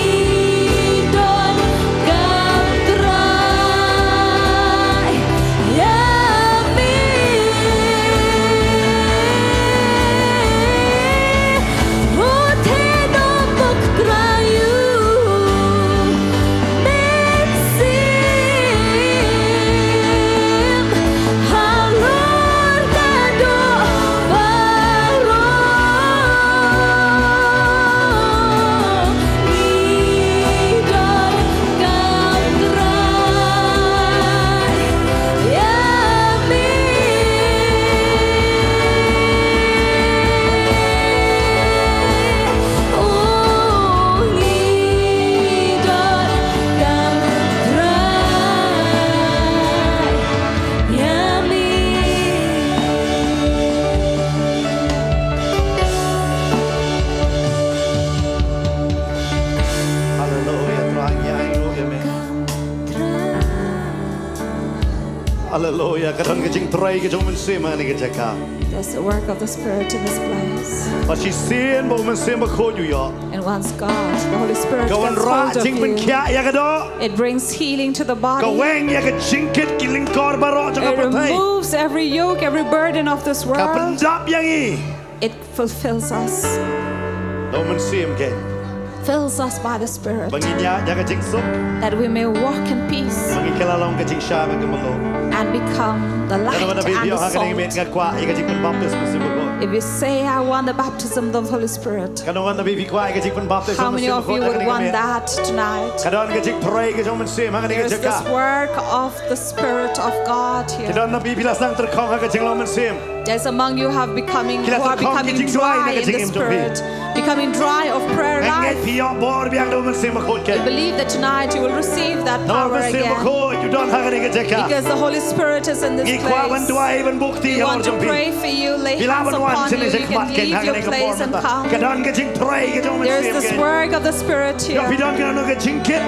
donkam Trai ïa me. Ruh theh noh pok Trai ïa u Mynsiem halor ka doh baroh. Ngi donkam Trai ïa me. O ngi donkam Trai ïa me. Haleluia, Trai, ngi ai nguh ïa me. Haleluia, ka don ka jingtrei ka jong u Mynsiem ha kane ka jaka. There's a work of the Spirit in this place. Ba shisien ba u Mynsiem Bakhuid u ïoh, and once God, the Holy Spirit, ka wanrah jingpynkhiah ïa ka doh, it brings healing to the body. Ka weng ïa ka jingkit ki lyngkor baroh jong ka pyrthei. It removes every yoke, every burden of this world. Ka pyndap ïa ngi. It fulfills us. Da u Mynsiem kein, fills us by the Spirit, ba ngin ïaid ha ka jingsuk, that we may walk in peace, ba ngin kylla long ka jingshai bad ka mluh. And become the light and the salt. Nga kwah ïa ka jingpynbaptis Mynsiem Bakhuid. If you say, "I want the baptism of the Holy Spirit," katno ngan da phi kwah ïa ka jingpynbaptis Mynsiem Bakhuid? How many of you would want that tonight? Ka don ka jingtrei ka jong u Mynsiem ha kane ka jaka. There is this work of the Spirit of God here. Ki don na phi, phi la sdang tyrkhong ha ka jinglong mynsiem. There's among you have becoming, who are becoming dry in the Spirit, becoming dry of prayer life. Nga ngeit phi ïoh bor biang da u Mynsiem Bakhuid kein. We believe that tonight you will receive that power again. Namar u Mynsiem Bakhuid u don ha kane ka jaka. Because the Holy Spirit is in this place. Ngi kwah ban duwai ban buk kti halor jong phi. We want to pray for you, lay hands upon you, you can leave your place and come. Phi lah ban wan shane shakhmat kein ha kane ka por mynta. Ka don ka jingtrei ka jong u Mynsiem kein. There's this work of the Spirit here. Ïoh phi don kano kano ka jingkit.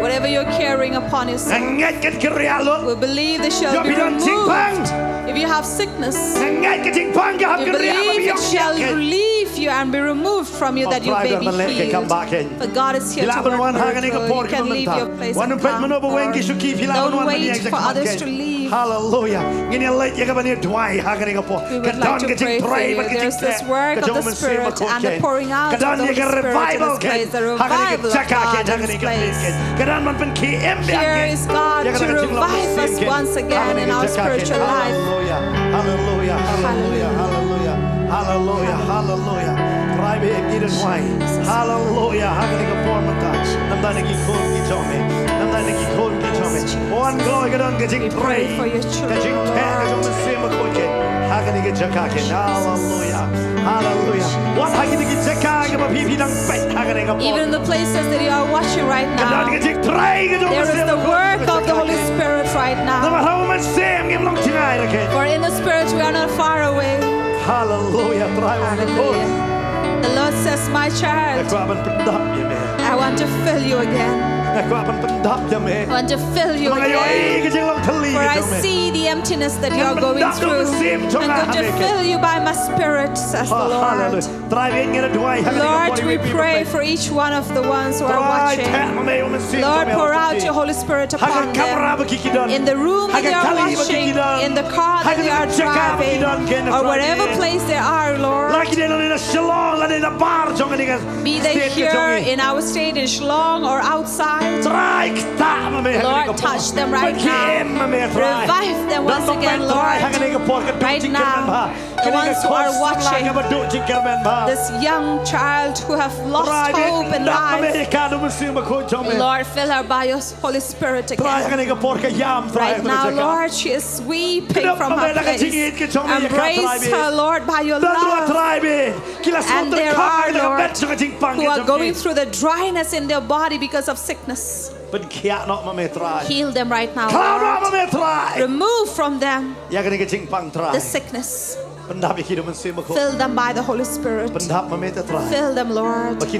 Whatever you're carrying upon yourself, nga ngeit kan kynriah lut. We believe they shall be removed. Ïoh phi don jingpang. If you have sickness, nga ngeit ka jingpang ka hap kynriah, we believe it shall leave you and be removed from you, that you may be healed. For God is here to work a miracle. You can leave your place and come, Lord. Don't wait for others to leave. Hallelujah. Ngin ïa leit ïa ka ban ïa duwai ha kane ka por. We would like to pray for you. There's this work of the Spirit and the pouring out of the Holy Spirit in this place. The revival of God in this place. Ka don ban pynkhie im biang. Here is God to revive us once again in our spiritual life. Hallelujah, hallelujah, hallelujah, hallelujah, hallelujah. Trai ba ïeit ngi da duwai. Hallelujah. Ha kane ka por mynta, namar na ki khun ki jong me, namar na ki khun ki jong me, wan kloi ka don ka jingtrei, ka jingtrei ka jong u Mynsiem Bakhuid kein ha kane ka jaka kein. Hallelujah. Hallelujah. Wat ha kine ki jaka kiba phi, phi dang peit ha kane ka por. Even the places that you are watching right now, ka don ka jingtrei ka jong u Mynsiem Bakhuid, there is the work of the Holy Spirit right now. Namar ha u Mynsiem ngim long jngai re kein. For in the Spirit we are not far away. Hallelujah. Trai, hallelujah. The Lord says, "My child, nga kwah ban pyndap ïa me. I want to fill you again. Nga kwah ban pyndap ïa me. I want to fill you again. Namar nga ïohi ka jinglong thylli ka jong me. For I see the emptiness that you are going through. Ngan pyndap da u Mynsiem jong nga ha me kein. I'm going to fill you by my Spirit," says the Lord. Hallelujah. Trai, ngi la duwai ha kane ka por. Lord, we pray for each one of the ones who are watching. Trai, theh ma me u Mynsiem jong me. Lord, pour out your Holy Spirit upon them. Ha ka kamra ba ki, ki don. In the room that they are watching, in the car that they are driving, or wherever place they are, Lord. Ha ka kali ba ki, ki don. Ha ka jingïaid jong ki, Trai. La ki dei na Shillong, la dei na bar jong kane ka state ka jong ngi. Be they here in our state, in Shillong or outside. Trai, ktah ma me ha kane ka por. Lord, touch them right now. Pynkhie im ma me, Trai. Revive them once again, Lord. Don ma me, Trai, ha kane ka por ka duk jingkyrmen bha. Right now. The ones who are watching, this young child who have lost hope in life. Lord, fill her by your Holy Spirit again. Right now, Lord, she is weeping from her place. Embrace her, Lord, by your love. And there are, Lord, who are going through the dryness in their body because of sickness. Heal them right now, Lord. Remove from them the sickness. Pyndap ïa ki da u Mynsiem Bakhuid. Fill them by the Holy Spirit. Pyndap ma me te Trai. Fill them, Lord, that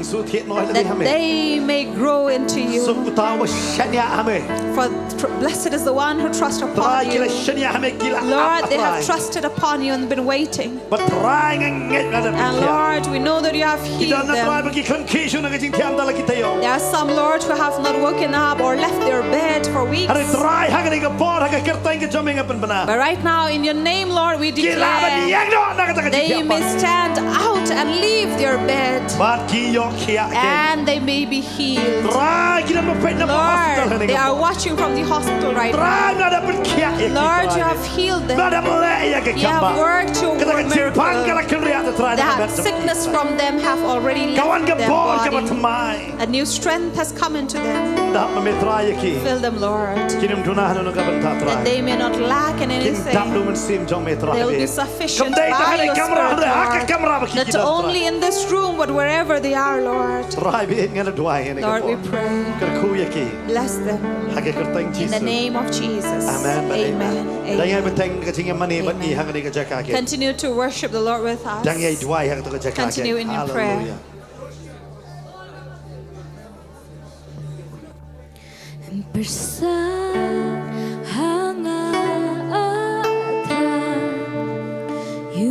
they may grow into you. Ba kin shu thied noh ïa lade ha me. Suk uta uba shaniah ha me. For tr- blessed is the one who trusts upon you. Trai, ki la shaniah ha me, ki la ap, Trai. Lord, they have trusted upon you and been waiting. Bad Trai, nga ngeit ba la dep pynkhiah. And Lord, we know that you have healed them. Ki don na Trai ba ki khlem khie shuh na ka jingthiah ynda la ki taïew. There are some, Lord, who have not woken up or left their bed for weeks. Hynrei Trai, ha kane ka por, ha ka kyrteng ka jong me nga pynbna. But right now, in your name, Lord, we declare, ki lah ban ïeng noh na kata ka jingthiah pang. They may stand out and leave their bed. Bad ki ïoh khiah kein. And they may be healed. Trai, ki don ba peit na hospital ha kane ka por. Lord, they are watching from the hospital right now. Trai, me la dep pynkhiah ïa ki, Trai. Lord, you have healed them. Me la dep leh ïa ka kam bha. You have worked your miracle. Kata ka jingpang ka la kynriah, Trai. That sickness from them have already left their body. Ka wan ka bor kaba thymmai. A new strength has come into them. Pyndap ma me Trai ïa ki. Fill them, Lord. Kin ym duna ha kano kano ka bynta Trai. That they may not lack in anything. Kin dap da u Mynsiem jong me Trai. They'll be sufficient by your Spirit, Lord. Kam dei tang ha kane ka kamra hynrei ha ka kamra ba ki don Trai. Not only in this room, but wherever they are, Lord. Trai, ba ïeit nga la duwai ha kane ka por. Lord, we pray. Kyrkhu ïa ki. Bless them. Ha ka kyrteng Jisu. In the name of Jesus. Amen. Amen. Amen. Dang ïa bteng ka jingïamane bad ngi ha kane ka jaka kein. Continue to worship the Lord with us. Dang ïa duwai ha kane ka jaka kein. Continue in your prayer. Hallelujah. Pyrshang ha nga, ah Trai, ïa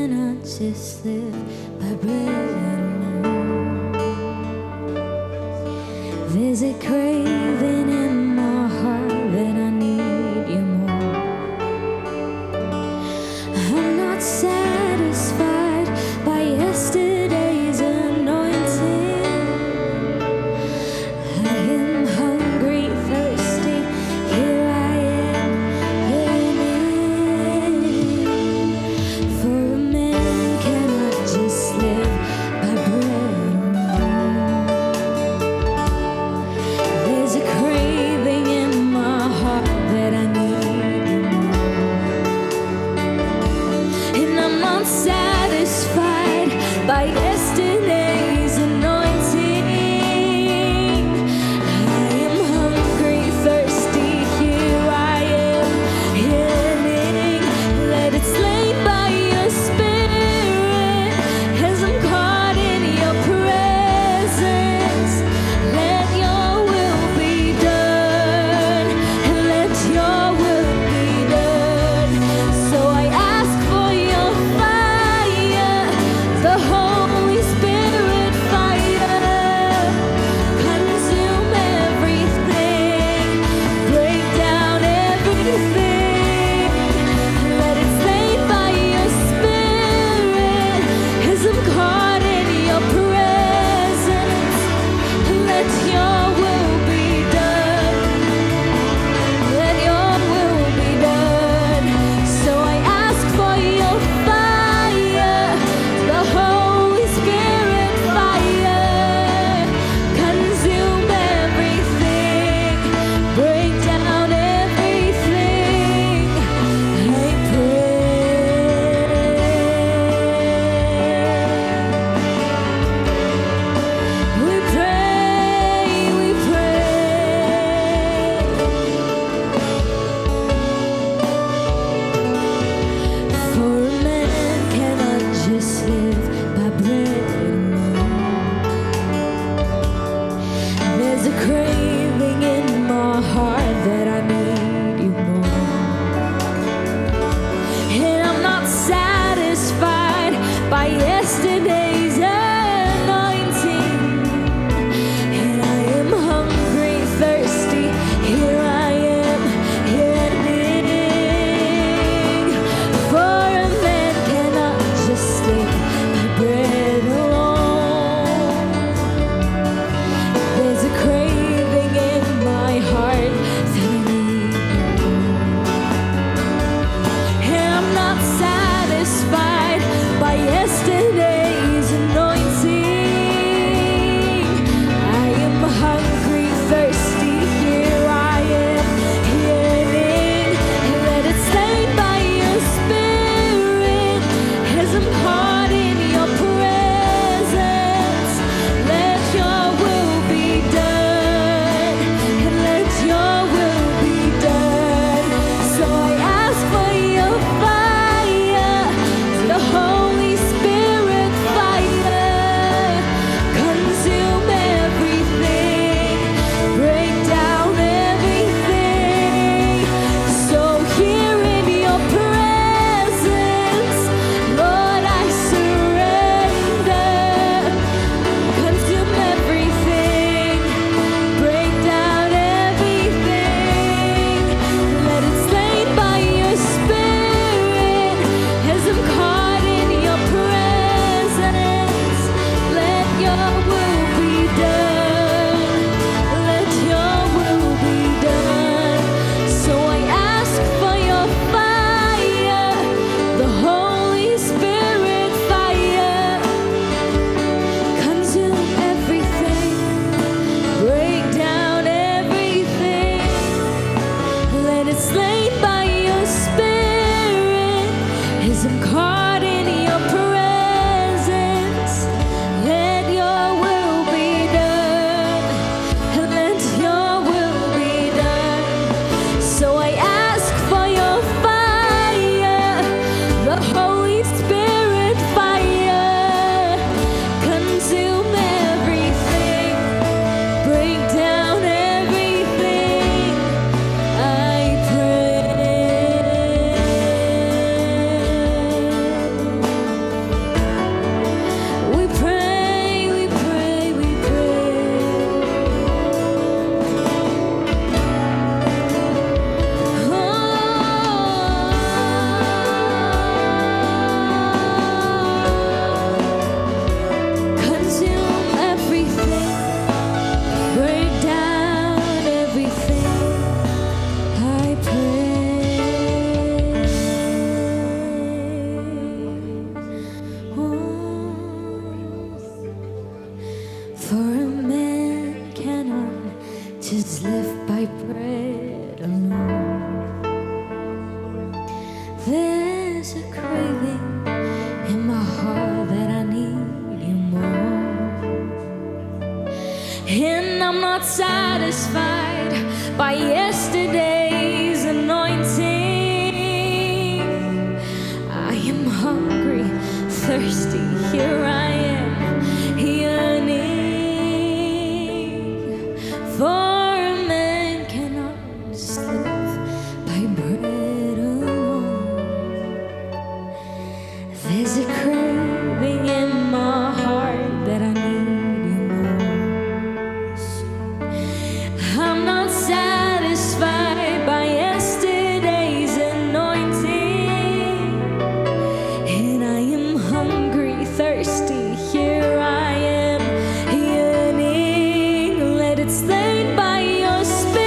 Not just live by bread alone. There's a craving in my heart that I need you more. I'm not satisfied by yesterday's anointing. I am hungry, thirsty. Here I am, yearning. For a man cannot just live by bread alone. There's a craving in my heart that I need you more. And I'm not satisfied by yesterday's anointing. I am hungry, thirsty, here I am, yearning. Let it slay by your spirit, as I'm caught in your presence. Let your will be done, and let your will be done. So I ask for your fire, the Holy Spirit fire. Consume everything, break down everything. Let it slay by your spirit, as I'm caught in your presence. Let your will be done. Let your will be done. So I ask for your fire, the Holy Spirit fire. Consume everything, break down everything. I pray. We pray, we pray. For a man cannot just live by bread alone. There's a craving in my heart that I need you more. And I'm not satisfied by yesterday's anointing. And I am hungry, thirsty. Here I am, yearning. For a man cannot just live by bread alone. There's a craving in my heart that I need you more. And I'm not satisfied by yesterday's Live by bread alone. There's a craving in my heart that I need you more. And I'm not satisfied by yesterday's anointing. I am hungry, thirsty, here I am, yearning. For a man cannot just live by bread alone. There's a craving in my heart that I need you more. I'm not satisfied by yesterday's anointing. And I am hungry, thirsty, here I am, yearning. Let it stay by your spirit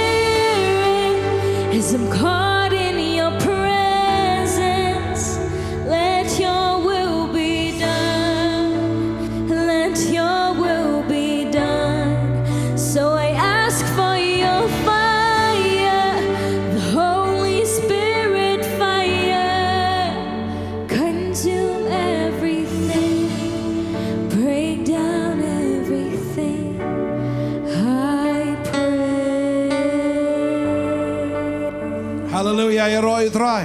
as I'm caught in your presence. Let your will be done. Let your will be done. So I ask for your fire, the Holy Spirit fire. Consume everything, break down everything, I pray. Haleluia, ïaroh ïa u Trai.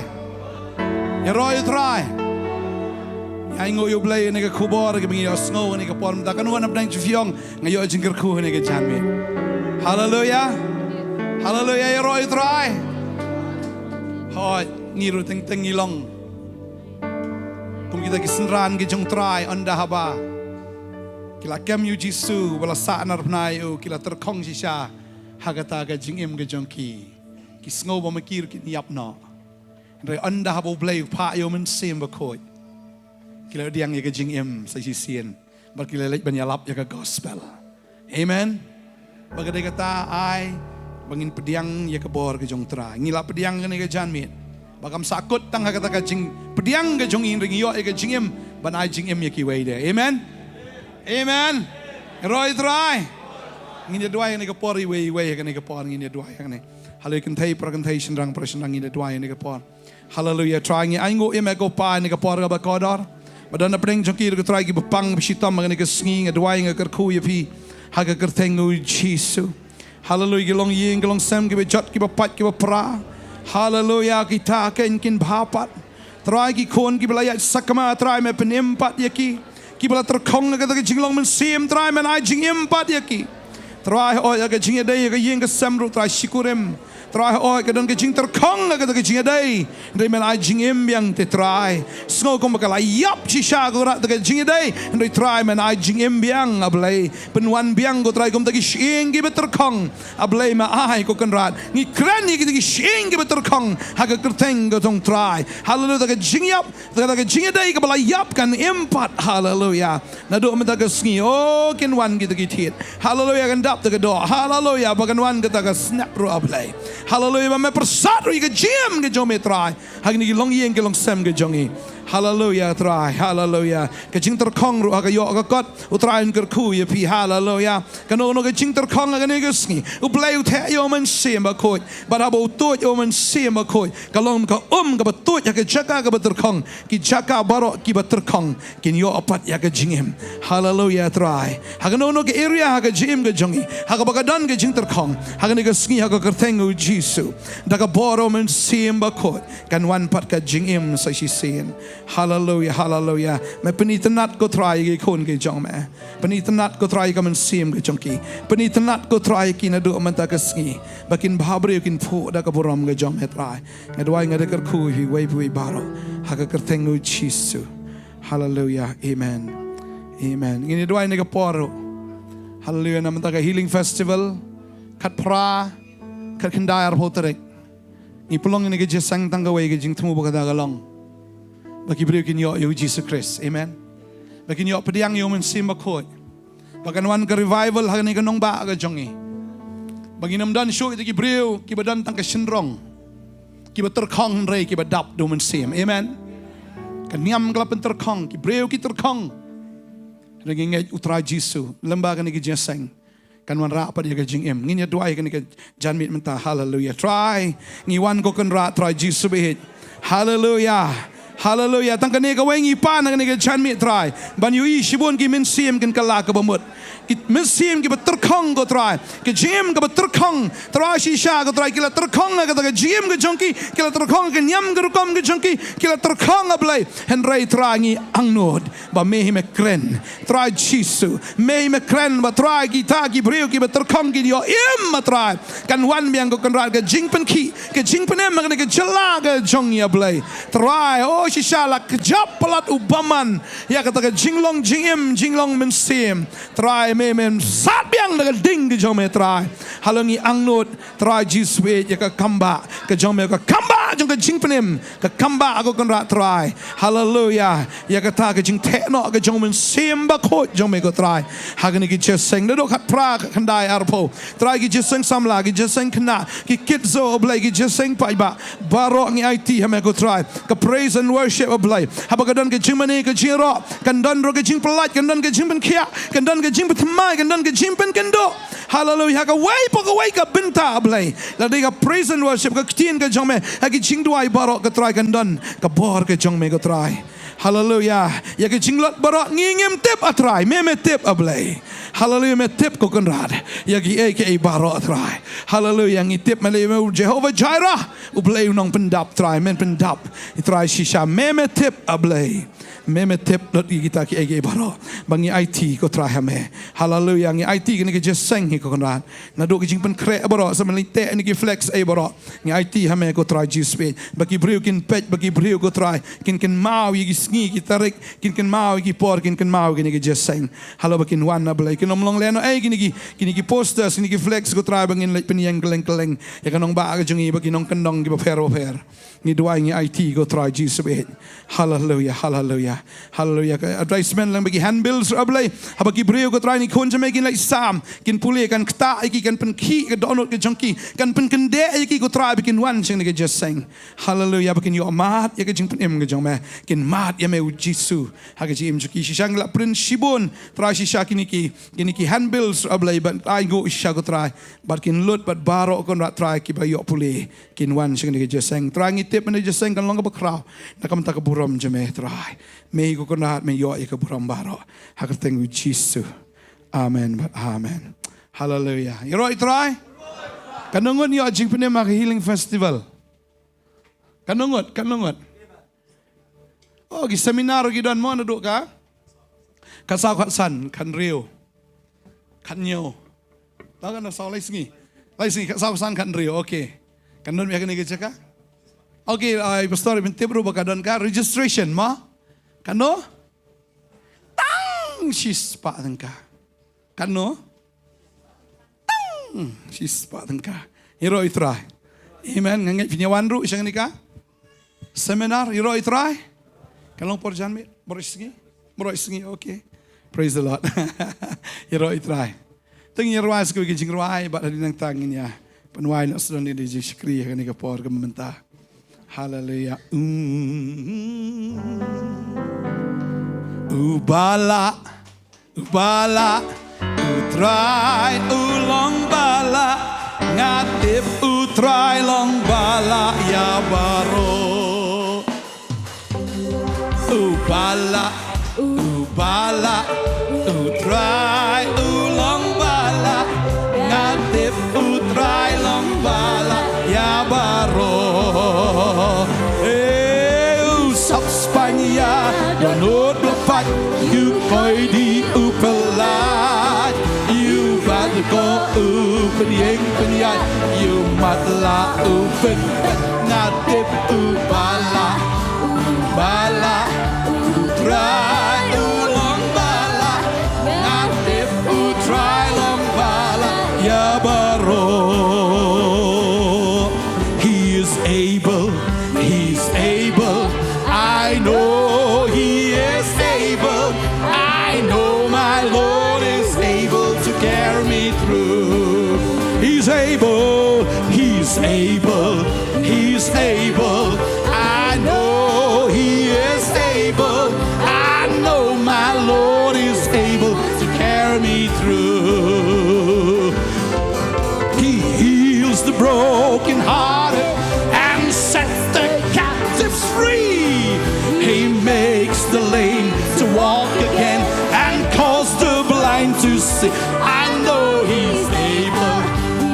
Ïaroh ïa u Trai. Ïa, ngi ainguh ïa u Blei ïa kane ka khubor kaba ngi ïohsngew ha kane ka por mynta. Katno na pdeng jingpyllun nga ïoh jingkyrkhu ha kane ka janmiet. Haleluia. Haleluia, ïaroh ïa u Trai. Hooid, ngi ruh teng teng ngi long kum kita ki synran ki jong u Trai, ynda haba ki la kem ïa u Jisu, ba la sahnarphna ïa u, ki la tyrkhong shisha ha kata ka jingim ka jong ki. Ki sngew ba ma ki ruh kin ïap noh. Hynrei ynda haba u Blei u phah ïa u Mynsiem Bakhuid, ki la pdiang ïa ka jingim sa shisien. Bad ki la leit ban ïalap ïa ka gospel. Amen. Ba ka dei kata ai ba ngin pdiang ïa ka bor ka jong u Trai. Ngi la pdiang kane ka janmiet. Ba kam sahkut tang ha kata ka jingpdiang ka jong ngi, hynrei ngi ïoh ïa ka jingim ban ai jingim ïa kiwei de. Amen. Amen. Ïaroh ïa u Trai. Ngin ïa duwai ha kane ka por iwei iwei, ha kane ka por ngin ïa duwai ha kane. Haleluia, kynthei para kynthei, shynrang para shynrang, ngin ïa duwai ha kane ka por. Haleluia. Trai, ngi ainguh ïa me ko Pa ha kane ka por kaba kordor. Ba don na pdeng jong ki ruh ko Trai kiba pang ba shitom ha kane ka sngi, nga duwai nga kyrkhu ïa phi ha ka kyrteng u Jisu. Haleluia. Ki longïing ki longsem, kiba jot kiba pait kiba pra. Haleluia. Kita kin kin bha pat. Trai, ki khun kiba la ïaid sakma, Trai me pynim pat ïa ki. Kiba la tyrkhong ha kata ka jinglong mynsiem, Trai men ai jingim pat ïa ki. Trai hooid, ha ka jingïadei ha ka ïing ka sem ruh Trai shi kurim. Trai hooid, ka don ka jingtyrkhong ha kata ka jingïadei, hynrei men ai jingim biang te Trai. Sngew kumba ka la ïap shisha ko Trai ha kata ka jingïadei, hynrei Trai men ai jingim biang, A Blei. Pynwan biang ko Trai kum kita ki shyieng kiba tyrkhong. A Blei me ai ko Kynrad. Ngi kren ïa kita ki shyieng kiba tyrkhong ha ka kyrteng ka jong u Trai. Haleluia, kata ka jingïap, kata ka jingïadei kaba la ïap kan im pat. Haleluia. Naduh mynta ka sngi, oh, kin wan kita ki thied. Haleluia, kan dap da ka doh. Haleluia, ba kan wan kata ka snep ruh, A Blei. Haleluia, ba me pyrsad ruh ïa ka jingim ka jong me Trai. Ha kine ki longïing ki longsem ka jong ngi. Haleluia Trai, haleluia. Ka jingtyrkhong ruh ha ka ïoh ka kot, u Trai un kyrkhu ïa phi, haleluia. Kano kano ka jingtyrkhong ha kane ka sngi, U Blei u theh ïa u Mynsiem Bakhuid. Bad haba u tuid ïa u Mynsiem Bakhuid, ka long ka um kaba tuid ha ka jaka kaba tyrkhong. Ki jaka baroh kiba tyrkhong kin ïoh pat ïa ka jingim. Haleluia Trai. Ha kano kano ka area ha ka jingim ka jong ngi, ha kaba ka don ka jingtyrkhong, ha kane ka sngi ha ka kyrteng u Jisu, da ka bor u Mynsiem Bakhuid, kan wan pat ka jingim sa shisien. Haleluia, haleluia. Me pynitynnad ko Trai ïa ki khun ki jong me. Pynitynnad ko Trai ïa ka mynsiem ka jong ki. Pynitynnad ko Trai ïa ki naduh mynta ka sngi, ba kin bhabriew kin phuh da ka burom ka jong me Trai. Nga duwai nga da kyrkhu ïa phi iwei pa iwei baroh ha ka kyrteng u Jisu. Haleluia. Amen. Amen. Ngin ïa duwai ha kane ka por ruh. Haleluia. Na mynta ka Healing Festival, khatphra, khatkhyndai, arphew tarik, ngi pynlong ïa kane ka jingïaseng tang kawei ka jingthmu ba kata ka long ba ki briew kin ïoh ïa u Jisu Khrist. Amen. Ba kin ïoh pdiang ïa u Mynsiem Bakhuid. Ba kan wan ka revival ha kane ka nongbah ka jong ngi. Ba ngin ym don shuh kita ki briew kiba don tang ka shynrong, kiba tyrkhong hynrei kiba dap da u Mynsiem. Amen. Ka niam ka la pyntyrkhong, ki briew ki tyrkhong. Hynrei ngi ngeit u Trai Jisu, lyngba kane ka jingïaseng, kan wanrah pat ïa ka jingim. Ngin ïa duwai kane ka janmiet mynta. Haleluia. Trai, ngi wan ko Kynrad Trai Jisu baieit. Haleluia. Haleluia. Tang kane kawei ngi pan ha kane ka janmiet Trai, ban ïohi shibun ki mynsiem kin kylla kaba mut. Ki mynsiem kiba tyrkhong ko Trai, ki jingim kiba tyrkhong Trai shisha ko Trai, ki la tyrkhong ha kata ka jingim ka jong ki, ki la tyrkhong ha ka niam ka rukom ka jong ki, ki la tyrkhong A Blei. Hynrei Trai ngi angnud ba me hi me kren Trai Jisu, me hi me kren ba Trai kita ki briew kiba tyrkhong kin ïoh im A Trai. Kan wan biang ko Kynrad ka jingpynkhih, ka jingpynim ha kane ka jylla ka jong ngi A Blei. Trai, o shisha la kjap palat u bymman ïa kata ka jinglong jingim jinglong mynsiem. Trai me men sat biang da ka ding ka jong me Trai. Halor ngi angnud Trai Jisu ïa ka kambah ka jong me, ka kambah jong ka jingpynim, ka kambah ko Kynrad Trai. Haleluia. Ïa kata ka jingtheh noh ka jong u Mynsiem Bakhuid jong me ko Trai. Ha kane ki jingïaseng naduh khatphra, khatkhyndai, arphew. Trai ki jingïaseng samla, ki jingïaseng khynnah, ki kit zo A Blei, ki jingïaseng paidbah. Baroh ngi aiti ha me ko Trai. Ka praise and worship A Blei. Haba ka don ka jingmane ka jingïaroh, kan don ruh ka jingpyllait, kan don ka jingpynkhiah, kan don ka jingpynthymmai, kan don ka jingpynkynduh. Haleluia. Ha kawei pa kawei ka bynta A Blei, la dei ka praise and worship, ka ktien ka jong me, ha ki jingduwai baroh ko Trai kan don ka bor ka jong me ko Trai. Haleluia. Ïa ka jinglot baroh ngi ngim tip A Trai, me me tip A Blei. Haleluia, me tip ko Kynrad. Ïa kiei kiei baroh Trai. Haleluia, ngi tip me lei me u Jehovah Jireh, U Blei u nongpyndap Trai, men pyndap. Trai shisha me me tip A Blei. Me me tip lut ïa kita kiei kiei baroh. Ba ngi aiti ko Trai ha me. Haleluia, ngi aiti kane ka jingïaseng hi ko Kynrad. Naduh ka jingpynkhreh baroh, sa mynleit teh ïa kine ki flex ei baroh. Ngi aiti ha me ko Trai Jisu. Ba ki briew kin peit, ba ki briew ko Trai kin kynmaw ïa ki sngi ki tarik, kin kynmaw ïa ki por, kin kynmaw ïa kine ki jingïaseng. Halor ba kin wan A Blei, kin ym long lehnohei kine ki, kine ki posters, kine ki flex ko Trai ba ngin leit pynïeng kylleng kylleng ïa ka nongbah ka jong ngi bad ki nongkyndong kiba pher bapher. Ngi duwai ngi aiti ko Trai Jisu baieit. Haleluia, haleluia, haleluia. Ka advertisement lang ba ki handbills A Blei. Haba ki briew ko Trai na ki khun jong me kin leit sam, kin pule, kan ktah ïa ki, kan pynkhih ka dohnud ka jong ki, kan pynkyndeh ïa ki ko Trai ba kin wan sha kane ka jingïaseng. Haleluia, ba kin ïoh mad ïa ka jingpynim ka jong me. Kin mad ïa me u Jisu ha ka jingim jong ki. Shisha ngi la print shibun Trai shisha kine ki, kine ki handbills A Blei bad ai nguh shisha ko Trai. Bad kin lut bad baroh ko Kynrad Trai kiba ïoh pule. Kin wan sha kane ka jingïaseng. Trai ngi tip kane ka jingïaseng kan long kaba khraw na ka bynta ka burom jong me Trai. Me hi ko Kynrad, me ïoh ïa ka burom baroh. Ha ka kyrteng u Jisu. Amen. Amen. Haleluia. Ïaroh ïa u Trai. Katno ngut ïoh jingpynim ha ka Healing Festival? Katno ngut, katno ngut? Oh, ki seminar ki don mo naduh ka? Khatsaw, khatsan, khathynriew, khathynñiew. Tang katno, saw, lai sngi. Lai sngi, khatsaw, khatsan, khathynriew. Okay. Kan don biang kane ka jaka? Okay, ai pastor, pyntip ruh ba ka don ka registration mo? Katno? Tang shispah tyngka. Katno? Tang shispah tyngka. Ïaroh ïa u Trai. Amen. Nga ngeit phin ïa wan ruh sha kane ka seminar, ïaroh ïa u Trai. Kan long por janmiet, baroh shi sngi. Baroh shi sngi, okay. Praise the Lord. Ïaroh ïa u Trai. Te ngin ïa rwai sa kawei ka jingrwai bad hadien nangta ngin ïa pynwai noh sa don ïa ka jingshakri ha kane ka por ka mynta. Haleluia. Mm. U balang, u balang, u Trai u long balang. Nga tip u Trai long balang ïa baroh. U balang, u balang, u Trai u long balang. Nga tip u Trai long balang ïa baroh. Eh, u sap Spania dohnud bapait, ïoh koi di u pyllait, ïoh bat ko u pynïeng pynïaid, ïoh matlah u pynpait. Nga tip u balang, u balang, u Trai u long balang. Nga tip u Trai long balang ïa baroh. He is able, he's able. I know he is able. I know my Lord is able to carry me through. He's able, he's able, he's able. I know he is able. I know my Lord is able to carry me through. brokenhearted and sets the captives free. He makes the lame to walk again and cause the blind to see. I know he's able,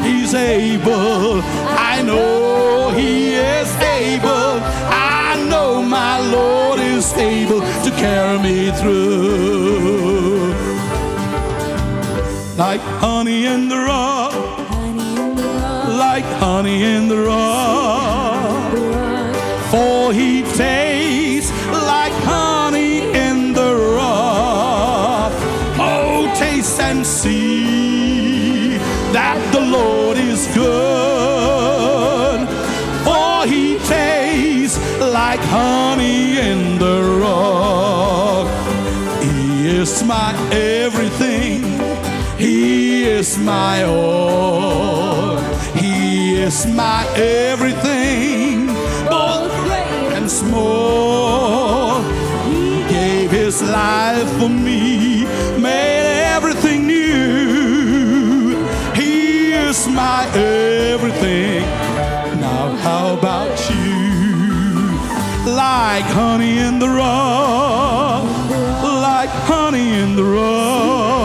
he's able. I know he is able. I know my Lord is able to carry me through. Like honey in the rock, like honey in the rock. For he tastes like honey in the rock. Oh, taste and see that the Lord is good. For he tastes like honey in the rock. He is my everything. He is my all. He is my everything, both great and small. He gave his life for me, made everything new. He is my everything. Now, how about you? Like honey in the rock, like honey in the rock.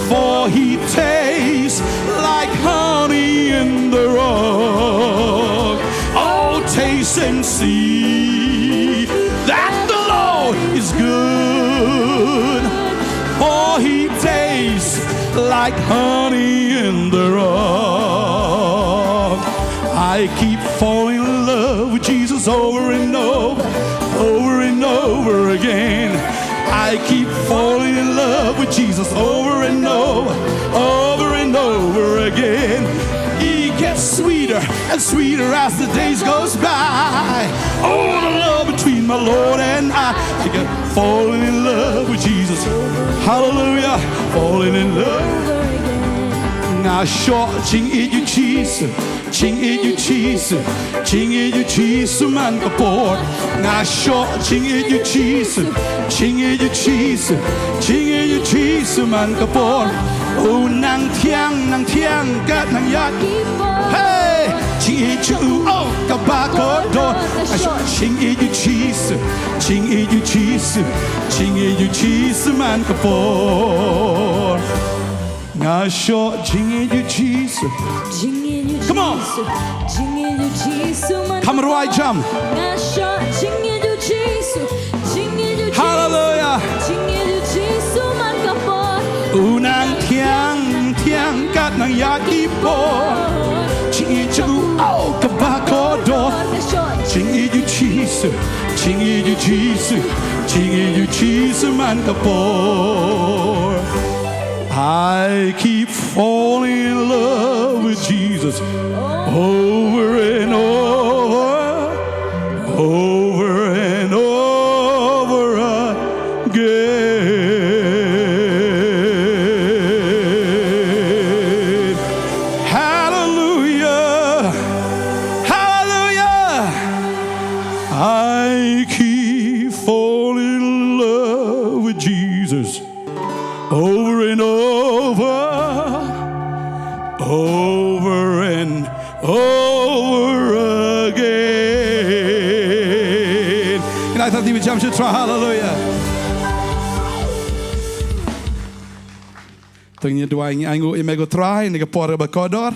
For he tastes like honey in the rock. Oh, taste and see that the Lord is good. For he tastes like honey in the rock. I keep falling in love with Jesus over and over, over and over again. I keep falling in love with Jesus over and over, over and over again. He gets sweeter and sweeter as the days goes by. Oh, the love between my Lord and I. I keep falling in love with Jesus. Hallelujah. Falling in love. Nga shoh jingïeit ïa u Jisu, jingïeit ïa u Jisu, jingïeit ïa u Jisu man ka por. Nga shoh jingïeit ïa u Jisu, jingïeit ïa u Jisu, jingïeit ïa u Jisu man ka por. U nang thiang, nang thiang kat nang ïaid. Hey, jingïeit jong u, oh, kaba kordor. Nga shoh jingïeit ïa u Jisu, jingïeit ïa u Jisu, jingïeit ïa u Jisu man ka por. Nga shoh jingïeit ïa u Jisu. Jingïeit ïa u Jisu. Come on. Jingïeit ïa u Jisu man. Come on, right jump. Nga shoh jingïeit ïa u Jisu. Jingïeit ïa u Jisu. Hallelujah. Jingïeit ïa u Jisu man ka por. U nang thiang, nang thiang kat nang ïaid ki por. Jingïeit jong u, oh, kaba kordor. Jingïeit ïa u Jisu. Jingïeit ïa u Jisu. Jingïeit ïa u Jisu man ka por. I keep falling in love with Jesus over and over, over and over again. Hallelujah, hallelujah. I keep falling in love with Jesus. Over and over, over and over again. Kynai, tang tip jam sha u Trai, haleluya. To ngin duwai. Ngi ainguh ïa me ko Trai, ha kane ka por kaba kordor.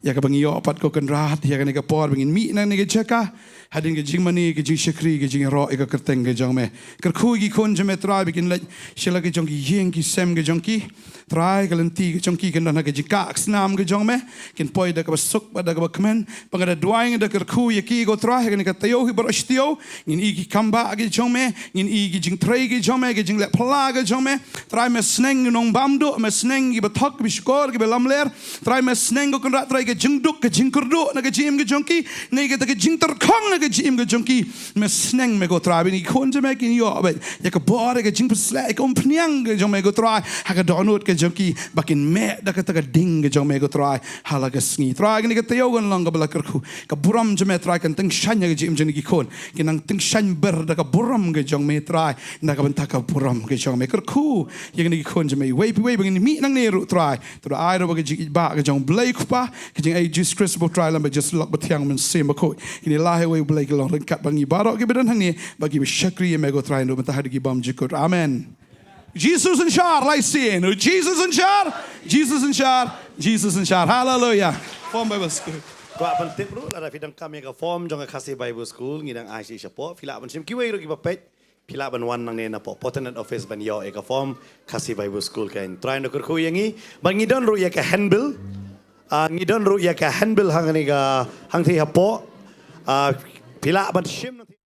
Ïa kaba ngi ïoh pat ko Kynrad, ïa kane ka por ba ngin mih na kane ka jaka. Hadien ka jingmane, ka jingshakri, ka jingïaroh ïa ka kyrteng ka jong me. Kyrkhu ïa ki khun jong me Trai ba kin leit sha la ka jong ki ïing ki sem ka jong ki. Trai, ka lynti ka jong ki kan don ha ka jingkah snam ka jong me. Kin poi da kaba suk bad da kaba kmen. Ba nga da duwai, nga da kyrkhu ïa ki ko Trai, ha kane ka taïew hi baroh shi taïew. Ngin ïohi ki kambah ka jong me, ngin ïohi ki jingtrei ka jong me, ki jingleh phylla ka jong me. Trai, me sneng ki nongbamduh, me sneng kiba thok, kiba shukor, kiba lamler. Trai, me sneng ko Kynrad, Trai, ka jingduk, ka jingkyrduh na ka jingim ka jong ki, ne kata ka jingtyrkhong na ka jingim ka jong ki, me sneng me ko Trai, ba kine ki khun jong me kin ïoh beit ïa ka bor, ïa ka jingpynshlur, ïa ka umphniang ka jong me ko Trai ha ka dohnud ka jong ki, ba kin meh da kata ka ding ka jong me ko Trai ha la ka sngi. Trai, kane ka taïew kan long kaba la kyrkhu, ka burom jong me Trai kan tyngshaiñ ïa ka jingim jong kine ki khun, kin nang tyngshaiñ bha da ka burom ka jong me Trai, na ka bynta ka burom ka jong me. Kyrkhu ïa kine ki khun jong me, iwei pa iwei ba ngin mih nangne ruh Trai, to da ai ruh ba ka jingïeit ba ka jong U Blei U Kpa, ka jingaiei U Jisu Khrist ba U Trai, lem bad ka jingïasyllok bathiang Mynsiem Bakhuid, kin ïalah ïa U Blei, ki long ryngkat bad ngi baroh kiba don hangne, bad kiba shakri ïa me ko Trai, naduh mynta haduh ki bymjukut. Amen. Jesus in charge, lai sien. Jesus in charge, Jesus in charge, Jesus in charge. Hallelujah. Form Bible School. Kwah ban tip ruh, lada phi donkam ïa ka form jong ka Khasi Bible School, ngi dang ai shi shapoh, phi lah ban shim, kiwei ruh kiba peit, phi lah ban wan nangne napoh Portland office ban ïoh ïa ka form Khasi Bible School kan. Trai un da kyrkhu ïa ngi, bad ngi don ruh ïa ka handbill. Ah, ngi don ruh ïa ka handbill hangne ka, hangtei hapoh. Ah, phi lah ban shim nangtei.